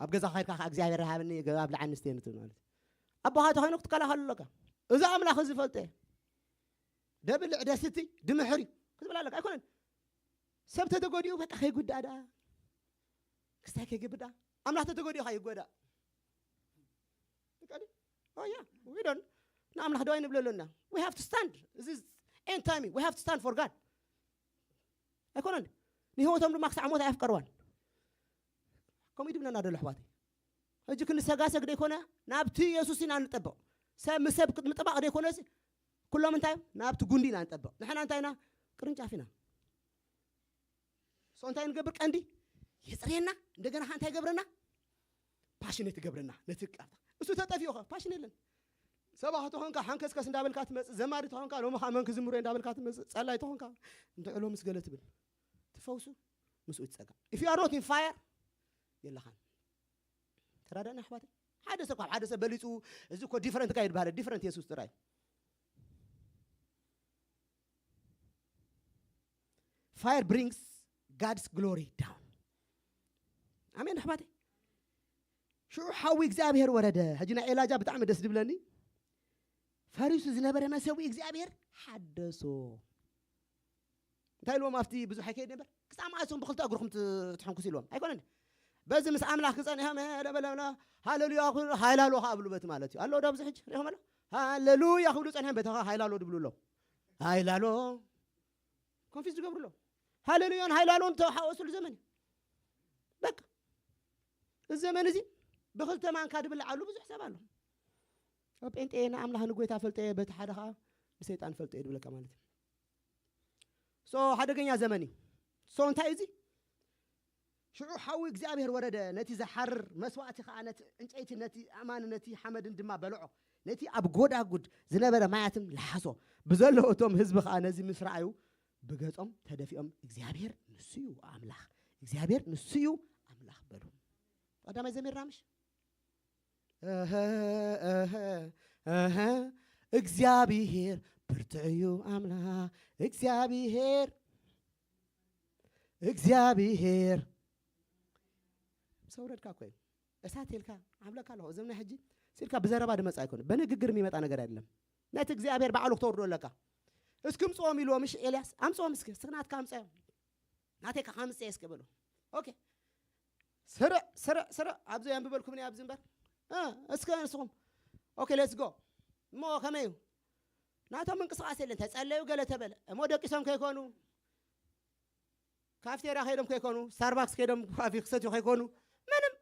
ኣብ ገዛ ኸይድካ ከዓ እግዚኣብሔር ሃበኒ ገባብ ልዓኒ ስተየኒ ትብል ማለት ኣቦኻ ተኾይኑ ክትከላኸሉ ኣለካ። እዚ ኣምላኽ እዚ ፈልጦ እየ። ደብልዕ ደስቲ ድምሕር እዩ ክትብል ኣለካ ኣይኮነን። ሰብ ተተጎዲኡ በቃ ከይጉዳእ ደኣ ክስታይ ከይገብር ደኣ ኣምላኽ ተተጎዲኡ ከይጎዳእ ንኣምላኽ ደዋይ ንብሎ ኣለና። We have to stand. This is end time. We have to stand for God. ኣይኮነን። ንህይወቶም ድማ ክሳዕ ሞት ኣየፍቀርዋን። ከምኡ ድብለና ደሎ ኣሕዋተይ። ሕጂ ክንሰጋሰግ ደይኮነ ናብቲ የሱስ ኢና ንጠብቕ። ሰብ ምስ ሰብ ምጥባቕ ደይኮነስ ኩሎም እንታይ እዮም? ናብቲ ጉንዲ ኢና ንጠብቕ። ንሕና እንታይ ኢና? ቅርንጫፍ ኢና። So እንታይ ንገብር? ቀንዲ የፅርየና። እንደገና ኸ እንታይ ይገብረና? ፓሽኔት ይገብረና። ነቲ ቃልታ እሱ ተጠፊኡ ኸ ፓሽን የለን። ሰባኺ ተኾንካ ሓንከስከስ እንዳበልካ ትመጽእ፣ ዘማሪ ተኾንካ ሎሚ ኸኣ መን ክዝምሮ እንዳበልካ ትመጽእ፣ ጸላይ ተኾንካ እንድዕሎ ምስ ገለ ትብል ትፈውሱ ምስኡ ትጸጋ። If you are not in fire የለኻን። ተራዳእና ኣሕዋተይ፣ ሓደ ሰብ ካብ ሓደ ሰብ በሊጹ እዚ እኮ ዲፈረንት ጋይ ይባሃል። ዲፈረንት የሱስ ጥራይ። Fire brings God's glory down. ኣሜን ኣሕዋተይ። ሽዑ ሓዊ እግዚኣብሔር ወረደ። ሕጂ ናይ ኤላጃ ብጣዕሚ ደስ ድብለኒ። ፈሪሱ ዝነበረ መሰዊ እግዚኣብሔር ሓደሶ። እንታይ ኢልዎም ኣብቲ ብዙሕ ኣይከይድ ነበር? ክሳብ መዓስ ብክልተ እግርኹም ት- ትሕንኩስ ኢልዎም ኣይኮነን። በዚ ምስ ኣምላኽ ክጸንሖም ለበለብላ ሃሌሉያ ክብሉ ሃይላሎ ከኣ ብሉ በቲ ማለት እዩ ኣሎ ዶ ኣብዚ ሕጂ ሪኹም ኣሎ ሃሌሉያ ክብሉ ጸንሖም በቲ ሃይላሎ ድብሉ ኣሎ ሃይላሎ ኮንፊዝ ዝገብሩ ኣሎ ሃሌሉያን ሃይላሎን ተሓወሱሉ ዘመን እዩ። በቃ እዚ ዘመን እዚ ብክልተ ማንካ ድብልዓሉ ብዙሕ ሰብ ኣሎ። ኣብ ጴንጤ ንኣምላኽ ንጎይታ ፈልጠ በቲ ሓደ ከዓ ንሰይጣን ፈልጠ ድብለካ ማለት እዩ። ሶ ሓደገኛ ዘመን እዩ። ሶ እንታይ እዚ ሽዑ ሓዊ እግዚኣብሔር ወረደ፣ ነቲ ዝሓርር መስዋእቲ ከዓ ነቲ ዕንጨይቲ ነቲ ኣእማን ነቲ ሓመድን ድማ በልዖ፣ ነቲ ኣብ ጎዳጉድ ዝነበረ ማያትም ለሓሶ። ብዘለዉ እቶም ህዝቢ ከዓ ነዚ ምስ ረኣዩ ብገጾም ተደፊኦም እግዚኣብሔር ንሱ እዩ ኣምላኽ፣ እግዚኣብሔር ንሱ እዩ ኣምላኽ በሉ። ቀዳማይ ዘሚርና ምሽ እህ፣ እህ፣ እህ፣ እግዚኣብሔር ብርቱዕ እዩ ኣምላኽ እግዚኣብሔር እግዚኣብሔር ሰውረድካ እኮ እዩ። እሳት ኢልካ ዓብለካ ኣለኹ። እዞም ናይ ሕጂ ሲልካ ብዘረባ ድመጽእ ኣይኮነ፣ በንግግር የሚመጣ ነገር አይደለም። ነቲ እግዚኣብሔር ባዕሉ ክተወርዶ ኣለካ። እስኪ ምጽኦም ኢልዎም፣ እሺ ኤልያስ ኣምጽኦም እስኪ፣ እስኪ ናትካ ኣምጽኦም፣ ናተይ ከ ከምጽእ እስኪ በሉ። ኦኬ ስርዕ ስርዕ ስርዕ ኣብዚ የንብበልኩም እኔ ኣብዚ እምበር እ፣ እስከ ንስኹም ኦኬ ሌትስ ጎ። እሞ ከመይ እዩ ናቶም ምንቅስቃስ የለን። ተጸለዩ ገለ ተበለ እሞ ደቂሶም ከይኮኑ ካፍቴርያ ከይዶም ከይኮኑ ስታርባክስ ከይዶም ካፊ ክሰትዩ ከይኮኑ ምንም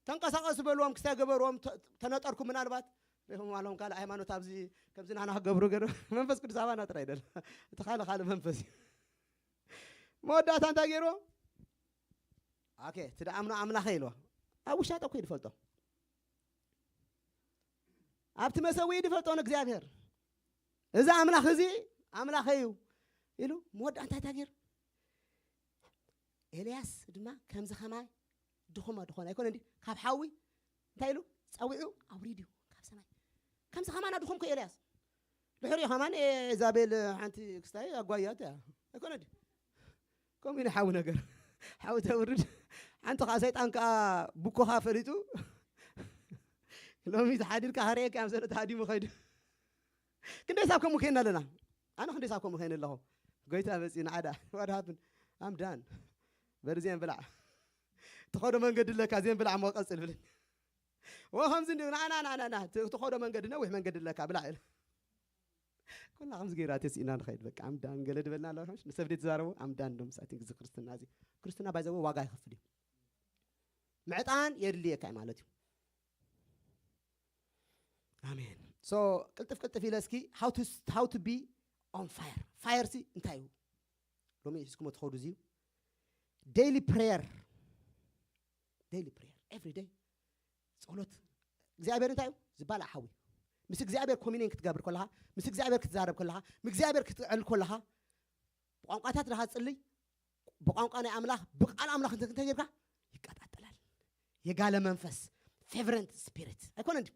ተንቀሳቀሱ በልዎም ክስታይ ገበርዎም ተ- ተነጠርኩ ምናልባት ሪኹም ኣለኹም ካልእ ሃይማኖት ኣብዚ ከምዚ ናና ክገብሩ ገይሩ መንፈስ ቅዱስ ኣባና ጥራይ ደል እቲ ካልእ ካልእ መንፈስ እዩ። መወዳእታ እንታይ ገይርዎ? ኦኬ እቲ ደኣምኖ ኣምላኸ ኢልዋ ኣብ ውሻጠ እኮ ይድፈልጦ ኣብቲ መሰዊኢ ድፈልጦ ንእግዚኣብሔር እዚ ኣምላኽ እዚ ኣምላኸ እዩ ኢሉ መወዳእታ እንታይ ገይሩ? ኤልያስ ድማ ከምዚ ኸማይ ድኹመ ድኾነ ኣይኮነ እንዲ ካብ ሓዊ እንታይ ኢሉ ጸዊዑ ኣውሪድዩ ካብ ሰማይ ከምዚ ኸማና ድኹም ኮ ኤልያስ ድሕሪኡ ኸማን ኤዛቤል ሓንቲ ክስታይ ኣጓያት እያ ኣይኮነ እንዲ ከምኡ ኢና ሓዊ ነገር ሓዊ ተውርድ ሓንቲ ከዓ ሰይጣን ከዓ ብኮኻ ፈሊጡ ሎሚ ተሓዲርካ ከርእየካ ኣምሰለ ተሃዲሙ ኸይዱ ክንደይ ሳብ ከምኡ ከይና ኣለና ኣነ ክንደይ ሳብ ከምኡ ከይነ ኣለኹ ጎይታ መፂ ንዓዳ ዋድሃብን ኣምዳን በርዚያን ብላዕ ትኸዶ መንገዲ ኣለካ ዜን ብላዕ ሞ ቀፅል ብልን ወ ከምዚ እንዲ ንዓና ንዓና ትኸዶ መንገዲ ነዊሕ መንገዲ ኣለካ ብላዕ ኢለ ኩላ ከምዚ ገይራ ተስኢና ንኸይድ በቃ ኣምዳን ገለ ድበልና ኣለና ንሰብ ደይ ትዛረቡ ኣምዳን ዶ ምሳት ግዚ ክርስትና እዚ ክርስትና ባይዘወ ዋጋ ይኸፍል እዩ ምዕጣን የድልየካ እዩ ማለት እዩ ኣሜን ሶ ቅልጥፍ ቅልጥፍ ኢለ እስኪ how to be on fire fire ሲ እንታይ እዩ ሎሚ ሒዝኩሞ ትኸዱ እዚ እዩ daily prayer daily prayer every day ጸሎት እግዚኣብሔር እንታይ እዩ ዝባላዕ ሓዊ ምስ እግዚኣብሔር ኮሚኒን ክትገብር ከለኻ ምስ እግዚኣብሔር ክትዛረብ ከለኻ ምስ እግዚኣብሔር ክትዕል ከለኻ ብቋንቋታት ድኻ ትጽልይ ብቋንቋ ናይ ኣምላኽ ብቃል ኣምላኽ እንተ እንታይ ጌርካ ይቀጣጠላል የጋለ መንፈስ fervent spirit ኣይኮነ እንዲ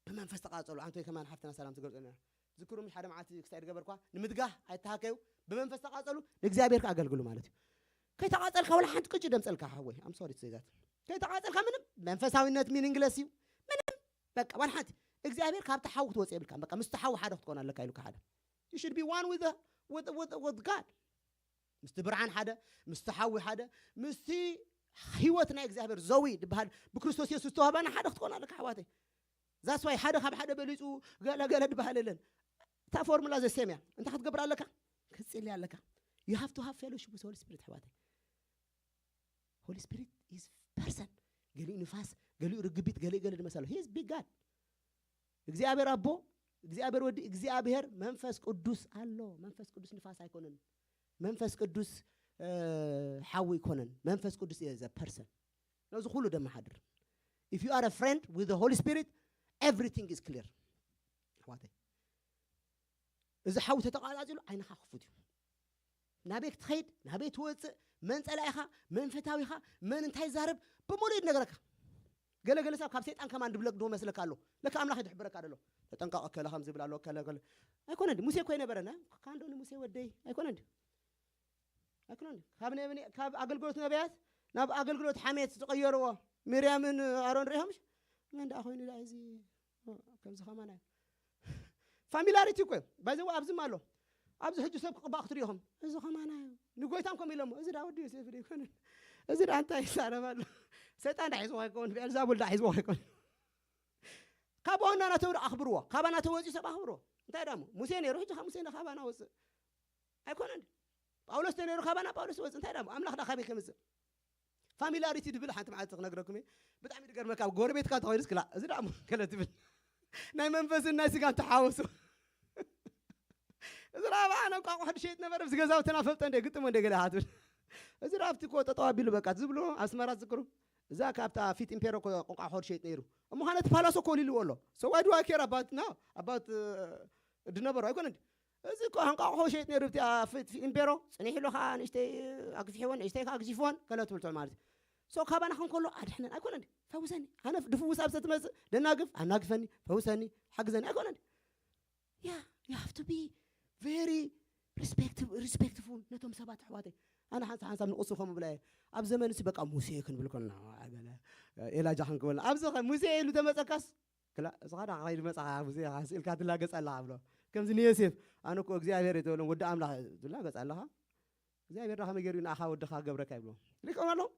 ብመንፈስ ተቃጸሉ ኣንቶይ ከማን ሓፍትና ሰላም ትገልጾ ነራ ዝክሩ ምሽ ሓደ መዓልቲ ክስታይ ዝገበርኳ ንምድጋህ ኣይተሃከዩ ብመንፈስ ተቃጸሉ ንእግዚኣብሔር ከኣገልግሉ ማለት እዩ ከይተቃጸልካ ወላ ሓንቲ ቅጭ ደምጸልካ ሓወይ I'm sorry to say that ከይተቃጸልካ ምንም መንፈሳዊነት meaningless እዩ ምንም በቃ ዋላ ሓንቲ እግዚኣብሔር ካብቲ ሓዊ ክትወጽእ የብልካ በቃ ምስቲ ሓዊ ሓደ ክትኮን ኣለካ ኢሉካ ሓደ you should be one with, the, with, with, with God ምስቲ ብርሃን ሓደ ምስቲ ሓዊ ሓደ ምስቲ ህይወት ናይ እግዚኣብሔር ዘዊ ዝበሃል ብክርስቶስ የሱስ ዝተዋህባና ሓደ ክትኮን ኣለካ ኣሕዋተይ ዛስዋይ ሓደ ካብ ሓደ በሊፁ ገለገለ ዝበሃል የለን እታ ፎርሙላ ዘሴም እያ እንታይ ክትገብር ኣለካ ክትፅሊ ኣለካ you have to have fellowship with Holy Spirit ኣሕዋተይ Holy Spirit is person ገሊኡ ንፋስ ገሊኡ ርግቢት ገሊኡ ገለ ድመሰሎ he is big God እግዚኣብሔር ኣቦ እግዚኣብሔር ወዲ እግዚኣብሔር መንፈስ ቅዱስ ኣሎ መንፈስ ቅዱስ ንፋስ ኣይኮነን መንፈስ ቅዱስ ሓዊ ኣይኮነን መንፈስ ቅዱስ is a person ነዚ ኩሉ ደመሓድር if you are a friend with the Holy Spirit everything is clear ኣሕዋተይ። እዚ ሓዊ ተተቃጻጺሉ ዓይንኻ ክፉት እዩ። ናበይ ክትኸይድ፣ ናበይ ትወፅእ፣ መን ጸላኢኻ፣ መን ፈታዊኻ፣ መን እንታይ ዛረብ፣ ብምሉእ ይነግረካ። ገለ ገለ ሰብ ካብ ሰይጣን ከማን ድብለቅ ድዎ መስለካ ኣሎ። ለካ ኣምላኽ ይድሕብረካ ደሎ። ተጠንቀቕ፣ ከለ ከም ዝብል ኣሎ፣ ከለ ከለ። ኣይኮነ እንዲ ሙሴ እኮ ይነበረና። ካንዶ ንሙሴ ወደይ ኣይኮነ እንዲ ኣይኮነ እንዲ ካብ ነብኒ ካብ ኣገልግሎት ነቢያት ናብ ኣገልግሎት ሓሜት ዝቀየርዎ ሚርያምን ኣሮን ሪሆም። መን ደኣ ኮይኑ ደኣ እዚ ከምዚ ከማና ፋሚላሪቲ እኮ ባይዘው ኣብዝም ኣሎ። ኣብዚ ሕጂ ሰብ ክቕባእ ክትሪኢኹም እዚ ከማና እዩ። ንጎይታን ከም ኢሎሞ እዚ ደኣ ወዲ ዮሴፍ ዶ ይኮንን? እዚ ደኣ እንታይ ይዛረብ ኣሎ? ሰይጣን ደኣ ሒዝዎ ኣይኮን፣ ብኤልዛቡል ደኣ ሒዝዎ ኣይኮን። ካብ ዋና ናተው ኣኽብርዎ፣ ካባና ተወፂኡ ሰብ ኣኽብርዎ። እንታይ ደሞ ሙሴ ነይሩ፣ ሕጂ ካብ ሙሴ ካባና ወፅእ ኣይኮነን። ጳውሎስ ተነይሩ ካባና ጳውሎስ ወፅእ። እንታይ ደሞ ኣምላኽ ደኣ ካበይ ከምፅእ? ፋሚላሪቲ ድብል ሓንቲ መዓልቲ ክነግረኩም እየ። ብጣዕሚ ድገርመካ፣ ኣብ ጎረቤትካ ተኾይኑስ ክላ እዚ ደኣ ገለ ትብል ናይ መንፈስን ናይ ስጋን ተሓወሱ። እዚ ደኣ በዓል እንቋቑሖ ድሸይጥ ነበረ፣ ኣብዚ ገዛውትና ፈልጦ እንደ ግጥሞ እንደ ገለ ሃትብል። እዚ ደኣ ኣብቲ እኮ ጠጠው ኣቢሉ በቃ ዝብሎ ኣስመራ ዝክሩ። እዛ ካብታ ፊት ኢምፔሮ እኮ እንቋቑሖ ድሸይጥ ነይሩ። እሞ ኻነ እቲ ፓላሶ እኮ ሊልዎ ኣሎ። So why do I care about now? About ድነበሩ ኣይኮነ እንዲ። እዚ እኮ እንቋቑሖ ሸይጥ ነይሩ። እቲ ኢምፔሮ ጽኒሕሉ ኸዓ ንእሽተይ ኣግፊሕዎን ንእሽተይ ከኣ ኣግዚፍዎን ከለ ትብል ትብል ማለት እዩ። So ካባና ክንከሎ ኣድሕነን ኣይኮነ እንዲ። ፈውሰኒ። ኣነ ድፍውስ ኣብ ሰትመጽእ ደናግፍ ኣናግፈኒ፣ ፈውሰኒ፣ ሓግዘኒ ኣይኮነ እንዲ። Yeah, you have to be very respect- respectful ነቶም ሰባት ኣሕዋተይ። ኣነ ሓንሳብ ሓንሳብ ንቕሱ ከም ብለ ኣብ ዘመን ሲ በቃ ሙሴ ክንብል ከለና ገለ ኤላጃ ክንክበልና ኣብዚ ኸ ሙሴ ኢሉ ተመጸካስ ክላ እስኻ ዳ ኸይድ መጻኻ ሙሴ ስኢልካ ትላገጽ ኣለኻ ብሎ። ከምዚ ንዮሴፍ ኣነ እኮ እግዚኣብሔር እየ ተብሎም ወዲ ኣምላኽ ትላገጽ ኣለኻ። እግዚኣብሔር ዳ ከመይ ገይሩ ንኣኻ ወድኻ ገብረካ ይብሎ። ሪከም ኣለኹም።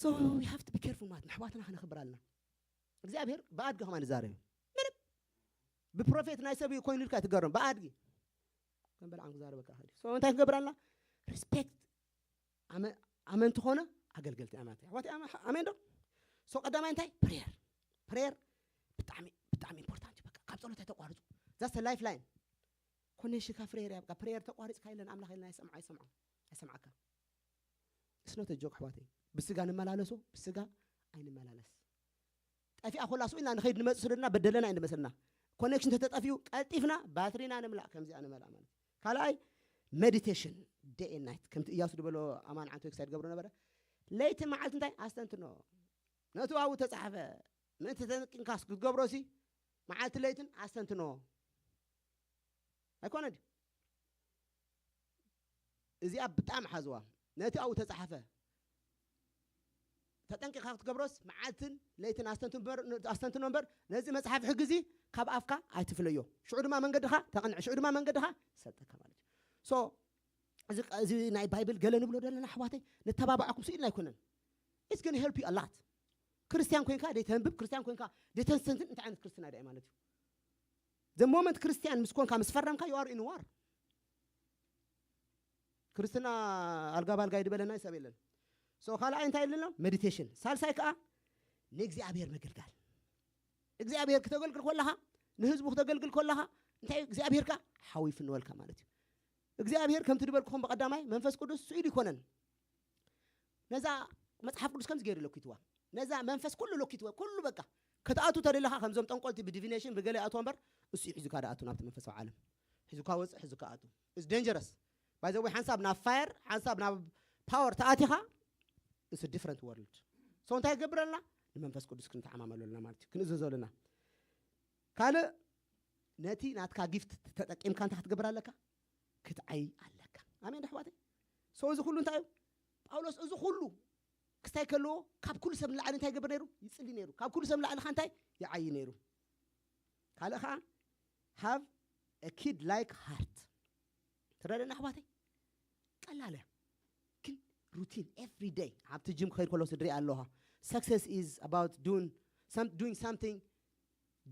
So we have to be careful ማለት ንኣሕዋትና ክነኽብር ኣለና። እግዚኣብሔር ብኣድጊ ከማን ይዛረብ እዩ። ምንም ብፕሮፌት ናይ ሰብ ኮይኑ ኢልካ ኣይትገረም። ብኣድጊ ከም በልዓም ክዛረበካ ይኽእል እዩ። So እንታይ ክንገብር ኣለና? ሪስፔክት ኣመ- ኣመንቲ ኾነ ኣገልገልቲ ኣማት ኣሕዋት ኣሜን ዶ? So ቀዳማይ እንታይ? ፕሬየር። ፕሬየር ብጣዕሚ ብጣዕሚ ኢምፖርታንት እዩ። በቃ ካብ ጸሎት ኣይተቋርጹ። That's a lifeline። ኮኔክሽንካ ፕሬየር እያ። በቃ ፕሬየር ተቋሪጽካ የለን ኣምላኽ የለን ኣይሰምዖ ኣይሰምዖ ኣይሰምዓካ። It's not a joke ኣሕዋተይ። ብስጋ ንመላለሶ ብስጋ ኣይንመላለስ። ጠፊኣ ኮላ ስኡ ኢልና ንኸይድ ንመጽእ ስደድና በደለና እዩ ንመስልና። ኮኔክሽን ተተጠፊኡ ቀልጢፍና ባትሪና ንምላእ። ከምዚኣ ንመልኣ ማለት እዩ። ካልኣይ ሜዲቴሽን day and night ከምቲ እያሱ ዝበሎ ኣማን ዓንቶ ክሳይ ትገብሮ ነበረ። ለይቲ መዓልቲ እንታይ ኣስተንትኖ ነቲ ኣብኡ ተጻሕፈ። ምእንቲ ተጠቂምካስ ክትገብሮ ሲ መዓልቲ ለይትን ኣስተንትኖ ኣይኮነ ድዩ? እዚኣ ብጣዕሚ ሓዝዋ። ነቲ ኣብኡ ተጻሓፈ ተጠንቂኻ ክትገብሮስ መዓልትን ለይትን ኣስተንትኖ እምበር ነዚ መጽሓፍ ሕጊ እዚ ካብ ኣፍካ ኣይትፍለዮ። ሽዑ ድማ መንገድኻ ተቕንዕ፣ ሽዑ ድማ መንገድኻ ሰጠካ ማለት እዩ። So እዚ እዚ ናይ ባይብል ገለ ንብሎ ዘለና ኣሕዋተይ ነተባባዓኩም ስኢልና ኣይኮነን። It's gonna help you a lot። ክርስቲያን ኮይንካ ደይተንብብ፣ ክርስቲያን ኮይንካ ደይተንስተንትን እንታይ ዓይነት ክርስትና ደኣ ማለት እዩ? The moment ክርስቲያን ምስ ኮንካ ምስ ፈረምካ you are in war። ክርስትና ኣልጋ ባልጋ ይድበለና ሰብ የለን። So ካልኣይ እንታይ ኣለና? ሜዲቴሽን። ሳልሳይ ከዓ ንእግዚኣብሔር ምግልጋል። እግዚኣብሔር ክተገልግል ከለኻ ንህዝቡ ክተገልግል ከለኻ እንታይ እግዚኣብሔር ከዓ ሓው ይፍንወልካ ማለት እዩ። እግዚኣብሔር ከምቲ ድበልኩኹም ብቐዳማይ መንፈስ ቅዱስ ስኢሉ ይኮነን። ነዛ መጽሓፍ ቅዱስ ከምዚ ገይሩ ለኪትዋ። ነዛ መንፈስ ኩሉ ለኪትዋ ኩሉ በቃ ክትኣቱ ተደለኻ ከምዞም ጠንቆልቲ ብዲቪኔሽን ብገለ ኣትዋ እምበር እሱ ሒዙካ ደኣቱ ናብቲ መንፈሳዊ ዓለም ሒዙካ ወፅእ ሒዙካ ኣቱ። It's dangerous። By the way ሓንሳብ ናብ ፋየር ሓንሳብ ናብ ፓወር ተኣቲኻ it's different world። So እንታይ ይገብረልና? ንመንፈስ ቅዱስ ክንተዓማመሉ ኣለና ማለት እዩ። ክንእዘዞ ኣለና። ካልእ ነቲ ናትካ ጊፍት ተጠቂምካ እንታይ ክትገብር ኣለካ? ክትዓይ ኣለካ። ኣሜን ኣሕዋተይ። So እዚ ኩሉ እንታይ እዩ? ጳውሎስ እዚ ኩሉ ክስታይ ከለዎ ካብ ኩሉ ሰብ ንላዕሊ እንታይ ይገብር ነይሩ? ይጽሊ ነይሩ። ካብ ኩሉ ሰብ ንላዕሊ ኸ እንታይ ይዓይ ነይሩ? ካልእ ኸዓ have a kid like heart። ትረደና ኣሕዋተይ? ቀላል እያ። ግን ሩቲን every day ኣብቲ ጅም ክኸይድ ከሎ ስድሪ ኣለኻ። Success is about doing some- doing something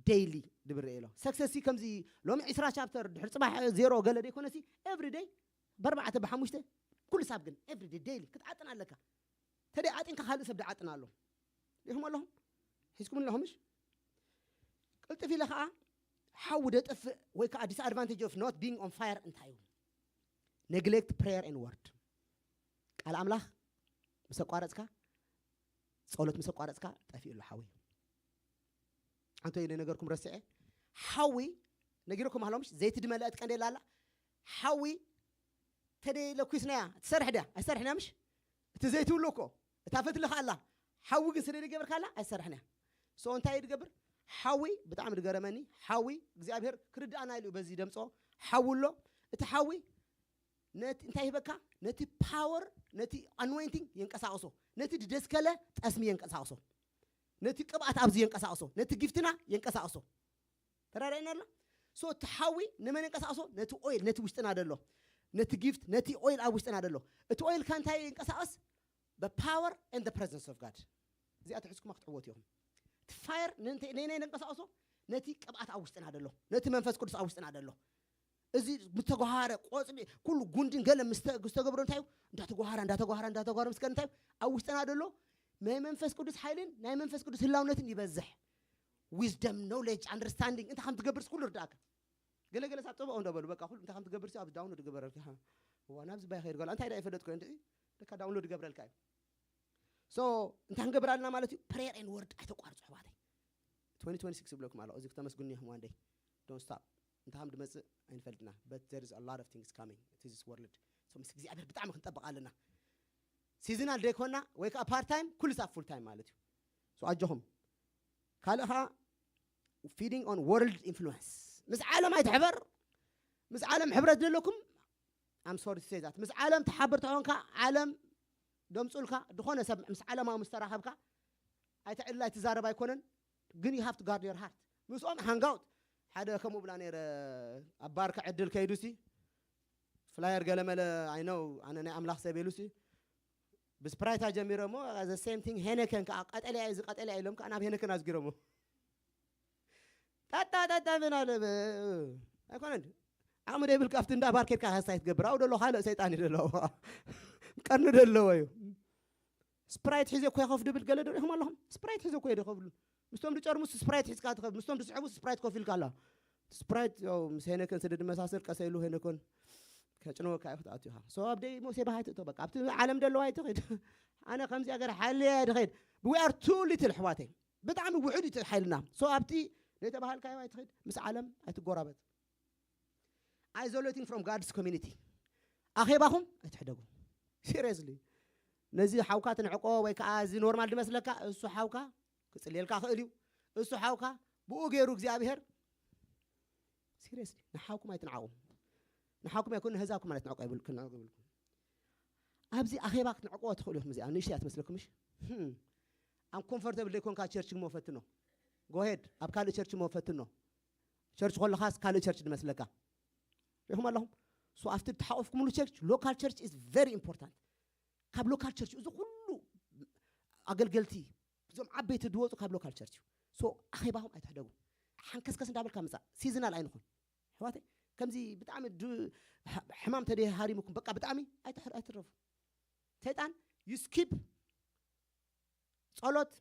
daily ድብል ርኤ ኣሎ። ሰክሰስ ከምዚ ሎሚ ዕስራ ቻፕተር ድሕሪ ፅባሕ ዜሮ ገለ ደይኮነሲ every day በርባዕተ ብሓሙሽተ ኩሉ ሳብ ግን every day daily ክትዓጥን ኣለካ። ተደይ ዓጢንካ ካልእ ሰብ ድዓጥን ኣሎ። ዲኹም ኣለኹም? ሒዝኩም ኣለኹም? እሽ ቅልጥፍ ኢለ ከዓ ሓዊ ደጥፍእ ወይ ከዓ disadvantage of not being on fire እንታይ እዩ? Neglect prayer and word። ቃል ኣምላኽ ምስ ኣቋረፅካ፣ ጸሎት ምስ ኣቋረፅካ ጠፊኡ ኣሎ ሓዊ። ኣንቶ ኢለ ነገርኩም ረስዐ። ሓዊ ነጊረኩም ኣሎምሽ፣ ዘይቲ ድመልአት ቀንዴላ ኣላ። ሓዊ ተደይ ለኩስናያ ትሰርሕ ድያ? ኣይሰርሕን እያ ምሽ? እቲ ዘይቲ ውሎ እኮ፣ እታ ፈትሊ ከኣ ኣላ። ሓዊ ግን ስለ ዝገበርካ ኣላ ኣይሰርሕን እያ። So እንታይ እዩ ዝገብር? ሓዊ ብጣዕሚ ዝገረመኒ፣ ሓዊ እግዚኣብሔር ክርድኣና ኢሉ በዚ ደምጾ። ሓዊ ኣሎ። እቲ ሓዊ ነቲ እንታይ ይህበካ? ነቲ ፓወር፣ ነቲ ኣኖይንቲንግ የንቀሳቕሶ፣ ነቲ ድደስከለ ጠስሚ የንቀሳቕሶ፣ ነቲ ቅብኣት ኣብዚ የንቀሳቕሶ፣ ነቲ ጊፍትና የንቀሳቕሶ። ተራዳእና ኣላ። So እቲ ሓዊ ንመን የንቀሳቕሶ? ነቲ ኦይል፣ ነቲ ውሽጥና ደሎ፣ ነቲ ጊፍት፣ ነቲ ኦይል ኣብ ውሽጥና ደሎ። እቲ ኦይል ከ እንታይ የንቀሳቕስ? The power and the presence of God። እዚኣ ትሕዝኩማ ክትዕወቱ ኢኹም። እቲ ፋየር ነንተ- ነናይ ነንቀሳቕሶ፣ ነቲ ቅብኣት ኣብ ውሽጥና ደሎ፣ ነቲ መንፈስ ቅዱስ ኣብ ውሽጥና ደሎ። እዚ ምተጓሃረ ቆጽሊ፣ ኩሉ ጉንድን ገለ ምስ ተ- ዝተገብሮ እንታይ እዩ? እንዳተጓሃረ፣ እንዳተጓሃረ፣ እንዳተጓሃረ ምስ ከደ እንታይ እዩ? ኣብ ውሽጥና ደሎ ናይ መንፈስ ቅዱስ ሓይልን ናይ መንፈስ ቅዱስ ህላውነትን ይበዝሕ። Wisdom, knowledge, understanding እንታይ ከም ትገብርስ ኩሉ ርዳእካ። ገለ ገለ ሳብ ጽቡቕ እንዶ በሉ፣ በቃ ኩሉ እንታይ ከም ትገብርሲ ኣብ ዳውንሎድ ይገበረልካ። እዋ ናብዚ ባይ ከይድ ገላ እንታይ ዳ ይፈለጥኩ እንድዒ፣ ደካ ዳውንሎድ ይገብረልካ እዩ። So እንታይ ክንገብር ኣለና ማለት እዩ? Prayer and word ኣይተቋርጹ ኣሕዋተይ። Twenty twenty-six ይብለኩም ኣሎ። እዚ ክተመስግኑ ኢኹም one day. Don't stop። እንታይ ከም ድመጽእ ኣይንፈልጥና። But there is a lot of things coming to this world. So ምስ እግዚኣብሔር ብጣዕሚ ክንጠብቕ ኣለና። ሲዝናል ደይኮና ወይ ከዓ ፓርት ታይም ኩሉ ሳብ ፉል ታይም ማለት እዩ። So ኣጆኹም። ካልእ ከዓ feeding on world influence። ምስ ዓለም ኣይትሕበር። ምስ ዓለም ሕብረት ዘለኩም I'm sorry to say that። ምስ ዓለም ትሓብር ተኾንካ ዓለም ደምጹልካ። ዝኾነ ሰብ ምስ ዓለማዊ ምስ ተራኸብካ ኣይትዕልል ኣይትዛረብ ኣይኮነን፣ ግን you have to guard your heart። ምስኦም ሃንጋውት ሓደ ከምኡ ብላ ነይረ። ኣብ ባርካ ዕድል ከይዱሲ ፍላየር ገለመለ፣ I know ኣነ ናይ ኣምላኽ ሰብ ኢሉሲ ብስፕራይታ ጀሚሮሞ። The same thing ሄነከን ከዓ ቀጠልያ እዩ፣ እዚ ቀጠልያ ኢሎም ከዓ ናብ ሄነከን ኣዝጊሮሞ። ጣጣ ጣጣ ምን ኣለ በ- ኣይኮነን። ዓቕሚ ደብል ካብቲ እንዳ ባር ኬድካ ከሳይ ትገብር። ኣብኡ ደሎ ካልእ ሰይጣን እዩ ደሎ። ቀርኒ ደለዎ እዩ። ስፕራይት ሒዘ እኮ ይኸፍ ድብል ገለ ዶ ኢኹም ኣለኹም? ስፕራይት ሒዘ እኮ ይኸፍሉ። ምስቶም ድጨርሙስ ስፕራይት ሒዝካ ትኸፍ፣ ምስቶም ድስሕቡ ስፕራይት ኮፍ ኢልካ ኣላ። ስፕራይት ያው ምስ ሄነከን ስለ ድመሳሰል ቀሰ ኢሉ ሄነኮን ከጭንወካ እዩ ክትኣቱ ኢኻ። So ኣብ ደይ ሞሴ ባሃይ ትእቶ በቃ ኣብቲ ዓለም ደለዋ ኣይትኸይድ። ኣነ ከምዚኣ ገረ ሓልያ ድኸይድ። We are too little ኣሕዋተይ። ብጣዕሚ ውሑድ እዩ ሓይልና። So ኣብቲ ዘይተባሃልካዮ ኣይትኸይድ፣ ምስ ዓለም ኣይትጎራበት። Isolating from God's community። ኣኼባኹም ኣይትሕደጉ። ሲሪየስሊ ነዚ ሓውካ ትንዕቆ ወይ ከዓ እዚ ኖርማል ድመስለካ፣ እሱ ሓውካ ክጽልየልካ ክእል እዩ። እሱ ሓውካ ብኡ ገይሩ እግዚኣብሔር። ሲሪየስሊ ንሓውኩም ኣይትንዓቑ። ንሓውኩም ኣይኮን ንህዛብኩም ማለት ንዕቆ ይብል ክንዕቆ ይብልኩም። ኣብዚ ኣኼባ ክትንዕቆ ትኽእሉ ኢኹም። እዚኣ ንእሽተይ እያ ትመስለኩም። እሺ፣ ኣም ኮምፎርተብል ዘይኮንካ ቸርች እሞ ፈትኖ። ጎሄድ ኣብ ካልእ ቸርች እሞ ፈትኖ። ቸርች ከለኻስ ካልእ ቸርች ድመስለካ። ሪኹም ኣለኹም። So ኣብቲ ተሓቆፍኩምሉ ቸርች፣ local church is very important። ካብ ሎካል ቸርች እዚ ኩሉ ኣገልገልቲ እዞም ዓበይቲ ድወፁ ካብ ሎካል ቸርች እዩ። So ኣኼባኹም ኣይትሕደጉ። ሓንከስከስ እንዳበልካ ምፃእ ሲዝናል ኣይንኹን ኣሕዋተይ። ከምዚ ብጣዕሚ ድ- ሕ- ሕማም ተደ ሃሪሙኩም በቃ ብጣዕሚ ኣይትሕ- ኣይትረፉ። ሰይጣን you skip ጸሎት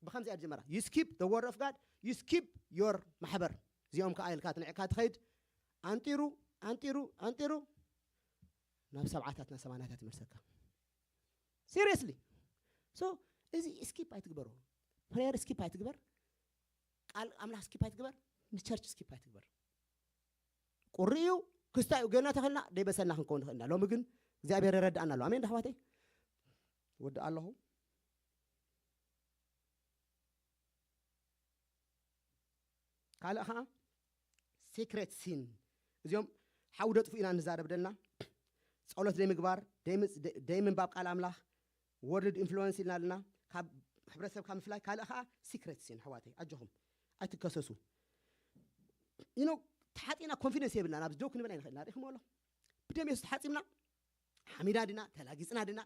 ብኸምዚ እያ ዝጀመራ። You skip the word of God, you skip your ማሕበር። እዚኦም ከዓ ኢልካ ትንዕካ ትኸይድ። ኣንጢሩ ኣንጢሩ ኣንጢሩ ናብ ሰብዓታት ናብ ሰማንያታት ይመልሰካ። ሲሪየስሊ። So እዚ ስኪፕ ኣይትግበሩ። ፕሬየር ስኪፕ ኣይትግበር። ቃል ኣምላኽ ስኪፕ ኣይትግበር። ንቸርች ስኪፕ ኣይትግበር። ቁሪ እዩ። ክስታይ እዩ። ገና ተኸልና ደይበሰልና ክንከውን ንኽእልና። ሎሚ ግን እግዚኣብሔር ይረዳእና ኣሎ። ኣሜን ዶ ኣሕዋተይ? ወድእ ኣለኹ። ካልእ ከዓ ሲክሬት ሲን። እዚኦም ሓው ደጥፉ ኢና ንዛረብ ደልና። ጸሎት ደይምግባር፣ ደይምንባብ ቃል ኣምላኽ፣ ወርልድ ኢንፍሉወንስ ኢልና ኣለና። ካብ ሕብረተሰብ ካብ ምፍላይ። ካልእ ከዓ ሲክሬት ሲን። ኣሕዋተይ ኣጆኹም ኣይትከሰሱ። ኢኖ ተሓጢና ኮንፊደንስ የብልና። ናብዚ ጆክ ንብል ኣይንኽእልና። ሪእኹም ኣሎ። ብደም የሱስ ተሓፂምና ሓሚዳ ድና ተላጊፅና ድና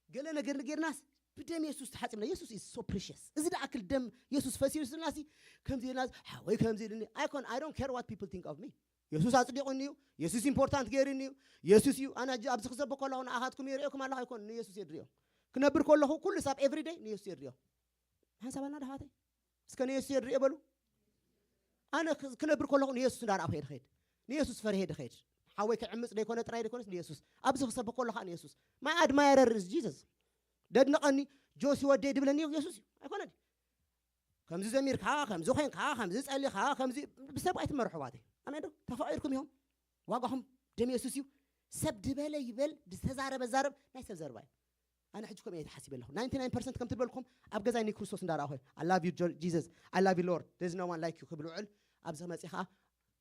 ገለ ነገር ንጌርናስ ብደም የሱስ ተሓፂምና። የሱስ is so precious። እዚ ደኣክል ደም የሱስ ፈሲሱልና ሲ ከምዚ ኢልና ሓወይ ከምዚ ኢልኒ ኣይኮን። I don't care what people think of me። የሱስ ኣፅዲቑኒ እዩ። የሱስ ኢምፖርታንት ገይርኒ እዩ። የሱስ እዩ። ኣነ ሕጂ ኣብዚ ክሰብክ ከለኹ ንኣኻትኩም የርእየኩም ኣለኹ ኣይኮን። ንየሱስ እየ ድሪኦ። ክነብር ከለኹ ኩሉ ሳብ ኤቭሪደይ ንየሱስ እየ ድሪኦ። ሓንሳብ ኣልና ዶ ኣሕዋተይ? እስከ ንየሱስ እየ ድሪኦ በሉ። ኣነ ክ- ክነብር ከለኹ ንየሱስ እንዳረኣኹ እየ ድኸይድ። ንየሱስ ፈሪሄ ድኸይድ። ሓወይ ክዕምፅ ደይኮነ ጥራይ ደይኮነስ ንየሱስ ኣብዚ ክሰብክ ከሎ ከዓ ንየሱስ። My admirer is Jesus። ደድንቐኒ ጆሲ ወደይ ድብለኒ የሱስ እዩ ኣይኮነን። ከምዚ ዘሚርካ፣ ከምዚ ኮይንካ፣ ከምዚ ጸሊኻ፣ ከምዚ ብሰብ ኣይትመርሑ ኣሕዋተይ። ኣሜን ዶ? ተፋቒርኩም ኢኹም። ዋጋኹም ደም የሱስ እዩ። ሰብ ድበለ ይበል፣ ዝተዛረበ ዛረብ፣ ናይ ሰብ ዘረባ እዩ። ኣነ ሕጂ ከምኡ እየ ተሓሲበ ኣለኹ። ናይንቲ ናይን ፐርሰንት ከም ትበልኩም ኣብ ገዛይ ንክርስቶስ እንዳረኣኹ እየ። I love you, Jo- Jesus. I love you, Lord. There's no one like you ክብል ውዕል ኣብዚ መጺእ ኸዓ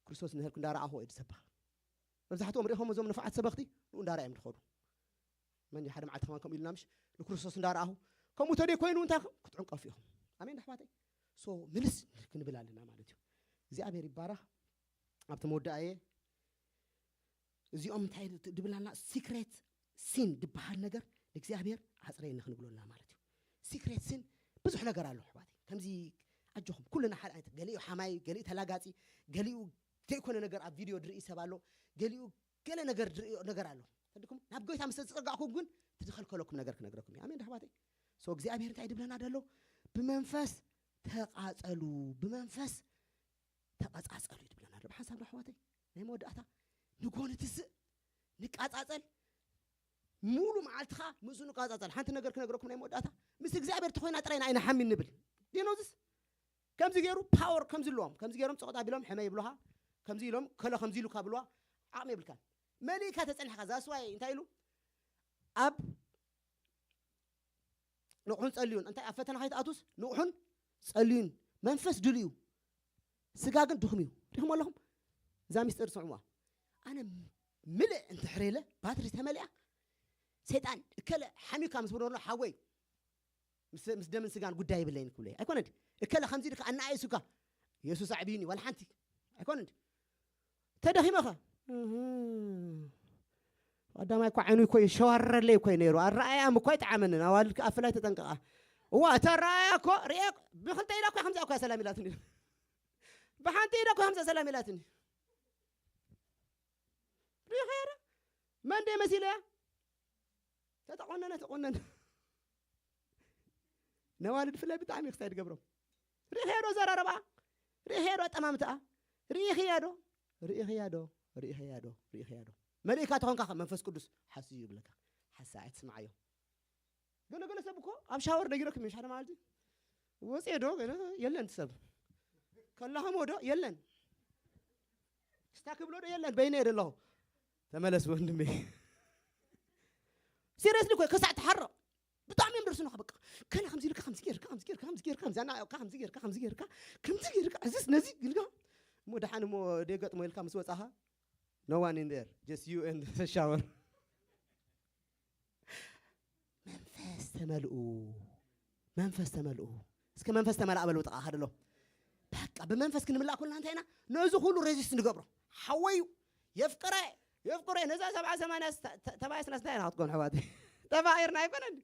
ክርስቶስ ንህልኩ እንዳረኣኹ እየ ዝሰብኽ። መብዛሕትኦም ሪኢኹም እዞም ንፉዓት ሰበኽቲ ንኡ እንዳረኣዮም ዝኸዱ። መን ሓደ መዓልቲ ከማን ከምኡ ኢልና ምሽ ንክርስቶስ እንዳረኣኹ ከምኡ ተደይ ኮይኑ እንታይ ክትዕንቀፉ ኢኹም። ኣሜን ኣሕዋተይ። ሶ ምልስ ክንብል ኣለና ማለት እዩ። እግዚኣብሔር ይባረኽ። ኣብቲ መወዳእየ እዚኦም እንታይ ድብላና ሲክሬት ሲን ድበሃል ነገር ንእግዚኣብሔር ኣፅረየኒ ክንብሎና ማለት እዩ። ሲክሬት ሲን ብዙሕ ነገር ኣሎ ኣሕዋተይ። ከምዚ ኣጆኹም ኩልና ሓደ ዓይነት ገሊኡ ሓማይ፣ ገሊኡ ተላጋፂ፣ ገሊኡ ዘይኮነ ነገር ኣብ ቪድዮ ድርኢ ሰብ ኣሎ፣ ገሊኡ ገለ ነገር ድርእዮ ነገር ኣሎ። ተድኩም ናብ ጎይታ ምስ ተጸጋዕኩም ግን ትዝኸልከለኩም ነገር ክነግረኩም እዩ። ኣሜን ኣሕዋተይ። ሶ እግዚኣብሔር እንታይ ድብለና ደሎ? ብመንፈስ ተቃጸሉ፣ ብመንፈስ ተቀጻጸሉ እዩ ድብለና ኣሎ። ብሓንሳብ ኣሕዋተይ ናይ መወዳእታ ንጎ ንትስእ፣ ንቃጻጸል፣ ሙሉ መዓልትኻ ምስኡ ንቃጻጸል። ሓንቲ ነገር ክነግረኩም ናይ መወዳእታ ምስ እግዚኣብሔር ተኾይና ጥራይ ንዓይ ንሓሚ ንብል ዲኖዝስ ከምዚ ገይሩ ፓወር ከምዚ ኣለዎም ከምዚ ገይሮም ጸቆጣ ቢሎም ሕመ ይብሉኻ ከምዚ ኢሎም ከለ ከምዚ ኢሉ ካብልዋ ዓቕሚ የብልካን። መሊእካ ተጸኒሕካ ዛስዋይ እንታይ ኢሉ ኣብ ንቑሕን ጸልዩን እንታይ ኣብ ፈተና ከይትኣቱስ ንቑሕን ጸልዩን መንፈስ ድልዩ ስጋ ግን ድኹም እዩ። ሪኹም ኣለኹም እዛ ሚስጥር ስምዕዋ። ኣነ ምልእ እንትሕሬለ ባትሪ ተመሊኣ ሰይጣን እከለ ሓሚካ ምስ ብሎ ሓወይ ምስ ምስ ደምን ስጋን ጉዳይ ይብለይን ክብለይ ኣይኮነ እንዲ እከለ ከምዚ ኢልካ ኣነኣይሱካ የሱስ ኣዕብዩኒ ዋላ ሓንቲ ኣይኮነ እንዲ ተደኺመኸ እህ። ቀዳማይ እኮ ዓይኑ እኮ ይሸዋረለይ እኮ እዩ ነይሩ ኣረኣያም እኮ ኣይጠዓመንን ኣዋልድ ከኣ ፍላይ ተጠንቀቓ እዋ እተ ኣረኣያ እኮ ርኤ ብክልተ ኢዳ እኮ ከምዚኣ እኮ እያ ሰላም ኢላትኒ ብሓንቲ ኢዳ እኮ ከምዚኣ ሰላም ኢላትኒ ሪኸ ረ መን ደይ መሲለ እያ ተተቆነነ ተቆነነ ነዋልድ ፍለ ብጣዕሚ ክስታይ ትገብሮም ርኢኽዮ ዶ ዘራረባ ርኢኽዮ ዶ ኣጠማምትኣ ርኢኽያ ዶ ርኢኽያ ዶ ርኢኽያ ዶ ርኢኽያ ዶ መሊእካ ተኾንካ ከ መንፈስ ቅዱስ ሓስዩ ይብለካ ሓሳ ኣይትስምዓዮ ገለገለ ሰብ እኮ ኣብ ሻወር ነጊረኩም እዩ ሓደ መዓልቲ ወፅየ ዶ ገለ የለን ሰብ ከላኸሞ ዶ የለን ክስታ ክብሎ ዶ የለን በይነ እየ ደለኹ ተመለስ ወንድሜ ሲሪየስሊ እኮ ከሳዕ ትሓርቕ ብጣዕሚ እዮም ደርሱና በቃ ከላ ከምዚ ኢልካ ከምዚ ጌርካ ከምዚ ጌርካ ከምዚ ጌርካ ከምዚ ኣናኣዮካ ከምዚ ጌርካ ከምዚ ጌርካ ከምዚ ጌርካ ከምዚ ጌርካ እዚስ ነዚ ኢልካ እሞ ደሓን እሞ ደገጥሞ ኢልካ ምስ ወፃኻ no one in there just you and the shower መንፈስ ተመልኡ መንፈስ ተመልኡ እስከ መንፈስ ተመልኣ በሉ ጥቓ ከደሎ በቃ ብመንፈስ ክንምላእ ኮልና እንታይ ኢና ነዚ ኩሉ ሬዚስት ንገብሮ ሓወዩ የፍቅረ የፍቅረ ነዛ ሰብዓ ሰማንያ ተባይስናስ እንታይ ኢና ክትኮን ኣሕዋት ተፋቂርና ኣይኮነን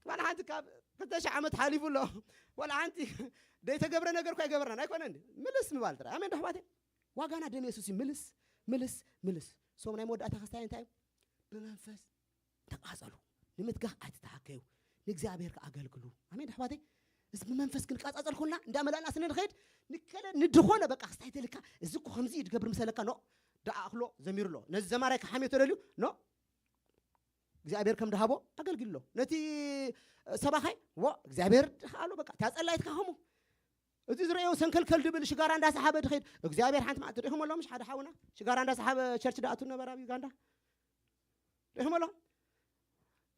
ዋላ ሓንቲ ካብ ክልተ ሺሕ ዓመት ሓሊፉ ኣሎ ዋላ ሓንቲ ደይተገብረ ነገር እኳ ኣይገበርናን ኣይኮነን ምልስ ምባል ጥራይ ኣሜን ኣሕዋት ዋጋና ደም የሱስ እዩ ምልስ ምልስ ምልስ ሶም ናይ መወዳእታ ክስታይ እንታይ እዩ ብመንፈስ ተቃጸሉ ንምትጋህ ኣይትተሓከዩ ንእግዚኣብሔር ከኣገልግሉ ኣሜን ኣሕዋተይ እዚ ብመንፈስ ክንቃጻጸል ኮልና እንዳመላእና ስነ ንኸይድ ንከለ ንድኾነ በቃ ክስታይ ተልካ እዚ እኮ ከምዚ እዩ ድገብር ምሰለካ ኖ ደኣ ኣኽሎ ዘሚሩ ኣሎ ነዚ ዘማራይ ክሓምዮ ተደልዩ ኖ እግዚኣብሔር ከም ድሃቦ ኣገልግሎ ነቲ ሰባኻይ ዎ እግዚኣብሔር ድኸኣሎ በቃ እታ ጸላይትካ ከምኡ እቲ ዝረእዮ ሰንከልከል ድብል ሽጋራ እንዳሰሓበ ድኸይድ እግዚኣብሔር ሓንቲ ማዕት ሪኹም ኣሎ ምሽ ሓደ ሓውና ሽጋራ እንዳሰሓበ ቸርች ዳኣቱ ነበረ ኣብ ዩጋንዳ ሪኹም ኣሎ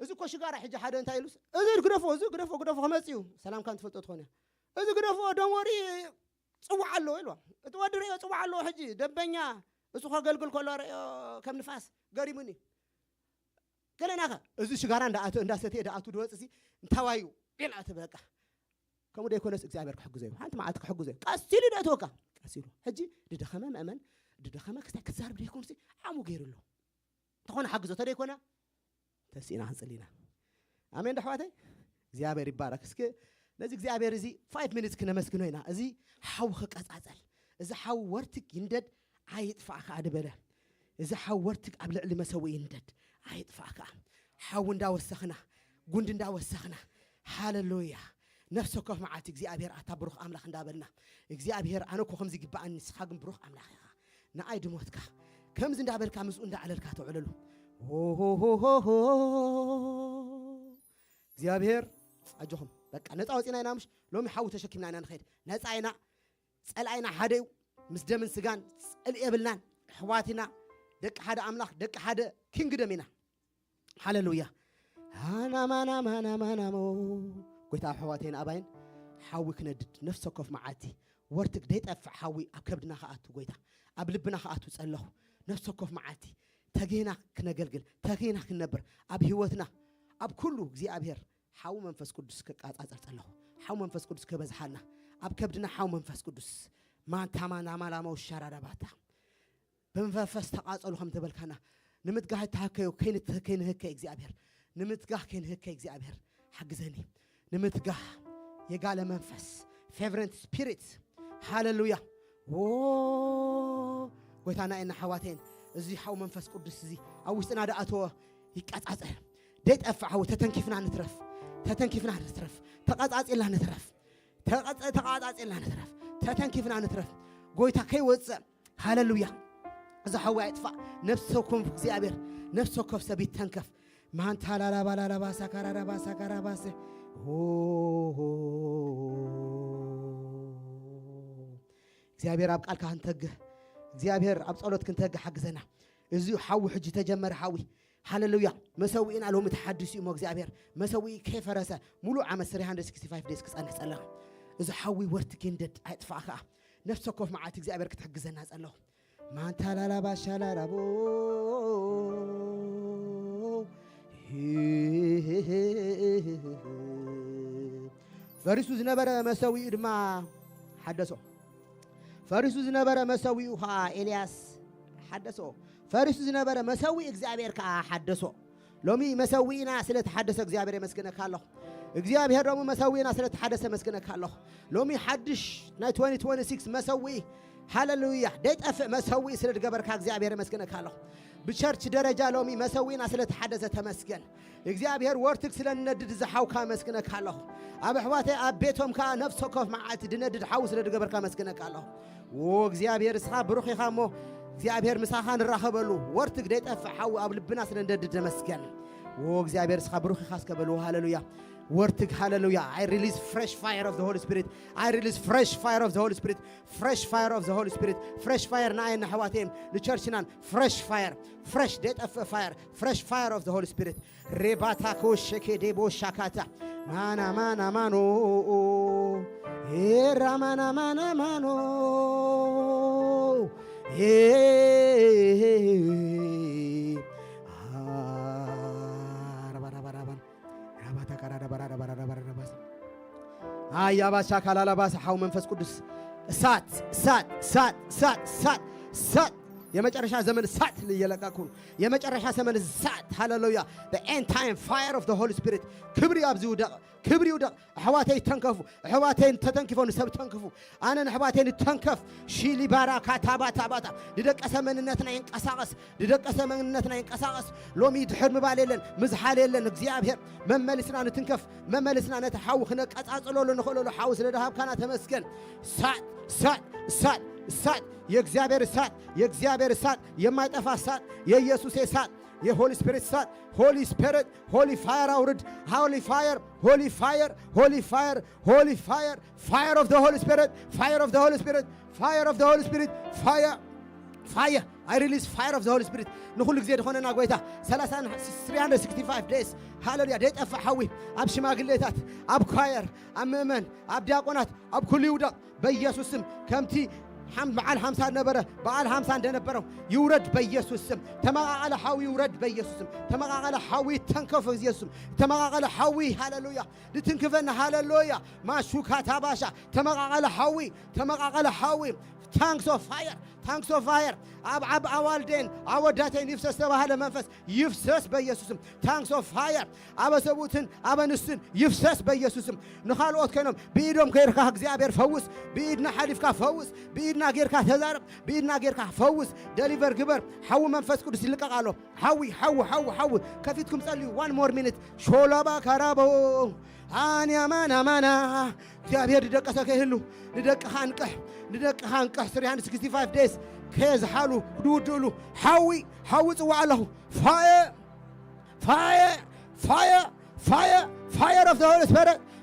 እዚ እኮ ሽጋራ ሕጂ ሓደ እንታይ ኢሉስ እዚ ግደፎ እዚ ግደፎ ግደፎ ክመጽ እዩ ሰላም ካን ትፈልጦ ትኾነ እዚ ግደፎ ደሞሪ ጽዋዕ ኣለዎ ኢልዋ እቲ ወዲ ርእዮ ጽዋዕ ኣለዎ ሕጂ ደንበኛ እሱ ከገልግል ከሎ ርእዮ ከም ንፋስ ገሪሙኒ ገለናኸ እዚ ሽጋራ እንዳኣተ እንዳሰተየ ዳኣቱ ድወፅሲ እንታዋዩ ቢልዓ ትበቃ ከምኡ ደይኮነስ እግዚኣብሔር ክሕግዞ እዩ ሓንቲ መዓልቲ ክሕግዞ እዩ ቀስ ኢሉ ደእተወካ ቀስ ኢሉ ሕጂ ድደኸመ መእመን ድደኸመ ክስታይ ክትዛርብ ደይኮንሲ ዓሙ ገይሩ ኣሎ እንተኾነ ሓግዞ ተደይኮነ ተስኢና ክንፅል ኢና ኣሜን ዶ ኣሕዋተይ እግዚኣብሔር ይባረክ እስኪ ነዚ እግዚኣብሔር እዚ ፋይቭ ሚኒትስ ክነመስግኖ ኢና እዚ ሓዊ ክቀፃፀል እዚ ሓዊ ወርትግ ይንደድ ኣይጥፋእ ከዓ ድበለ እዚ ሓዊ ወርትግ ኣብ ልዕሊ መሰዊ ይንደድ ኣይጥፋእ ከዓ ሓዊ እንዳወሰኽና ጉንዲ እንዳወሰኽና ሃለሉያ ነፍሲ ኮፍ መዓልቲ እግዚኣብሔር ኣታ ብሩኽ ኣምላኽ እንዳበልና እግዚኣብሔር ኣነ እኮ ከምዚ ይግበኣኒ ንስኻ ግን ብሩኽ ኣምላኽ ኢኻ ንኣይ ድሞትካ ከምዚ እንዳበልካ ምስኡ እንዳዕለልካ ተውዕለሉ እግዚኣብሔር ኣጆኹም በቃ ነፃ ወፂና ኢና ምሽ? ሎሚ ሓዊ ተሸኪምና ኢና ንኸይድ። ነፃ ኢና። ፀላኢና ሓደ እዩ። ምስ ደምን ስጋን ፀልኢ የብልናን። ኣሕዋት ኢና። ደቂ ሓደ ኣምላኽ፣ ደቂ ሓደ ኪንግደም ኢና። ሃለሉያ። ሃናማናማናማናሞ ጎይታ፣ ኣሕዋተይን ኣባይን ሓዊ ክነድድ፣ ነፍሲ ወከፍ መዓልቲ ወርትግ ደይጠፍእ ሓዊ ኣብ ከብድና ክኣቱ፣ ጎይታ ኣብ ልብና ክኣቱ ጸለኹ። ነፍሲ ወከፍ መዓልቲ ተጌና ክነገልግል፣ ተጌና ክንነብር፣ ኣብ ህይወትና ኣብ ኩሉ እግዚኣብሔር ሓዊ መንፈስ ቅዱስ ክቃጻጸር ጸለኹ። ሓዊ መንፈስ ቅዱስ ከበዝሓልና፣ ኣብ ከብድና ሓዊ መንፈስ ቅዱስ ማንታማናማላሞ ሻራዳባታ ብመንፈስ ተቓጸሉ ከም ተበልካና፣ ንምትጋህ ተሃከዩ ከይንት-፣ ከይንህከ እግዚኣብሔር፣ ንምትጋህ ከይንህከ እግዚኣብሔር ሓግዘኒ። ንምትጋህ የጋለ መንፈስ፣ fervent spirit። ሃሌሉያ። ዎ ጎይታና ኢና ኣሕዋተይን፣ እዚ ሓው መንፈስ ቅዱስ እዚ ኣብ ውሽጥና ደኣተወ ይቀጻጸር። ደይጠፍእ ሓዊ ተተንኪፍና ንትረፍ፣ ተተንኪፍና ንትረፍ፣ ተቐጻጺልና ንትረፍ፣ ተቐጸ-፣ ተቐጻጺልና ንትረፍ፣ ተተንኪፍና ንትረፍ። ጎይታ ከይወጽእ። ሃሌሉያ። እዚ ሓዊ ኣይጥፋእ። ነፍሲ ወከፍ እግዚኣብሔር፣ ነፍሲ ወከፍ ሰብ ይተንከፍ። ማንታ ላላባ ላላባ ሳካራራባ ሳካራባሰ። ሆ፣ ሆ። እግዚኣብሔር ኣብ ቃልካ ክንተግህ፣ እግዚኣብሔር ኣብ ጸሎት ክንተግህ ሓግዘና። እዚ ሓዊ ሕጂ ተጀመረ ሓዊ። ሃሌሉያ። መሰዊእና ሎሚ ተሓዲሱ እዩ እሞ እግዚኣብሔር። መሰዊእ ከይፈረሰ ሙሉእ ዓመት three hundred sixty-five days ክጸንሕ ጸለኹ። እዚ ሓዊ ወርቲ ኪንደድ ኣይጥፋእ ከኣ። ነፍሲ ወከፍ መዓልቲ እግዚኣብሔር ክትሕግዘና ጸለኹ። ማንታላላባ ሻላላቦ። ፈሪሱ ዝነበረ መሰዊኡ ድማ ሓደሶ። ፈሪሱ ዝነበረ መሰዊኡ ኸዓ ኤልያስ ሓደሶ። ፈሪሱ ዝነበረ መሰዊኡ እግዚኣብሔር ከኣ ሓደሶ። ሎሚ መሰዊእና ስለ ተሓደሰ እግዚኣብሔር የመስግነካ ኣለኹ። እግዚኣብሔር ሎሚ መሰዊእና ስለ ተሓደሰ የመስግነካ ኣለኹ። ሎሚ ሓድሽ ናይ twenty twenty-six መሰዊእ፣ ሃሌሉያ፣ ደይጠፍእ መሰዊእ ስለ ዝገበርካ እግዚኣብሔር የመስግነካ ኣለኹ። ብቸርች ደረጃ ሎሚ መሰዊእና ስለ ተሓደሰ ተመስገን። እግዚኣብሔር ወርትግ ስለ ንነድድ ዝሓውካ የመስግነካ ኣለኹ። ኣብ ኣሕዋተይ ኣብ ቤቶም ከኣ ነፍሲ ወከፍ መዓልቲ ድነድድ ሓዊ ስለ ዝገበርካ የመስግነካ ኣለኹ። ዎ እግዚኣብሔር እስኻ ብሩኽ ኢኻ እሞ እግዚኣብሔር ምሳኻ ንራኸበሉ። ወርትግ ደይጠፍእ ሓዊ ኣብ ልብና ስለ ንደድድ ነመስገን። ዎ እግዚኣብሔር እስኻ ብሩኽ ኢኻ እስከ በልዎ። ሃሌሉያ። ወርትግ ሃሌሉያ። I release fresh fire of the Holy Spirit. I release fresh fire of the Holy Spirit. Fresh fire of the Holy Spirit. Fresh fire ንኣየን ንኣሕዋተይን ንቸርችናን። Fresh fire. Fresh ደይጠፍእ fire. Fresh fire of the Holy Spirit. Rebata kosheke debo shakata. Mana mana mano. Era mana mana mano. Hey. Ah, raba, raba, raba. Rabata karada barada barada barada basa. አያባሻ ካላላባሳ ሓው መንፈስ ቅዱስ እሳት እሳት እሳት እሳት እሳት እሳት የመጨረሻ ዘመን እሳት እየለቀኩ ነው። የመጨረሻ ዘመን እሳት ሃሌሉያ። The end time fire of the Holy Spirit። ክብሪ ኣብዚ ውደቕ፣ ክብሪ ውደቕ። ኣሕዋተይ ተንከፉ፣ ኣሕዋተይ ተተንኪፎ ንሰብ ተንክፉ። ኣነ ንኣሕዋተይ ንተንከፍ። ሺሊባራ ካታባታባታ ንደቀሰ መንነትና ይንቀሳቐስ፣ ንደቀሰ መንነትና ይንቀሳቐስ። ሎሚ ድሕር ምባል የለን፣ ምዝሓል የለን። እግዚኣብሔር መመልስና ንትንከፍ፣ መመልስና ነቲ ሓዊ ክነቀጻጽለሉ ንኽእለሉ ሓዊ ስለ ደሃብካና ተመስገን። እሳት እሳት እሳት እሳት የእግዚአብሔር እሳት የእግዚአብሔር እሳት የማይጠፋ እሳት የኢየሱስ እሳት የሆሊ ስፒሪት እሳት Holy Spirit Holy fire አውርድ Holy fire Holy fire Holy fire Holy fire Fire of the Holy Spirit Fire of the Holy Spirit Fire of the Holy Spirit Fire Fire I release fire of the Holy Spirit ንኹሉ ግዜ ዝኾነና ጎይታ three hundred sixty-five days ሃሌሉያ ደይጠፍእ ሓዊ ኣብ ሽማግሌታት ኣብ ኳየር ኣብ ምእመን ኣብ ዲያቆናት ኣብ ኩሉ ይውደቕ በኢየሱስ ስም ከምቲ ሓም- በዓል ሓምሳ ነበረ በዓል ሓምሳ እንደነበረው ይውረድ በኢየሱስ ስም ተመቃቀለ ሓዊ ይውረድ በኢየሱስ ስም ተመቃቀለ ሓዊ ተንከፍ በኢየሱስ ስም ተመቃቀለ ሓዊ ሃሌሉያ ንትንክፈና ሃሌሉያ ማሹካ ታባሻ ተመቃቀለ ሓዊ ተመቃቀለ ሓዊ Tongues of fire Tongues of fire ኣብ ዓብ ኣዋልዴን ኣወዳቴን ይፍሰስ ተባሃለ መንፈስ ይፍሰስ በኢየሱስም Tongues of fire ኣብ ኣሰብኡትን ኣብ ኣንስትን ይፍሰስ በኢየሱስም ንኻልኦት ኮይኖም ብኢዶም ገይርካ እግዚኣብሔር ፈውስ ብኢድና ሓሊፍካ ፈውስ ብኢድና ገይርካ ተዛረብ ብኢድና ገይርካ ፈውስ ደሊቨር ግበር ሓዊ መንፈስ ቅዱስ ይልቀቕ ኣሎ ሓዊ ሓዊ ሓዊ ሓዊ ከፊትኩም ጸልዩ one more minute ሾላባ ካራቦ ኣንያ ማና ማና እግዚኣብሔር ዝደቀሰ ከይህሉ ንደቅኻ እንቅሕ ንደቅኻ እንቅሕ three hundred sixty-five days ከየዝሓሉ ክድውድእሉ ሓዊ ሓዊ ጽዋዕ ኣለኹ fire fire fire fire fire of the Holy Spirit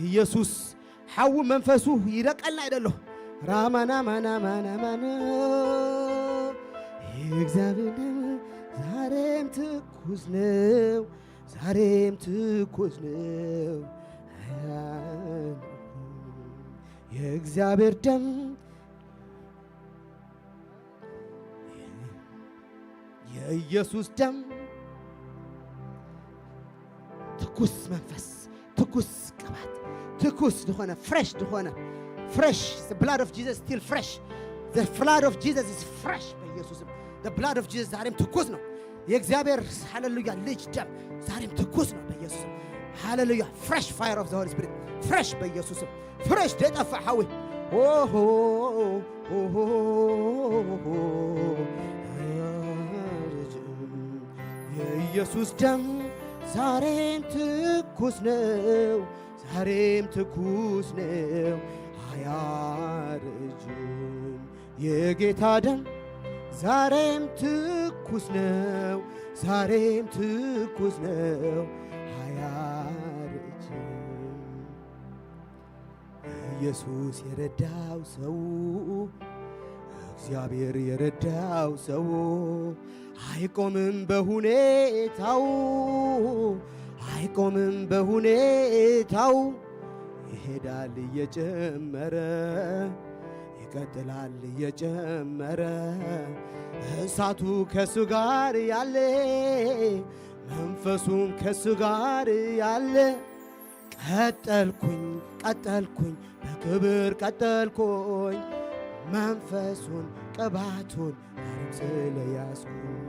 ኢየሱስ ሓዊ መንፈሱ ይደቀልና ይደሎ። ራማና ማና ማና ማና የእግዚአብሔር ደም ዛሬም ትኩስ ነው፣ ዛሬም ትኩስ ነው። የእግዚአብሔር ደም፣ የኢየሱስ ደም፣ ትኩስ መንፈስ፣ ትኩስ ቅባት፣ ትኩስ ዝኾነ፣ ፍሬሽ ዝኾነ፣ ፍሬሽ። The blood of Jesus still fresh. The blood of Jesus is fresh በኢየሱስም። The blood of Jesus ዛሬም ትኩስ ነው። የእግዚአብሔር ሃሌሉያ ልጅ ደም ዛሬም ትኩስ ነው በኢየሱስም። ሃሌሉያ። Fresh fire of the Holy Spirit፣ ፍሬሽ በኢየሱስም። ፍሬሽ ደጠፋ ሓዊ። ኦሆ፣ ኦሆ፣ የኢየሱስ ደም ዛሬም ትኩስ ነው፣ ዛሬም ትኩስ ነው፣ አያረጅም። የጌታ ደም ዛሬም ትኩስ ነው፣ ዛሬም ትኩስ ነው፣ አያረጅም። ኢየሱስ የረዳው ሰው፣ እግዚአብሔር የረዳው ሰው አይቆምም በሁኔታው፣ አይቆምም በሁኔታው። ይሄዳል እየጨመረ፣ ይቀጥላል እየጨመረ። እሳቱ ከሱ ጋር ያለ፣ መንፈሱም ከሱ ጋር ያለ። ቀጠልኩኝ፣ ቀጠልኩኝ፣ በክብር ቀጠልኩኝ። መንፈሱን ቅባቱን ዛሬም ስለያዝኩኝ።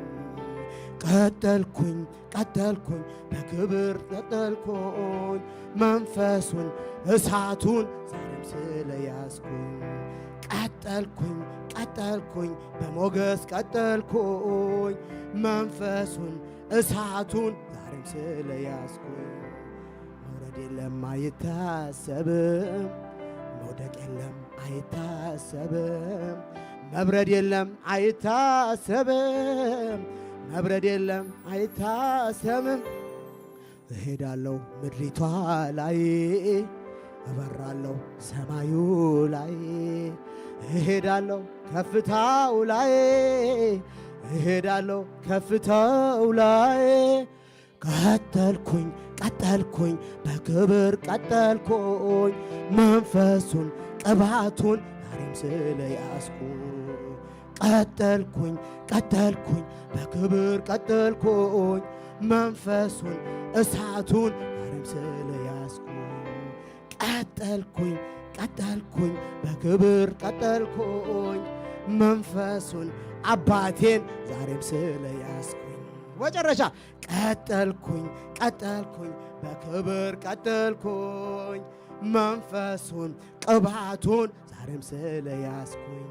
ቀጠልኩኝ፣ ቀጠልኩኝ፣ በክብር ቀጠልኩኝ። መንፈሱን እሳቱን ዛሬም ስለያዝኩኝ። ቀጠልኩኝ፣ ቀጠልኩኝ፣ በሞገስ ቀጠልኩኝ። መንፈሱን እሳቱን ዛሬም ስለያዝኩኝ። መውረድ የለም አይታሰብም፣ መውደቅ የለም አይታሰብም፣ መብረድ የለም አይታሰብም፣ መብረድ የለም አይታሰብም። እሄዳለሁ ምድሪቷ ላይ፣ እበራለሁ ሰማዩ ላይ፣ እሄዳለሁ ከፍታው ላይ፣ እሄዳለሁ ከፍታው ላይ። ቀጠልኩኝ፣ ቀጠልኩኝ፣ በክብር ቀጠልኩኝ። መንፈሱን ቅባቱን ዛሬም ስለያዝኩ። ቀጠልኩኝ፣ ቀጠልኩኝ፣ በክብር ቀጠልኩኝ። መንፈሱን እሳቱን ዛሬም ስለያዝኩኝ ቀጠልኩኝ፣ ቀጠልኩኝ፣ በክብር ቀጠልኩኝ። መንፈሱን አባቴን ዛሬም ስለያዝኩኝ። መጨረሻ ቀጠልኩኝ፣ ቀጠልኩኝ፣ በክብር ቀጠልኩኝ። መንፈሱን ቅባቱን ዛሬም ስለያዝኩኝ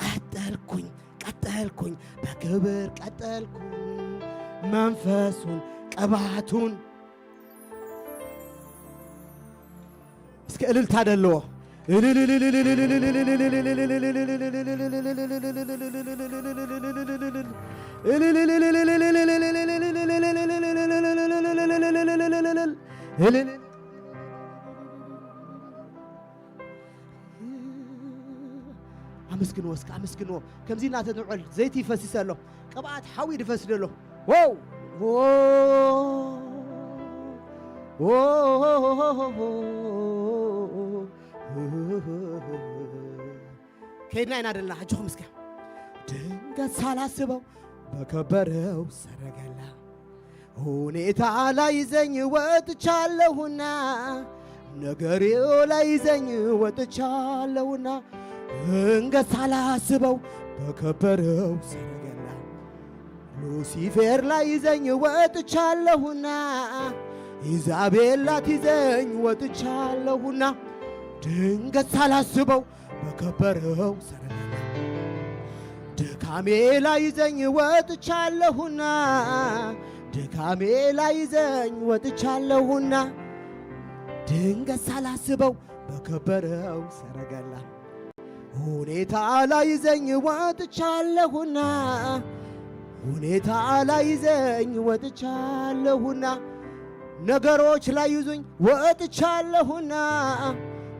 ቀጠልኩኝ፣ ቀጠልኩኝ፣ በክብር ቀጠልኩኝ። መንፈሱን ቅባቱን እስከ እልልታ ደለዎ። ኣመስግንዎ እስከ፣ ኣመስግንዎ። ከምዚ እናተንዕል ዘይቲ ይፈስስ ኣሎ፣ ቅብኣት ሓዊ ይፈስስ ኣሎ። ዎው! ዎ! ዎ! ከይድና ኢና ደለና። ሕጅኹም እስከ። ድንገት ሳላስበው በከበረው ሰረገላ ሁኔታ ላይ ይዘኝ ወጥቻለሁና፣ ነገሬው ላይ ይዘኝ ወጥቻለሁና፣ ድንገት ሳላስበው በከበረው ሰረገላ ሉሲፌር ላይ ይዘኝ ወጥቻለሁና፣ ኢዛቤል ላት ይዘኝ ወጥቻለሁና፣ ድንገት ሳላስበው በከበረው ሰረገላ ድካሜ ላይ ይዘኝ ወጥቻለሁና፣ ድካሜ ላይ ይዘኝ ወጥቻለሁና፣ ድንገት ሳላስበው በከበረው ሰረገላ ሁኔታ ላይ ይዘኝ ወጥቻለሁና፣ ሁኔታ ላይ ይዘኝ ወጥቻለሁና፣ ነገሮች ላይ ይዞኝ ወጥቻለሁና፣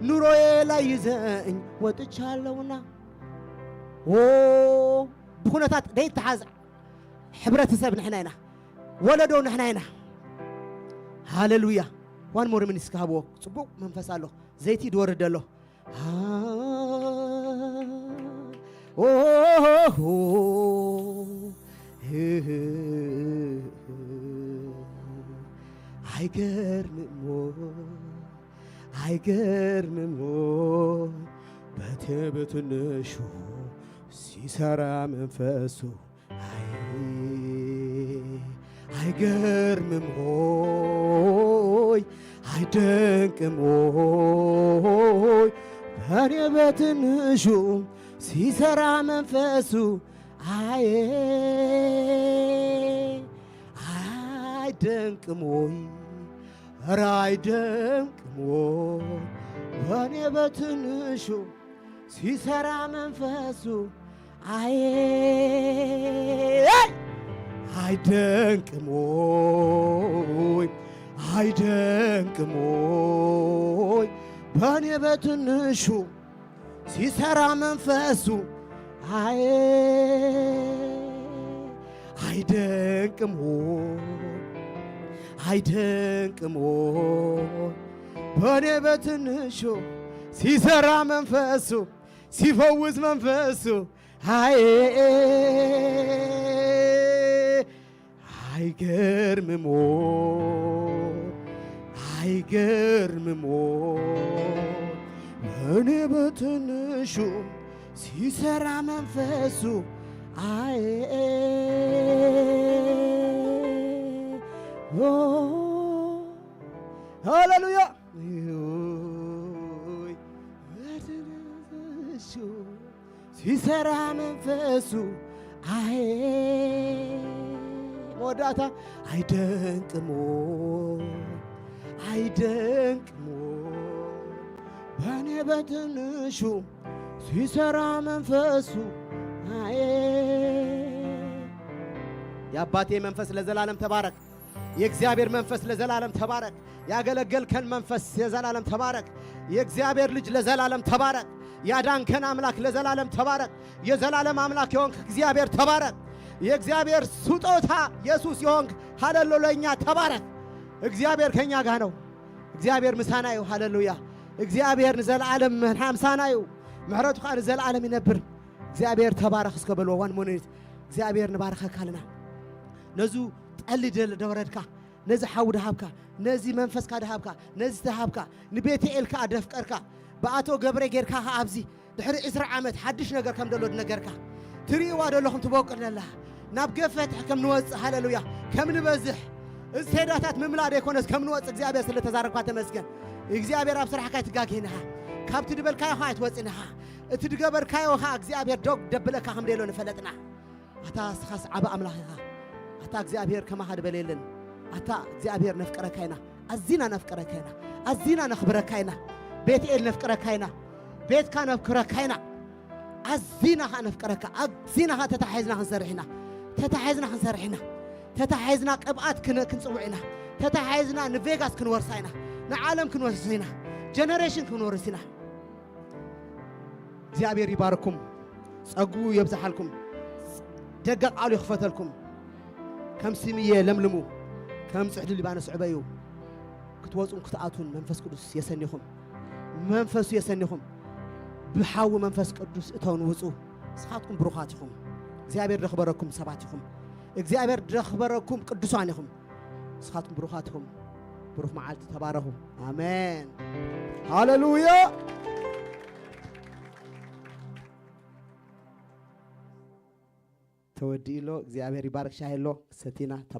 ኑሮዬ ላይ ይዘኝ ወጥቻለሁና። ዎ፣ ብኩነታት ደይተሓዝ ሕብረተሰብ ንሕና ኢና፣ ወለዶ ንሕና ኢና። ሃሌሉያ። ዋን ሞር ሚኒት እስከ ሃብዎ። ጽቡቕ መንፈስ ኣሎ፣ ዘይቲ ድወርድ ኣሎ። ኦሆ። አይገርምም ወይ? አይገርምም ወይ? በትንሹ ሲሰራ መንፈሱ። አይ፣ አይገርምም ወይ? አይደንቅም ወይ? በኔ በትንሹ ሲሰራ መንፈሱ። አይ፣ አይደንቅም ወይ? ኧረ አይደንቅም ወይ? በኔ በትንሹ ሲሰራ መንፈሱ። አይ፣ አይደንቅም ወይ? አይደንቅም ወይ? በኔ በትንሹ ሲሰራ መንፈሱ። አይ፣ አይደንቅም ወይ? አይደንቅም ወይ? በኔ በትንሹ ሲሰራ መንፈሱ፣ ሲፈውስ መንፈሱ። አይ፣ አይገርምም ወይ? አይገርምም ወይ? በኔ በትንሹ ሲሰራ መንፈሱ። አይ፣ ኦ፣ ሃሌሉያ። ሲሰራ መንፈሱ። አይ፣ መወዳታ። አይደንቅም ወይ? አይደንቅም ወይ? በኔ በትንሹ ሲሰራ መንፈሱ። አይ፣ የአባቴ መንፈስ ለዘላለም ተባረክ። የእግዚአብሔር መንፈስ ለዘላለም ተባረክ። ያገለገልከን መንፈስ የዘላለም ተባረክ። የእግዚአብሔር ልጅ ለዘላለም ተባረክ። ያዳንከን አምላክ ለዘላለም ተባረክ። የዘላለም አምላክ የሆንክ እግዚአብሔር ተባረክ። የእግዚአብሔር ስጦታ ኢየሱስ የሆንክ ሃሌሉያ ተባረክ። እግዚአብሔር ከኛ ጋር ነው። እግዚአብሔር ምሳና እዩ። ሃሌሉያ። እግዚአብሔር ንዘላለም ምሳና እዩ። ምሕረቱ ከዓ ንዘላለም ይነብር። እግዚኣብሔር ተባረኽ እስከ በልዎ። ዋን ሞኒት እግዚኣብሔር ንባረኸካ ኣለና። ነዙ ጠሊ ደል-፣ ደወረድካ ነዚ ሓዊ ድሃብካ፣ ነዚ መንፈስካ ድሃብካ፣ ነዚ ተሃብካ፣ ንቤትኤል ከኣ ደፍቀርካ፣ ብኣቶ ገብረ ጌርካ ከኣ ኣብዚ ድሕሪ ዕስራ ዓመት ሓድሽ ነገር ከም ደሎ ድነገርካ፣ ትርእይዋ ደለኹም ትበቁል ደላ፣ ናብ ገፈትሕ ከም ንወጽእ፣ ሃለሉያ፣ ከም ንበዝሕ፣ እዚ ሴዳታት ምምላእ ደይኮነስ ከም ንወጽእ እግዚኣብሔር ስለ ተዛረብካ ተመስገን። እግዚኣብሔር ኣብ ስራሕካ ኣይትጋግህን ኢኻ፣ ካብቲ ድበልካዮ ኸኣ ኣይትወጽእን ኢኻ፣ እቲ ድገበርካዮ ኸኣ እግዚኣብሔር ዶግ ደብለካ ከም ደሎ ንፈለጥና። ኣታ እስኻስ ዓቢ ኣምላኽ ኢኻ። ኣታ እግዚኣብሔር ከማኻ ዝበለ የለን። ኣታ እግዚኣብሔር ነፍቅረካ ኢና። ኣዚና ነፍቅረካ ኢና። ኣዚና ነኽብረካ ኢና። ቤትኤል ነፍቅረካ ኢና። ቤትካ ነፍቅረካ ኢና። ኣዚና ኸኣ ነፍቅረካ። ኣዚና ኸኣ ተታሒዝና ክንሰርሕ ኢና። ተታሒዝና ክንሰርሕ ኢና። ተታሒዝና ቅብኣት ክን-፣ ክንጽውዕ ኢና። ተታሒዝና ንቬጋስ ክንወርሳ ኢና። ንዓለም ክንወርስ ኢና። ጀነሬሽን ክንወርስ ኢና። እግዚኣብሔር ይባርኩም፣ ጸጉኡ የብዝሓልኩም፣ ደገ ቃሉ ይኽፈተልኩም። ከም ስምየ ለምልሙ፣ ከም ጽሕዲ ሊባኖስ ዕበዩ። ክትወጹን ክትኣቱን መንፈስ ቅዱስ የሰኒኹም፣ መንፈሱ የሰኒኹም። ብሓዊ መንፈስ ቅዱስ እተውን ውጹ። ንስኻትኩም ብሩኻት ኢኹም። እግዚኣብሔር ደኽበረኩም ሰባት ኢኹም። እግዚኣብሔር ደኽበረኩም ቅዱሳን ኢኹም። ንስኻትኩም ብሩኻት ኢኹም። ብሩኽ መዓልቲ፣ ተባረኹ። ኣሜን። ሃሌሉያ። ተወዲኡ ኣሎ። እግዚኣብሔር ይባርክ። ሻሂ ኣሎ፣ ሰቲና ተባረኹ።